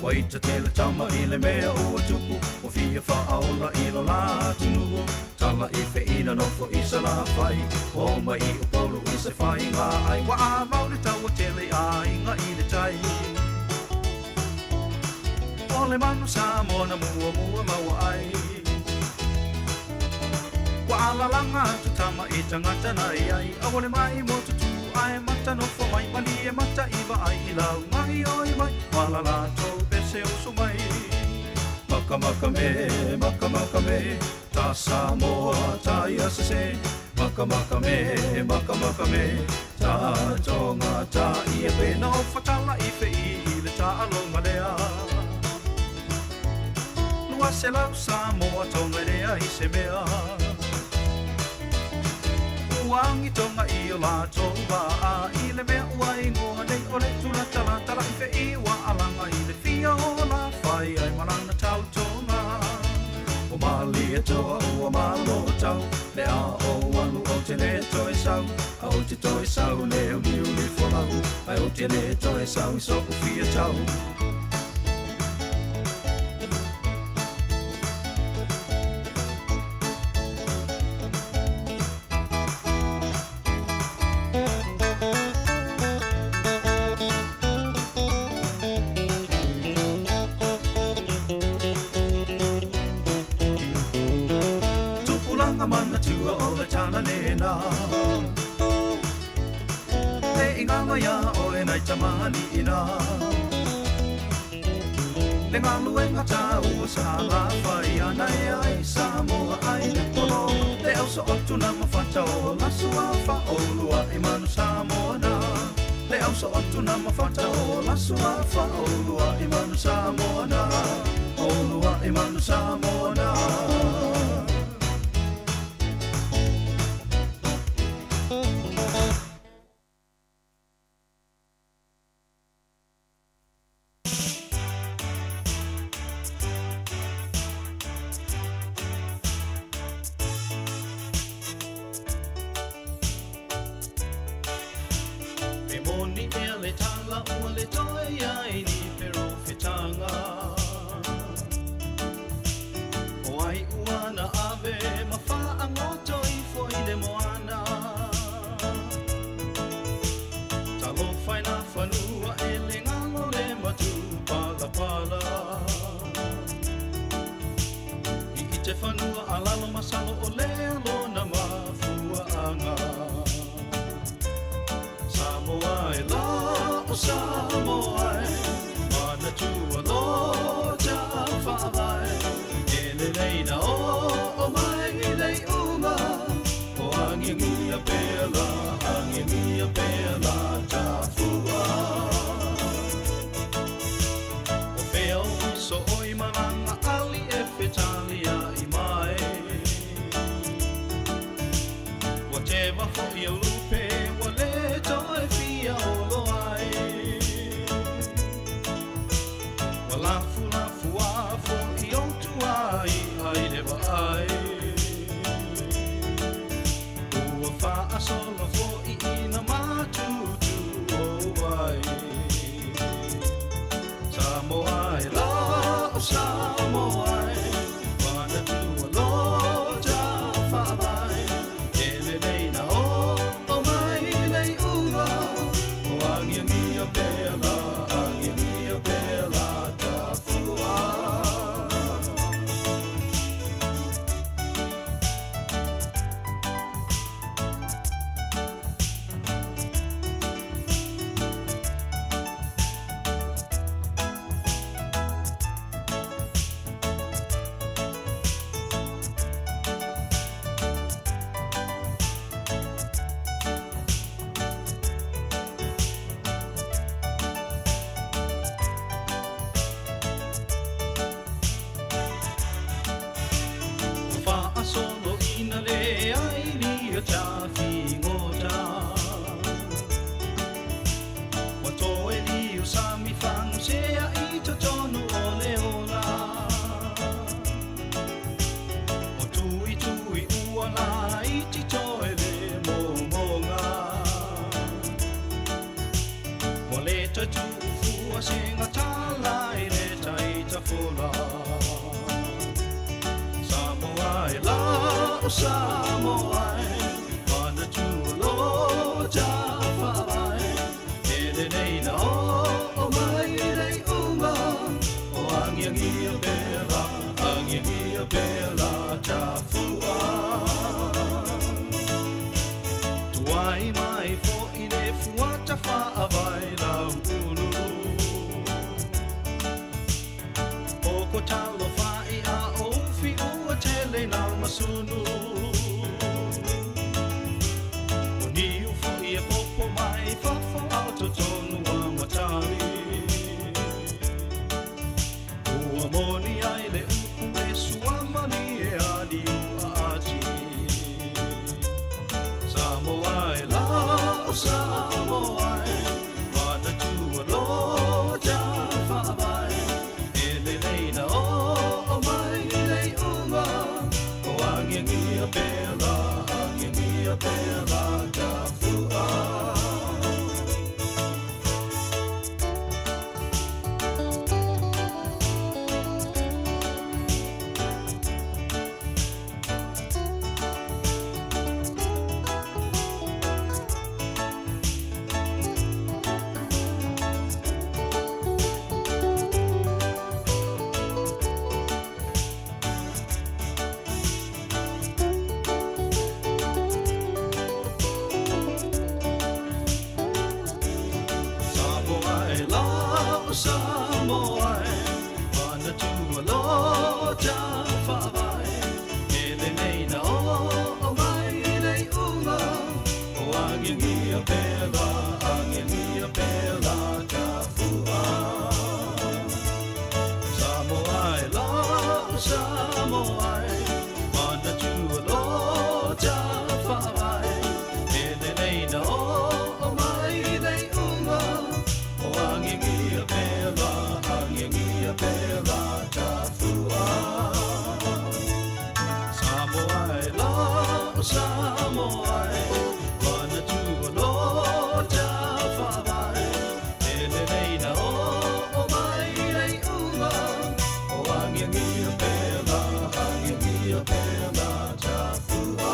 Ua ita tele tama i le mea ua tupu, ua fia faaola i lo la atunuu. Tala i feina nofo i Salafai, o mai i Upolu i se faiga ai, ua amau le taua tele i aiga i le tai. O le manu Samoa na muamua maua ai. Ua alalaga atu tama i tagata na iai, aua le mai motu tu ae mata nofo mai, malie mata i vaai i lau gaoioi mai, ma la latou pese usu mai. Makamaka me, makamaka me, ta Samoa ta ia sese. Makamaka me, makamaka me, ta Tonga ta ia pe. Na ofa tala i fe i le taaloga lea. 200 Samoa Tonga e leai se mea. Ua agi Tonga i o latou vaa i le mea ua igoa nei o le tulatala tala i fe i ua alaga i le fia o la fai ai ma lana tautoga. Ua malie toa ua malo tau le a o alu ou te le toe sau, a ou te toe sau le uliuli folau, ae ou te le toe sau i so'u fia tau. Tupulaga manatua o le tala lena. Le i galo iā oe nai tamalii na. Le galuega taua sa lafaia na ea ai Samoa ai le pologa le au sootu na mafata o la suafa o ulua'i manu Samoa na. Le au sootu na mafata o la suafa o ulua'i manu Samoa na. O ulua'i manu Samoa na. E moni ea le tala ua le toe ai ni perofetaga. O ai ua na ave ma faagoto ifo i le moana. Talofa i la fanua e le galo le matupalapala. I i te fanua a lalo masalo o lea lona mafuaaga. Samoa e la o Samoa e, manatua lo ta faavae. E lelei na oo mai i le iuga, o agiagia pea la, agiagia pea la tafua. O fea o uso oi malaga ali e fetaliai mai. Ua teva foi au lupe, ua le toe fia olo ai. Ua lafulafua foi o tua i'a i le vaai. Ua faasolo foi ina matutu o ai. Samoa e la o Samoa e, manatua lo ta faavae. E lelei na oo Samoa e, manatu o lo tafaavae. E lelei na oo mai i le iuga, o agiagia pea la, agiagia pea la tafua. Tuai mai fo'i le fuata faavae lauululu. O ko talofa i a ou fiua tele na masunu. O niu fo'i e popo mai fafo ao totonu a matali. Ua moni ai le upu e suamani e aliu a ati. Samoa e la o Samoa e, manatua lo tafaavae. E lelei na oo mai i le iuga, o agiagia pea la, agiagia pea la tafua. Samoa e la o Samoa e, manatua lo tafaavae. E lelei na oo mai i le iuga, o agiagia pea la, agiagia pea la tafua. Samoa e la o Samoa e, manatua lo tafaavae. E lelei na oo mai i le iuga, o agiagia pea la, agiagia pea la tafua. Samoa e la o Samoa e, manatua lo tafaavae. E lelei na oo mai i le iuga, o agiagia pea la, agiagia pea la tafua.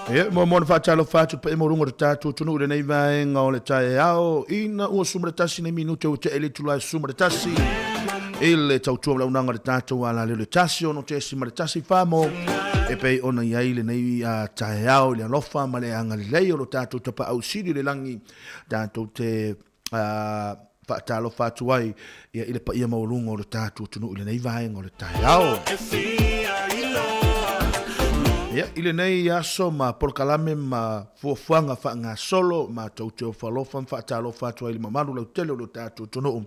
Ia, mo mo na faatalofa atu le paia maualuga o le tatou atunuu i lenei vaega o le taeao ina ua 11 nei minute ua tea i le itula e 11 i le tautua ma le auaunaga o le tatou alaleo i le 1.1 mo e pei ona i ai lenei taeao i le alofa ma le agalelei o lo tatou Tapaau Sili i le lagi tatou te faatalofa atu ai ia i le paia maualuga o le tatou atunuu i lenei vaega o le taeao. Ia, i lenei aso ma polokalame ma fuafuaga faagasolo, matou te ofo alofa ma faatalofa atu ai i le mamalu lautele o le tatou atunuu.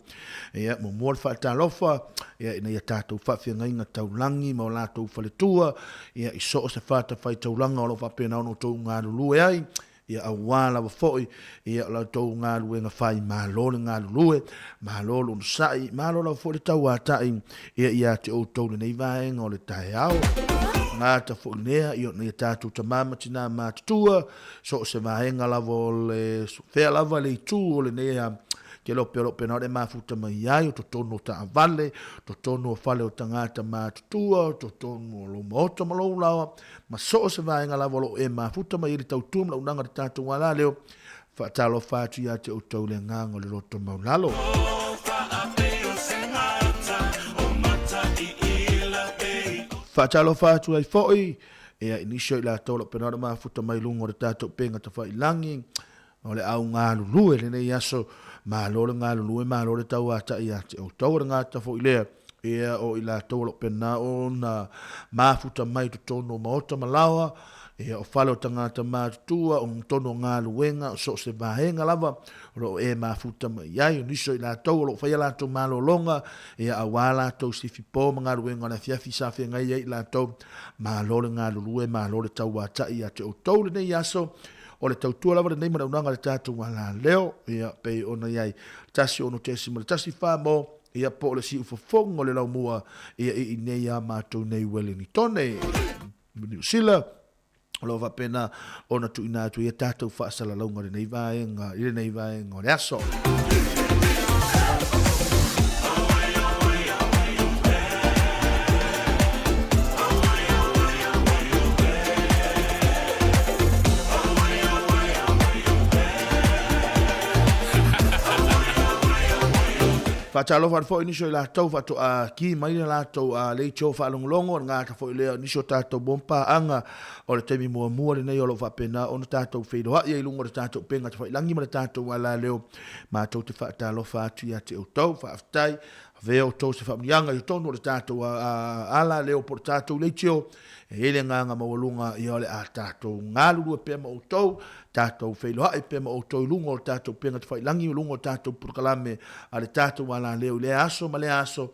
Ia, muamua le faatalofa, ia, ina ia tatou faafeagaiga taulagi ma o latou faletua, ia, i so o se fatafaitaulaga o lo o faapena ona outou galulue ai, Ia aua lava foi ia o la outou galuega fai, malo le galulue, malo le onosai, malo lava foi le tauatai ia ia te outou lenei vaega o le taeao. Gata foi lea ia ona ia tatou tama ma tina matutua, so o se vaega lava o le fea lava le itu o lenei a Ke leo pea o loo pena o le mafuta mai ai o totonu o taavale, totonu o fale o tagata matutua, o totonu o lou maota ma lou laoa, ma so o se vaega lava o lo o e mafuta mai ai le tautua ma le auaunaga a le tatou alaleo. Faatalofa atu ia te outou i le agaga o le loto maulalo. Faatalofa atu ai foi. Ia, i nisi o i latou o lo o pena ona mafuta mai luga o le tatou upega tafailagi, o le au galulue lenei aso, malo le galulue, malo le tauatai ia te outou. O le gata foi lea, ia, o i latou o lo o pena ona mafuta mai i totonu o maota ma laoa, ia, o fale o tagata matutua, o totonu o galuega, o so o se vaega lava o lo o e mafuta mai ai. O nisi o i latou o lo o faia latou malologa, ia, aua latou sifi po ma galuega o le afiafi sa feagai ai i latou. Malo le galulue, malo le tauatai ia te outou lenei aso. O le tautua lava lenei manaonaga a le tatou alaleo, ia, pei ona i ai 16.14 mo, ia, po o le siufofoga o le laumua, ia, i inei a matou nei Uelenitone, Niu Sila, o lo o faapena ona tuuina atu ai a tatou faasalalauga i lenei vaega, i lenei vaega o le aso. Faatalofa atu foi i nisi o i latou faatoa ki mai le latou leitio faalogologo, o le gata foi lea o nisi o tatou mompaaga o le taimi muamua lenei o lo o faapena ona tatou feiloai ai i luga o le tatou upega tafailagi ma le tatou alaleo. Matou te faatalofa atu ia te outou. Faafetai. Avea outou se faamanuiaga i totonu o le tatou alaleo po o le tatou leitio. E i ai le agaga maualuga ia o le a tatou galulue pea ma outou, tatou feiloai pea ma outou i luga o le tatou upega tafailagi, i luga o le tatou polokalame a le tatou alaleo i lea aso ma lea aso.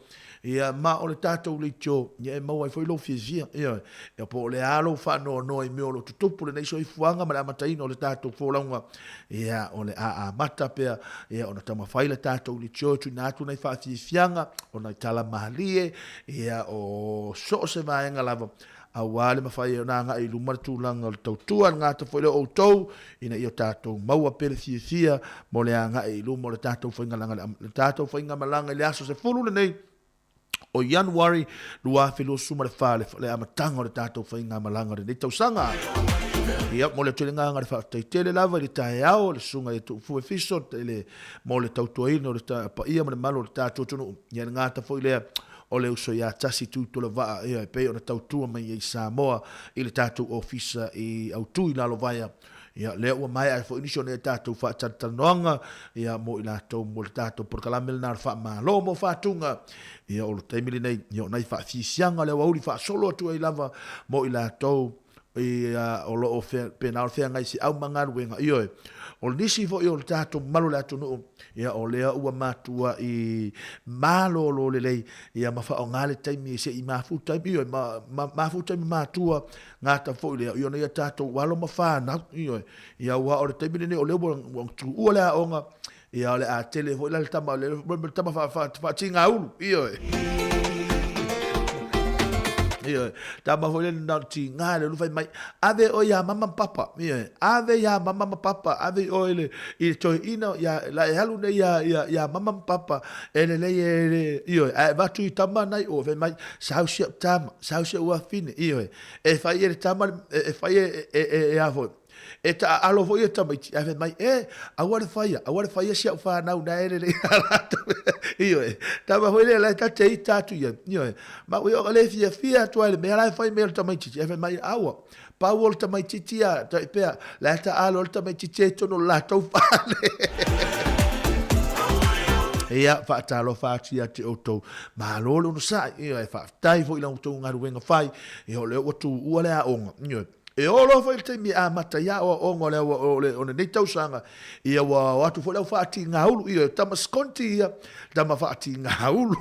Ia, ma o le tatou leitio, ia e maua ai foi lou fiafia. Ioe. Ia po o le a lou faanoanoa i mea o lo o tutupu lenei soifuaga ma le amataina o le tatou folauga, ia o le a amata pea ia ona taumafai le tatou leitio e tuuina atu nai faafiafiaga, o nai tala malie, ia o so o se vaega lava, aua le mafai ai ona agai i luma le tulaga o le tautua, le gata foi lea o outou, ina ia tatou maua pea le fiafia mo le agai i luma o le tatou faigamalaga, le tatou faigamalaga i le aso 10 lenei o Ianuari 2024, le amataga o le tatou faigamalaga o lenei tausaga. Ia, momoli atu ai le agaga o le faafetai tele lava i le taeao, le susuga ia Tuufue Fiso, le, mo le tautuaina o le paia ma le malu o le tatou atunuu. Ia, le gata foi lea o le uso ia Tasi Tuitolovaa, ia, e pei ona tautua mai ai i Samoa i le tatou ofisa i Autu i Lalovaea. Ia, lea ua maea ai foi nisi o nei tatou faatalatalanoaga, ia, mo i latou mo le tatou polokalame lena o le faamalo mo faatuga. Ia, o le taimi lenei, ia, o nai faafiafiaga o le aoauli faasolo atu ai lava mo i latou ia, o lo o pena o le feagai feau ma galuega. Ioe, o nisi foi o le tatou mamalu o le atunuu, ia, o lea ua matua i malolo lelei, ia, ma faaaoga le taimi se i mafuta ai, ioe, ma, ma, mafuta ai ma matua, gata foi lea, i ona ia tatou alo ma fanau, ioe, ia, aua o le taimi lenei o lea ua, ua tuua le aoga, ia, o le a tele foi la le tama, le, le tama faatigaulu, ioe. Ioe, tama foi le na o le tiga le ulu fai mai, ave oe ia mama ma papa, ioe, ave ia mama ma papa, ave oe le, i le toeaina, ia, la e alu nei ia, ia, ia mama ma papa, e lelei e le, ioe, ae avatu i tama nai o, fai mai, sau si au tama, sau si au afine, ioe, e fai e le tama, e, e fai e, e, e, e a foi, E taaalo foi e tamaiti, ae fai mai, e, aua le faia, aua le faia si au fanau na e lelei a latou. Ioe, tama foi lea la e ta te ita atu ia. Ioe, ma ui o le fiafia atu ai le mea la e fai mai o le tamaitiiti, ae fai mai, aua, pau o le tamaitiiti ia, tai pea, la e taaalo le tamaitiiti e tonu o le latou fale. Ia, faatalofa atu ia te outou. Malo le onosai, ioe, faafetai foi i la outou galuega fai, ia o lea ua tuua le aoga, ioe. E oo loa foi i le taimi e amata ai aoaoga o le, o le, o lenei tausaga, ia ua o atu foi le au faatigaulu, ia tama sikonti ia, tama faatigaulu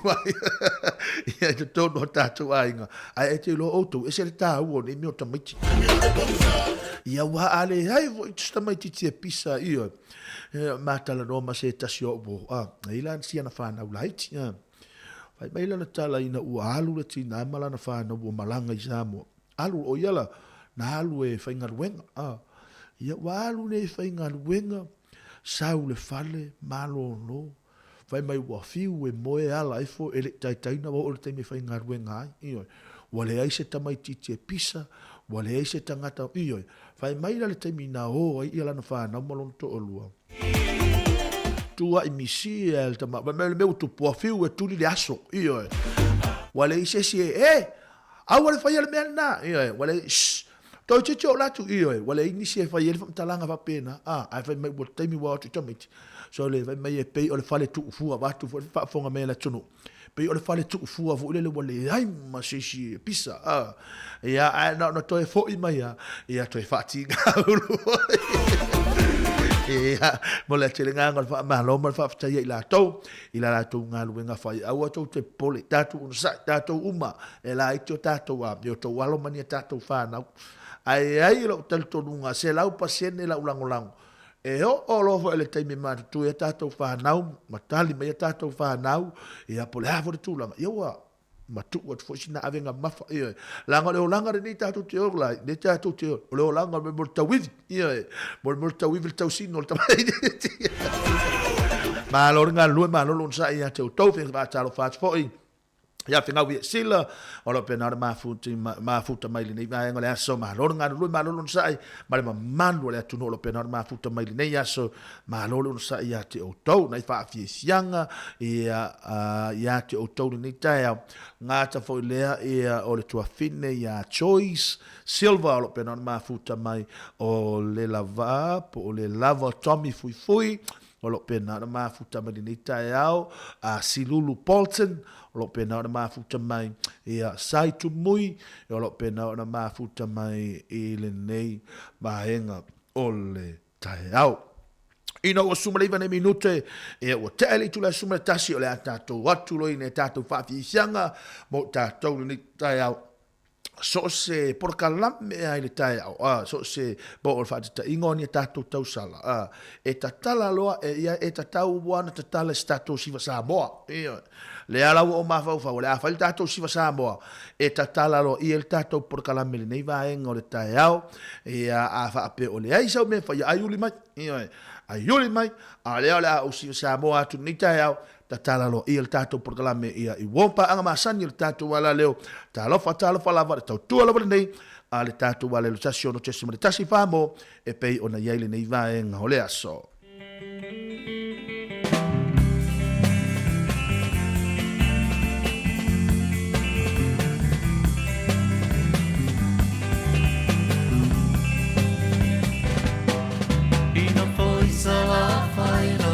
ia i totonu o tatou aiga. Ae e te iloa outou, ese le taua o nei mea o tamaiti. Ia ua a leai foi se tamaitiiti e pisa, ia, ma talanoa ma se tasi o au, a, e i la si ana whanau laiti, a. Fai mai lana tala ina ua alu le tinā ma lana whanau ua malaga i Samoa. Alu, o ia la, na alu e faigaluega, a. Ia, ua alu nei e faigaluega, sau le fale, malolo, fai mai ua fiu e moe ala ifo e le i taitaina ua oo i le taimi e faigaluega ai, ioe. Ua leai se tamaitiiti e pisa, ua leai se tagata, ioe. Fai mai la le taimi na o ai ia lana fanau ma lona toalua. Tuuai misi e le tama, fai mai o le mea ua tupu, ua fiu e tuli le aso, ioe. Ua leai se isi e, e, Aua le faia le mea lena. Ioe, ua le, shh. Toeitiiti oo atu, ioe, ua leai nisi e fai ai le faamatalaga faapena, a, ae fai mai ua taimi ua o atu i tamaiti. So le fai mai e pei o le fale tuufua vaeatu foi le faafofoga mai a le atunuu. Pei o le fale tuufua foi lele ua leai ma se isi e pisa, a. Ia, ae na ona toe foi mai lava, ia toe faatigaulu. Ia, mo le atu le agaga o le faamalo ma le faafetai ia i latou i la latou galuega fai. Aua tou te popole, tatou onosai, tatou uma e laiti o tatou amio, outou alo ma ni a tatou fanau. Ae i ai lou talitonuga, 100% lau lagolago, e oo loa foi i le taimi e matutu ai a tatou fanau ma tali mai a tatou fanau, ia po o le a foi le tulaga, ia ua matuu atu foi sina avega mamafa, ioe. Leaga o le olaga lenei tatou te ola ai, lenei tatou te ola, o le olaga mo le tauivi, ioe, mo le tauivi le tausiga o le tamaitiiti. Malo le galulue, malo le onosai ia te outou, faatalofa atu foi ia Fegaui e Sila, o lo o pena o le mafuta mai lenei vaega o le aso, malo le galulue, malo le onosai, ma le mamalu o le atunuu o lo o pena o le mafuta mai lenei aso, malo le onosai ia te outou, nai faafiafiaga ia, ia te outou lenei taeao, gata foi lea ia o le tuafine ia Joyce Silva o lo o pena o le mafuta mai o le lava, po o le lava Tommy Fuifui, O lo o pena ona mafuta mai lenei taeao a Silulu Bolton, o lo o pena ona mafuta mai ia Sai Tumui, o lo o pena ona mafuta mai i lenei vaega o le taeao. Ina ua 19 nei minute, ia ua tea le itula e 11, o le a tatou atu loa i nai tatou faafiafiaga mo tatou lenei taeao. So o se polokalame lava i le taeao, a, so o se, po o le faataitaiga o ni a tatou tausala, a, e tatala loa e ia, e tatau lava ona tatala i se tatou siva Samoa. Ioe. Lea la ua ou mafaufau, o le a fai le tatou siva Samoa, e tatala loa i ai le tatou polokalame i lenei vaega o le taeao, ia, a faapea o leai sau mea e faia, ai uli mai, ioe, ai uli mai, a o lea o le a ou siva Samoa atu i lenei taeao, Tatala loa ia le tatou polokalame ia i uo paaga masani o le tatou alaleo. Talofa, talofa lava, le tautua lava lenei a le tatou alelo 16.1 Samoa e pei ona i ai lenei vaega o le aso. Ina foi Salafai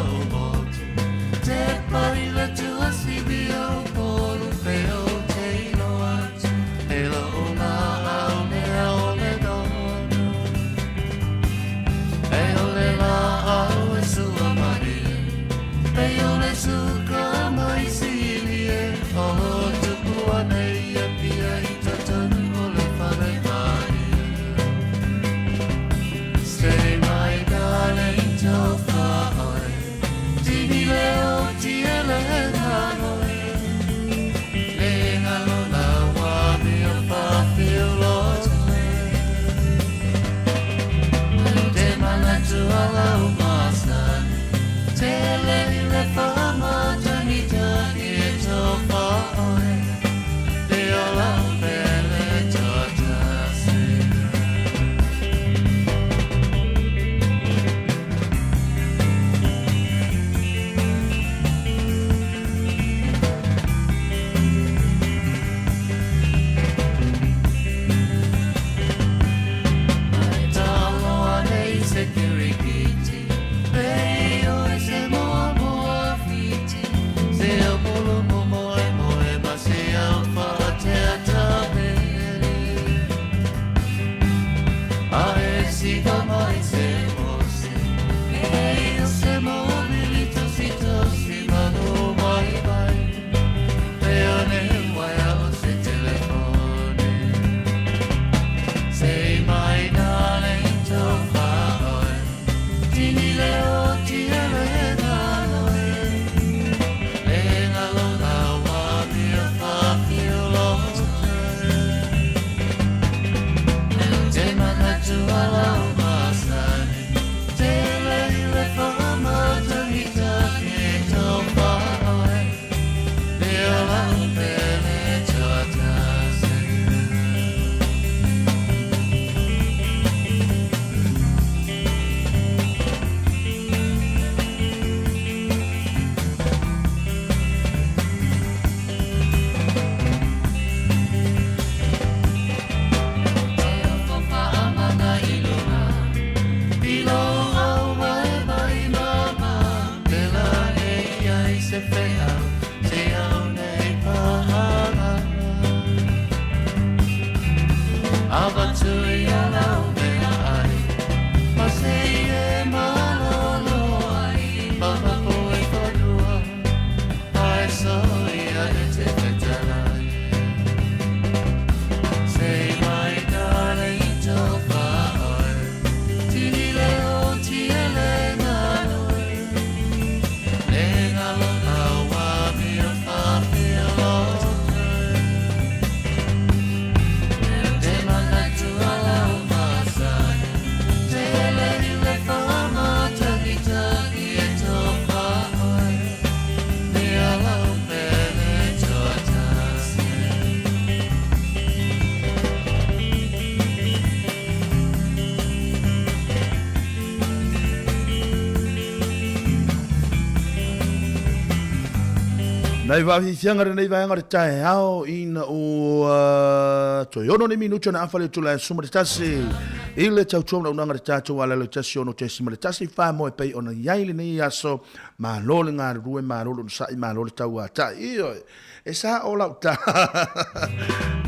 Nei vaafiafiaga lenei vaega o le taeao ina ua toe ono ni minuti ona afa le itula e 11 i le tautua manaunauga le tatou alalo i 1.1 mo e pei ona i ai lenei aso. Malo le galulue, malo le onosai, malo le tauatai. Ioe, e sa o lau tala.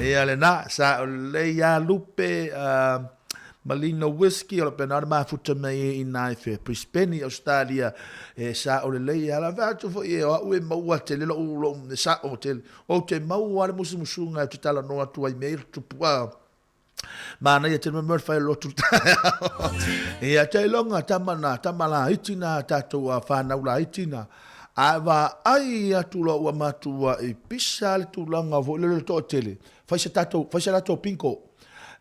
Ia lena, sa o lelei ia lupe, Malino Whisky, o la pena ona mafuta mai e ina i fea Brisbane, Australia, e sa o lelei ia la atu foi e o au e maua tele lou lou e sa o tele. O te maua le musumusuga e te talanoa atu ai mea i le tupu a. Manaia tele mea whai lotu Ia te longa tama na tama la iti na tātou a whānau la iti na. A va ai atu lo ua matua i pisa le tūlanga fo le le toa tele. Fai se tātou, fai se lātou pinko.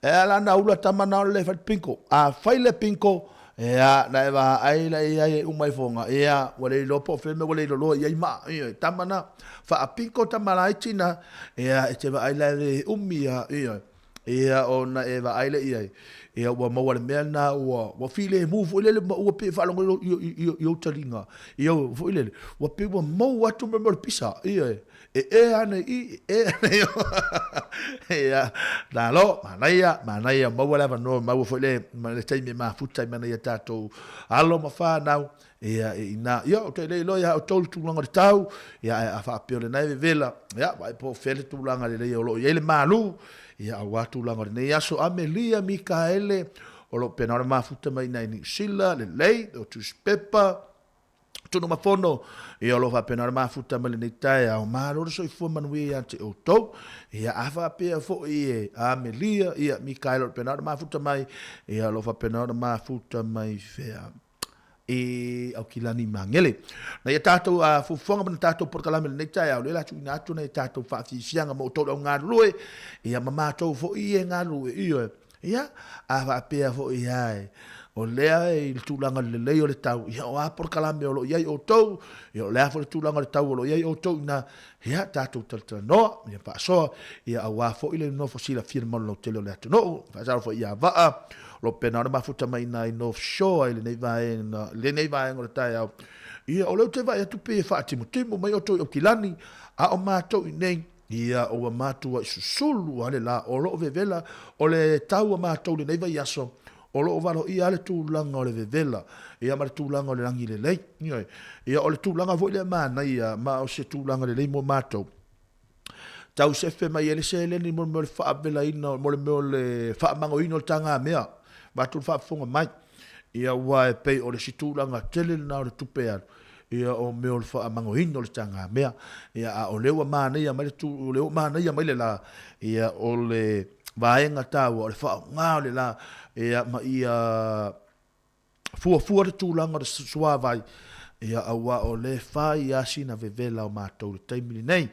E ala na ula tama na ole fai pinko. A fai le pinko, Ea, na e va ai la i ai e umai fonga. Ea, ua le iloa po o fea mea ua le iloa i ai maa. Ioe, tama na, faapiko tama laiti na, ea, e te vaai la e le umi a, ioe. Ia, ona e vaai lea i ai, ia, ua maua le mea lena, ua, ua filemu foi lele ma ua pei e faalogo i, i, i, i ou taliga, i au foi lele, ua pei ua maua atu mea o le pisa, ioe, e e ana i i, e e ana i o. Ia, malo, manaia, manaia, maua le avanoa, maua foi le, ma le taimi e mafuta ai ma nai a tatou alo ma whanau, Ia, e ina, ia, o te le iloa ia outou le tulaga o le tau, ia, ae a faapea o lena e vevela, ia, vaai po o fea le tulaga lelei o lo o i ai le malu, ia, aua tulaga o lenei aso. Amelia Mikaele, o lo o pena o le mafuta mai i nai Niu Sila, lelei, o Tusipepa, Tunumafono, ia o lo o faapena o le mafuta mai lenei taeao. Malo le soifua manuia ia te outou. Ia, a faapea foi e Amelia, ia, Mikaele o lo o pena o le mafuta mai, ia, o lo o faapena o le mafuta mai fea. e Aukilani Magele. Na ia tātou a fuafuaga ma na tātou porokalame lenei taeao, lea la tuuina atu na ia tātou faafiafiaga mo outou le au galulue, ia ma mātou foi e galulue, ioe. Ia, a faapea foi ae, o lea i le tulaga lelei o le tau, ia o a porokalame o lo o i ai outou, ia o le a foi le tulaga o le tau o lo o i ai outou ina, ia tātou talatalanoa, ia faasoa, ia auā foi le nofo silafia le malu lautele o le atunuu, faasalo foi ia vaa, O lo o pena ona mafuta mai ina i North Shore i lenei vaega, lenei vaega o le taeao. Ia, o lea ou te vaai atu pei e faatimutimu mai outou i Aukilani, a o matou i nei, ia, ua matuai susulu lava le la, o lo o vevela, o le tau a matou i lenei vaiaso, o lo o valoia lava le tulaga o le vevela, ia, ma le tulaga o le lagi lelei. Ioe. Ia, o le tulaga foi lea manaia, ma o se tulaga lelei mo matou. Tau sefe mai ai le seleni mo le mea o le faavelaina, mo le mea o le faamagoina o le tagamea, vaeatu le faafofoga mai. Ia aua e pei o le isi tulaga tele lena o le tupe alu, ia o mea o le faamagoina o le tagamea. Ia a o lea ua manaia mai le tu, o lea ua manaia mai le la, ia o le vaega taua o le faaaoga o le la, ia ma ia fuafua le tulaga o le suavai, ia aua o lea e fai lava sina vevela o matou i le taimi lenei.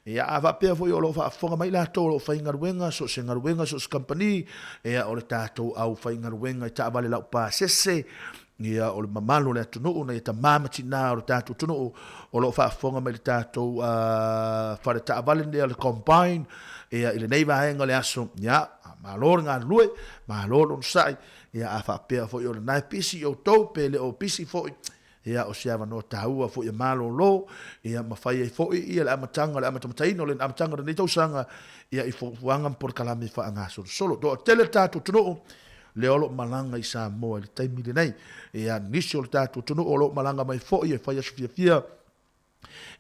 Ia a faapea foi o lo o faafofoga mai latou o lo o faigaluega, so o se galuega, so o se kamupani, ia o le tatou aufaigaluega i taavale laupasese, ia o le mamalu o le atunuu, nai tama ma tina o le tatou atunuu o lo o faafofoga mai i le tatou fale taavale lea o le combine, ia i lenei vaega o le aso, ia malo le galulue, malo le onosai, Ia a faapea foi o lena e pisi i outou pe le o pisi foi, ia o se avanoa taua foi e malolo, ia ma fai ai foi ia le amataga o le amatamataina o le amataga o lenei tausaga, ia i fuafuaga ma polokalame faagasolosolo. Toatele le tatou atunuu lea o lo o malaga i Samoa i le taimi lenei. Ia nisi o le tatou atunuu o lo o malaga mai foi e fai aso fiafia,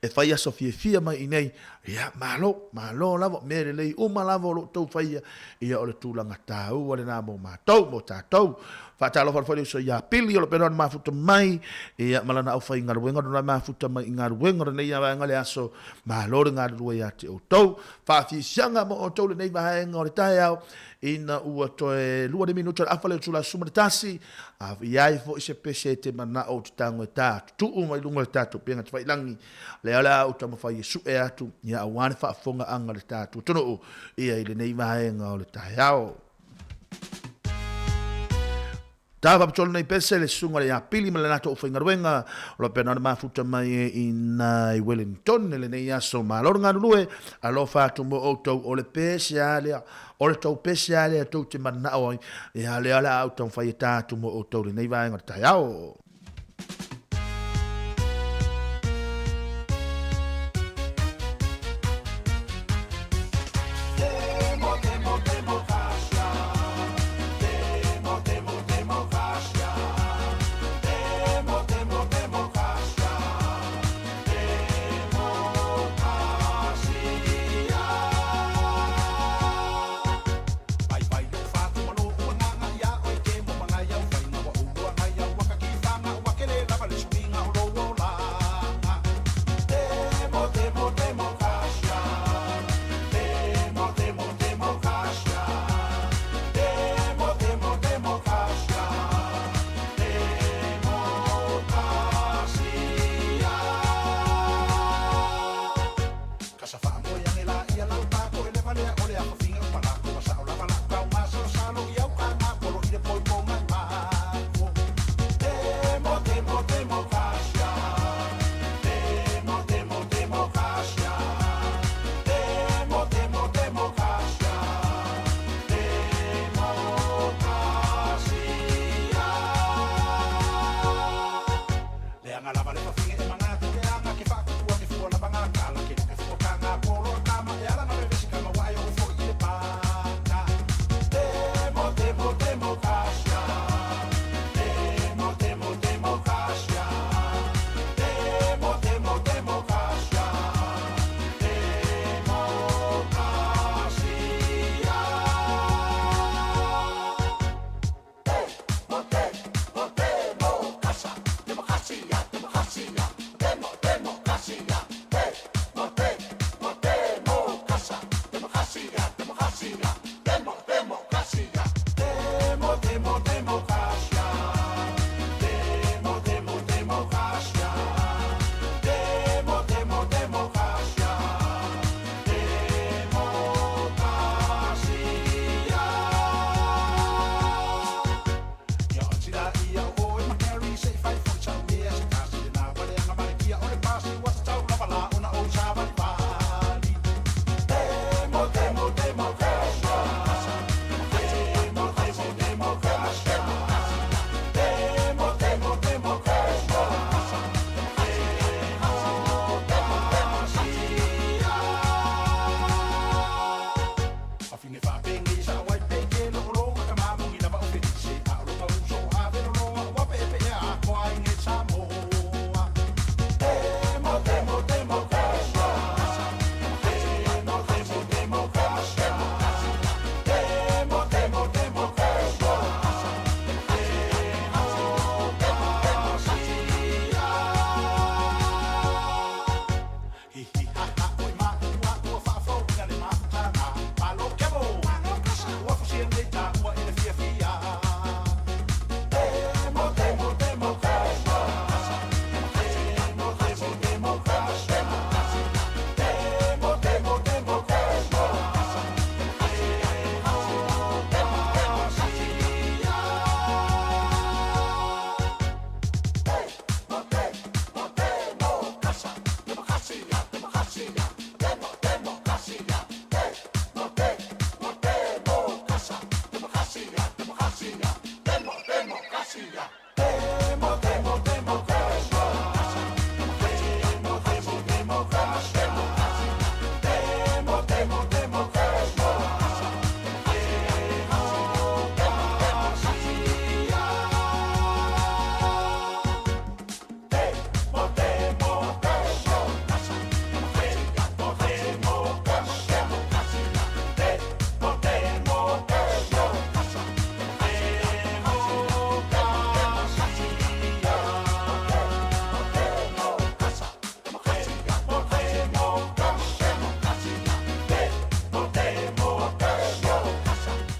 e fai aso fiafia mai i nei, ia, malo, malo lava, mea lelei uma lava o lo o outou faia, ia o le tulaga taua lena mo matou, mo tatou. Faatalofa atu foi i le uso ia Pili o lo o pea ona mafuta mai, ia, ma lana aufaigaluega o lona mafuta mai i galuega o lenei vaega o le aso, malo le galulue ia te outou. Faafiafiaga mo outou lenei vaega o le taeao, ina ua toe 2 minute o le afa lea o le itula 11, A i ai foi se pese e te manao ou te tago e ta tutuu mai luga o le tatou upega tafailagi, lea o le a ou taumafai e sue atu, ia aua le faafofogaaga a le tatou atunuu ia i lenei vaega o le taeao. Ta faapitoa lenei pese le susuga le Apili ma le latou aufaigaluega o lo o pena ona mafuta mai e i nai Wellington i lenei aso. Malo le galulue, alofa atu mo outou o le pese a lea O le tou pese lava lea tou te manao ai, ia lea o le a ou taumafai e ta atu mo outou i lenei vaega o le taeao.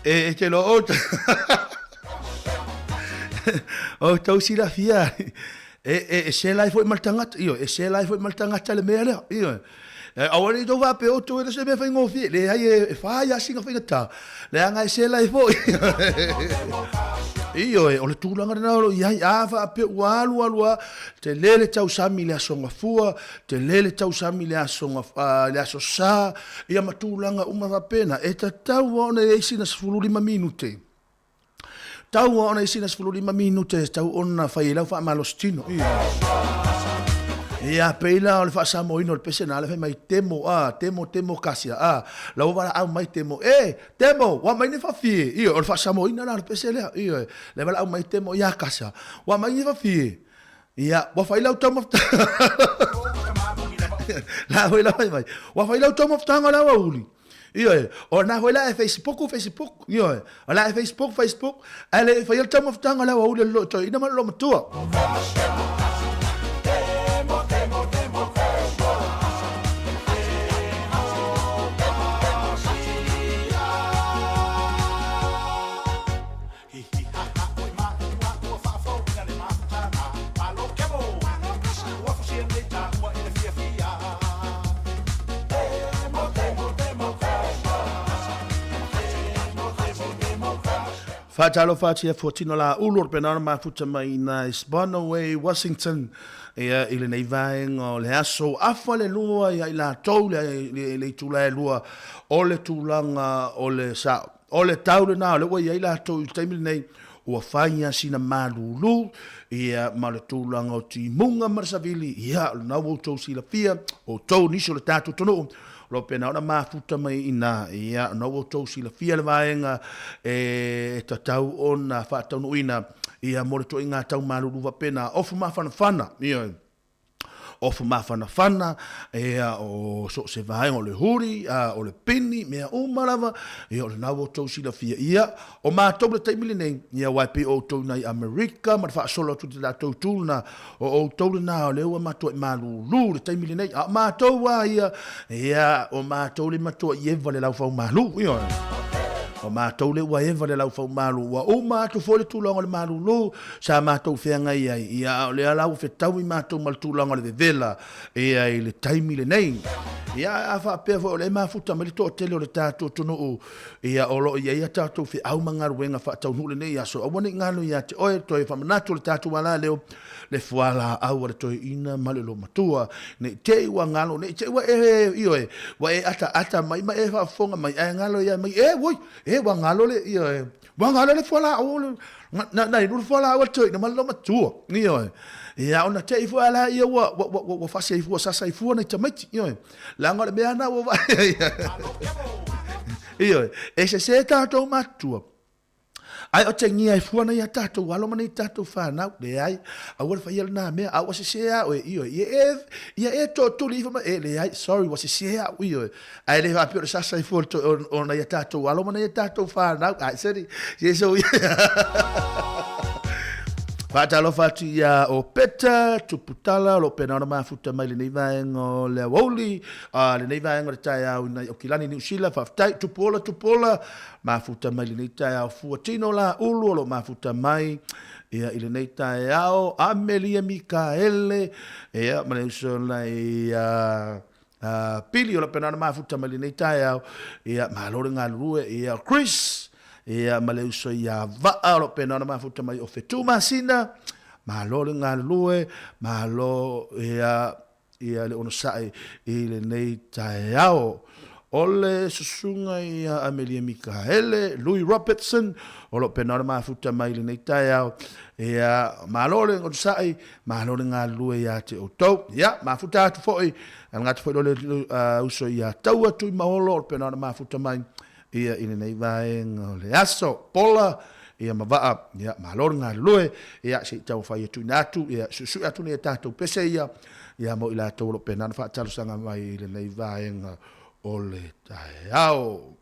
E, e te lo o o tau silafia e, e, e se lai foi ma le tagata ioe e se lai foi ma le tagata le mea lea ioe aua ne i tou faapea outou e le se mea faigofie leai e fa ia asiga faigata leaga e se lai foi ioe o le tulaga lena o lo o i ai a faapea ua alu alu a tele le tausami i le aso gafua tele le tausami i le aso le aso sa ia ma tulaga uma faapena e tatau lava ona i ai sina 15 minute Tau lava ona i sina 15 minute e tatau ona fai ai lau faamalositino. Ia, pei la o le faasamoaina o le pese na le fai mai temo, a, temo, temo kasia, a, la ua valaau mai temo, e, temo, ua mai ne fafie. Ioe, o le faasamoaina la o le pese lea. Ioe, le valaau mai temo, ia kasia, ua mai ne fafie. Ia, ua fai lau taumafataga. La foi la fai mai. Ua fai lau taumafataga o le aoauli. Ioe, o lena foi la e Facebook, Facebook, ioe, o la e Facebook, Facebook, ae le i faia le taumafataga o le aoauli a le toeaina ma le loomatua. Faatalofa atu ia Fuatino la ulu o le pena ona mafuta mai ina i Spanaway, Washington, ia i lenei vaega o le aso afa le lua ia i latou le, le, le itula e lua o le tulaga o le sao. O le tau lena o lea ua i ai latou i le taimi lenei. Ua fai lava sina malulu, ia, ma le tulaga o timuga ma le savili, ia, o lena ua outou silafia, outou nisi o le tatou atunuu, o lo o pena ona mafuta mai i ina, ia, o lena ua outou silafia le vaega e tatau ona faataunuuina, ia, mo le ituaiga tau malulu faapena, ofu mafanafana, ioe. Ofu mafanafana, ia, o so o se vaega o le huri, a, o le pini, mea uma lava, ia, o lena ua outou silafia. Ia, o matou i le taimi lenei, ia, aua e pei o outou i nai Amerika ma le faasolo atu i le latou itu lena, o outou lena o lea ua matuai malulu i le taimi lenei. A o matou lava ia, ia, o matou le matuai eva le laufaumalu, ioe. O matou le ua eva le laufaumalu, ua uma atu foi le tulaga o le malulu, sa matou feagai ai, ia, a o lea la ua fetaui matou ma le tulaga o le vevela, ia, i le taimi lenei. Ia, ae a faapea foi o lea e mafuta mai le toatele o le tatou atunuu, ia, o lo o i ai a tatou feau ma galuega faataunuu i lenei aso, aua ne i galo ia te oe, toe faamanatu le tatou alaleo, le fualaau a le toeaina ma le olomatua, ne i te i ua galo, ne i te i ua e, ioe, ua e ataata mai ma e faafofoga mai, ae galo ia mai, e, oi, e, ua galo le, ioe, Ua galo le fualaau o na na inu le fualaau a le toeaina ma le loomatua. Ioe. Ia ona te i foi a laia ua ua ua ua faaseifua sasaifua nai tamaiti. Ioe. Leaga o le mea na ua vaai. Ioe. E sese tatou matutua. Ae o tegia e fua nai a tatou alo ma nai tatou fanau. Leai. Aua le faia lena mea. A ua sese a oe. Ioe. Ia e ia e tootuli ifo ma e leai. Sorry ua sese au. Ioe. Ae le faapea o le sasa ifo o nai a tatou alo ma nai a tatou fanau. Ai, seri, se so Faatalofa atu ia o Peta, Tuputala, o lo o pena ona mafuta mai lenei vaega o le aoauli, a lenei vaega o le taeao i nai Aukilani, Niu Sila, faafetai, Tupuola, Tupuola, mafuta mai lenei taeao Fuatino la Ulu, o lo o mafuta mai ia i lenei taeao, Amelia Mikaele, ia ma le uso nai a Pili o Lapenana mafuta mai lenei taeao, ia malo le galulue, ia Chris, ia ma le uso ia Vaa o Lapenana mafuta mai o Fetu Masina, malo le galulue, malo ia ia le onosai i lenei taeao. O le susuga ia Amelia Mikaele, Louis Robertson, o lo o pena ona mafuta mai i lenei taeao. Ia, malo le onosai, Malo le galulue ia te outou. Ia, mafuta atu foi, ala atu foi lo le uso ia Taua Tuimaolo, o le pena ona mafuta mai ia i lenei vaega o le aso. Pola, ia ma Vaa, ia, malo le galulue, ia, se i taumafai e tuuina atu, ia, suesue atu nei a tatou pese ia, ia mo i latou o lo o pena ona faatalosaga mai i lenei vaega o le taeao.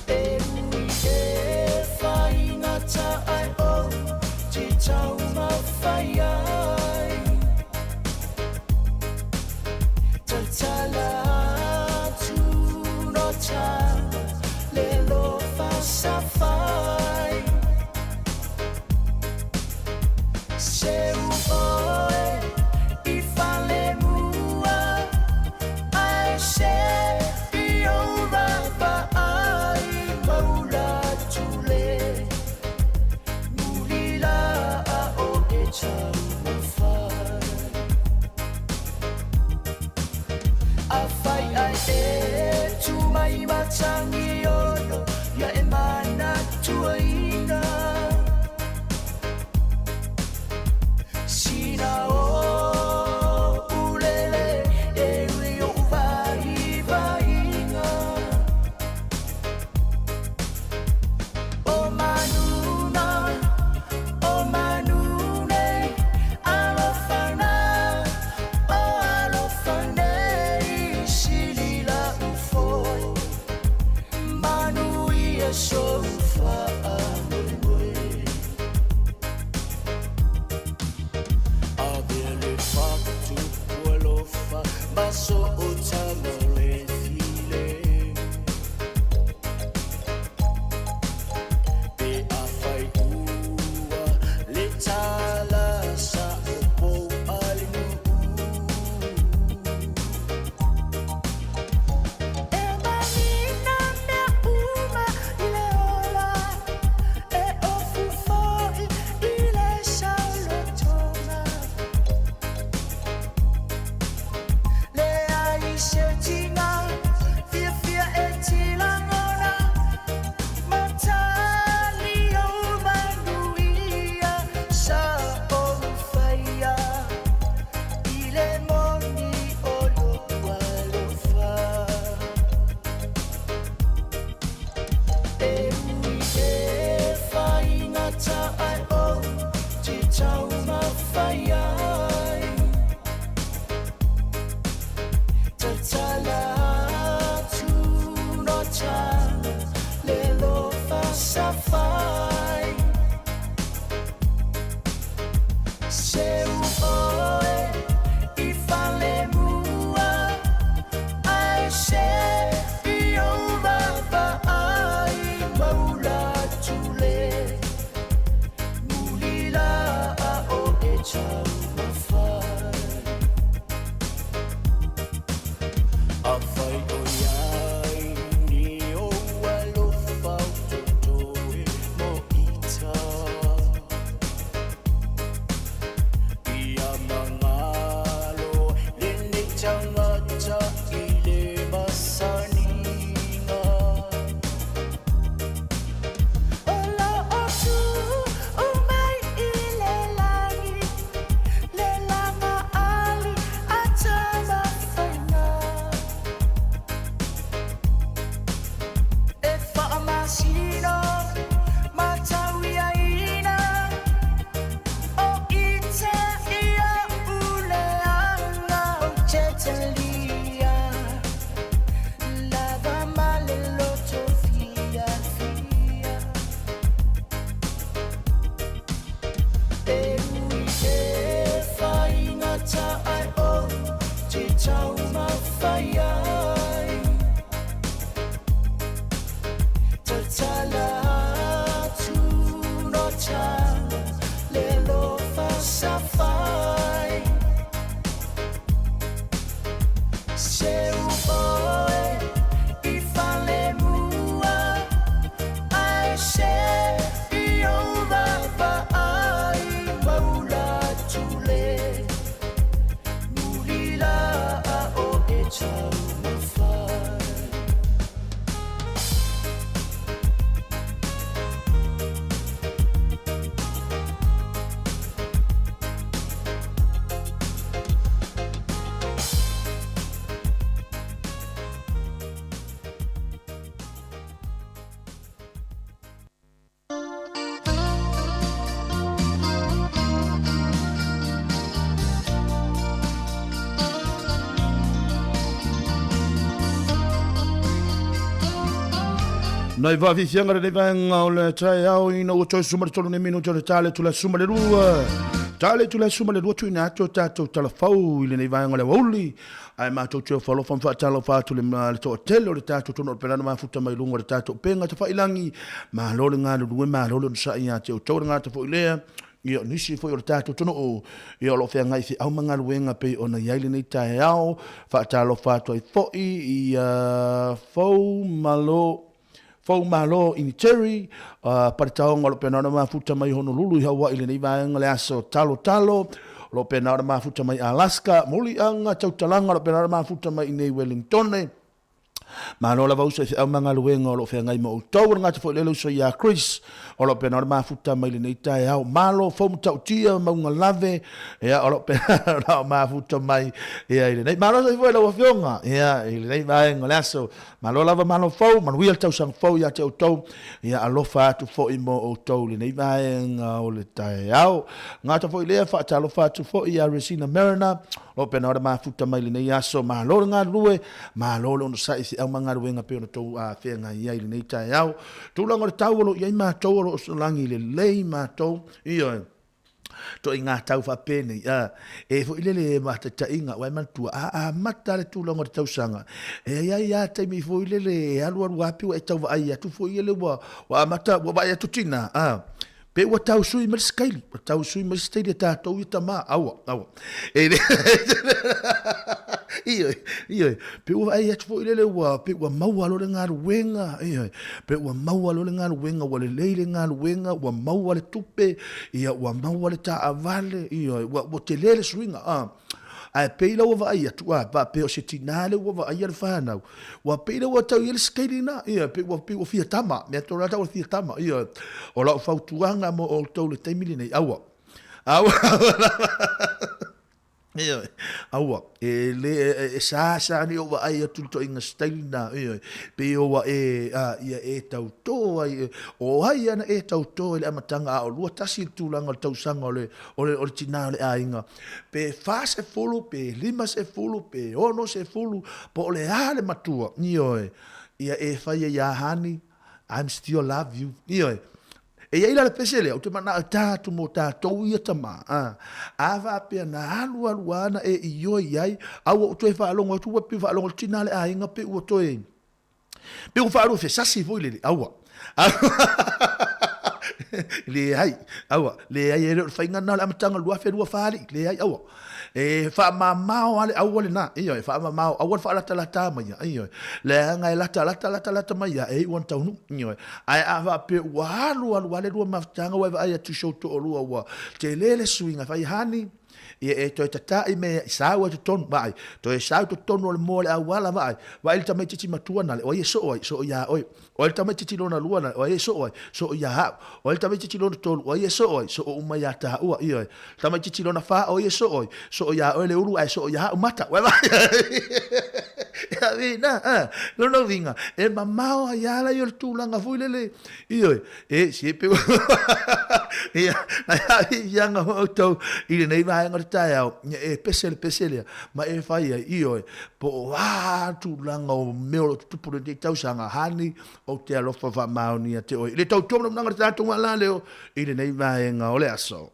E ui e whaingata ai ou te taumawhai ai Tatala atu no tala le lofa safai Se u oe i fale mua Ai se i ou rava ai maula tule Muli la a o e taumafai A whai ai e tu mai matangi ono Ia e manatuaina Sina o ulele e ui o vaivaiga O manuna, o manune Alofana, o alofa nei Sili la ufoi, manu ia sou faamoemoe. Avea le fatupu alofa ma so o tama le file. Pe afai ua le tala sa o pou a le nuu. Safai Seu oe i falemua Ai se i ou vaavaai maula tule Muli la a o e taumafai Afai o iai ni ou alofa o totoe mo ita Ia mangalo lenei tangata i le masaniga. O lo o tu mai i le lagi, le laga ali a Tamafaina. E faamasino ma tauiaina, o ite ia uleaga o te talia. Lava ma le loto fiafia. E ui e faigata ai o te taumafai ai. Tatala atu no tala le alofa safai. Seu oe i falemua ai se i ou vaavaai maula tule muli la a o e taumafai. Nai faafiafiaga lenei vaega o le taeao ina ua toe suma le tolu nei minute o le tale atu le aso ma le lua. Tale atu le aso ma le lua tuuina atu o tatou talafou i lenei vaega o le aoauli. Ae matou te ofo alofa ma faatalofa atu le, le toatele o le tatou tonu o le pelana mafuta mai luga o le tatou upega tafailangi. Malo le galulue, malo le onosai ia te outou le gata foi lea. Ia, o nisi foi o le tatou atunuu, ia o lo o feagai i feau ma galuega pei ona i ai lenei taeao. Faatalofa atu ai foi i Fou Malo, Fou Malo Initeri, Paletaoga o lo o pena ona mafuta mai Honolulu i Hawaii i lenei vaega le aso Talo Talo, o lo o pena ona mafuta mai Alaska, Muliaga Tautalaga o lo o pena ona mafuta mai i nei Wellingtone, Malo lava uso i feau ma galuega o lo o feagai ma outou. O le gata foi lea le uso ia Chris o lo o pena o le mafuta mai lenei taeao. Malo fou matautia mauga lave ia o lo o pena o mafuta mai ia i lenei. Malo soifua i lau afioga ia i lenei vaega o le aso. Malo lava malo fou, manuia le tausaga fou ia te outou. Ia alofa atu foi mo outou i lenei vaega o le taeao. Gata foi lea faatalofa atu foi ia Resina Mariner o lo o pena o le mafuta mai lenei aso. Malo le galulue, Malo le onosai i feau ma galuega pei ona outou feagai ai i lenei taeao. Tulaga o le tau o lo o i ai matou o lo o solagi lelei matou, ioe, toaiga tau faapenei, a, e foi lele mataitaiga, ua e manatua, a amata le tulaga o le tausaga, e i ai lava taimi foi lele e alualu lava pei ua e tau vaai atu foi lele ua, ua amata, ua vaai atu tina, a, Pe ua tau sui mai le sikaili, ua tau sui mai le sikaili a tatou ia tama, aua, aua. E le, ioe, ioe, pe ua vaai atu foi lele ua, pe ua maua loa le galuega, ioe, pe ua maua loa le galuega, ua lelei le galuega, ua maua le tupe, ia, ua maua le taavale, ioe, ua, ua tele le suiga, a. Ae pei la ua vaai atu, a, faapea o se tinā lea ua vaaia le fanau, ua pei la ua tau i ai le sikeili lena, ia, pei ua, pei ua fia tama, mea tonu lava tau o le fia tama, ia. O lau fautuaga mo outou i le taimi lenei, aua, aua, ioe, aua, e le, e sa sa nei ou vaai atu i le ituaiga style lena, ioe, pei ua e, a, ia e tautō ai, o ai ana e tautō i le amataga, a o lua tasi le tulaga o le tausaga o le, o le, o le tinā o le aiga, pe 40, pe 50, pe 60, po o le a le matua, ioe, ia e fai ai ia Hani, I'm still love you. Ioe. E i ai la le pese lea, ou te manao e tā atu mō tātou ia tama, ā, a faapea na alu alu ana e ioe i ai, a ua ou toe faalogo atu, ua pei faalogo le tina a le aiga pe ua toe, pe ua faalua fesasi foi lele, aua. Leai, aua, leai, e le o le faiga lena o le amataga o le 2024 alii, leai, aua. E faamamao lava le aua lena, ioe, faamamao, aua le faalatalata maia, ioe, leaga e latalata latalata mai lava e iu ana taunuu, ioe. Ae a faapea ua alu alu lava le lua mafutaga ua e vaai atu i si ou toalua ua tele le suiga, fai honey, ia e toe tatai me i sau ai totonu, vaai, toe sau totonu o le moa o le auala, vaai, vaai le tamaitiiti matua nale, o ai e soo ai, soo iā oe. O ai le tamaitiiti lona lua na, o ai e soo ai? Soo iā au. O ai le tamaitiiti lona tolu, o ai e soo ai? Soo uma iā tāua, ioe. Le tamaitiiti lona whā, o ai e soo ai? Soo iā oe le ulu ae soo iā au mata. Ua vaai. Ia vina, a, lona uiga, e mamao ai a la ia o le tulaga foi lele, ioe, e, si e pe, ia, na ia ianga o outou i lenei vaega o le taeao, ia e pese le pese lea, ma e fai ai, ioe, Po o a tulaga o mea o lo o tutupu i lenei tausaga, honey, ou te alofa faamaoni ia te oe. I le tautua manamunaga o le tatou Maalaleo i lenei vaega o le aso.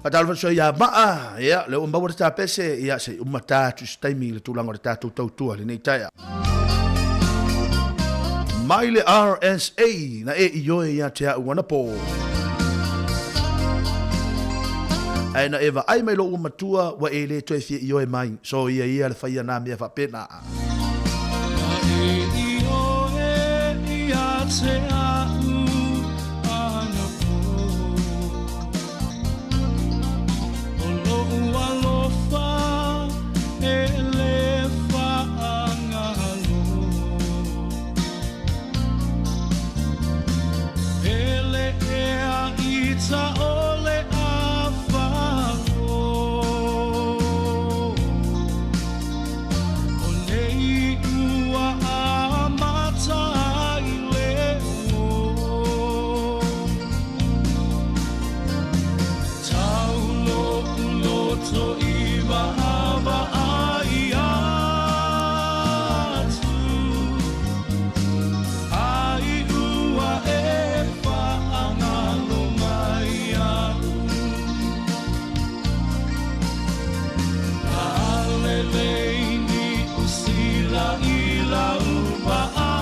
Faatalofa atu ai ia Maa, ia, lea ua maua le tapese, ia, se i uma ta atu se taimi i le tulaga o le tatou tautua i lenei taeao. Mai le RSA na e ioe ia te au anapo. Ae na e vaai mai lou matua ua e le toe fia ioe mai. So ia ia le whaia nā mea whapena. Na e ioe ia te au anapo. O lou alofa e le faagalo. Pele ea i ta ole a falo. O nei ua amata ai le o. Tau lo'u loto i vaavaai atu, Ai ua e faagalo mai iaʻu. Lalelei Niu Sila i lau vaai.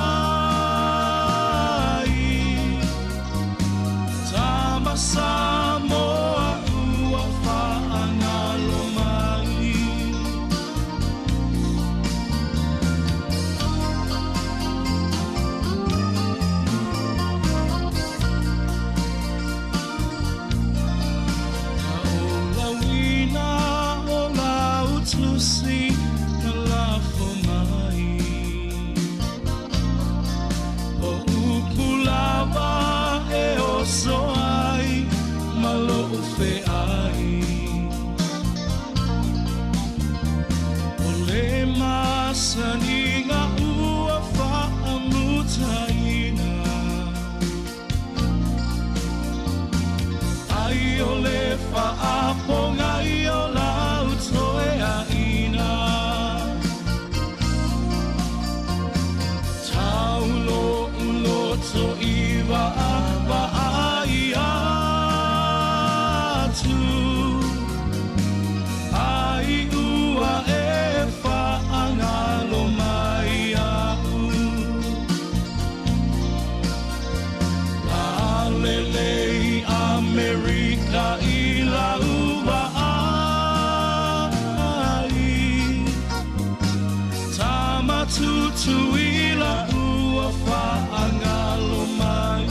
Tama Samoa ua faagalo mai. Na olauina o lau tusi na lafo mai. O upu lava e oso ai ma loʻu feʻai. O le masaniga ua faamutaina. Ai o le faapogai o lau toeaina. Tau loʻu loto i vaavaai atu, Ai ua e faagalo mai iaʻu. Lalelei Amerika i lau vaai. Tama Tutuila ua faagalo mai.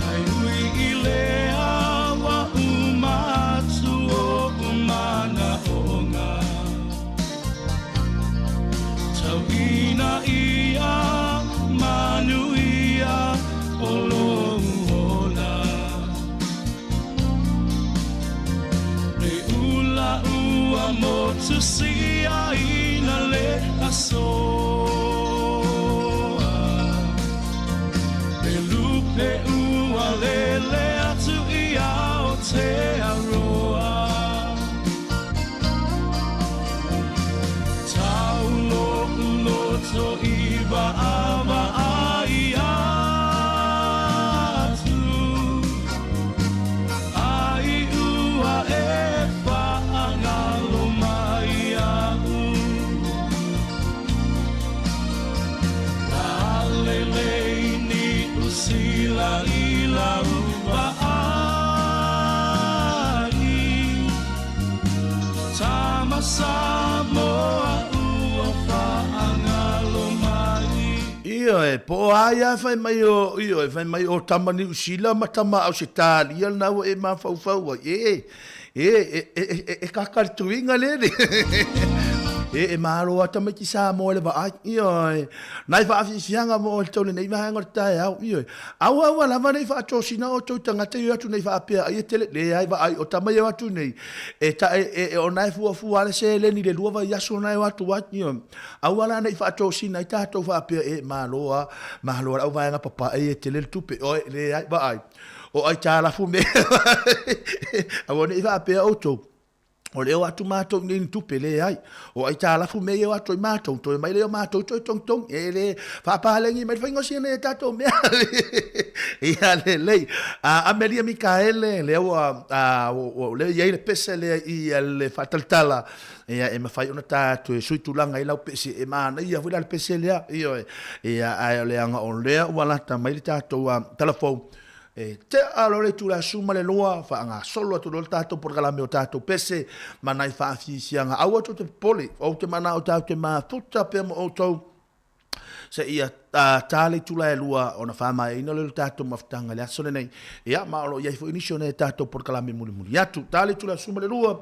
Ai ui i lea ua uma atu oʻu manaʻoga. Tauina ia manuia o lou ola. Samoa ua faagalo mai. Ioe, po o a ia fai mai o, ioe, fai mai o tama Niu Sila ma tama Ausetalia lena ua e mafaufau ai. E, e, e, e, e, e kaka le tuiga lele. E, e malo a tamaiti Samoa i le vaai. Ioe, nai faafiafiaga mo oe tau lenei vaega o le taeao. Ioe, aua aua lava nei faatosina outou tagata i o atu nei faapea ai e tele, leai vaai o tama i o atu nei, E ta, e, e, o na e fuafua le seleni le lua vaiaso na e o atu ai. Ioe. Aua la ne i faatosina ai tatou faapea, e, malo a, malo a le auvaega papae e tele le tupe. Oe, leai, vaai. O aitalafu mea. Aua ne i faapea outou, o le o atu matou i nei ni tupe, leai. O aitalafu mea ia o atu ai matou, toe mai lea o matou toe togitogi. E le faapalegi mai le faiga o sia nei a tatou mea. Ia lelei. Amelia Mikaele, lea ua, ua, lea i ai le pese lea i le faatalatala, ia e mafai ona ta toe sui tulaga ai lau pese, e manaia foi la le pese lea, ioe. Ia, ae o le aga o lea ua lata mai le tatou tala fou, E tea loa le itula e 12, faagasolo atu loa le tatou polokalame o tatou pese ma nai faafiafiaga. Aua tou te popole, ou te manao tatou te mafuta pea ma outou seia ta le itula e 2 ona faamaeaina lea o le tatou mafutaga i le aso lenei. Ia, ma o lo o i ai foi nisi o nai a tatou polokalame mulimuli atu. Ta le itula e 12,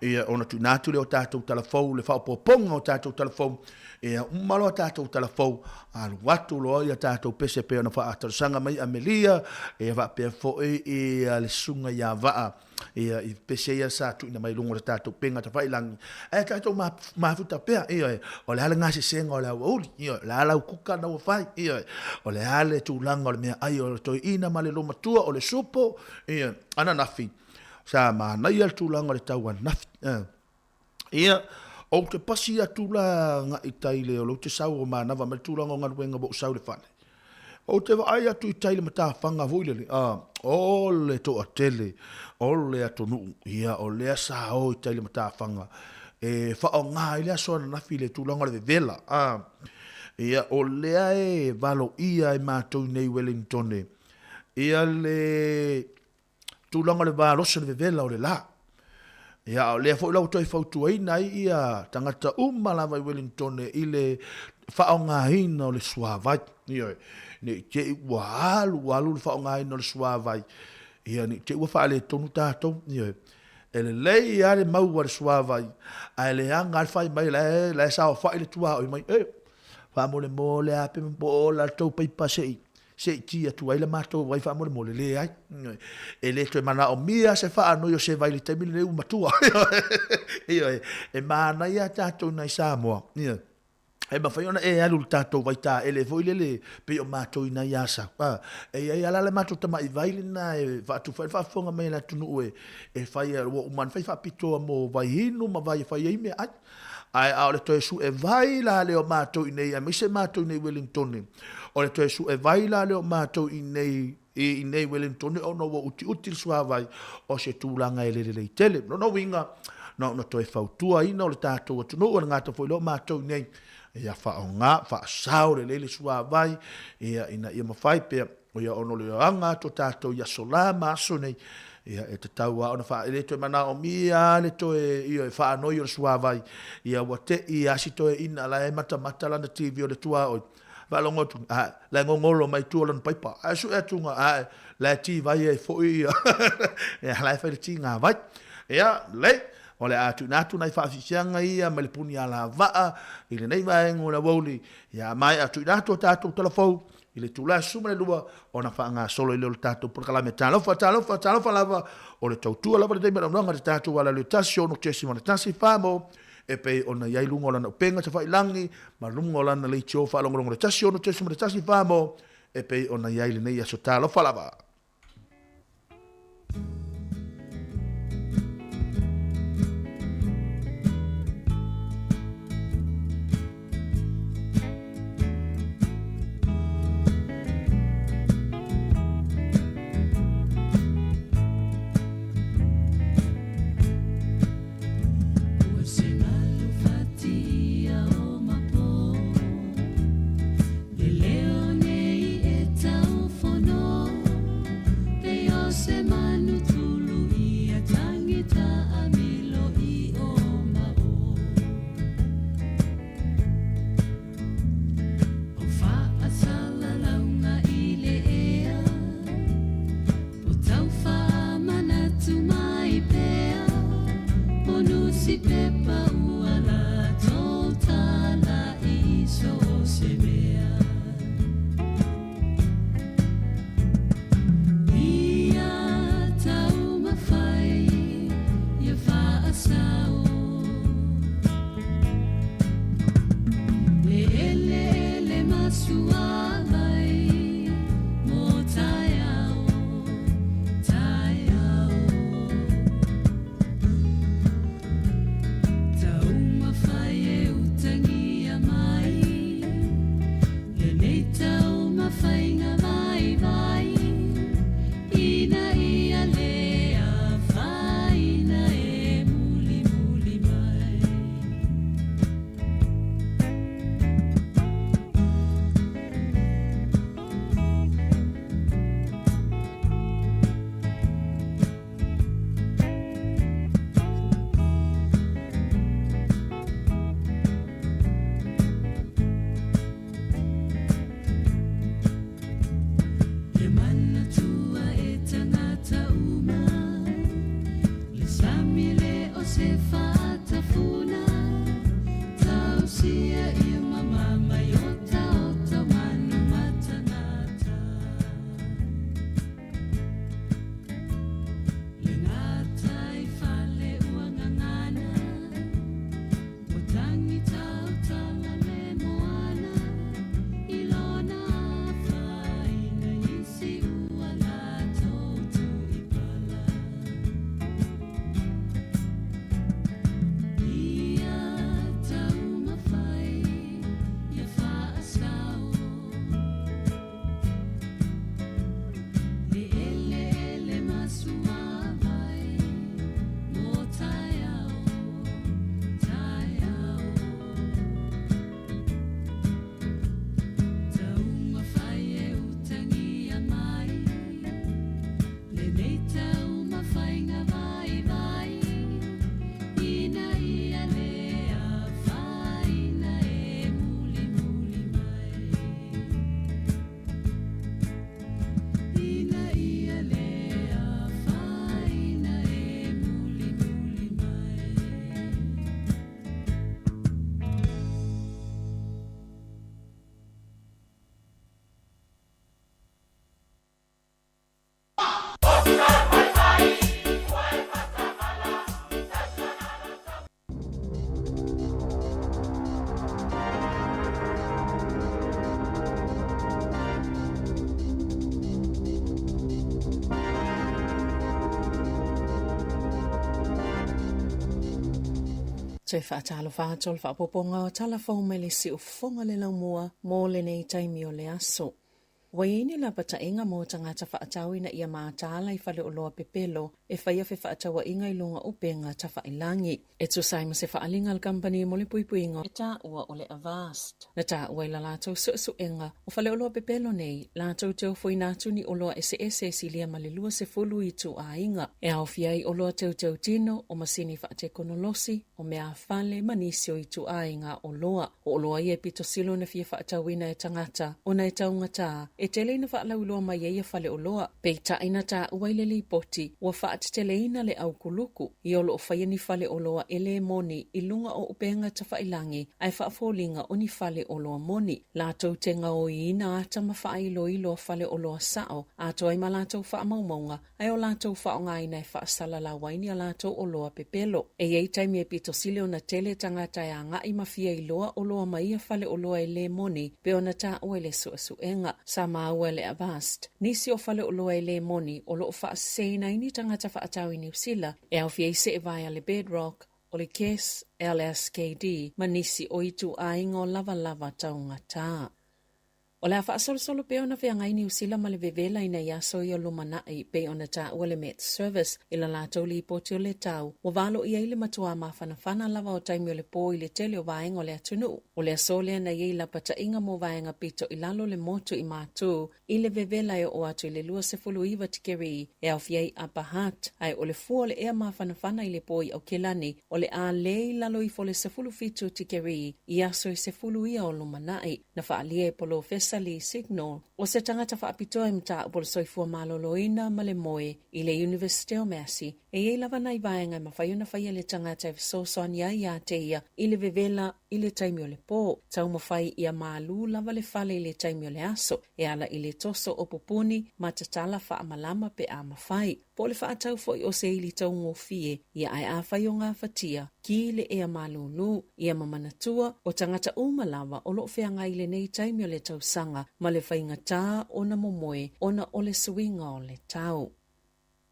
ia, ona tuuina atu lea o tatou tala fou, le faaopoopoga o tatou tala fou. Ia uma loa tatou tala fou, alu atu loa ia tatou pese pei ona faatalosaga mai Amelia, ia faapea foi ia le susuga ia Vaa, ia i pese ia sa tuuina mai luga o le tatou upega tafailagi, ae tatou mafuta pea, ioe, o le a le gasesega o le aoauli, ioe, o le a lau kuka na ua fai, ioe, o le a le tulaga o le meaai o le toeaina ma le olomatua, o le supo, ioe, ananafi, sa manaia le tulaga o le tau ananafi. Ia, ou te pasi atu la agai i tai i le, o lea ou te sau o manava mai le tulaga o galuega ua ou sau i le fale. Ou te vaai atu i tai i le matafaga foi lele, a, o le toatele o le atunuu, ia, o lea sa o i tai i le matafaga e faaaoga ai le aso ananafi i le tulaga o le vevela, a. Ia, o lea e valoia e matou i nei i Wellingtone ia le tulaga o le malosi o le vevela o le la. Ia, a o lea foi la ua toe fautuaina ai ia tagata uma lava i Wellington i le faaaogaina o le suavai. Ioe, ne i te i ua alu alu le faaaogaina o le suavai, ia ne i te i ua faaletonu tatou. Ioe, e lelei lava le mau a le suavai, ae leaga lava le fai mai la e, la e saofai le tuaoi mai, e, faamolemole lava pe po o ola le tou paipa se i Se i ti atu ai le matou vai faamolemole, leai. E le toe manaomia se faanoi o se vai i le taimi lenei ua matua. Ioe, e manaia tatou nai Samoa. Ioe. E mafai ona e alu i le tatou vai taele foi lele pei o matou i nai Asau. E i ai lava la le matou tamai vai lena e faatufa ai le faafofoga mai a le atunuu e fai, ua uma ona fai faapitoa mo vai inu ma vai e fai ai meaai. Ae a o le toe sue vai la lea o matou i nei, aemaise matou i nei Wellingtone, o le toe sue vai la lea o matou i nei, i nei Wellingtone ona ua utiuti le suavai, o se tulaga e le lelei tele. Lona uiga, na ona toe fautuaina o le tatou atunuu, e le gata foi lea o matou i nei, ia faaaoga, faasao lelei le suavai, ia, ina ia mafai pea Ia ona o le aga atu o tatou i aso la ma aso nei, ia e tatau lava ona faa, e le toe manaomia lava le toe ia faanoi o le suavai, ia ua te i lava si toeaina la e matamata lana TV o le tuaoi, faalogo atu, ae, la e gogolo mai tua o lana paipa, ae sue atu ae, la e tivai ai foi ia, ia la e fai le tigavai. Ia, lelei, o le a tuuina atu nai faafiafiaga ia mai le puni alavaa i lenei vaega o le aoauli, ia maea tuuina atu a tatou tala fou, I le itula e 12 ona faagasolo ai lea o le tatou polokalame. Talofa, talofa, talofa lava, o le tautua lava lenei manaonaga i le tatou ala i le 1 6.1 Famo e pei ona i ai luga o lana upega tafailagi ma luga o lana leitio faalogologo le 1 6.1 Famo e pei ona i ai lenei aso. Talofa lava. pepa ua latou tala i so o se mea. Ia taumafai ia faasao. Le eleele ma suavai mo taeao, taeao. Taumafai e utagia mai lenei taumafaiga vaivai ina ia le afaina e mulimuli mai. Ia manatua e tagata uma le sami le o se faatafuna tausia ia mamama i otaota o manu matanata. Le gatai fale ua gagana ua tagi tautala le moana i lona afaina i isi ua latou tuipala. Ia taumafai ia faasao le eleele ma suavai mo taeao, taeao. Taumafai e utagia mai lenei taumafaiga vaivai ina ia le afaina e mulimuli mai. Ina ia le afaina e mulimuli mai. Toe faatalofa atu o le faaopoopoga o tala fou mai le siufofoga le laumua mo lenei taimi o le aso. Ua i ai ni lapataiga mo tagata faatau ina ia mataala i faleoloa pepelo e faia fefaatauaiga i luga upega tafailagi. E tusa ai ma se faaaliga a le kamupani mo le puipuiga e taua o le Avast. Na taua i la latou suesuega o faleoloa pepelo nei latou te ofoina atu ni oloa eseese e silia ma le 20 ituaiga, e aofia ai oloa teuteu tino, o masini faatekonolosi, o meafale ma nisi o ituaiga oloa. O oloa ia e pito sili ona fia faatauina e tagata ona e taugatā, e tele ina faalauiloa mai ai ia faleoloa. Peitai na taua i le lipoti, ua faateteleina le aukuluku ia o lo o faia ni faleoloa e le moni i luga o upega tafailagi ae faafoliga o ni faleoloa moni. Latou te gaoiina ata ma faailoilo a faleoloa sao atoa ai ma latou faamaumauga ae o latou faaaogaina e faasalalau ai ni a latou oloa pepelo. E i ai taimi e pito sili ona tele tagata e agai ma fia iloa oloa ma ia faleoloa e le moni pei ona taua i le suesuega. Sa maua e le Avast nisi o faleoloa e le moni o lo o faaseseina ai ni tagata faatau i Niu Sila e aofia ai seevae a le Bedrock, o le Guess, LSKD ma nisi o ituaiga o lavalava taugatā. O le a faasolosolo pea ona feagai Niu Sila ma le vevela ina ia aso ia o lumanai, pei ona taua le Met Service i la latou lipoti o le tau, ua valoia ai le matuā mafanafana lava o taimi o le pō i le tele o vaega o le atunuu. O le aso lea na i ai lapataiga mo vaega pito i lalo le motu i Matū i le vevela e oo atu i le 29 tikeri e aofia ai Upper Hutt, ae o le fua o le ea mafanafana i le pō i Aukilani o le a lē i lalo ifo o le 17 tikeri i aso e 10 ia o lumanai. Na faaalia e Polofesa Polofesa Lee Signal, o se tagata faapitoa i mataupu o le soifua maloloina ma le moe i le Iunivesite o Massey, e i ai lava nai vaega e mafai ona faia e le tagata e fesoasoani ai ia te ia i le vevela i le taimi o le pō. Taumafai ia malū lava le fale i le taimi o le aso, e ala i le toso o pupuni ma tatala faamalama pe a mafai. Po o le faatau foi o se ili taugofie ia ae afai o gafatia, ki le ea malūlū, ia ma manatua, o tagata uma lava o lo o feagai i lenei taimi o le tausaga ma le faigata ona momoe ona o le suiga o le tau.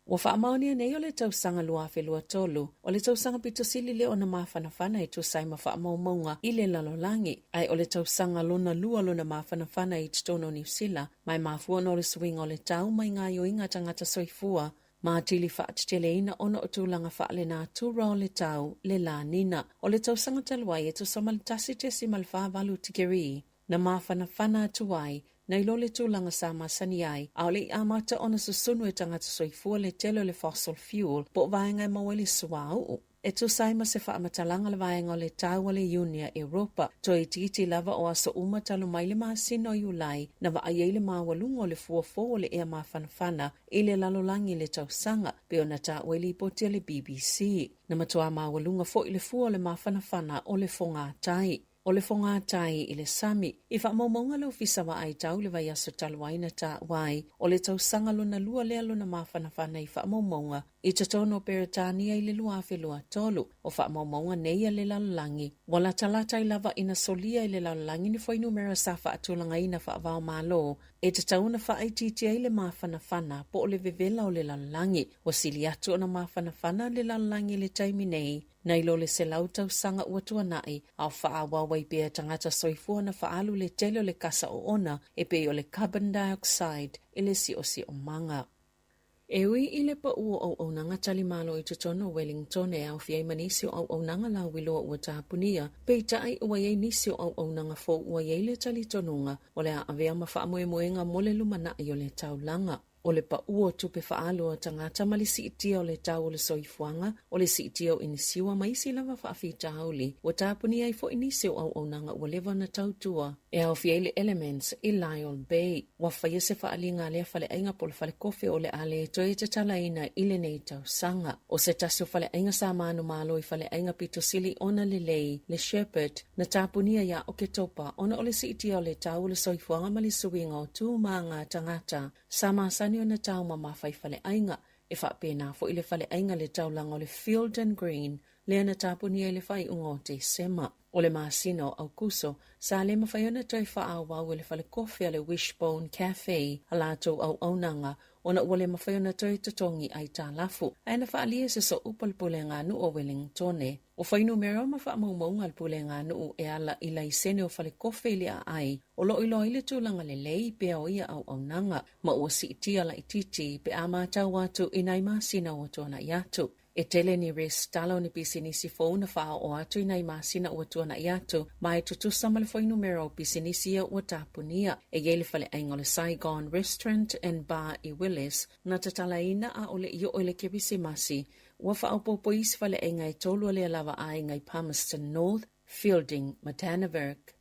Ua faamaonia nei o le tausaga 2023, o le tausaga pito sili lea ona mafanafana e tusa ai ma faamaumauga i le lalolagi, ae o le tausaga lona lua lona mafanafana i totonu o Niu Sila, ma e mafua ona o le suiga o le tau mai gaoioiga a tagata soifua ma atili faateteleina ona o tulaga faalenatura o le tau, le La Nina. O le tausaga talu ai e tusa ma le 1.48 tikeri na mafanafana atu ai nai lo le tulaga sa masani ai, a o le i amata ona susunu e tagata soifua le tele o le fossil fuel po o vaega e maua ai le suauu. E tusa ai ma se faamatalaga le vaega o le tau a le Iuni a Europa, toeitiiti lava o aso uma talu mai le masina o Iulai na vaai ai le maualuga o le fua fou o le ea mafanafana i le lalolagi i le tausaga, pei ona taua i lipoti a le BBC. Na matua maualuga foi le fua o le mafanafana o le fogatai. O le fogatai i le sami. I faamaumauga le Ofisa Vaai Tau i le vaiaso talu ai na taua ai, o le tausaga lona lua lea lona mafanafana i faamaumauga i totonu o Peretania i le 2023. O faamaumauga nei a le lalolagi, ua latalata ai lava ina solia i le lalolagi ni fuainumera sa faatulagaina faava-o-Malo e tatau ona faaitiitia ai le mafanafana po o le vevela o le lalolagi. Ua sili atu ona mafanafana le lalolagi i le taimi nei Nai lo le 100 tausaga ua tuanai, a o faaauau ai pea tagata soifua na faaalu le tele o le kasa oona e pei o le carbon dioxide i le siosiomaga. E ui i le pau o auaunaga talimalo i totonu o Wellington e aofia ai ma nisi o auaunaga lauiloa ua tapunia, peitai ua i ai nisi o auaunaga fou ua i ai le talitonuga o le a avea ma faamoemoega mo le lumanai o le taulaga. O le pau o tupe faaalu a tagata ma le siitia o le tau o le soifuaga, o le siitia o inisiua ma isi lava faafitauli, ua tapunia ai foi nisi o auaunaga ua leva ona tautua e aofia ai le Elements i Lyall Bay. Ua faia se faaaliga a lea faleaiga po o le falekofe o le a le toe tatalaina i lenei tausaga. O se tasi o faleaiga sa manumalo i faleaiga pito sili ona lelei, le Shepherd, na tapunia ia Oketopa ona o le siitia o le tau o le soifuaga ma le suiga o tu ma ngā tagata sa masani ona taumamafa i faleaiga, e faapena foi le faleaiga le taulaga o le Field and Green lea na tapunia i le faaiuga o Tesema. O le masina o Aukuso, sa le mafai ona toe faaauau e le falekofe a le Wishbone Cafe a latou auaunaga ona ua le mafai ona toe totogi aitalafu, ae na faaalia se sooupu a le Pulega Nuu o Welingtone. O fuainumera ma faamaumauga a le Pulega Nuu e ala i laisene o falekofe i le aai o lo o iloa ai le tulaga lelei pea o ia auaunaga, ma ua siitia laitiiti pe a matau atu i nai masina ua tuanai atu. E tele ni resitala o ni pisinisi fou na faaoo atu i nai masina ua tuanai atu, ma e tutusa ma le fuainumera o pisinisi ia ua tapunia. E i ai le faleaiga o le Saigon Restaurant and Bar i Willis, na tatalaina a ʻole i oo i le Kerisimasi, Ua faaopoopo isi faleaiga e tolu a lea lava aiga i Palmerston North, Feilding ma Dannevirke.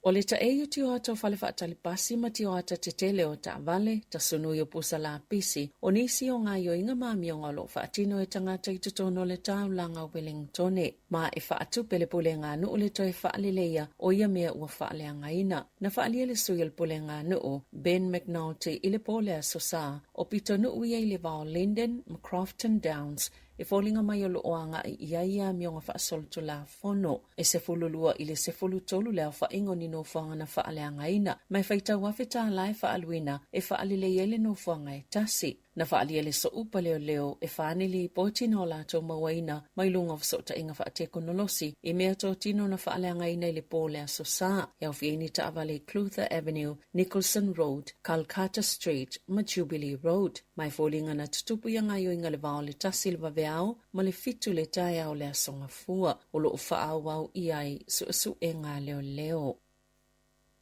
O le taei o tioata o fale faatali pasi ma tioata tetele o taavale, tasunui o pusa lapisi, o nisi o gaoioiga ma amioga o lo o faatino e tagata i totonu o le taulaga o Welingtone, ma e faatupe le Pulega a Nuu le toe faaleleia o ia mea ua faaleagaina. Na faaalia le sui o le Pulega a Nuu, Ben McNulty, i le po o le Aso Sa, o pitonuu ia i le va o Linden ma Crofton Downs, e foliga mai o lo o agai i ai ia amioga faasolitulafono. E 12 i le 13 le aofaiga o ni nofoaga na faaleagaina, ma e faitau $1,000 e faaaluina e faalelei ai le nofoaga e tasi. Na faaalia le sooupa leoleo e fa ni lipoti na o latou mauaina mai luga o fesootaiga faatekonolosi i meatotino na faaleagaina i le po o le Aso Sa, e aofia ai ni taavale i Clutha Avenue, Nicholson Road, Calcutta Street ma Jubilee Road. Ma e foliga na tutupu ia gaoioiga i le va o le 1 i le vaveao ma le 7 i le taeao o le Aso Gafua, o lo o faaauau i ai suesuega a leoleo.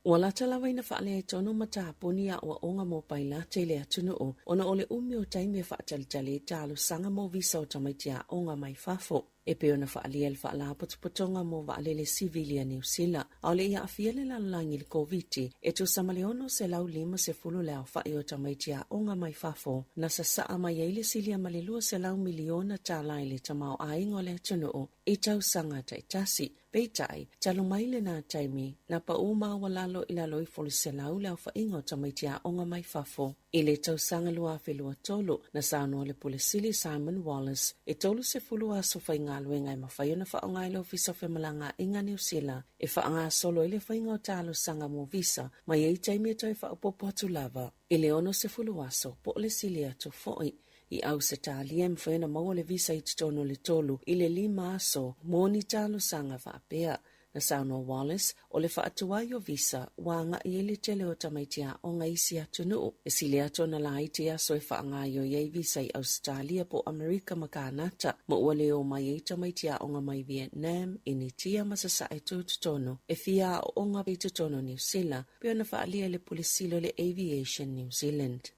Ua lata lava ina faaletonu ma tapuni aʻoaʻoga mo pailate i le atunuu ona o le umi o taimi e faatalitali ai talosaga mo visa o tamaiti aoga mai fafo. e pei ona faaalia e le Faalapotopotoga mo Vaalele Sivili a Niu Sila. Aole i aafia le lalolagi i le Koviti, e tusa ma le 650 le aofai o tamaiti aoga mai fafo na sasaa mai ai le silia ma le $200 miliona tala i le tamaoaiga o le atunuu i tausaga taitasi. Peitai, talu mai lena taimi, na pau maualalo i lalo ifo o le 100 le aofaiga o tamaiti aoga mai fafo. I le tausaga 2023, na saunoa le Pule Sili Simon Wallace e 30 aso faigaluega e mafai ona faaaoga e le Ofisa o Femalagaaiga a Niu Sila e faagasolo ai le faiga o talosaga mo visa ma i ai taimi e toe faaopoopo atu lava i le 60 aso po o le sili atu foi. I Ausetalia e mafai ona maua le visa i totonu o le 3 i le 5 aso mo ni talosaga faapea. Na saunoa Wallace, o le faatuai o visa ua agai ai le tele o tamaiti aoga i isi atunuu. E sili atu ona laiti aso e faagaoioi ai visa i Ausetalia po o Amerika ma Kanata, ma ua le o mai ai tamaiti aoga mai Vietnam, Initia ma Sasae Tutotonu e fia aooga i totonu o Niu Sila, pei ona faaalia e le Pule Sili o le Aviation New Zealand.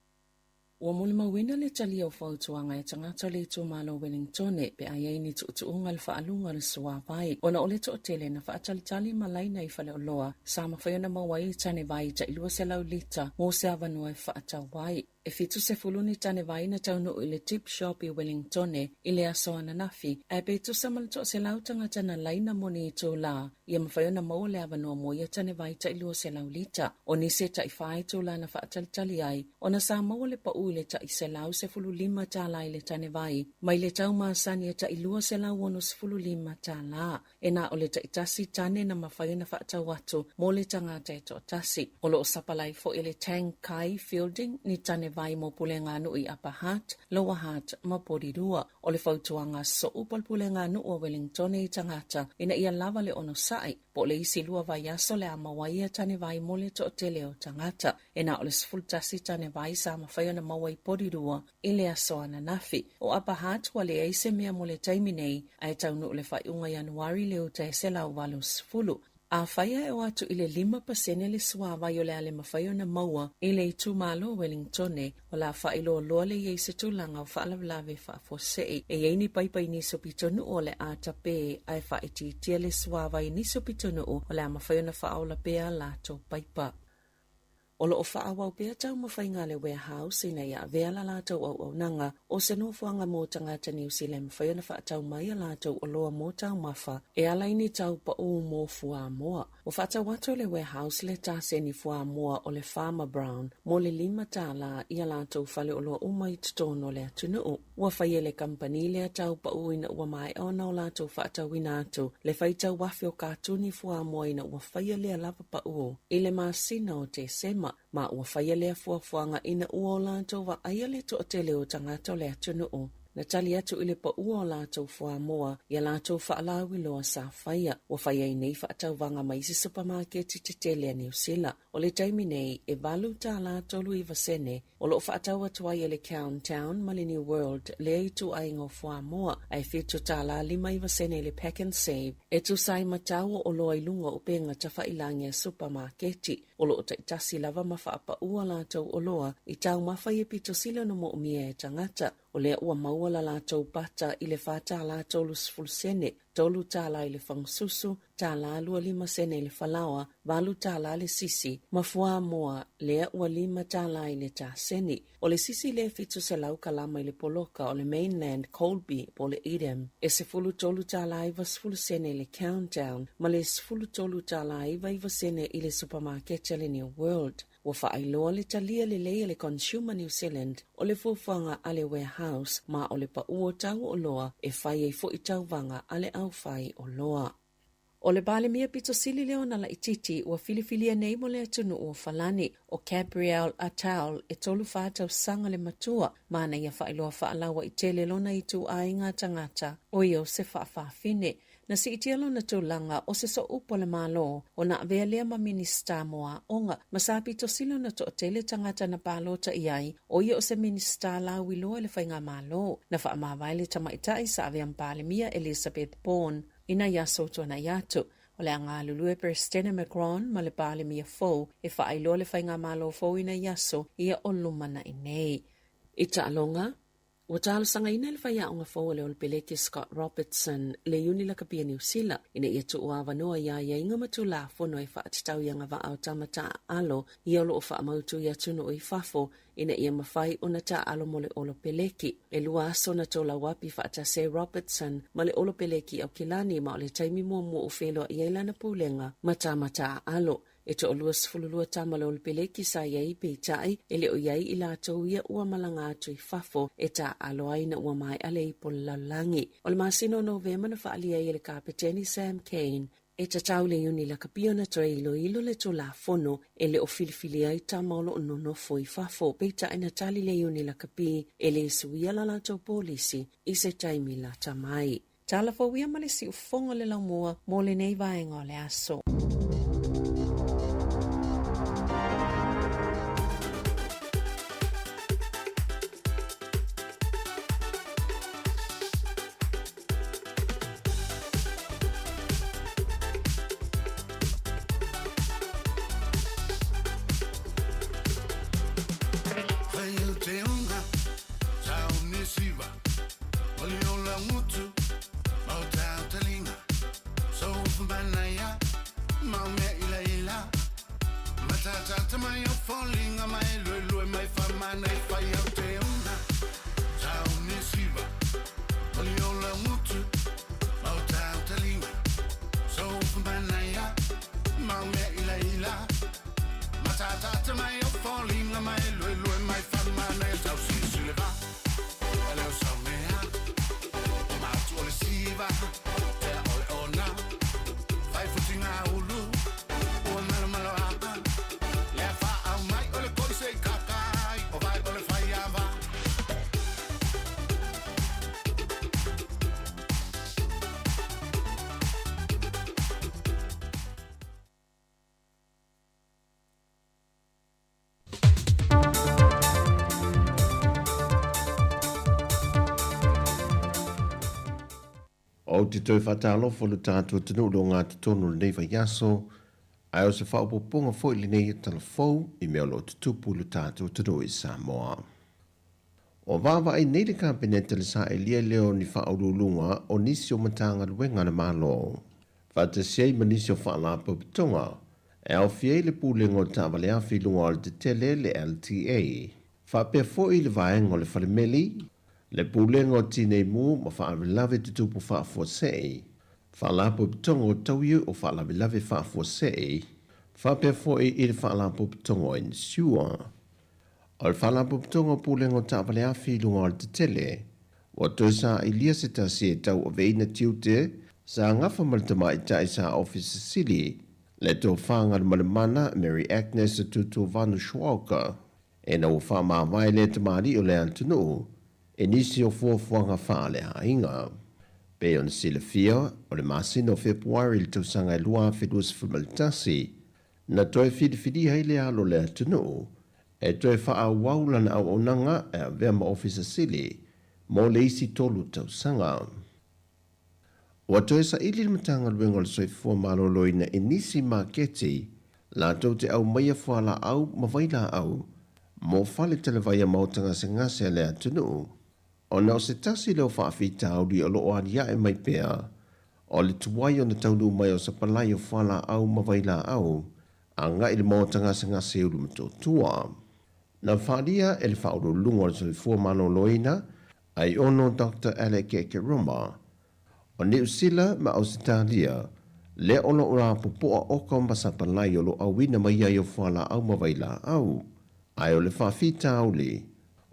Ua molimauina le talia o fautuaga e tagata o le itumalo o Wellingtone pe a i ai ni tuutuuga i le faaaluga o le suavai ona o le toatele na faatalitali ma laina i faleoloa sa mafai ona maua ai tane vai tai 200 lita mo se avanoa e faatau ai. E 70 ni tane vai na taunuu i le Tip Shop i Wellingtone i le aso ananafi, ae pe tusa ma le 100 tagata na laina mo ni itulā ia mafai ona maua le avanoa mo ia tane vai tai 200 lita. O nisi e tai 4 itulā na faatalitali ai, ona sa maua le pau i le tai $115 i le tane vai, mai le tau masani e tai $265. E na o le taitasi tane na mafai ona faatau atu mo le tagata e toatasi. O lo o sapalai foi e le Tang Kai Fielding ni tane vai mo Puleganuu i Upper Hutt, Lower Hutt ma Porirua. O le fautuaga soo po o le Puleganuu o Wellingtone i tagata ina ia lava le onosai, po o le isi 2 vaiaso le a maua ai ia tane vai mo le toatele o tagata. E na o le 11 tane vai sa mafai ona maua i Porirua i le aso ananafi. O Upper Hutt ua leai se mea mo le taimi nei, ae taunuu le faaiuga Ianuari le uta e 180. Afai ae o atu i le 5% le suavai o le a le mafai ona maua i le itumalo o Wellingtone, o le a faailoa loa le i ai se tulaga o faalavelave faafuasei. E i ai ni paipa i nisi o pitonuu o le a tapē ae faaitiitia le suavai i nisi o pitonuu o le a mafai ona faaola pea a latou paipa. O lo o faaauau pea taumafaiga a le Warehouse ina ia avea la latou auaunaga o se nofoaga mo tagata Niu Sila e mafai ona faatau mai a latou oloa mo taumafa e ala i ni tau pau mo fuamoa. Ua faatau atu e le Warehouse le taseni fuamoa o le Farmer Brown mo le $5 i a latou faleoloa uma i totonu o le atunuu. Ua fai e le kamupani lea tau pau ina ua maea ona o latou faatauina atu le faitau afe o katuni fuamoa ina ua faia lea lava pau i le masina o Tesema, ma ua faia lea fuafuaga ina ua o latou vaaia le toatele o tagata o le atunuu na tali atu i le paua o latou fuamoa i a latou faalauiloa sa faia. Ua fai ai nei faatauvaga ma isi supamaketi tetele a Niu Sila. O le taimi nei, e $8 39 sene o lo o faatau atu ai e le Countdown ma le New World lea ituaiga o fuamoa, ae $7 59 i le Pack and Save e tusa ai ma tau o oloa i luga o upega tafailagi a supamaketi. O lo o taitasi lava ma faapaua latou oloa i taumafa ia pito sili ona moomia e tagata. O lea ua maua la latou pata i le $4 30 sene, $3 i le fagasusu, $1 25 sene i le falaoa, $8 le sisi, ma fuamoa lea ua $5 i le taseni. O le sisi lea 700 kalama i le poloka o le Mainland Colby po o le Edam, e $13.90 i le Countdown ma le $13.99 i le supamaketi a le New World. Ua faailoa le talia lelei e le Consumer New Zealand o le fuafuaga a le Warehouse ma o le pau o tau oloa e fai ai foi tauvaga a le aufai oloa. O le Palemia pito sili lea ona laitiiti ua filifilia nei mo le atunuu o Falani, o Gabriel Attal e 34 tausaga le matua, ma na ia faailoa faalauaitele lona ituaiga tagata o ia o se faafafine. Na siitia lona tulaga o se sooupu o le Malo, ona avea lea ma Minisita mo Aoga, ma sa pito sili ona toatele tagata na palota i ai, o ia o se Minisita lauiloa i le faigamalo. Na faamavae le tamaitai sa avea ma Palemia Elizabeth Bourne i nai aso tuanai atu. O le a galulue Peresetene Macron ma le Palemia fou e faailoa le faigamalo fou i nai aso ia o lumanai nei. I taaloga. Ua talosagaina e le faiaoga fou a le Olepeleki Scott Robertson le Iuni Lakapi a Niu Sila ina ia tuu avanoa i aiaiga ma tulafono e faatatau i agavaa o tama taaalo ia o loo faamautu i atunuu i fafo ina ia mafai ona taaalo mo le Olopeleki. E 2 aso na tolauapi faatasi ai Robertson ma le Olopeleki i Aukilani ma o le taimi muamua ua feiloai ai lana pulega ma tama taaalo. E toalua 12 tama le Olepeleki sa i ai, peitai, e le o i ai i latou ia ua malaga atu i fafo e taaalo ai ina ua maea le ipu o le lalolagi. O le masina o Novema na faaalia ai e le Kapeteni Sam Cane e tatau le Iuni Lakapi ona toe iloilo le Tulafono e le o filifili ai tama o lo o nonofo i fafo, peitai na tali le Iuni Lakapi e le suia la latou polisi i se taimi lata mai. Tala fou ia ma le siufofoga o le laumua mo lenei vaega o le aso. Ou te toe faatalofa lo tatou atunuu i le ogatotonu o lenei vaiaso, ae o se faaopoopoga foi lenei e talafou i mea o lo o tutupu i lo tatou atunuu i Samoa. Ua vaavaai nei le Kapeneta i le saelia lea o ni faauluuluga o nisi o Matagaluega a le Malo, faatasi ai ma nisi o Faalapotopotoga e aofia ai le Pulega o Taavale Afi i luga o le Tetele, le LTA, faapea foi le Vaega o le Falemeli, le Pulega o Tinei Mu ma Faalavelave Tutupu Faafuasei, Faalapotopotoga o Tauiu o Faalavelave Faafuasei, faapea foi i le Faalapotopotoga o Insure. O le Faalapotopotoga o Pulega o Taavale Afi i luga o le Tetele, ua toe sailia se tasi e tauaveina tiute sa gafa ma le tamaitai sa Ofisa Sili, le Tofa Galumalemana Mary Agnes Tutu Vanushwalka, ina ua faamavae lea tamalii o le atunuu e nisi o fuafuaga faaleaiga. Pei ona silafia, o le masina o Fepuari i le tausaga e 2021, na toe filifilia ai le alo o le atunuu e toe faaauau lana auaunaga e avea ma Ofisa Sili mo le isi 3 tausaga. Ua toe saili le Matagaluega o le Soifua Maloloina i nisi maketi latou te aumaia fualaau ma vailaau mo fale talavaia maota gasegase a le atunuu, ona o se tasi lea o faafitauli o loo aliae mai pea o le tuai ona taunuu mai o sapalai o fualaau ma vailaau agai le maota gasegase i Ulumotootua. Na faaalia e le Faauluuluga o le Soifua Maloloina ai ono Dr. Alec Ekeroma o Niu Sila ma Ausetalia lea o loo lapopoa oka ma sapalai o loo auina mai ai o fualaau ma vailaau, ae o le faafitauli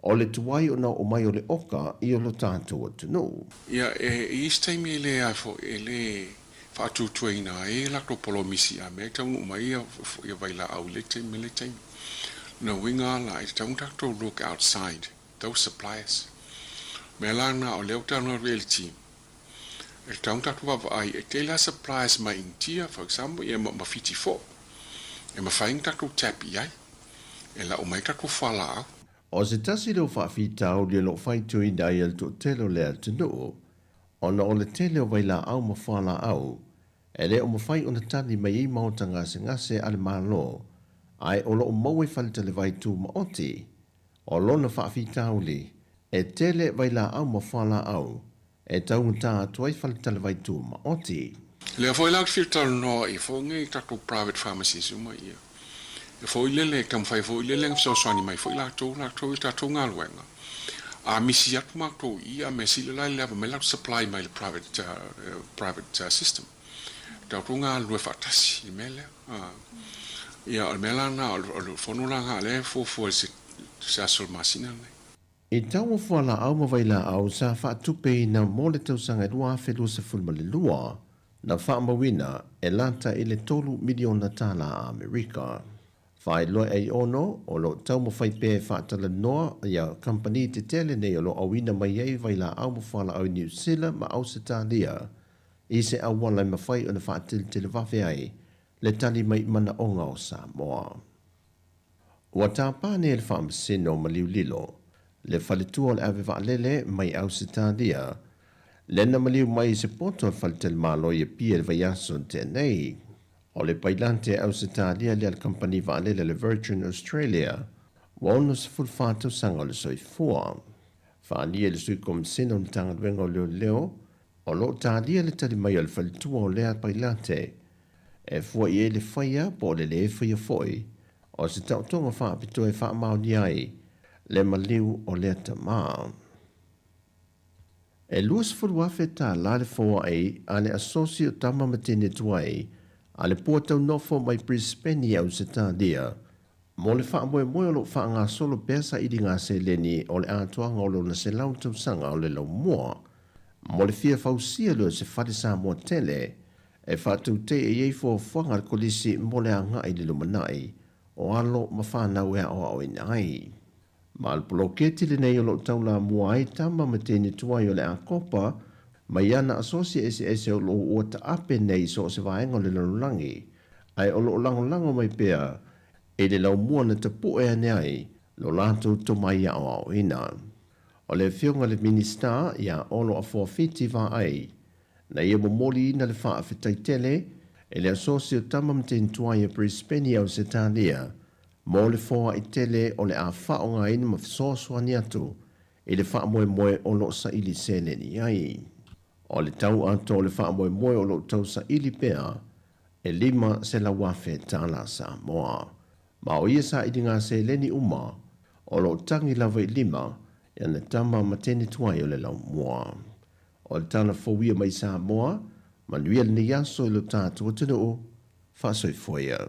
o le tuai ona oo mai o le oka i o lo tatou atunuu. Ia, e i isi taimi e le a foi, e le faatuatuaina ai e latou polomisi a mea e taunuu mai ia, ia vailaau i le taimi ma le taimi. Na uiga la, e tatau ona tatou look outside those suppliers. Mea la na o lea ua talanoa atu i ai le team, e tatau ona tatou vaavaai e tele lava suppliers mai Initia, for example, ia ma Fiti foi, e mafai ona tatou tap i ai, e lau mai tatou fualaau. O se tasi lea o faafitauli o lo o faitioina ai e le toatele o le atunuu, ona o le tele o vailaau ma fualaau e le o mafai ona tali mai ai maota gasegase a le Malo, ae o lo o maua i faletalevai tumaoti. O lona faafitauli, E tele vailaau ma fualaau e taugata atu ai faletalavai tumaoti. Lea foi la ou te fia talanoa i foi nei tatou private pharmacies uma ia. E foi lele, e taumafai foi lele ona fesoasoani mai foi latou, latou i tatou galuega. A misi atu matou i ia mea sili la e le ava mai latou supply mai le private, private system. Tatou galulue faatasi i le mea lea. Ia, o le mea la lena, o le fono la lena o lea e fuafua i se aso o le masina lenei. I taua fualaau ma vailaau sa faatupeina mo le tausaga e 2022, na faamauina e lata i le $3 miliona Amerika. Faailoa e Aiono, o lo o taumafai pea e faatalanoa ia kamupani tetele nei o lo o auina mai ai vailaau ma fualaau i Niu Sila ma Ausetalia i se auala e mafai ona faateletelevave ai le tali mai i manaoga o Samoa. Ua tapa nei e le Faamasino o Maliulilo le faletua o le ave vaalele mai Ausetalia lea na maliu mai i se poto o le faletalimalo i Apia i le vaiaso na tea nei. O le pailate Ausetalia lea a le kamupani vaalele a le Virgin Australia ua 64 tausaga o le soifua. Faaalia e le Sui Komisena o le Matagaluega o Leoleo o lo o talia le tali mai a le faletua o lea pailate e fua i ai le faia po o le lē faia foi o se taotoga faapitoa e faamaonia ai le maliu o lea tama. E $20,000 le foai a le Asosi o Tama ma Teine Tuai a le Pua Taunofo mai Brisbane i Ausetalia mo le faamoemoe o lo o faagasolo pea sailiga seleni o le atoaga o lona 100 tausaga o le laumua mo le fia fausia lea o se fale Samoa tele e faatautaia i ai fuafuaga a le Kolisi mo le agai i le lumanai o alo ma fanau e aoaoina ai. Ma o le poloketi lenei o lo o taulamua ai tama ma teine tuai o le Akopa mai ana asosi eseese o lo o ua taape nei i so o se vaega o le lalolagi, ae o lo o lagolago mai pea i le laumua na tapue ane ai lo latou tomai aoaoina. O le Afioga i le Minisita ia Olo Afoafiti Vaai, na ia momoliina le faafetai tele i le Asosi o Tama ma Teine Tuai a Brisbane i Ausetalia mo le foai tele o le a faaaogaina ma fesoasoani atu i le faamoemoe o lo o saili seleni ai. O le tau atoa o le faamoemoe o lo o tausaili pea e $500,000 Samoa. Ma o ia sailiga seleni uma o lo o tagi lava i lima i ana tama ma teine tuai o le laumua. O le tala fou ia mai Samoa, manuia lenei aso i lo tatou atunuu, faasoifua ia.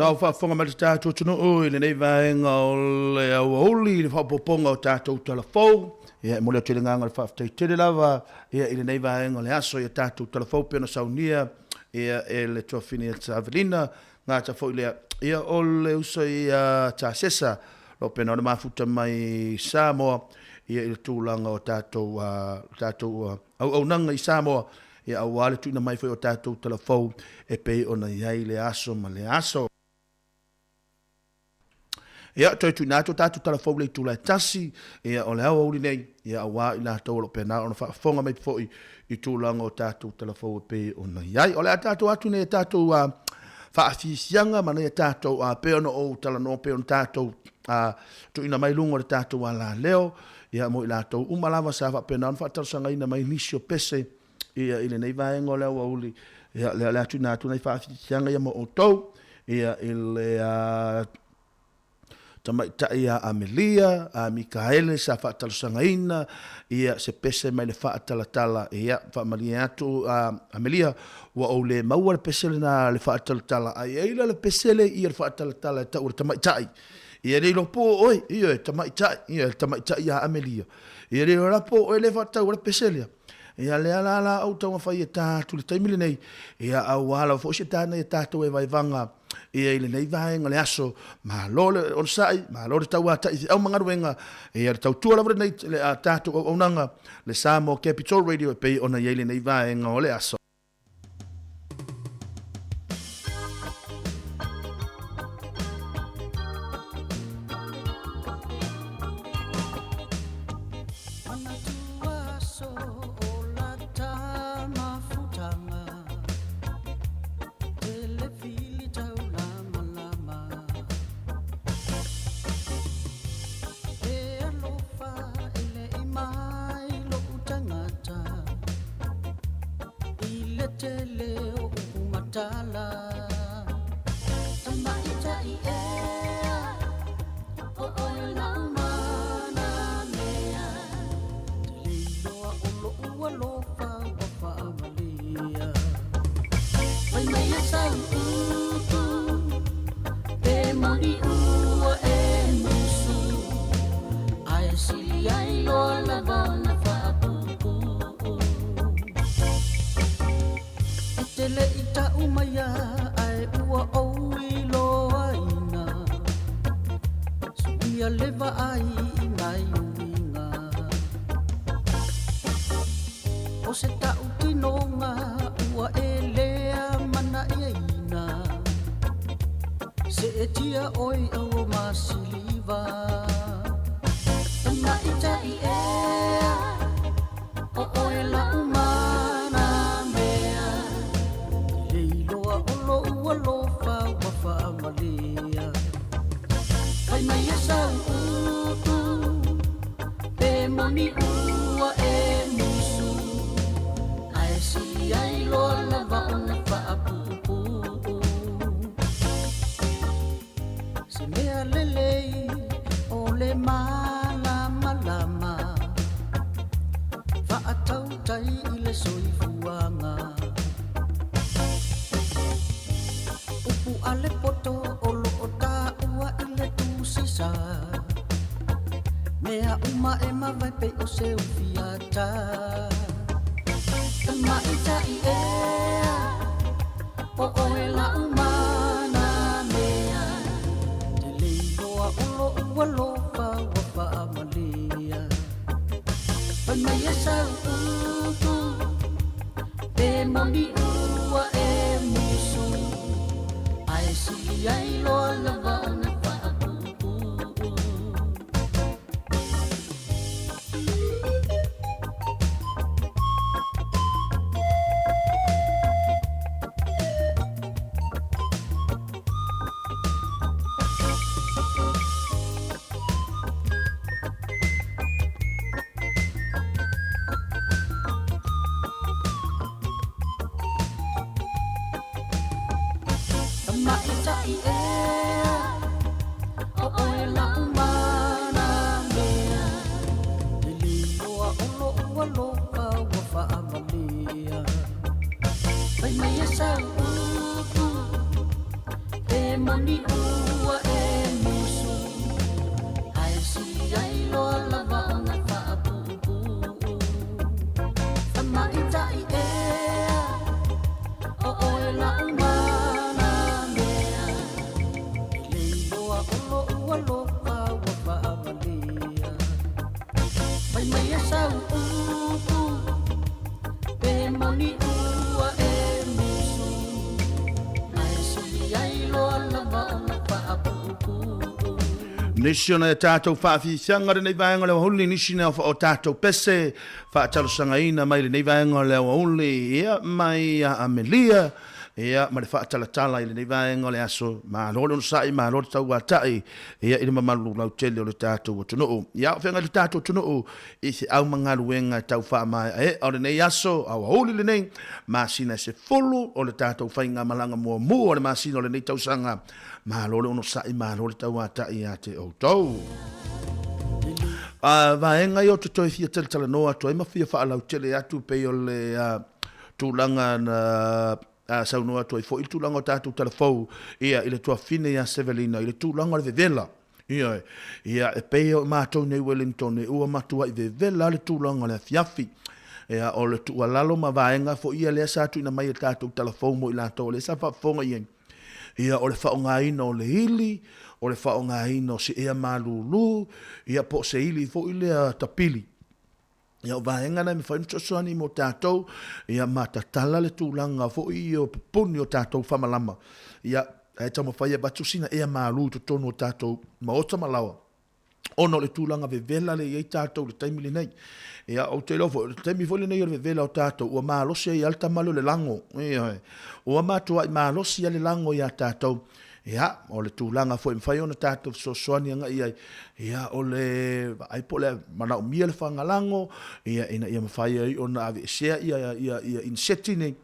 Na o faafofoga mai le tatou atunuu i lenei vaega o le aoauli i le faaopoopoga o tatou tala fou. Ia, e momoli atu ai le agaga o le faafetai tele lava ia i lenei vaega o le aso i a tatou tala fou pei ona saunia ia e le tuafafine ia Savelina Gata foi lea ia o le uso ia Tasesa o lo o pena ona mafuta mai Samoa ia i le tulaga o tatou tatou auaunaga i Samoa ia aua le tuuina mai foi o tatou tala fou e pei ona i ai le aso ma le aso. Ia, toe tuuina atu o tatou tala fou i le itula e 1, ia, o le aoauli nei, ia, aua i latou o lo o pena ona faafofoga mai foi i tulaga o tatou tala fou e pei ona i ai. O le a tatou atu nei tatou faafiafiaga ma nei tatou pei ona ou talanoa, pei ona tatou tuuina mai luga o le tatou alaleo, ia, mo i latou uma lava sa faapena ona faatalosagaina mai nisi o pese, ia, i lenei vaega o le aoauli, ia, lea o le a tuuina atu nai faafiafiaga ia mo outou, ia, i le tamaitai ia Amelia, a Mikaele sa faatalosagaina, ia, se pese mai le faatalatala, ia, faamalie atu a Amelia, ua ou le maua le pese lena le faatalatala, a i ai la le pese le ia le faatalatala e tau o le tamaitai, ia, le iloa po o oe, ioe, tamaitai, ia, le tamaitai ia Amelia, ia, le iloa la po o oe le faataua le pese lea. Ia lea la la ou taumafai e ta atu i le taimi lenei, ia aua lava foi se ta nei e tatou e vaevaga ia i lenei vaega o le aso, malo le onosai, malo le tauatai i feau ma galuega, ia le tautua lava lenei le a tatou auaunaga, le Samoa Capital Radio e pei ona i ai lenei vaega o le aso. I le tele o upu matala Tamaitai ea O oe lau mana mea Te le iloa o lo'u alofa ua faamalea Fai mai e sau upu Pe moni ua e musu Ae sili ai loa lava ona faapuupuu E te le i ta'u maia ae ua ou iloaina Suia le vaai i nai uiga O se ta'u tinoga ua e lea manaiaina Seetia ʻoe i aua masiliva Tamaitai ea O ʻoe laʻu mana mea I le iloa o loʻu alofa ua faamalea Fai mai e sau upu Pe moni ua e musu Ae sili ai loa lava ona faapuupuu Se mea lelei o le malamalama Faatautai i le soifuaga Upu a le poto o loo taua i le tusisa Mea uma e mavae pei o se ufiata Tamaitai ea O oe la'u mana mea Te le iloa o lo'u alofa ua faamalea Fai mai e sau upu Pe moni ua e musu Ae sili ai loa lava ona faapuupuu Tamaitai ea O oe la'u mana mea E le iloa o lo'u alofa ua faamalea Fai mai e sau upu Pe moni Nisi o nai a tātou faafiafiaga lenei vaega o le aoauli, nisi nei o tātou pese faatalosagaina mai lenei vaega o le aoauli, ia, mai ia Amelia, ia, ma le faatalatala i lenei vaega o le aso. Malo le onosai, malo le tauatai, ia, i le mamalu lautele o le tātou atunuu. Ia, o feagai le tātou atunuu i feau ma galuega e tau faamaeaea o lenei aso aoauli lenei, masina e 10 o le tātou faigamalaga muamua o le masina o lenei tausaga. Malo le onosai, malo le tauatai ia te outou. A vaega ia ou te toe fia talatalanoa atu ai ma fia faalautele atu pei o le tulaga na saunoa atu ai foi i le tulaga o tatou talafou ia i le tuafafine ia Sevelina i le tulaga o le vevela. Ioe. Ia, e pei o matou nei Wellington ua matuai vevela le tulaga o le afiafi. Ia, o le tuualalo ma vaega foi ia lea sa tuuina mai e tatou talafou mo i latou o lea sa faafofoga i ai. Ia, o le faaaogaina o le ili, o le faaaogaina o se ea malulu, ia po o se ili foi lea tapili. Ia, o vaega na e mafai ona fesoasoani mo tatou, ia ma tatala le tulaga foi o pupuni o tatou famalama. Ia, ae taumafai e avatu sina ea malu i totonu o tatou maota ma laoa, ona o le tulaga vevela lea e i ai tatou i le taimi lenei. Ia, ou te iloa foi, o le taimi foi lenei o le vevela o tatou, ua malosi ai lava le tama lea o le lago. Ioe. Ua matuai malosi lava le lago ia tatou. Ia, o le tulaga foi e mafai ona tatou fesoasoani agai i ai, ia, o le vaai po o le manaomia le fagalago, ia, ina ia mafai ai ona aveesea ia, ia, ia iniseti nei.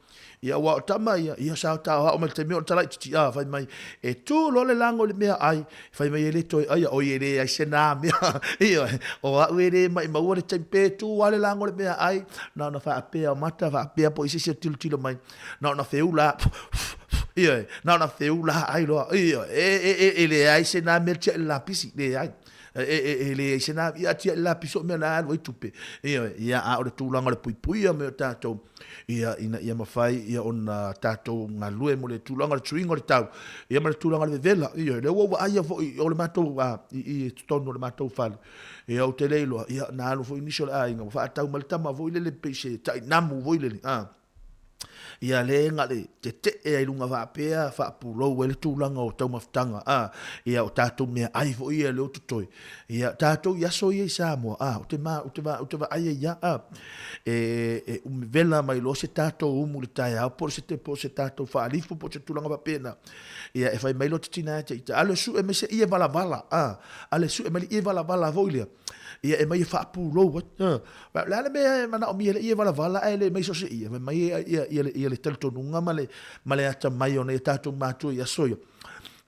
Ia, aua o tama ia, ia sa taoao mai le taimi o le talaititi, a, fai mai, e tu loa le lago i le meaai, fai mai e le toe aia, oi e leai se na mea, ioe, o au e le maʻimaua le taimi, pe tu lava le lago i le meaai, na ona faapea o mata, faapea po o i se isi o tilotilo mai, na ona feula ioe, na ona feula ai loa, ioe, e leai se na mea tiai le lapisi, leai. E leai se na ia tiai le lapisi o mea la alu ai tupe. Ioe, ia a o le tulaga o le puipuia me o tātou, ia ina ia mafai ia ona tātou galue mo le tulaga o le suiga o le tau, ia ma le tulaga o le vevela, ioe, lea ua ou vaaia foi o le matou, i totonu o le matou fale, ia ou te le iloa, ia na alu foi nisi o le aiga, ua faatau mai le tama foi lele pei se tainamu foi lele, Ia le na le tetee ai luga faapea faapulou ai le tulaga o taumafataga a ia o tatou meaai foi ia lea o totoe ia tatou i aso ia i Samoa a ou te ma ou te ou te vaai ai ia a e e umi vela mai loa se tatou umu i le taeao po o se po o se tatou faalifu po o se tulaga faapena ia e fai mai loa te tina ia te ita alu e sue mai se ie valavala a alu e sue mai le ie valavala foi lea ia e mai e faapulou ai. O le a le mea e manaomia le ie valavala ae le mai so o se ie, fai mai ia, ia, ia le talitonuga ma le, ma le atamai o nai o tatou matua i aso ia.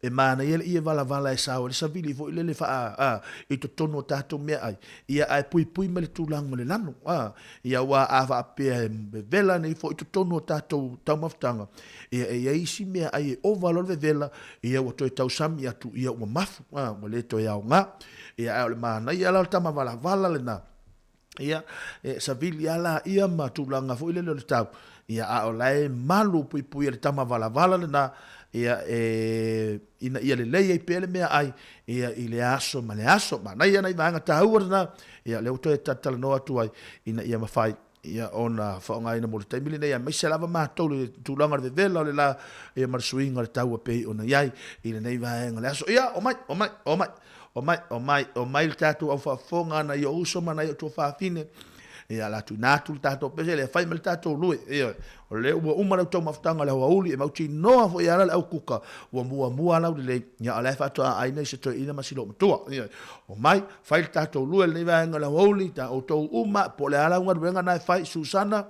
E manaia le ie valavala e sao ai le savili foi lele faa, a, i totonu o tatou meaai, ia ae puipui mai le tulaga o le lano, a, ia aua a faapea e vevela nei foi i totonu o tatou taumafataga, ia e i ai isi meaai e ova loa le vevela, ia ua toe tausami atu, ia ua mafu, a, ua le toe aoga. Ia, ae o le manaia la o le tama valavala lena, ia, e savili lava laia ma tulaga foi lele o le tau, ia, a o la e malu puipui e le tama valavala lena, ia, e, ina ia lelei ai pea le meaai, ia, i le aso ma le aso. Manaia nai vaega taua lena, ia, lea ua toe talatalanoa atu ai, ina ia mafai ia ona faaaogaina mo le taimi lenei, aemaise lava matou le tulaga o le vevela o le la, ia ma le suiga o le tau e pei ona i ai i lenei vaega o le aso. Ia, omai, omai, omai, omai, omai, omai le tatou au faafofoga nai ou uso ma nai ou tuafafine, ia la tuuina atu le tatou pese lea fai ma le tatou lue. Ioe, o lea ua uma le taumafataga o le aoauli, e mautinoa foi ala le aukuka ua muamua laulelei, ia o la e faatoa aina i se toeaina ma si loomatua. Ioe, omai, Fai le tatou lue lenei vaega o le aoauli, ta outou uma, po o le a lau galuega na e fai, Susana,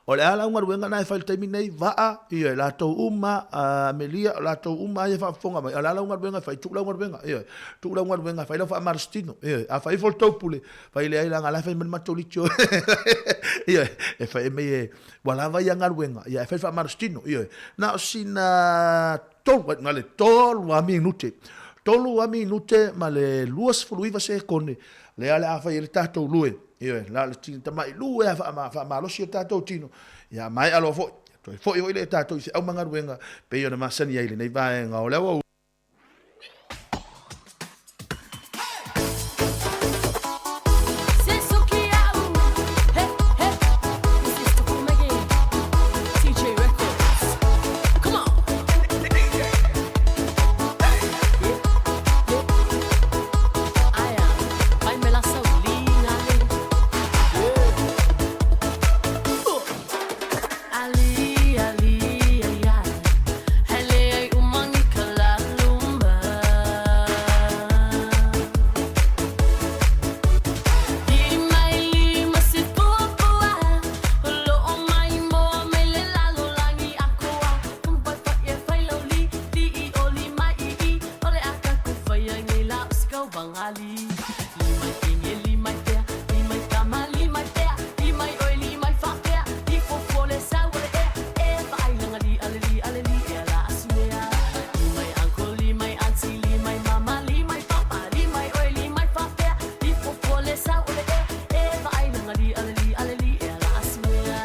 o le a lau galuega na e fai i le taimi nei, Vaa, ioe, latou uma, Amelia, o latou uma ia e faafofoga mai, o le a lau galuega e fai, tuu lau galuega, ioe, tuu lau galuega, fai lau faamalositino, ioe, a fai ifo le tou pule, fai leai leaga o la e fai mai le matou litio, ioe, e fai mai e, ua lava ia galuega, ia e fai le faamalositino, ioe, na o sina tolu, na le tolu lava minute, tolu lava minute ma le 29 sekone, lea o le a fai ai le tatou lue, ioe, la o le tamai lue lava faamalosi o tatou tino, ia maea loa foi, toe foi foi lea tatou i feau ma galuega, pei ona masani ai i lenei vaega o le aoauli. Li mai teine, li mai pea, li mai tama, li mai pea, li mai oe, li mai faapea, li fuafua le sau o le ea, e vaailaga li ale li ale li ea la asimea. Li mai uncle, li mai auntie, li mai mama, li mai papa, li mai oe, li mai faapea, li fuafua le sau o le ea, e vaailaga li ale li ale li ea la asimea.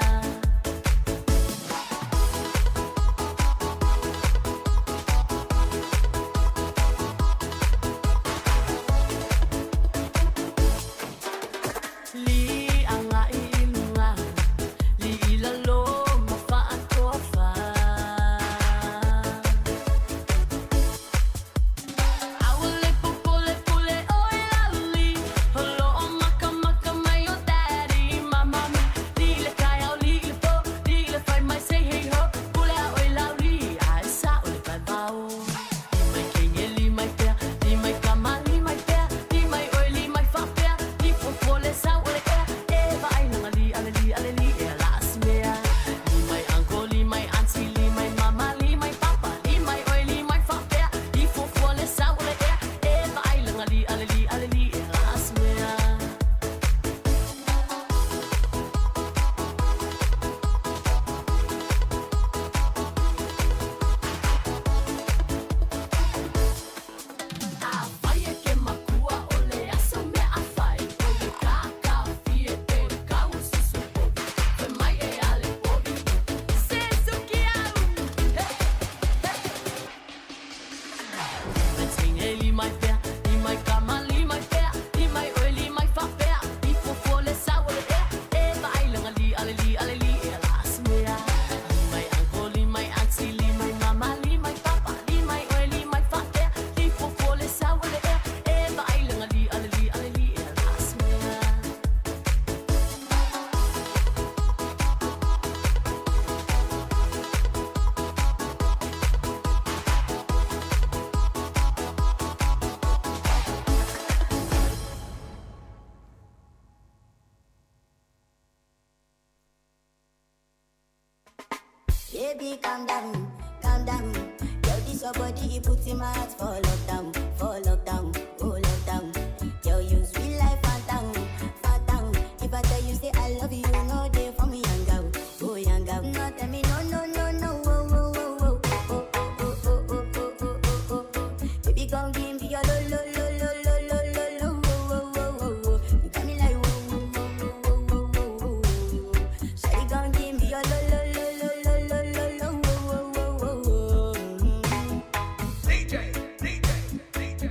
Li agai i luga, li i lalo ma faatoafa. Aua le popole pule oe lauli, o loo makamaka mai o daddy ma mami. Li i le taeao, li i le po, li i le fai mai say hey ho, pule a oe lauli, ae sao le vaivao. Li mai teine, li mai pea, li mai tama, li mai pea, li mai oe, li mai faapea, li fuafua le sau o le ea, e vaailaga li ale li ale li ea la asimea. Li mai uncle, li mai auntie, li mai mama, li mai papa, li mai oe, li mai faapea, li fuafua le sau o le ea, e vaailaga li ale li ale li ea la asimea. Afai e ke makua o le aso mea a fai, o le kakafie pe kau susu povi, fai mai e ale povi, se suki au. Hey, hey. Mai teine, li mai pea, li mai tama, li mai pea, li mai oe, li mai faapea, li fuafua le sau o le ea, e vaailaga li ale li ale li ea la asimea. Li mai uncle, li mai auntie, li mai mama, li mai papa, li mai oe, li mai faapea, li fuafua le sau o le ea, e vaailaga li ale li ale li ea la asimea. Baby, calm down, calm down. Yo, this your body, it puts in my heart for lockdown, for lockdown, oh lockdown. Yo, you sweet life, phantom, phantom. If I tell you say I love you, you know they for me, young girl, oh young girl. No, tell me no, no, no, no, oh, oh, oh, oh, oh, oh, oh, oh, oh, oh, oh, oh, oh, oh. Baby, come give me your lo, lo, lo, lo, lo, lo, lo, lo, oh, oh, oh, oh, oh. You got me like, oh, oh, oh, oh, oh, oh, oh, oh, oh. Shawty, come give me your lo, lo, lo, lo, lo, lo, lo, lo, oh, oh, oh, oh, oh. DJ, DJ, DJ.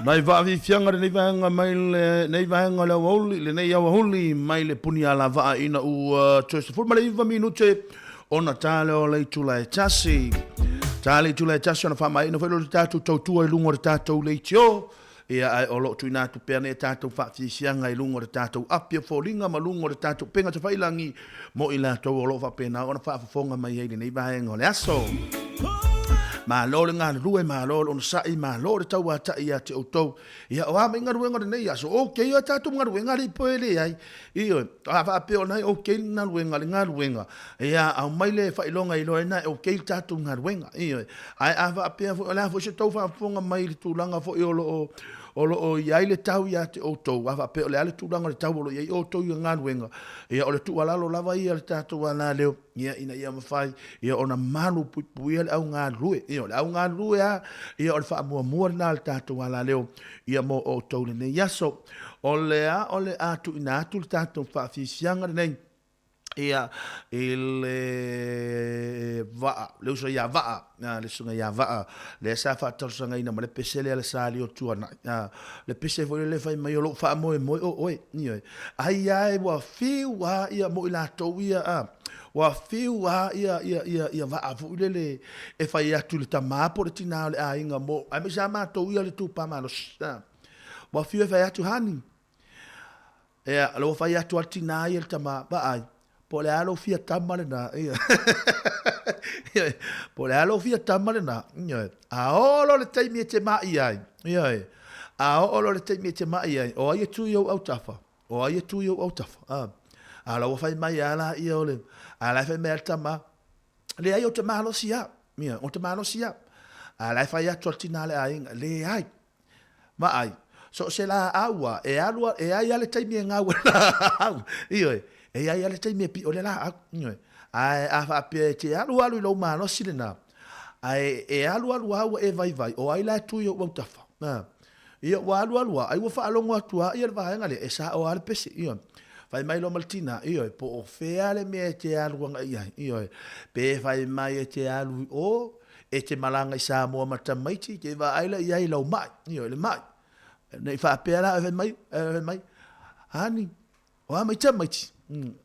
Nai vaafiafiaga lenei vaega mai lenei vaega o le aoauli, lenei aoauli mai le puni alavaa ina ua toe 19 minute ona ta lea o le itula e tasi. Ta le itula e tasi ona faamaeaina foi lea o le tatou tautua i luga o le tatou leitio. Ia, ae o lo o tuuina atu pea nei a tatou faafiafiaga i luga o le tatou api o foliga ma luga o le tatou upega tafailagi mo i latou o lo o faapena ona faafofoga mai ai i lenei vaega o le aso. Malo le galulue, malo le onosai, malo le tauatai ia te outou. Ia, o a mai galuega o lenei aso? Okay a tatou galuega alii po e leai. Ioe, a faapea o lena e okay le galuega, le galuega, ia aumai le faailoga e iloa ai lena e okay le tatou galuega. Ioe, ae a faapea foi o le a foi se tou faafofoga mai i le tulaga foi o lo o o lo o i ai le tau ia te outou, a faapea o le a le tulaga o le tau o lo o i ai outou i galuega, ia o le tuualalo lava ia a le tatou alaleo, ia ina ia mafai ia ona malu puipuia le au galulue. Ia o le au galulue lava, ia o le faamuamua lena a le tatou alaleo ia mo outou i lenei aso. O le a o le a tuuina atu le tatou faafiafiaga lenei ia i le vaa, le uso ia Vaa, le susuga ia Vaa, lea sa faatalosagaina ma le pese lea le sa lio tuanai. Le pese foi lele fai mai o lou faamoemoe o oe. Ioe. Ai lava ua fiu lava ia mo i latou ia, a, ua fiu lava ia, ia, ia, ia Vaa foi lele e fai atu i le tama po o le tina o le aiga mo, aemaise lava matou ia le tupa malosi. A. Ua fiu e fai atu, honey, Ea, o lea ua fai atu a le tina ia i le tama, vaai, po o le a lou fia tama lena, ioe. Po o le a lou fia tama lena, ioe. A oo loa le taimi e te ma'i ai, ioe, a oo loa le taimi e te ma'i ai, o ai e tu i ou autafa? O ai e tu i ou autafa? A, a o la ua fai mai lava laia o le, a o la e fai mai lava le tama, leai ou te malosi lava, ioe, ou te malosi lava. A o la e fai atu a le tina a le aiga, leai, Vaai, so o se laau a, e alu a, e ai a le taimi e gau ai le laau. Ioe, e i ai a le taimi e piʻo ai le laau. Ioe. Ae a faapea e te alualu i lou malosi lena, ae e alualu a ua e vaivai, o ai la e tu i ou autafa? A. Ia, ua alualu a, ai ua faalogo atu a ia le vaega lea, e sao a le pese. Ioe. Fai mai loa ma le tina, ioe, po o fea le mea e te alu agai i ai. Ioe. Pe fai mai e te alu i o, E te malaga i Samoa ma tamaiti, te vaai la i ai i lau mai, ioe, le mai. Ne i faapea la, fai mai, fai mai, Honey, o a mai tamaiti?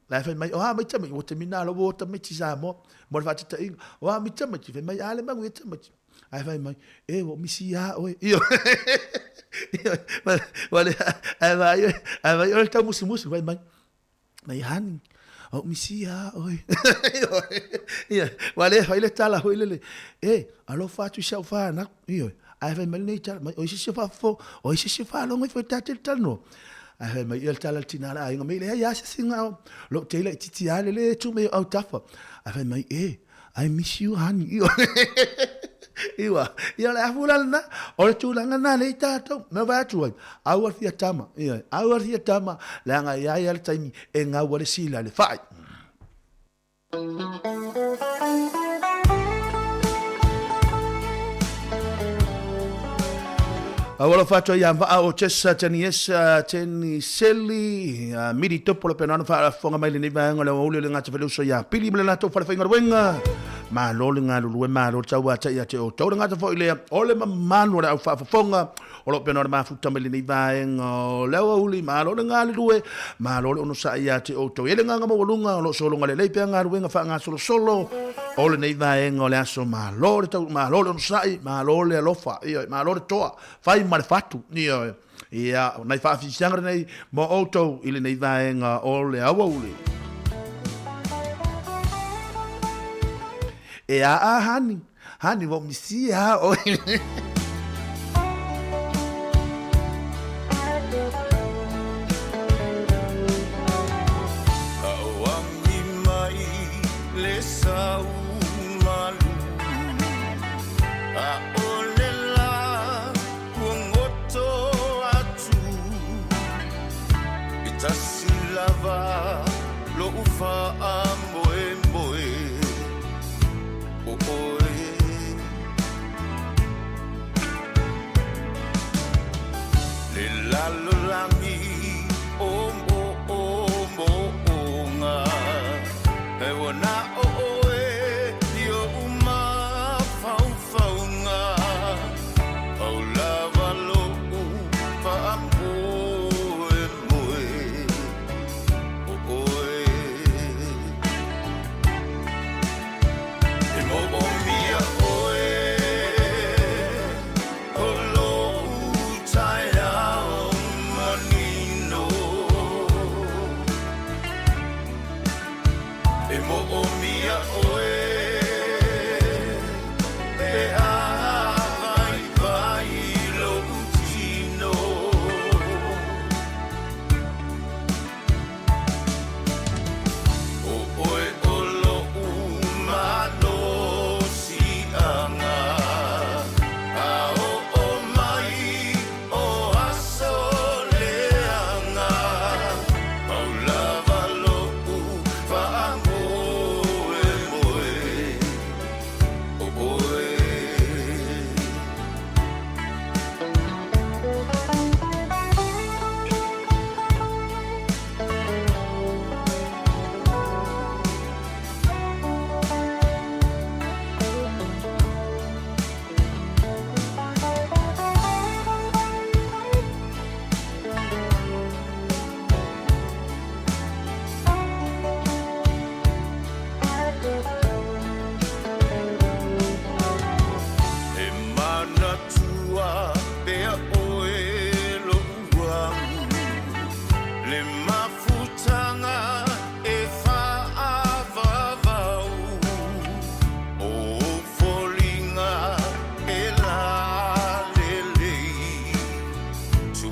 La e fai mai, o a mai tamaiti? Ua te mina lau o tamaiti i Samoa, mo le faataitaiga. O a mai tamaiti? Fai mai, a le manuia tamaiti. Ae fai mai, e, ua misi ia oe. Ioe, ioe, ae vaai oe, ae vaai oe le taumusumusu, fai mai, Mai honey, o misi a oe. Ia, ua le fai le tala foi lele, e, alofa atu i si au fanau. Ioe, ae fai mai lenei tala, mai, o ai se isi o faafofo, o ai se isi o faalogo ifo i ta te talanoa. Ae fai mai ia le tala a le tina a le aiga, mai leai a se isi na o lou te laitiiti lava lele e tu mai i ou autafa. Ae fai mai, e, I miss you honey. Iwa, ia o le afu la lena, o le tulaga lena lea i tatou. Me vaai atu ai, aua le fia tama, ia, aua le fia tama, leaga e i ai lava le taimi e gau ai le sila i le fai. Ua alofa atu ai ia Vaa o Jessa Teniesa Teniseli Miri Topo le pena ona faafofoga mai lenei vaega o le aoauli o le gata faleuso ia Pili ma le latou falefaigaluega. Malo le galulue, malo le tauatai ia te outou. Le gata foi lea o le mamalu o le au faafofoga o lo o pena ona mafuta mai lenei vaega o le aoauli. Malo le galulue, malo le onosai ia te outou. E i ai le agaga maualuga o lo o sologa lelei pea galuega faagasolosolo o lenei vaega o le aso. Malo le tau, malo le onosai, malo le alofa, ioe, malo le toa, fai ma le fatu, ioe. Ia, o nai faafisiaga lenei mo outou i lenei vaega o le aoauli. E a a honey, honey ua misi a oe. Aoagi mai le sau malu ʻAʻole lā ua goto atu E tasi lava loʻu faamoemoe ʻO ʻoe Le lalolagi o moʻomoʻoga He ua na ʻo ʻoe i oʻu mafaufauga Pau lava loʻu.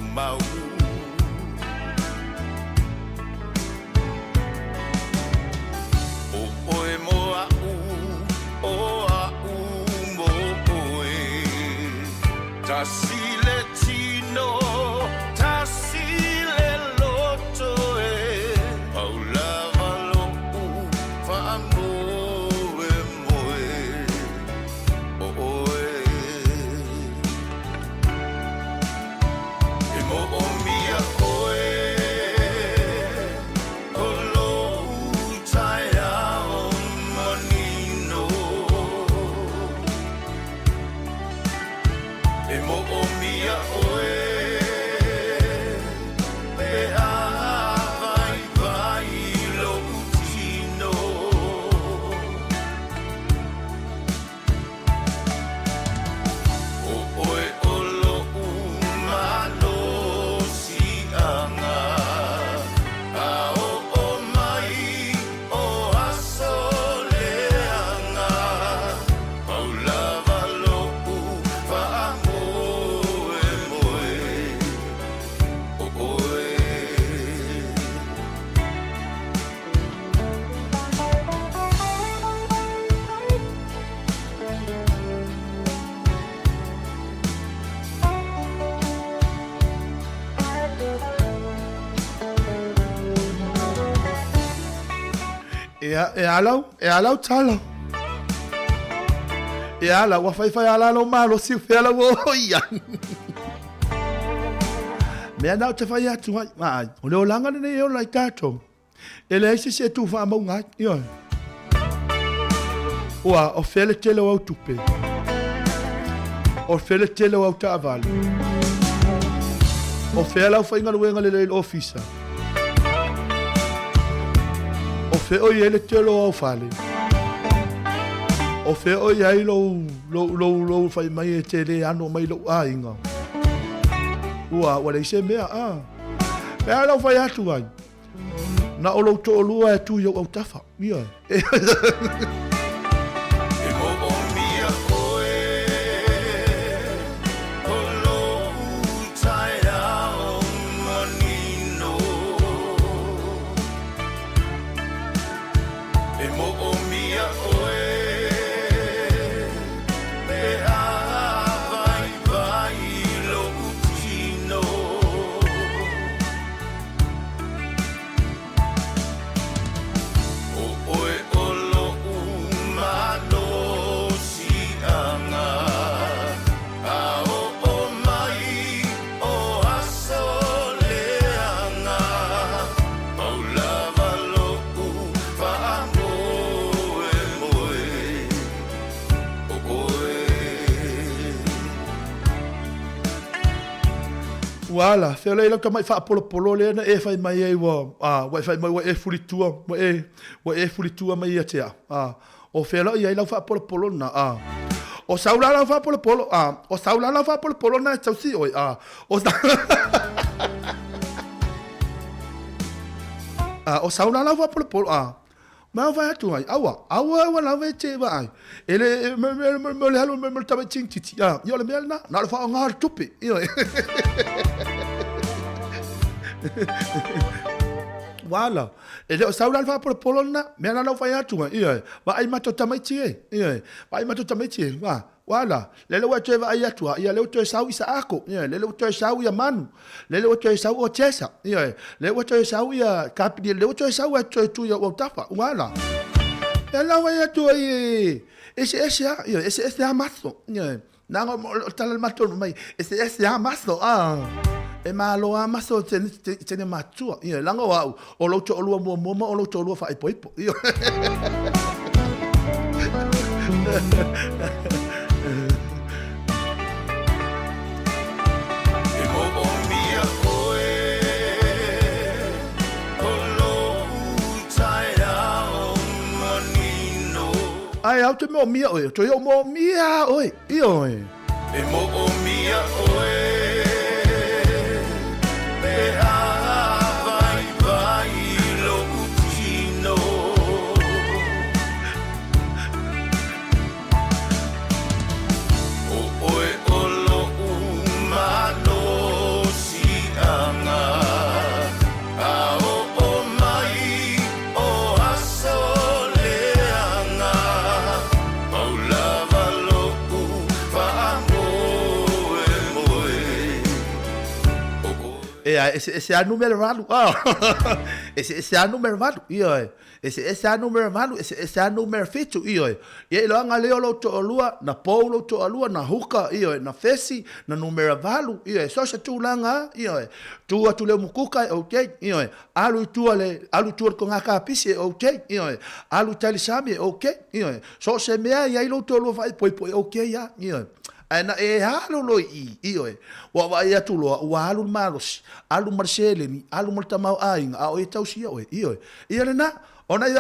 tumau. O oe mo a'u, o a'u mo oe. Tasi le tino, tasi le loto e. Pau lava lo'u faamoemoe o oe. E moomia oe, o lou taeao manino. E moomia oe, pe a vaivai lou tino. O oe o lo'u malosi'aga, a oo mai o aso leaga, pau lava lo'u faamoemoe o oe. Ia, e alau, e alau tala. E ala, ua faifai ala lou malosi o fea lau o ia. Mea na o te fai atu ai, ai, o le olaga lenei e ola i tatou. E leai se isi e tu faamauga ai, ioe. Ua, o fea le tele o au tupe? O fea le tele o au taavale? O fea lau faigaluega lelei i le ofisa? O fea o i ai le tele o au fale? O fea o i ai lou, lou, lou, lou fai mai e te le ano mai lou aiga? Ua, ua leai se mea, a. Mea lau fai atu ai, Na o lou toalua e tu i ou autafa. Ioe. E moomia oe, o lou taeao manino. E moomia oe, pe a vaivai lou tino. O oe o lo'u malosi'aga, a oo mai o aso leaga, pau lava lo'u faamoemoe o oe. Ua ala, feolai i lau tamaʻi faapolopolo lea na e fai mai ai ua, a, ua e fai mai ua e fulitua, ua e, ua e fulitua mai ia te au. A, o fea la o i ai lau faapolopolo lena? A, o sau la lau faapolopolo, a, o sau la lau faapolopolo lena e tausi ʻoe, a, o A, o sau la lau faapolopolo, a, Ma fai atu ai, aua, aua, aua lava e te vaai. E le, e, me, me, me, me, le halu, me, me, le tama ting titi. Ah, ia o le mea lena, na o le whaonga le tupe. Ia. Wala. E le o sau la le whaapolopolo lena, mea la lau fai atu ai. Ia, vaai matou tamaiti e. Ia, vaai matou tamaiti e. Wa, wala. Lele ua toe vaai atu a, ia lea ua toe sau Isaako, ia, lele ua toe sau ia Manu, lele ua toe sau o Jesa, ia, lele ua toe sau ia Kapiliele, lele ua toe sau e toe tu ia Uautafa, ua ala. Ia lau ai atu ai e, ese ese a, ia, ese ese a maso, ia, nanga o tala le matou mai, ese ese a maso, a, e malo a maso te, te, te ne matua, ia, langa o au, o lou toalua muamua ma o lou toalua faaipoipo. Ia. E moomia oe, o lou taeao manino. Ae au te moomia oe, toe o moomia oe, ioe. E moomia oe, pe a vaivai lou tino. O oe o lo'u malosi'aga. E eseese lava numera valu, a. Eseese lava numera valu, ioe. Eseese lava numera valu, eseese lava numera fitu, ioe. Ia iloaga lea o lou toalua, na pou lou toalua, na huka, ioe, na fesi, na numera valu, ioe. So o se tulaga lava, ioe. Tu atu le umukuka e okay, ioe. Alu i tua le, alu i tua le konga kapisi e okay, ioe. Alu i tai le sami e okay, ioe. So o se mea e i ai lou toalua faaipoipo e okay lava, ioe. Ae na e alu loa i i, ioe, ua vaai atu loa, ua alu le malosi, alu ma le seleni, alu ma le tamaoaiga, a o ia tausia oe, ioe. Ia lena, o nai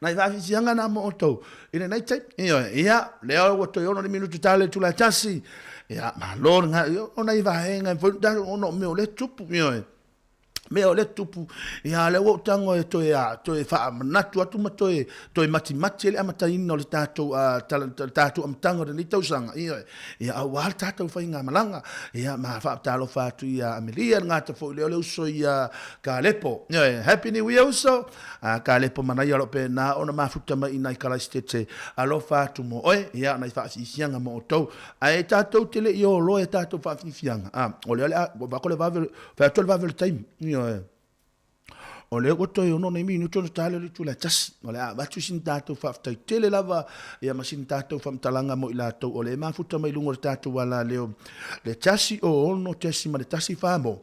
nai faafiafiaga na mo outou i lenei taimi, ioe. Ia, lea ua toe ono le minutu tala i le itula e tasi, ia, malo le ga, o nai vaega e mafai ona tatou ona o mea o lea e tupu, ioe. mea o lea tupu, ia lea ua ou tago e toe, a, toe faamanatu atu ma toe, toe matimati ai le amataina o le tatou, a, tala, le tatou amataga o lenei tausaga, ioe, ia aua le tatou faigamalaga, ia ma faatalofa atu ia Amelia, le gata foi lea o le uso ia Kalepo, ioe, Happy New Year uso, a, Kalepo manaia o lo o pena ona mafuta mai i nai Kalaisitete, alofa atu mo oe, ia nai faafiafiaga mo outou, ae tatou te le i o loa i a tatou faafiafiaga, a, o lea o le a, ua avatu le vave, Fai atu le vave o le taimi. Ioe. O lea ua toe ono nei minuti ona tale o le itula e tasi. O le a avatu sina tatou faafetai tele lava ia ma sina tatou faamatalaga mo i latou o lea e mafuta mai luga o le tatou alaleo le 1 6 .1 fa mo.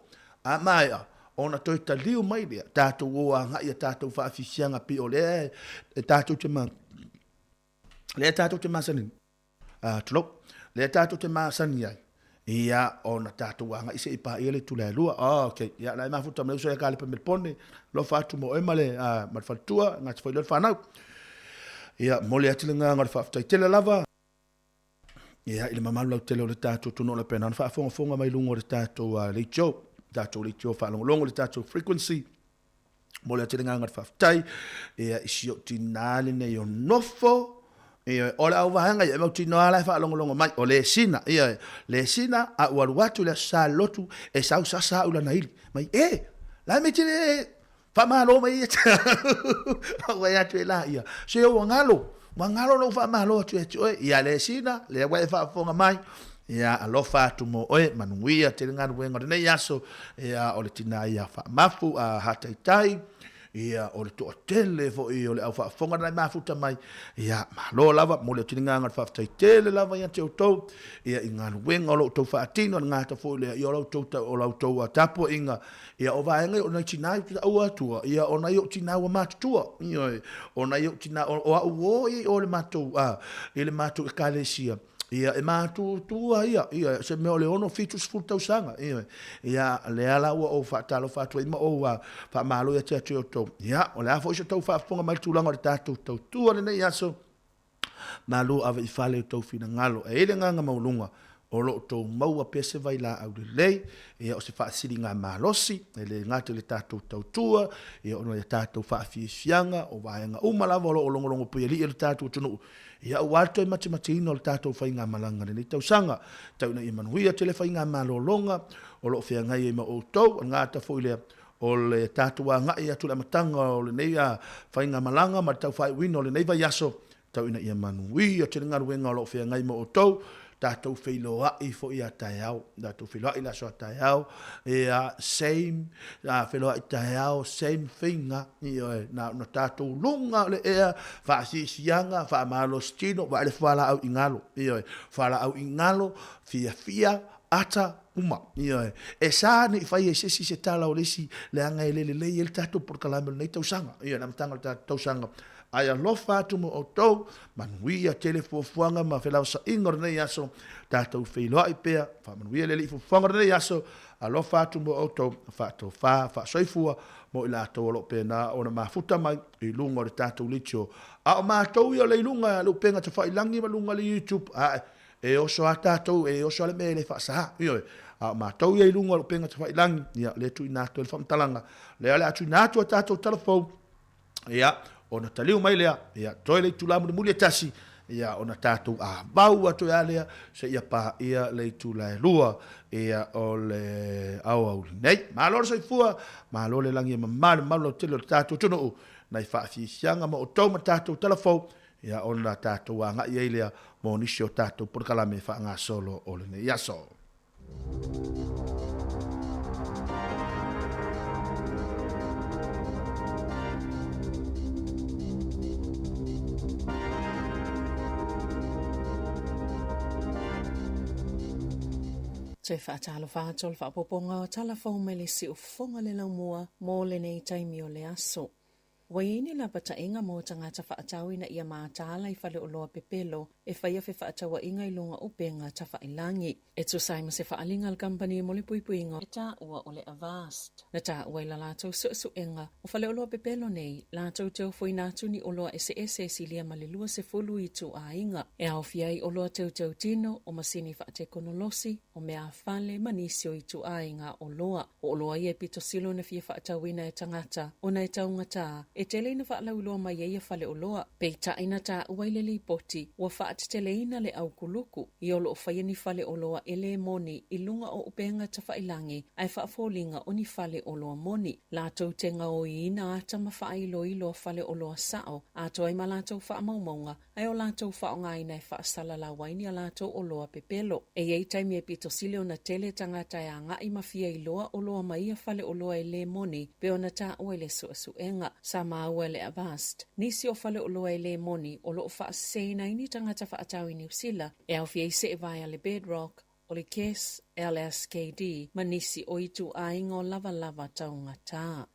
A maea ona toe taliu mai lea tatou o agai i a tatou faafiafiaga pei o lea e tatou te ma lea tatou te masani Tulou. Lea tatou te masani ai, ia, ona tatou agai se i paia le itula e lua. Oh, okay. Ia, la e mafuta mai uso ia Kalepa Melepone, alofa atu mo oe ma le, ma le faletua, gata foi lea o le fanau. Ia, momoli atu le agaga o le faafetai tele lava, ia, i le mamalu lautele o le tatou atunuu o lo o pena ona faafogafoga mai luga o le tatou leitio, tatou leitio faalogologo i le tatou frequency. Momoli atu le agaga o le faafetai ia, i si ou tinā lenei o nofo, ioe, o le auvaega ia e mautinoa lava la e faalogologo mai, o Lesina, ioe, Lesina, a ua alu atu i le Aso Sa i le lotu, e sau sasa au i lana ili, mai, e, la e mea tele faamalo mai ia te au, ou atu e la ia, se ua galo, ua galo lou faamalo atu ia te oe, ia Lesina, lea ua e faafofoga mai, Ia, alofa atu mo oe, manuia tele galuega o lenei aso, ia, o le tina ia Faamafu a Hataitai, ia, o le toatele foi o le au faafofoga na e mafuta mai, ia, malo lava, momoli atu le agaga o le faafetai tele lava ia te outou, ia, i galuega o lo outou faatino, le gata foi lea, ia, o la outou, o la outou tapuaiga, ia, o vaega ia o nai tina i taua atua, ia, o nai ou tina ua matutua, ioe, o nai ou tina, o au uo ia i o i le matou, i le matou ekalesia, Ia, e matutua ia, ia, se mea o le ono 70 tausaga, ia, ia, lea la ua ou faatalofa atu ai ma ou faamalo ia te atu i outou. Ia, o le a foi so tou faafofoga mai le tulaga o le tatou tautua lenei aso, malu ave i fale i outou finagalo. E i ai le agaga maualuga, o lo o outou maua pea se vailaau lelei, ia, o se faasiliga malosi, e le gata i le tatou tautua, ia, ona ia tatou faafiafiaga, o vaega uma lava o lo o logologo puialii e le tatou atunuu, Ia aua le toe matimatiina o le tatou faigamalaga i lenei tausaga. Tau ina ia manuia tele faigamalologa o lo o feagai ai ma outou. O le gata foi lea o le tatou agai atu i le amataga o lenei faigamalaga ma le tau faaiuina o lenei vaiaso. Tau ina ia manuia tele galuega o lo o feagai ma outou. Tatou feiloai foi a taeao, tatou feiloai i le aso a taeao, ia same, a feiloai taeao, same thing a, ioe, na ona tatou luga o le ea, faasiasiaga, faamalosi tino, vaai le fualaau i galo, ioe, fualaau i galo, fiafia, ata, uma, ioe. E sa ne i fai e se isi se tala o le isi, leaga e le lelei ai le tatou polokalame o lenei tausaga, ioe, le amataga o le tatou tausaga. Ae alofa atu mo outou, manuia tele fuafuaga ma felausaʻiga o lenei aso, tatou feiloai pea, faamanuia le Alii fuafuaga o lenei aso, alofa atu mo outou, faatofa, faasoifua mo i latou o lo o pena ona mafuta mai i luga o le tatou leitio. A o matou ia o le i luga le upega tafailagi ma luga o le YouTube, ae, e oso a tatou, e oso a le mea e le faasa, ioe. A o matou ia i luga o le upega tafailagi, ia, lea e tuuina atu ai le faamatalaga, lea o le a tuuina atu a tatou tala fou, Ia, ona taliu mai lea, ia, toe le itula mulimuli e tasi, ia, ona tatou āmau atu ai lea, seia paia le itula e lua, ia, o le aoauli nei. Malo le soifua, malo le lagi e mama le mamalu lautele o le tatou atunuu, nai faafiafiaga ma outou ma tatou tala fou, ia, ona tatou agai ai lea mo nisi o tatou polokalame faagasolo o lenei aso. Toe faatalofa atu o le faaopoopoga o tala fou mai le siufofoga le laumua mo lenei taimi o le aso. Ua i ai ni lapataiga mo tagata faatau ina ia mataala i faleoloa pepelo e faia fefaatauaiga i luga o upega tafailagi. E tusa ai ma se faaaliga a le kamupani mo le puipuiga e taua o le Avast. Na taua i la latou suesuega, o faleoloa pepelo nei, latou te ofoina atu ni oloa eseese e silia ma le 20 ituaiga, e aofia ai oloa teuteu tino, o masini faatekonolosi, o meaafale ma nisi o ituaiga oloa. O oloa ia e pito sili ona fia faatauina e tagata, ona e taugatā, e tele ina faalauiloa mai ai ia faleoloa. Peitai na taua i le lipoti, ua faateteleina le aukuluku, ia o lo o faia ni faleoloa e le moni i luga o upega tafailagi ae faafoliga o ni faleoloa moni. Latou te gaoiina ata ma faailoilo a faleoloa sao, atoa ai ma latou faamaumauga ae o latou faaaogaina e faasalalau ai ni a latou oloa pepelo. E i ai taimi e pito sili ona tele tagata e agai ma fia iloa oloa mai ia faleoloa e le moni pei ona taua i le suesuega. Sa maua e le Avast nisi o faleoloa e le moni o lo o faaseseina ai ni tagata faatau i Niu Sila e aofia ai seevae a le Bedrock, o le Guess, LSKD ma nisi o ituaiga o lavalava taugatā.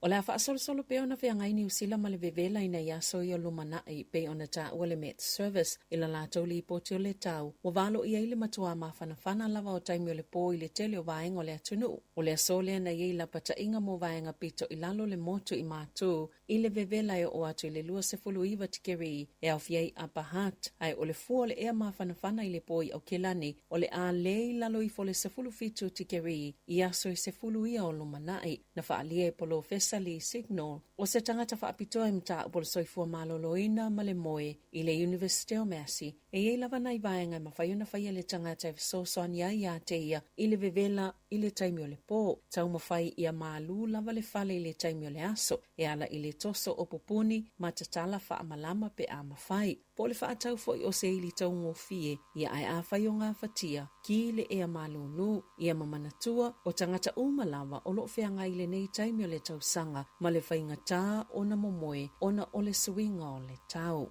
O le a faasolosolo pea ona feagai Niu Sila ma le vevela ina ia aso ia o lumanai, pei ona taua le Met Service i la latou lipoti o le tau, ua valoia ai le matuā mafanafana lava o taimi o le pō i le tele o vaega o le atunuu. O le aso lea na i ai lapataiga mo vaega pito i lalo le motu i Matū i le vevela e oo atu i le 29 tikeri e aofia ai Upper Hutt, ae o le fua o le ea mafanafana i le pō i Aukilani o le a lē i lalo ifo o le 17 tikeri i aso e 10 ia o lumanai. Na faaalia e Polofesa Lee Signal, o se tagata faapitoa i mataupu o le soifua maloloina ma le moe i le Iunivesite o Massey, e i ai lava nai vaega e mafai ona faia e le tagata e fesoasoani ai iā te ia i le vevela i le taimi o le pō. Taumafai ia malū lava le fale i le taimi o le aso, e ala i le toso o pupuni ma tatala faamalama pe a mafai. Po o le faatau foi o se ili taugofie, ia ae afai o gafatia, ki le ea malūlū, ia ma manatua, o tagata uma lava o lo o feagai i lenei taimi o le tausaga ma le faigata ona momoe ona o le suiga o le tau.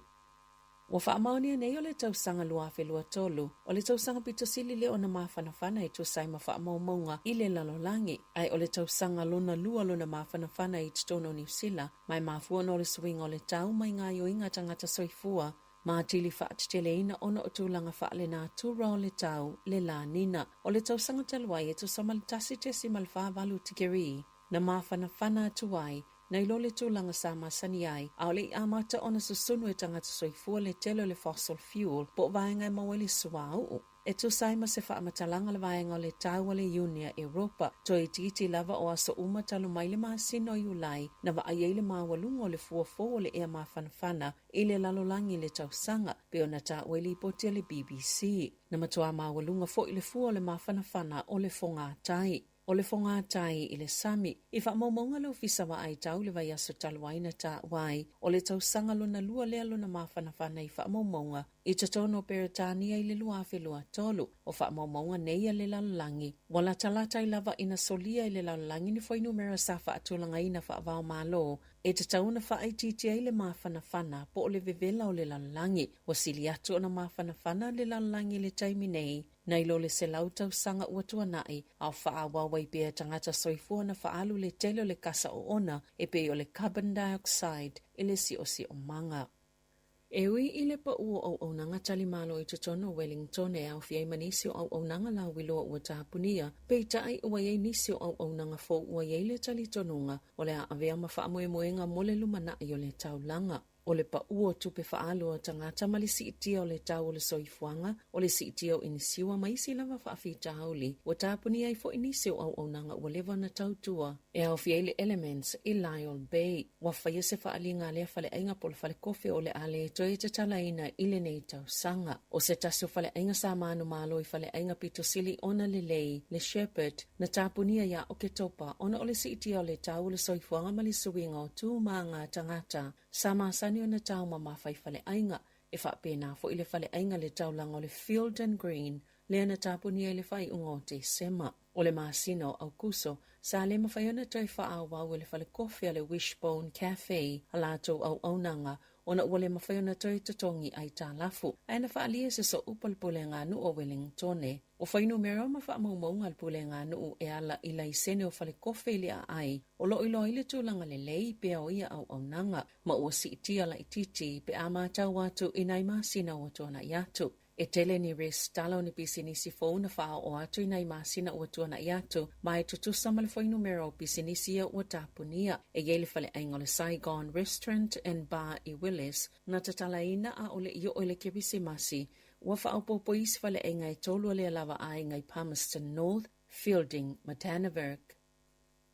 Ua faamaonia nei o le tausaga 2023, o le tausaga pito sili lea ona mafanafana e tusa ai ma faamaumauga i le lalolagi, ae o le tausaga lona lua lona mafanafana i totonu o Niu Sila, ma e mafua ona o le suiga o le tau mai gaoioiga a tagata soifua ma atili faateteleina ona o tulaga faalenatura o le tau, le La Nina. O le tausaga talu ai e tusa ma le 1.48 tikeri na mafanafana atu ai nai lo le tulaga sa masani ai, ʻaʻole i amata ona susunu e tagata soifua le tele o le fossil fuel po o vaega e maua ai le suauu. E tusa ai ma se faamatalaga le vaega o le tau a le Iuni a Europa, toe itiiti lava o aso uma talu mai le masina o Iulai na vaai ai le maualuga o le fua fou o le ea mafanafana i le lalolagi i le tausaga, pei ona taua i lipoti a le BBC. Na matuā maualuga foi le fua o le mafanafana o le fogatai. O le fogatai i le sami. I faamaumauga le Ofisa Vaai Tau i le vaiaso talu ai na taua ai, o le tausaga lona lua lea lona mafanafana i faamaumauga i totonu o Peretania i le 2023. O faamaumauga nei a le lalolagi, ua latalata ai lava ina solia i le lalolagi ni fuainumera sa faatulagaina faava-o-Malo e tatau ona faaitiitia ai le mafanafana po o le vevela o le lalolagi. Ua sili atu ona mafanafana le lalolagi i le taimi nei Nai lo le 100 tausaga ua tuanai, a o faaauau ai pea tagata soifua ona faaalu le tele o le kasa oona e pei o le carbon dioxide i le siosiomaga. E ui i le pau o auaunaga talimalo i totonu o Wellington e aofia ai ma nisi o auaunaga lauiloa ua tapunia, peitai ua i ai nisi o auaunaga fou ua i ai le talitonuga o le a avea ma faamoemoega mo le lumanai o le taulaga. O le pau o tupe faaalu a tagata ma le siitia o le tau o le soifuaga, o le siitia o inisiua ma isi lava faafitauli, ua tapunia ai foi nisi o auaunaga ua leva ona tautua e aofia ai le Elements i Lyall Bay. Ua faia se faaaliga a lea faleaiga po o le falekofe o le a le toe tatalaina i lenei tausaga. O se tasi o faleaiga sa manumalo i faleaiga pito sili ona lelei, le Shepherd, Na tapunia ia Oketopa ona o le siitia o le tau o le soifuaga ma le suiga o tu ma ngā tagata sa masani ona taumamafa i faleaiga, e faapena foi le faleaiga le taulaga o le Field and Green. lea na tapunia i le faaiuga o Tesema. O le masina o Aukuso, sa le mafai ona toe faaauau e le falekofe a le Wishbone Cafe a latou auaunaga ona ua le mafai ona toe totogi aitalafu, ae na faaalia e se sooupu a le Puleaganuu o Welingtone. O fuainumera ma faamaumauga a le Puleaganuu e ala i laisene o falekofe i le aai o lo o iloa ai le tulaga lelei pea o ia auaunaga, ma ua siitia laitiiti pe a matau atu i nai masina ua tuanai atu. E tele ni resitala o ni pisinisi fou na faaoo atu i nai masina ua tuanai atu, ma e tutusa ma le fuainumera o pisinisi ia ua tapunia. E i ai le faleaiga o le Saigon Restaurant and Bar i Willis, na tatalaina a ʻo le i oo i le Kerisimasi, ua faaopoopo isi faleaiga e tolu a lea lava aiga i Palmerston North, Feilding ma Dannevirke.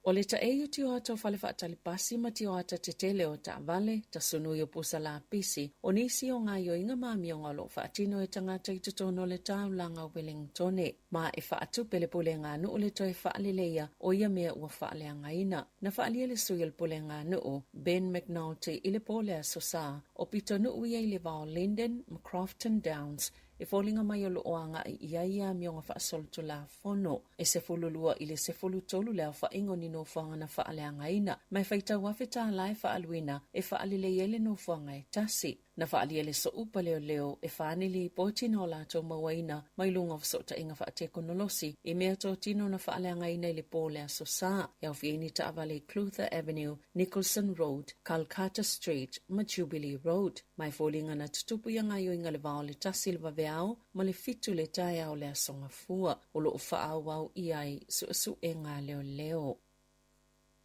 O le taʻei o tioata o fale faatali pasi ma tioata tetele o taavale, tasunui o pusa lapisi, o nisi o gaoioiga ma amioga o lo o faatino e tagata i totonu o le taulaga o Welingtone, ma e faatupe le puleaganuu le toe faaleleia o ia mea ua faaleagaina. Na faaalia le sui o le puleaganuu, Ben McNulty, i le po o le Aso Sa, o pitonuu ia i le va o Linden ma Crofton Downs, e foliga mai o lo o agai i ai ia amioga faasolitulafono. E 12 i le 13 le aofaiga o ni nofoaga na faaleagaina, ma e faitau $1,000 e faaaluina e faalelei ai le nofoaga e tasi. Na faaalia le sooupa leoleo e fa ni lipoti na o latou mauaina mai luga o fesootaiga faatekonolosi i meatotino na faaleagaina i le po o le Aso Sa, e aofia ai ni taavale i Clutha Avenue, Nicholson Road, Calcutta Street ma Jubilee Road. Ma e foliga na tutupu ia gaoioiga i le va o le 1 i le vaveao ma le 7 i le taeao o le Aso Gafua, o lo o faaauau i ai suesuega a leoleo.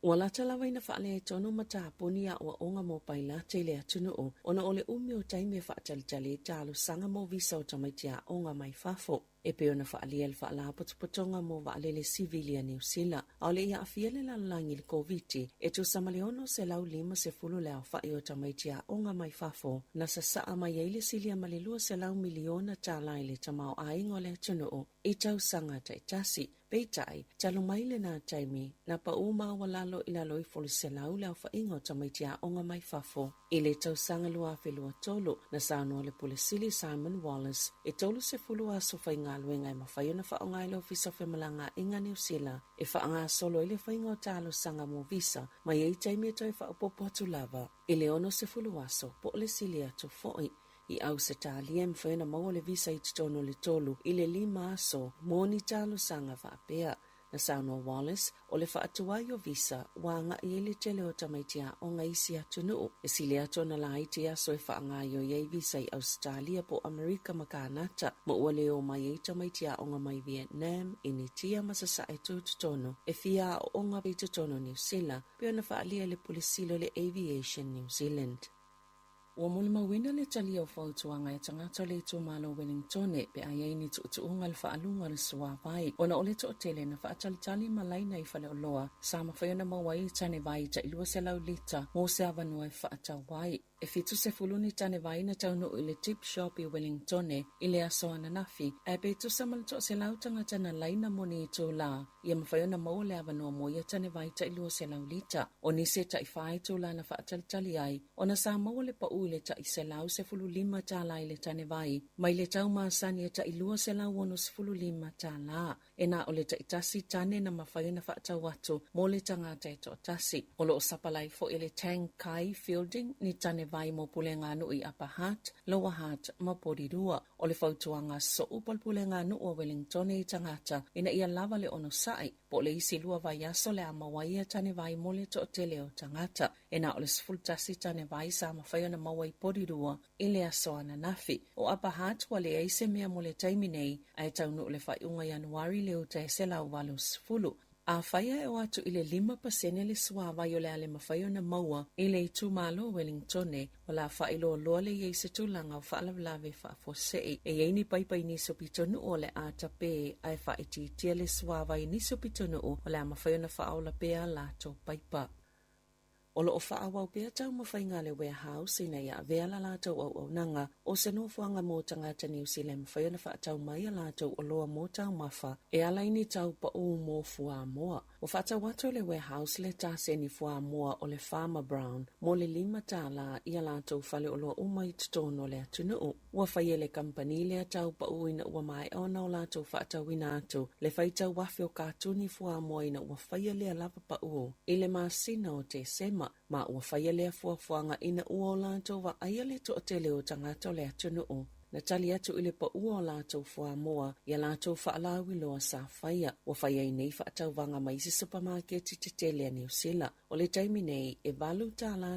Ua lata lava ina faaletonu ma tapuni aoaoga mo pailate i le atunuu ona o le umi o taimi e faatalitali ai talosaga mo visa o tamaiti aoga mai fafo. E pei ona faaalia e le Faalapotopotoga mo Vaalele Sivili a Niu Sila, ʻaʻole i aafia le lalolagi i le Koviti, e tusa ma le 650 le aofai o tamaiti aoga mai fafo na sasaa mai ai le silia ma le $200 miliona i le tamaoaiga o le atunuu i tausaga taitasi. Peitai, talu mai lena taimi, na pau maualalo i lalo ifo o le 100 le aofaiga o tamaiti aoga mai fafo. I le tausaga 2023, na saunoa le Pule Sili Simon Wallace e 30 aso faigaluega e mafai ona faaaoga e le Ofisa o Femalagaaiga Niu Sila e faagasolo ai le faiga o talosaga mo visa ma i ai taimi e toe faaopoopo atu lava i le 60 aso po o le sili atu foi. I Ausetalia e mafai ona maua le visa i totonu o le tolu i le lima aso mo ni talosaga faapea. Na saunoa Wallace, o le faatuai o visa ua agai ai le tele o tamaiti aoga i isi atunuu, e sili atu ona laiti aso e faagaoioi ai visa i Ausetalia po o Amerika ma Kanata, ma ua le o mai ai tamaiti aoga mai Vietnam, Initia ma Sasae Tutotonu e fia aooga i totonu o Niu Sila, pei ona faaalia e le Pule Sili o le Aviation New Zealand. Ua molimauina le talia o fautuaga e tagata o le itumalo o Welingtone pe a i ai ni tuutuuga i le faaaluga o le suavai ona o le toatele na faatalitali ma laina i faleoloa sa mafai ona maua ai tane vai tai 200 lita mo se avanoa e faatau ai. E 70 ni tane vai na taunuu i le Tip Shop i Welingtone i le aso ananafi ae pe tusa ma le 100 tagata na laina mo ni itulā ia mafai ona maua le avanoa mo ia tane vai tai 200 lita. O nisi e tai fa itulā na faatalitali ai ona sa maua le pau i le tai $115 i le tane vai, mai le tau masani e tai $265. E na o le taitasi tane na mafai ona faatau atu mo le tagata e toatasi. O lo o sapalai foi e le Tang Kai Fielding ni tane vai mo Puleaganuu i Upper Hutt, Lower Hutt ma Porirua. O le fautuaga sooupu a le Puleaganuu a Wellingtone i tagata ina ia lava le onosai, po o le isi lua vaiaso o le a maua ai ia tane vai mo le toatele o tagata. E na o le 11 tane vai sa mafai ona maua i Porirua i le aso ananafi. O Upper Hutt ua leai se mea mo le taimi nei, ae taunuu le faaiuga Ianuari le uta e 180. Afai ae oo atu i le 5% le suavai o le a le mafai ona maua i le itumalo o Welingtone, o le a faailoa loa lea i ai se tulaga o faalavelave faafuasei. E i ai ni paipa i nisi o pitonuu o le a tapē ae faaitiitia le suavai i nisi o pitonuu o le a mafai ona faaola pea a latou paipa. O lo o faaauau pea taumafaiga a le Warehouse ina ia avea la latou auaunaga o se nofoaga mo tagata Niu Sila e mafai ona faatau mai a latou oloa mo taumafa e ala i ni tau pau mo fuamoa. Ua faatau atu e le Warehouse le taseni fuamoa o le Farmer Brown mo le $5 i a latou faleoloa uma i totonu o le atunuu. Ua fai e le kamupani lea tau pau ina ua maea ona o latou faatauina atu le faitau afe o katuni fuamoa ina ua faia lea lava pau i le masina o Tesema, ma ua faia lea fuafuaga ina ua o latou vaaia le toatele o tagata o le atunuu na tali atu i le paua o latou fuamoa i a latou faalauiloa sa faia. Ua fai ai nei faatauvaga ma isi supamaketi tetele a Niu Sila. O le taimi nei, e $8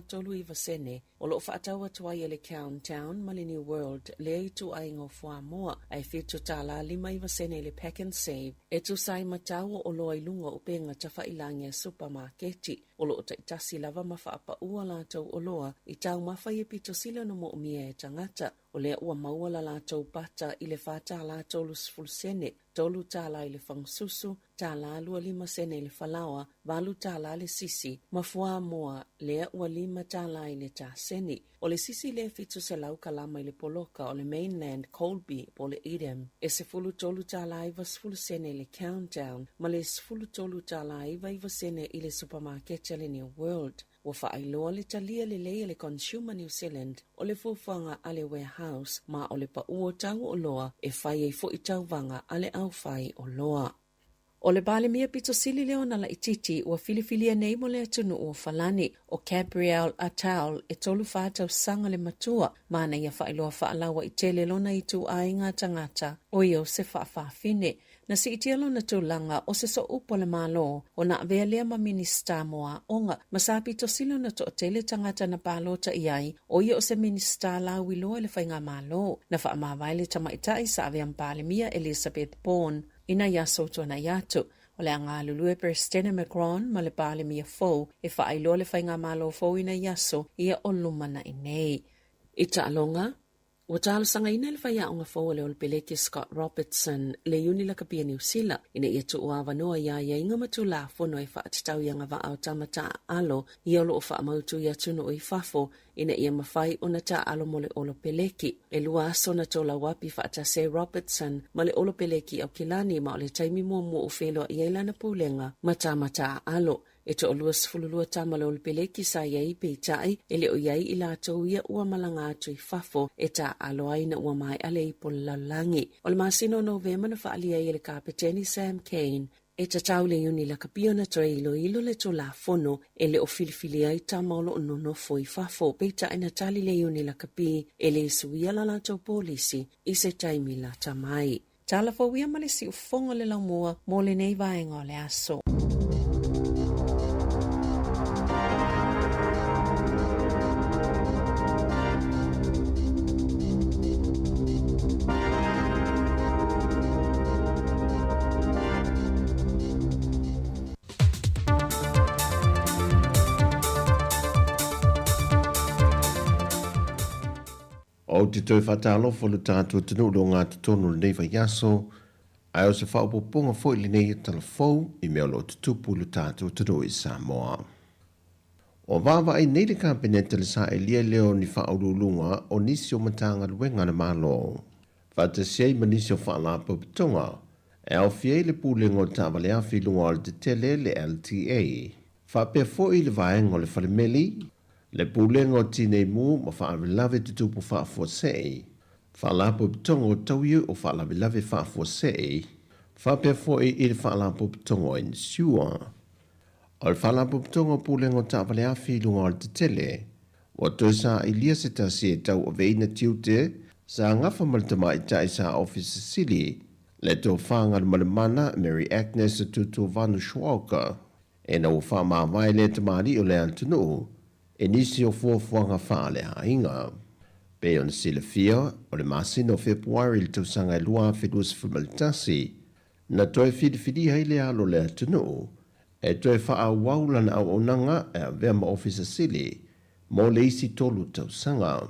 39 sene o lo o faatau atu ai e le Countdown ma le New World lea ituaiga o fuamoa, ae $7 59 sene i le Pak'nSave e tusa ai ma tau o oloa i luga o upega tafailagi a supamaketi. O lo o taitasi lava ma faapaua latou oloa i taumafa ia pito sili ona moomia e tagata. O lea ua maua la latou pata i le $4 30 sene, $3 i le fagasusu, $1 25 sene i le falaoa, $8 le sisi, ma fuamoa lea ua $5 i le taseni. O le sisi lea 700 kalama i le poloka o le Mainland Colby po o le Edam, e $13.90 sene i le Countdown ma le $13.99 sene i le supamaketi a le New World. Ua faailoa le talia lelei a le Consumer New Zealand o le fuafuaga a le Warehouse ma o le pau o tau oloa e fai ai foi tauvaga a le aufai oloa. O le Palemia pito sili lea ona laitiiti ua filifilia nei mo le atunuu o Falani, ʻo Gabriel Attal e 34 tausaga le matua, ma na ia faailoa faalauaitele lona ituaiga tagata ʻo ia o se faafafine. Na siitia lona tulaga o se sooupu a le Malo ona avea lea ma Minisita mo Aoga, ma sa pito sili ona toatele tagata na palota i ai, ʻo ia o se Minisita lauiloa i le Faigamalo. Na faamavae le tamaitai sa avea ma Palemia Elisabeth Borne i nai aso tuanai atu. O le a galulue Peresetene Macron ma le Palemia fou e faailoa le Faigamalo fou i nai aso ia o lumanai nei. I taaloga, Ua talosagaina e le faiaoga fou a le Olepeleki Scott Robertson le Iuni Lakapi a Niu Sila ina ia tuu avanoa i aiaiga ma tulafono e faatatau i agavaa o tama taaalo ia o lo o faamautu i atunuu i fafo ina ia mafai ona taaalo mo le Olopeleki. E lua aso na tolauapi faatasi ai Robertson ma le Olopeleki i Aukilani ma o le taimi muamua ua feiloai ai lana pulega ma tama taaalo. E toalua 12 tama le Olepeleki sa i ai, peitai, e le o i ai i latou ia ua malaga atu i fafo e taaalo ai ina ua maea le ipu o le lalolagi. O le masina o Novema na faaalia ai e le Kapeteni Sam Cane, e tatau le Iuni Lakapi ona toe iloilo le Tulafono e le o filifili ai tama o lo o nonofo i fafo, peitai na tali le Iuni Lakapi e le suia la latou polisi i se taimi lata mai. Tala fou ia ma le siufofoga o le laumua mo lenei vaega o le aso. Ou te toe faatalofa lo tatou atunuu i le ogatotonu o lenei vaiaso, ae o se faaopoopoga foi lenei e tala fou i mea o lo o tutupu i lo tatou atunuu i Samoa. Ua vaavaai nei le Kapeneta i le saelia lea o ni faauluuluga o nisi o Matagaluega a le Malo, faatasi ai ma nisi o Faalapotopotoga e aofia ai le Pulega o Taavale Afi i luga o Alatetele, le LTA, faapea foi le Vaega o le Falemeli, Le Pulega o Tinei Mu ma Faalavelave Tutupu Faafuasei, Faalapotopotoga o Tauiu o Faalavelave Faafuasei, faapea foi i le Faalapotopotoga o Insure. O le Faalapotopotoga o Pulega o Taavale Afi i luga o Alatetele, ua toe sailia se tasi e tauaveina tiute sa gafa ma le tamaitai sa Ofisa Sili, le Tofa Galumalemana Mary Agnes Tutu Schwalker. Ina ua faamavae lea tamalii o le atunuu i nisi o fuafuaga faaleaiga. Pei ona silafia, o le masina o Fepuari i le tausaga e 2021, na toe filifilia ai le alo o le atunuu e toe faaauau lana auaunaga e avea ma Ofisa Sili mo le isi tolu tausaga.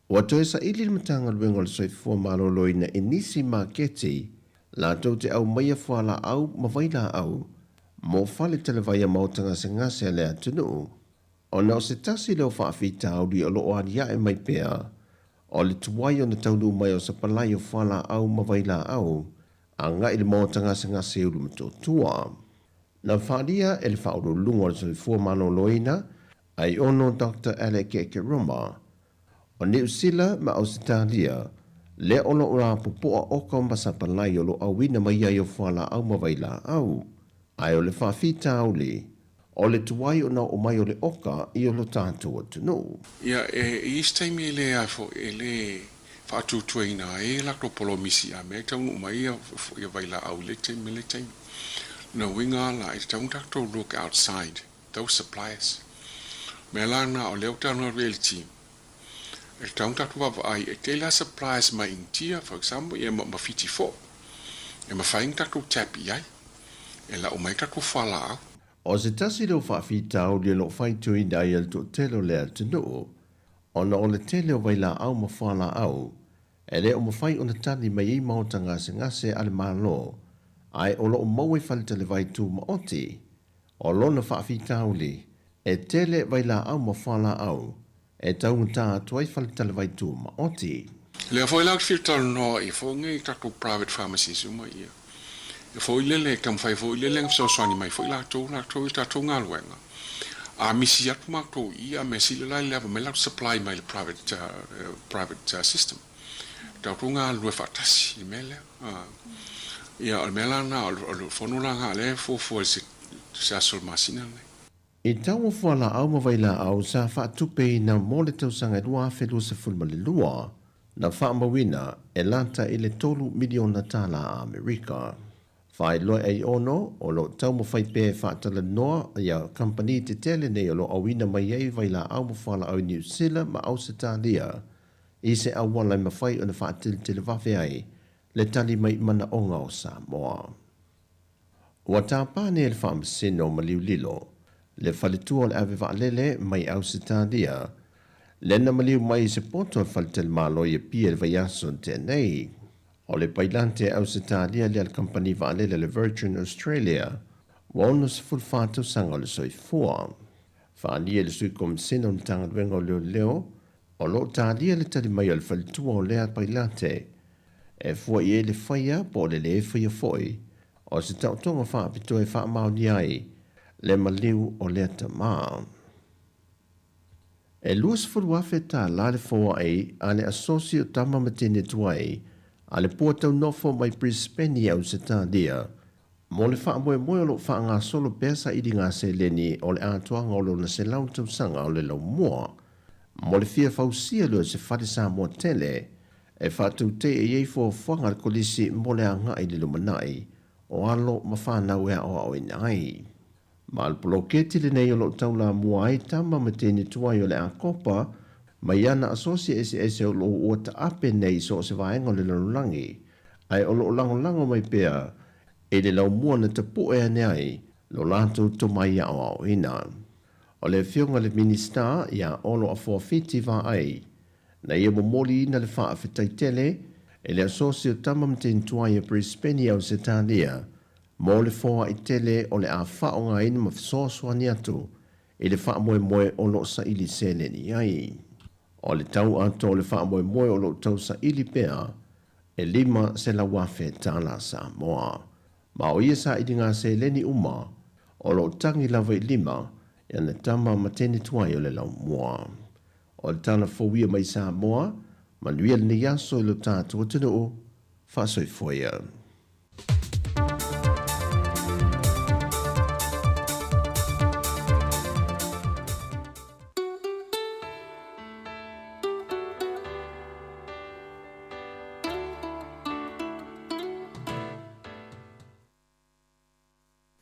Ua toe saili le Matagaluega o le Soifua Maloloina i nisi maketi latou te aumaia fualaau ma vailaau mo fale talevai a maota gasegase a le atunuu. Ona o se tasi lea o faafitauli o lo o aliae mai pea, o le tuai ona taunuu mai o sapalai o fualaau ma vailaau agai i le maota gasegase i Ulumotootua. Na faaalia e le Faauluuluga o le Soifua Maloloina, Aiono Doctor Alec Ekeroma, o Niu Sila ma Ausetalia, lea o lo o lapopoa oka ma sapalai o lo o auina mai ai o fualaau ma vailaau, ae o le faafitauli, o le tuai ona oo mai o le oka i o lo tatou atunuu. Ia, e i isi taimi e le a foi, e le faatuatuaina ai e latou polomisi a mea e taunuu mai ia, ia vailaau i lea taimi ma lea taimi. Lona uiga la, e tatau ona tatou look outside those suppliers. O mea la na, o lea ua talanoa atu i ai le team, e tatau ona tatou vaavaai, e tele lava suppliers mai Initia, for example, ia ma Fiti foi, e mafai ona tatou tap i ai, e lau mai tatou fualaau. O se tasi lea o faafitauli o lo o faitioina ai e le toatele o le atunuu, ona o le tele o vailaau ma fualaau e le o mafai ona tali mai ai maota gasegase a le Malo, ae o lo o maua i faletalevai tumaoti. O lona faafitauli, e tele vailaau ma fualaau e taugata atu ai faletalevai tumaoti. Lea foi la ou te fia talanoa i foi nei tatou private pharmacies uma ia. E foi lele e taumafai foi lele na fesoasoani mai foi latou latou i tatou galuega. A misi atu matou i ia mea sili la le ava mai latou supply mai le private private system. Tatou galulue faatasi i le mea lea. Ia o le mea la lena o le fono la lena lea e fuafua i se aso o le masina lenei. I taua fualaau ma vailaau sa faatupeina mo le tausaga e 2022, na faamauina e lata i le $3 miliona tālā Amerika. Faailoa e Aiono, o lo o taumafai pea e faatalanoa ia kamupani tetele nei o lo o auina mai ai vailaau ma fualaau i Niu Sila ma Ausetalia i se auala e mafai ona faateletele ai le tali mai manaoga o Samoa. Ua tapa nei e le Faamasino o Maliulilo le faletua o le ave vaalele mai Ausetalia, lea na maliu mai i se poto a le faletalimalo i Apia i le vaiaso na tea nei. O le pailate Ausetalia lea a le kamupani vaalele a le Virgin Australia, ua 64 tausaga o le soifua. Faaalia e le Sui Komisena o le Matagaluega o Leoleo, o lo o talia le tali mai a le faletua o lea pailate e fua i ai le faia po o le lē faia foi o se taotoga faapitoa e faamaonia ai le maliu o lea tama. E $20,000 le foai a le Asosi o Tama ma Teine Tuai a le Pua Taunofo mai Brisbane i Ausetalia mo le faamoemoe o lo o faagasolo pea sailiga seleni o le atoaga o lona 100 tausaga o le laumua mo le fia fausia lea o se fale Samoa tele e faatautaia i ai fuafuaga a le Kolisi mo le agai i le lumanai o alo ma fanau e aoaoina ai. Ma o le poloketi lenei o lo o taulamua ai tama ma teine tuai o le Akopa mai ana asosi eseese o lo o ua taape nei i so o se vaega o le lalolagi, ae o lo o lagolago mai pea i le laumua na tapue ane ai lo latou tomai aoaoina. O le Afioga i le Minisita ia Olo Afoa Fiti Vaai, na ia momoliina le faafetai tele i le asosi o Tama ma Teine Tuai a Brisbane i Ausetalia mo le foai tele o le a faaaogaina ma fesoasoani atu i le faamoemoe o lo o saili seleni ai. O le tau atoa o le faamoemoe o lo o tau saili pea e $500,000 Samoa. Ma o ia sailiga seleni uma o lo o tagi lava i lima i ana tama ma teine tuai o le laumua. O le tala fou ia mai Samoa, manuia lenei aso i lo tatou atunuu, faasoifua ia.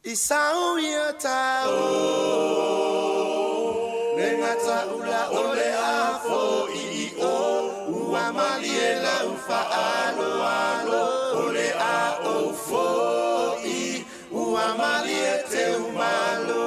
I sau ia tau le gata ula o le afo i o ua malie lau faaaloalo o le a ou foi ua malie teu malo.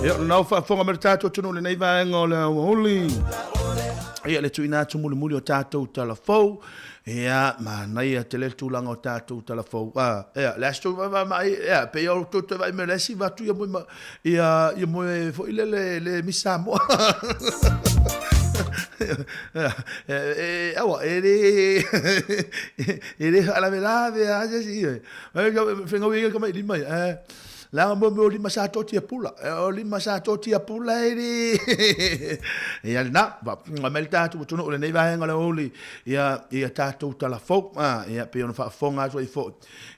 Ia, o lena ua faafofoga mai le tatou atunuu i lenei vaega o le aoauli. Ia, le tuuina atu mulimuli o tatou tala fou. Ia, manaia tele le tulaga o tatou tala fou. Ah, ia, le aso tou vaavaai, ia, pei o tou toe vaai mai le isi vatu ia moe ma, ia, ia moe foi le le, le Miss Samoa. E, aua, e le, e le faalavelave lava se isi, ioe. Fegau ia ka mai lima ia, eh. Leaga mo mea o lima sa totia pula. O lima sa totia pula e le. Ia lena, faafofoga mai le tatou atunuu i lenei vaega o le aoauli, ia, ia tatou tala fou. A, ia, pei ona faafofoga atu ai foi,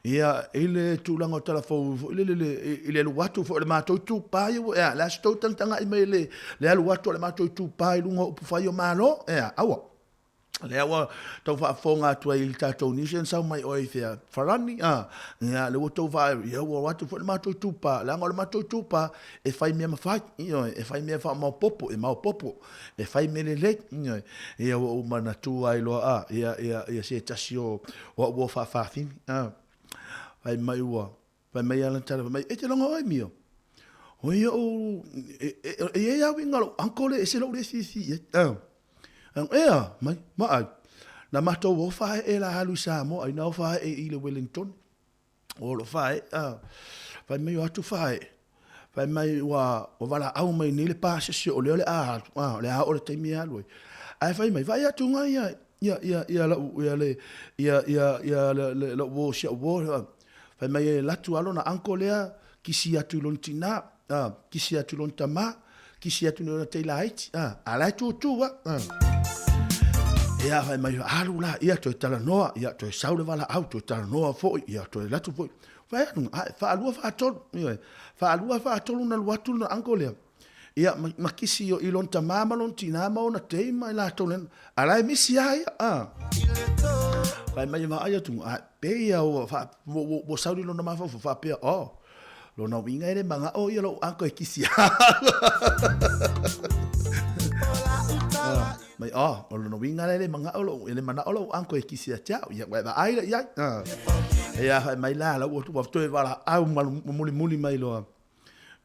ia, i le tulaga o tala fou foi lele, le, i le alu atu foi o le matou itupa ia, ia, le a se tou tagatagai mai le, le alu atu o le matou itupa i luga o upufai o Malo? Ia, aua. Lea ua tau faafofoga atu ai i le tatou news na sau mai oe i fea Farani a ia lea ua tou vaai ia ua o atu foi le matou itupa leaga o le matou itupa e fai mea mafai ioe e fai mea faamaopopo e maopopo e fai mea lelei ioe ia ua ou manatua ai loa a ia ia ia se tasi o o au uo faafafine a fai mai ua Fai mai ana tala, fai mai, e te logo oe mio. O ia o, e, e, e i ai au i ngalo, uncle e ese lou le fifi i ai. Oh. Ea, mai, ma ai. Na matou ofa e la alu i Samoa, ai na ofa e i le Wellington. O lo fa e, ah. Fai mai o atu fa e. Fai mai ua, ua valaau mai nei le pasese o lea o le a alu, ah, o le a oo le taimi e alu ai. Ae fai mai, vaai atu ngai ia, ia, ia, ia lau, ia le, ia, ia, ia, le, le, lou uo, si au uo, Fai mai e latu a lona uncle lea, kisi atu i lona tina, a, kisi atu i lona tama, kisi atu i lona tei laiti, a, a la e tūtū a, a. Ia, fai mai, alu la, ia, toe talanoa, ia, toe sau le valaau, toe talanoa foi, ia, toe latu foi. Fai atu, a, faalua, faatolu, ioe, faalua, faatolu na alu atu lona uncle lea, ia, ma, ma kisi i lona tama ma lona tina ma ona tei ma i latou lena, a la e misi a ia, a. Fai mai e vaai atu, a, pei ia ua, fa, ua, ua, ua sauni lona mafaufau, faapea, oh, lona uiga e le magao ia lou uncle e kisi a. Mai, oh, o lona uiga e le magao lou, e le manao lou uncle e kisi ia te au, ia, ua e vaai la i ai, a. Ia, fai mai la, la ua, ua toe valaau mulimuli mai loa.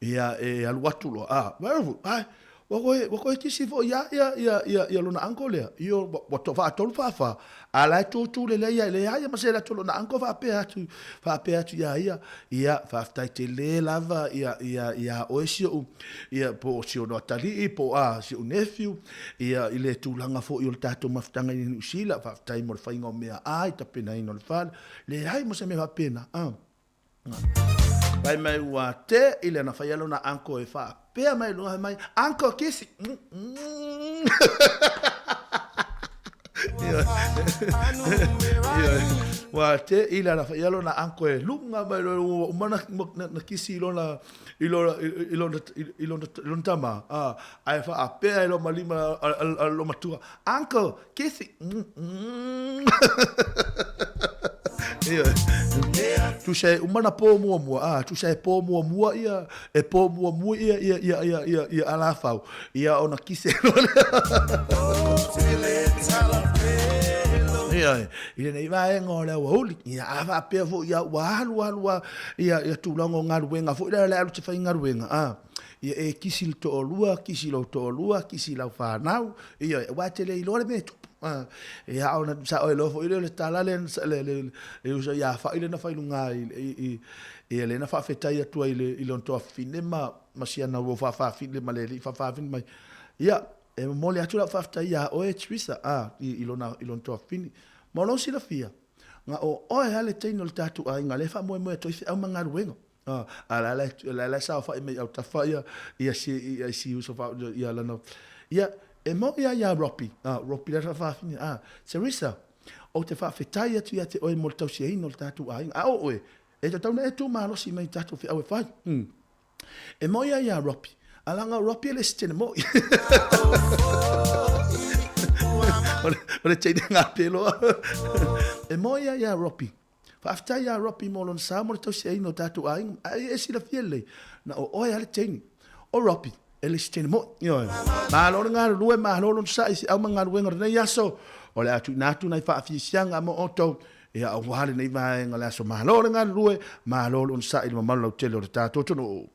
Ia, e alu atu loa, a, ai, ua koe, ua koe kisi foi ia ia, ia, ia, ia lona uncle lea. Io, ua to faatolu faafa, a la e tūtū lelei ia, leai ma se atu lona uncle faapea atu, faapea atu ia ia, ia, faafetai tele lava ia, ia, ia oe si ou, ia, po o si ou atalii, po o a, si ou nephew, ia, i le tulaga foi o le tatou mafutaga i Niu Sila, faafetai mo le faiga o mea ai, tapenaina o le fale, leai ma se mea faapena, a. Fai mai ua te i le na fai lona uncle e faapea mai luga fai mai uncle kisi. Ua te i le na fai lona uncle e luga mai loa ua uma na, na, na kisi i lona i lona i lona i lona i lona tama a ae faapea i loma lima a lo matua uncle Kisi. Tusa e uma na pō muamua, a, tusa e pō muamua ia, e pō muamua ia, ia, ia, ia, ia, ia alafau, ia ona kise loa lea. Ia, i lenei vaega o le aoauli, ia, a faapea foi ia ua alu alu a, ia, ia tulaga o galuega foi lea, le alu te faigaluega, a, ia e kisi le toalua, kisi lou toalua, kisi lau fanau, Ioe, aua e te le iloa le mea e tupu. Ia, ona sao e loa foi lea o le tala lea, le, le, le uso ia Fa'i lea na fai i luga i, i, i, ia lea na faafetai atu ai i le, i lona tuafafine ma, ma si ana uo faafafine ma le alii faafafine mai. Ia, e momoli atu lau faafetai iā oe Teresa, a, i, i lona, i lona tuafafine. Ma o lou silafia, na o oe lava le teine o le tatou aiga lea e faamoemoe atu ai feau ma galuega. A la la la la saofai mai autafa ia ia si ia si uso fa ia lana ia e mo ia ia Ropi a Ropi la faafafine a Teresa ou te faafetai atu ia te oe mo le tausiaina o le tatou aiga a o oe e tatau ona e tu malosi mai i tatou feau e fai e mo ia ia Ropi a leaga o Ropi e le isi teine moi o le teine gape loa e mo ia ia Ropi Faafetai iā Robbie mo lona sao mo le tausiaina o tatou aiga, ae e silafia lelei, na o oe lava le teine. O Robbie, e le isi teine moi. Ioe. Malo le galulue, malo lona sa'i i feau ma galuega o lenei aso. O le a tuuina atu nai faafiafiaga mo outou, ia aua lenei vaega o le aso. Malo le galulue, malo le onosai i le mamalu lautele o le tatou atunuu.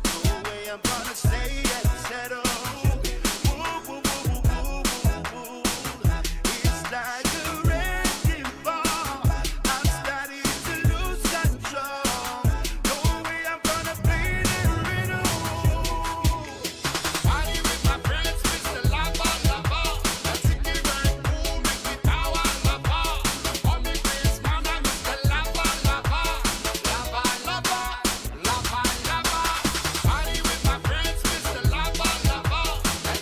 No way I'm gonna stay and settle. Woo, woo, woo, woo, woo, woo, woo. It's like a wrecking ball. I'm starting to lose control. No way I'm gonna play the riddle. Party with my friends, Mr. Lava Lava. Tiki right, cool, make me power lava. On me face, man, I'm Mr. Lava Lava. Lava Lava, Lava Lava. Party with my friends, Mr. Lava Lava.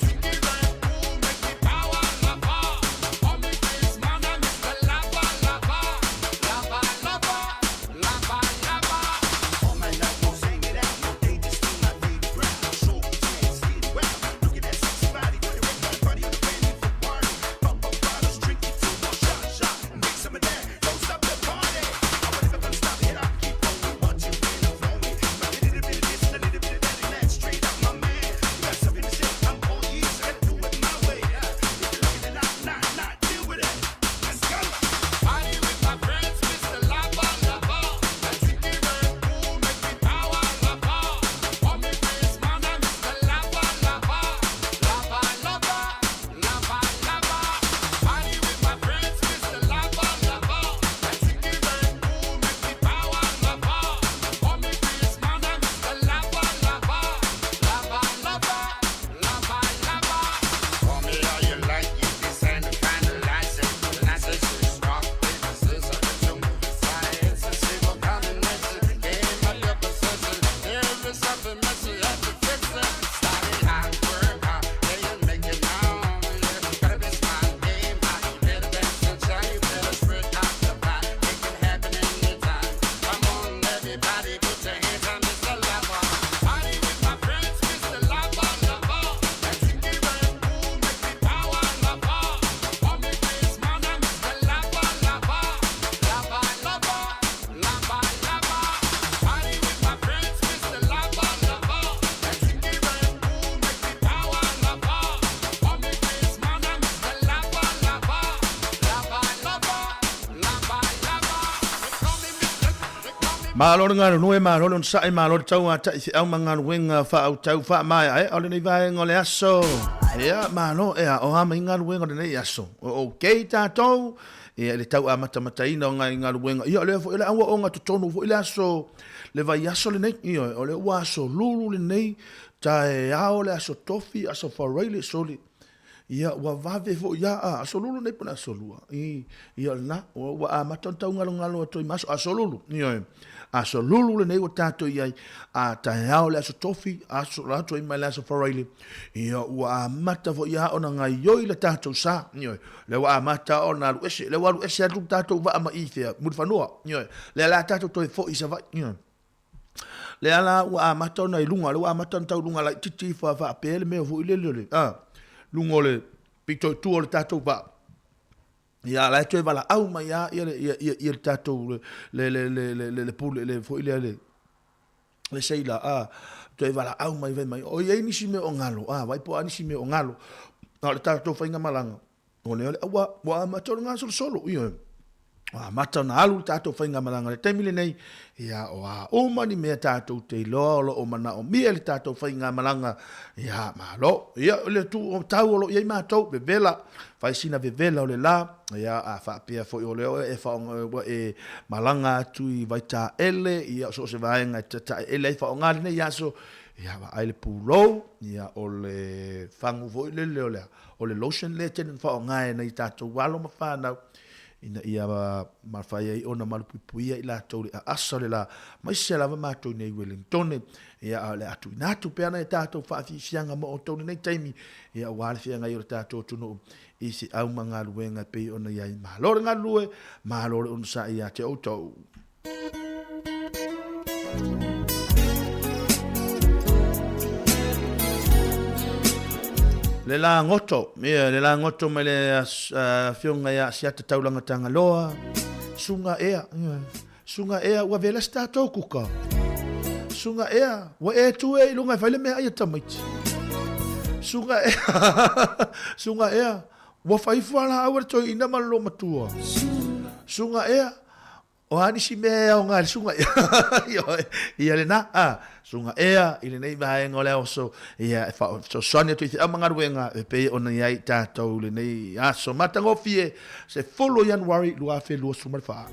Tiki right, cool, make me power lava. On me face, man, I'm Mr. Lava Lava. Lava Lava, Lava Lava. All night long, won't sing it out. No day, just feel my baby ground. Show me chance, get it well. Look at that sexy body, put it right back, body on the brand new Ferrari. Bump up bottles, drink it till one shot, shot. Make some of that, don't stop the party. I will never gonna stop it, I keep going. What you been flowing? A little bit of this, a little bit of that, and that's straight out my man. You got something to say? I'm all ears. I gotta do it my way. If you like it, then I not deal with it. Let's go. Party with my friends, Mr. Lava Lava. Tiki right, cool, make me power lava. On me face, man, I'm Mr. Lava Lava. Lava Lava, Lava Lava. Party with my friends, Mr. Lava Lava. Tiki right, cool, make me power lava. On me face, man, I'm Mr. Lava Lava. Lava Lava, Lava Lava. Call me all you like, you can send a final license. License is rock, paper, scissors, to move science. A single combination, game of your position. There is something missing, have to fix it. Study hard, work hard, yeah, you make it now. Yeah, gotta be smart, aim high. You better dance and shine, you better spread out the pie. It can happen anytime. Come on, everybody, put your hands on Mr. Lover. Party with my friends, Mr. Lava Lava. Tiki right, cool, make me power lava. On me face, man, I'm Mr. Lava Lava. Lava Lava, Lava Lava. Party with my friends, Mr. Lava Lava. Tiki right, cool, make me power lava. On me face, man, I'm Mr. Lava Lava. Lava Lava, Lava Lava. They call me Mr. They call me Malo le galulue, malo le onosai, malo le tauata'i feau ma galuega faaautau faamaeaea o lenei vaega o le aso. Ia, malo e aoga mai galuega o lenei aso. O okay tatou, ia i le tau amatamataina o ngai galuega. Ia, o lea foi o le auaoga totonu foi le aso, le vaiaso lenei. Ioe, o lea ua aso lulu lenei, taeao le aso tofi, aso faraile, soli. Ia, ua vave foi ia, a, aso lulu nei po o le aso lua. I, ia o lena, ua, ua amata ona taugalogalo atu ai ma aso, aso lulu, ioe. Aso lulu lenei ua tatou i ai, a taeao le aso tofi, aso la atu ai ma le aso faraile, ia ua amata foi ia ona gaioi le tatou sa, ioe. Lea ua amata ona alu ese, lea ua alu ese atu le tatou vaa mai i fea, Mulifanua, ioe. Lea la tatou toe foi i Savaii, ioe. Lea la ua amata ona i luga, lea ua amata ona tau luga laitiiti ifo a faapea le mea foi lele o le, a, luga o le pito i tua o le tatou vaa. Ia, la e toe valaau mai lava ia le, ia, ia, ia le tatou, le, le, le, le, le, le, le pule, le foi lea, le, le seila, a, toe valaau mai fai mai, o i ai nisi mea o galo, a, vaai po o a nisi mea o galo. A o le tatou faigamalaga, O lea o le, ua, ua amata ona gasolosolo, ioe. Ua amata ona alu le tatou faigamalaga i le taimi lenei, ia, o a uma ni mea tatou te iloa o lo o manaomia i le tatou faigamalaga, ia, malo. Ia, o le tu o tau o lo o i ai matou, vevela, fai sina vevela o le la, ia, a faapea foi o lea ua e faaaoga, ua e malaga atu i Vaitaele, ia, so o se vaega e tataele ai faaaoga lenei aso, ia, vaai le pulou, ia, o le fagu foi lele o le a, O le lotion lea e tele ina faaaoga e nai tatou alo ma fanau ina ia mafai ai ona malupuipuia i latou i le aasa o le la, aemaise lava matou i nei Wellingtone. Ia, a o le a tuuina atu pea nai a tatou faafiafiaga mo outou i lenei taimi, ia, aua le feagai o le tatou atunuu i feau ma galuega e pei ona i ai. Malo le galulue, malo le onosai ia te outou. Le lagoto, ia, le lagoto mai le afioga ia Asiata Taulaga Tagaloa, Suga ea, ia, suga ea, ua vela se tatou kuka. Suga ea, ua e tu e i luga e fai le meaai a tamaiti. Suga ea, suga ea, ua fai fualaau a le toeaina ma le loomatua. Suga ea. O a nisi mea e aoga i le suga ioe, ia lena, a, suga ea i lenei vaega o le aoso, ia e fesoasoani atu i feau ma galuega e pei ona i ai tatou i lenei aso matagofie, 10 o Ianuari 2024.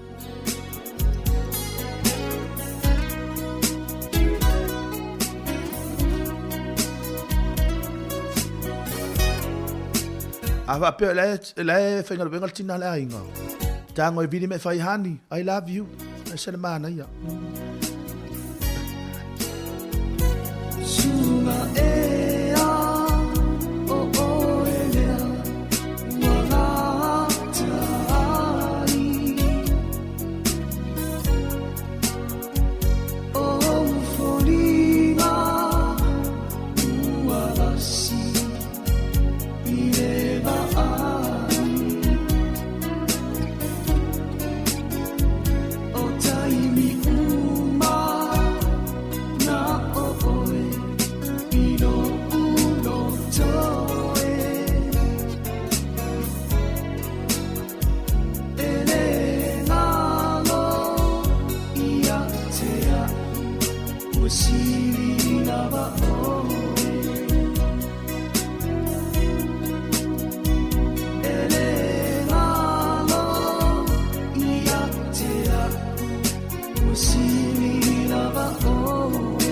A faapea o la e faigaluega le tina a le aiga. Tago e vili me fai honey, I love you. E se le manaia. Suga ea o oe lea ua gata ai O ou foliga ua lasi i le vaai O taimi uma na o oe i lo'u loto e E le galo ia te a'u ua sili lava oe E le galo ia te a'u ua sili lava oe.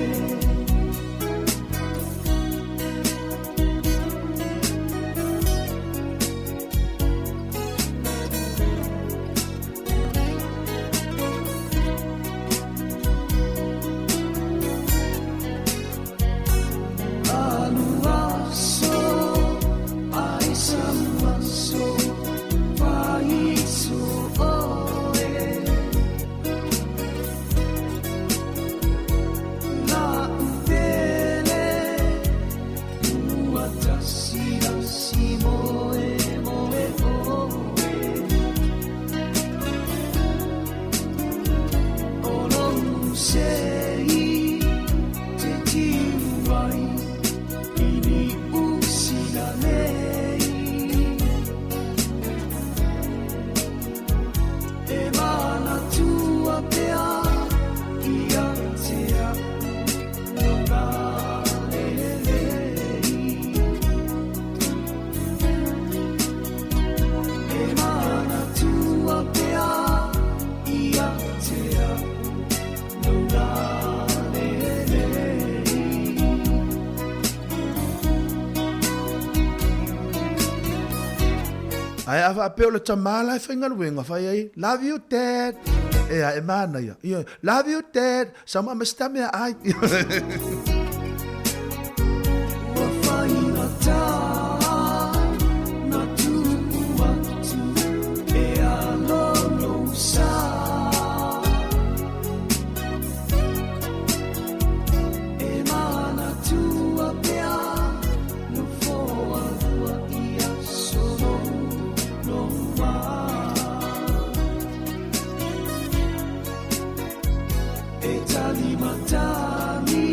Alu aso ai sau aso faiso oe La'u pele ua tasi lasi moe moe oe O lou sei te tiu ai i Niu Sila nei E manatua pea ia te a'u lou lalelei E manatua pea ia te a'u lou lalelei. Ae a faapea o le tama la e faigaluega fai ai, Love you dad. Ea, e manaia. Ia, Love you dad. Sama ma sita mea ai. Ua faigata na tupu atu e alo sa. E manatua pea nofoa lua i aso loa. E tali matagi,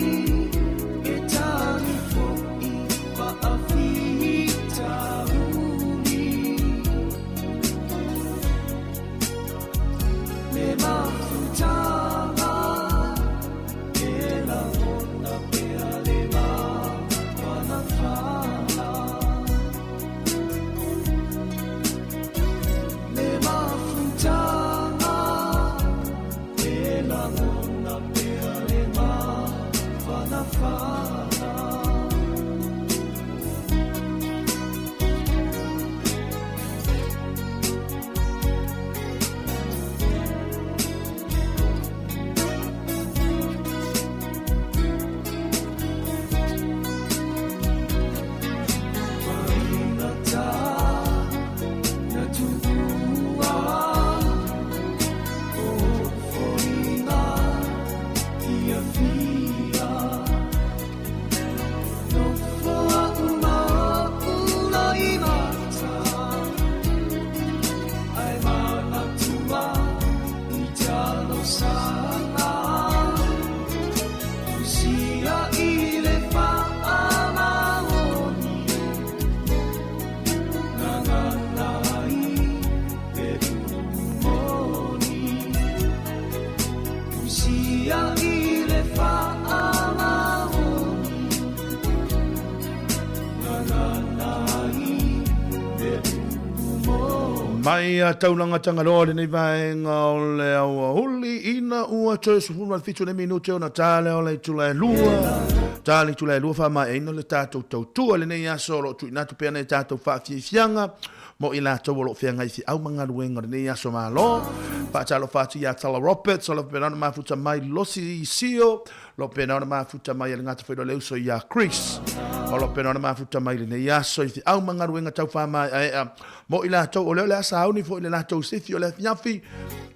e tali fo'i faafitauli. Le mafutaga e lagona pea le mafanafana. Le mafutaga e lagona pea le mafanafana. Faigata na tuua o foliga fiafia. Mai a taulaga Tagaloa lenei vaega o le aoauli ina ua toe 17 nei minute ona ta lea o le itula e lua. Ta le itula e lua faamaeaina le tatou tautua i lenei aso o lo o tuuina atu pea nai tatou faafiafiaga mo i latou o lo o feagai i feau ma galuega o lenei aso malo. Faatalofa atu ia Tala Roberts o lo o faapena ona mafuta mai Losi Sio, o lo o faapena ona mafuta mai e le gata foi o le uso ia Chris, o lo o faapena ona mafuta mai i lenei aso i feau ma galuega tau faamaeaea mo i latou o lea o le a sauni foi le latou sifi o le afiafi.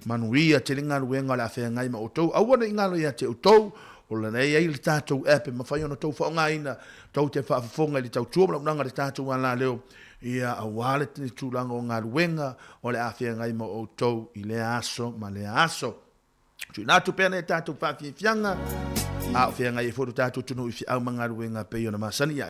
Manuia tele galuega o le a feagai ma outou. Aua ne i galo ia te outou, o lea e i ai le tatou app e mafai ona outou faaaogaina tou te faafofoga i le tautua ma le auaunaga a le tatou alaleo, ia aua le tulaga o galuega o le a feagai ma outou i lea aso ma lea aso. Tuuina atu pea nei tatou faafiafiaga, a o feagai ai foi lo tatou atunuu i feau ma galuega e pei ona masani ai.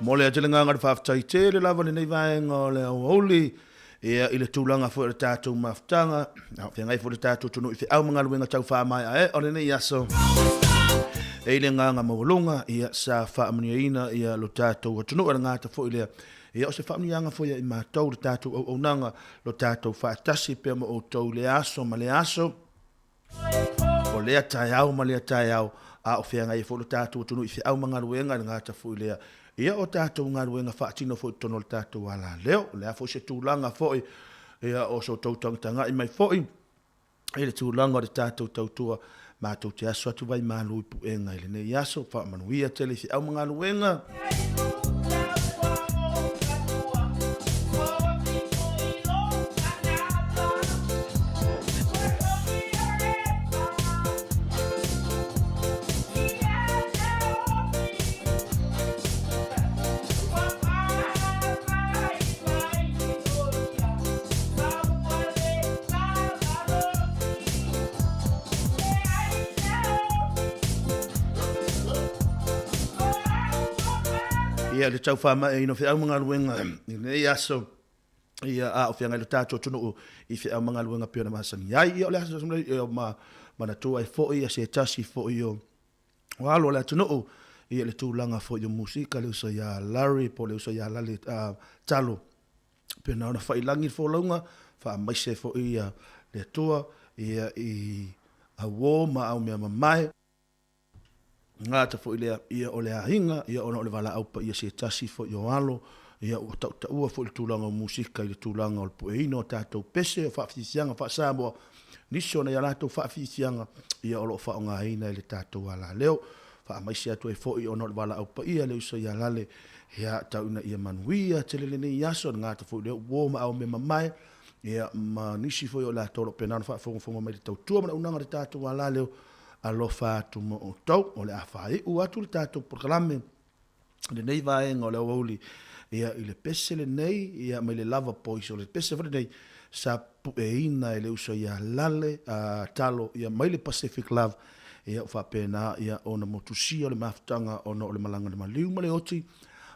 Momoli atu le agaga o le faafetai tele lava i lenei vaega o le aoauli, ia, i le tulaga foi o le tatou mafutaga, a o feagai foi le tatou atunuu i feau ma galuega tau faamaeaea o lenei aso. E i le agaga maualuga, ia, sa faamanuiaina ia lo tatou atunuu, e le gata foi lea, ia, o se faamanuiaga foi ia i matou le tatou auaunaga, lo tatou faatasi pea ma outou i lea aso ma lea aso. O lea taeao ma lea taeao, a o feagai ai foi lo tatou atunuu i feau ma galuega, e le gata foi i lea, ia o tatou galuega faatino foi i totonu o le tatou alaleo. O le a foi se tulaga foi, ia o so outou tagatagai mai foi i le tulaga o le tatou tautua, matou te aso atu vai malu i puega i lenei aso. Faamanuia tele i feau ma galuega. Ia, le tau faamaeaina o feau ma galuega i lenei aso, ia, a o feagai lo tatou atunuu i feau ma galuega pei ona masani ai. Ia, o le aso ia, ma manatua ai foi ia se tasi foi o o alo o le atunuu, ia, le tulaga foi o musika, le uso ia Larry, po o le uso ia Lale Talo, pei ona failagi le folauga, faamaise foi ia le Atua ia i auo ma au mea mamae. Gata foi lea ia o le aiga, ia ona o le valaau paia se tasi foi o alo, ia ua tautaua foi le tulaga o musika i le tulaga o le pueina o tatou pese o faafiafiaga faa-Samoa, nisi o nai a latou faafiafiaga ia o lo o faaaogaina i le tatou alaleo. Faamaise atu ai foi ona o le valaau paia le uso ia Lale, ia tau ina ia manuia tele lenei aso, le gata foi lea uo ma ao mea mamae, ia ma nisi foi o latou o lo o pena ona faafogafoga mai i le tautua ma le auaunaga a le tatou alaleo, alofa atu ma outou. O le a faaiu atu le tatou polokalame i lenei vaega o le aoauli, ia i le pese lenei, ia mai le Lava Boys, o le pese foi lenei sa pueina e le uso ia Lale Talo, ia mai le Pacific Love, ia ua faapena ia ona motusia o le mafutaga ona o le malaga na maliu ma le oti,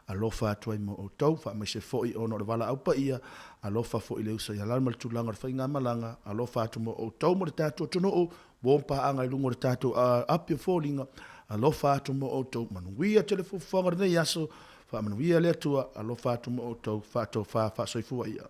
alofa atu ai ma outou, faamaise foi ona o le valaau paia, alofa foi i le uso ia Lale ma le tulaga o le faigamalaga, alofa atu ma outou ma le tatou atunuu, ua paaga i luga o le tatou api o foliga, alofa atu ma outou, manuia tele fuafuaga o lenei aso, faamanuia le Atua, alofa atu ma outou, faatofa, faasoifua ia.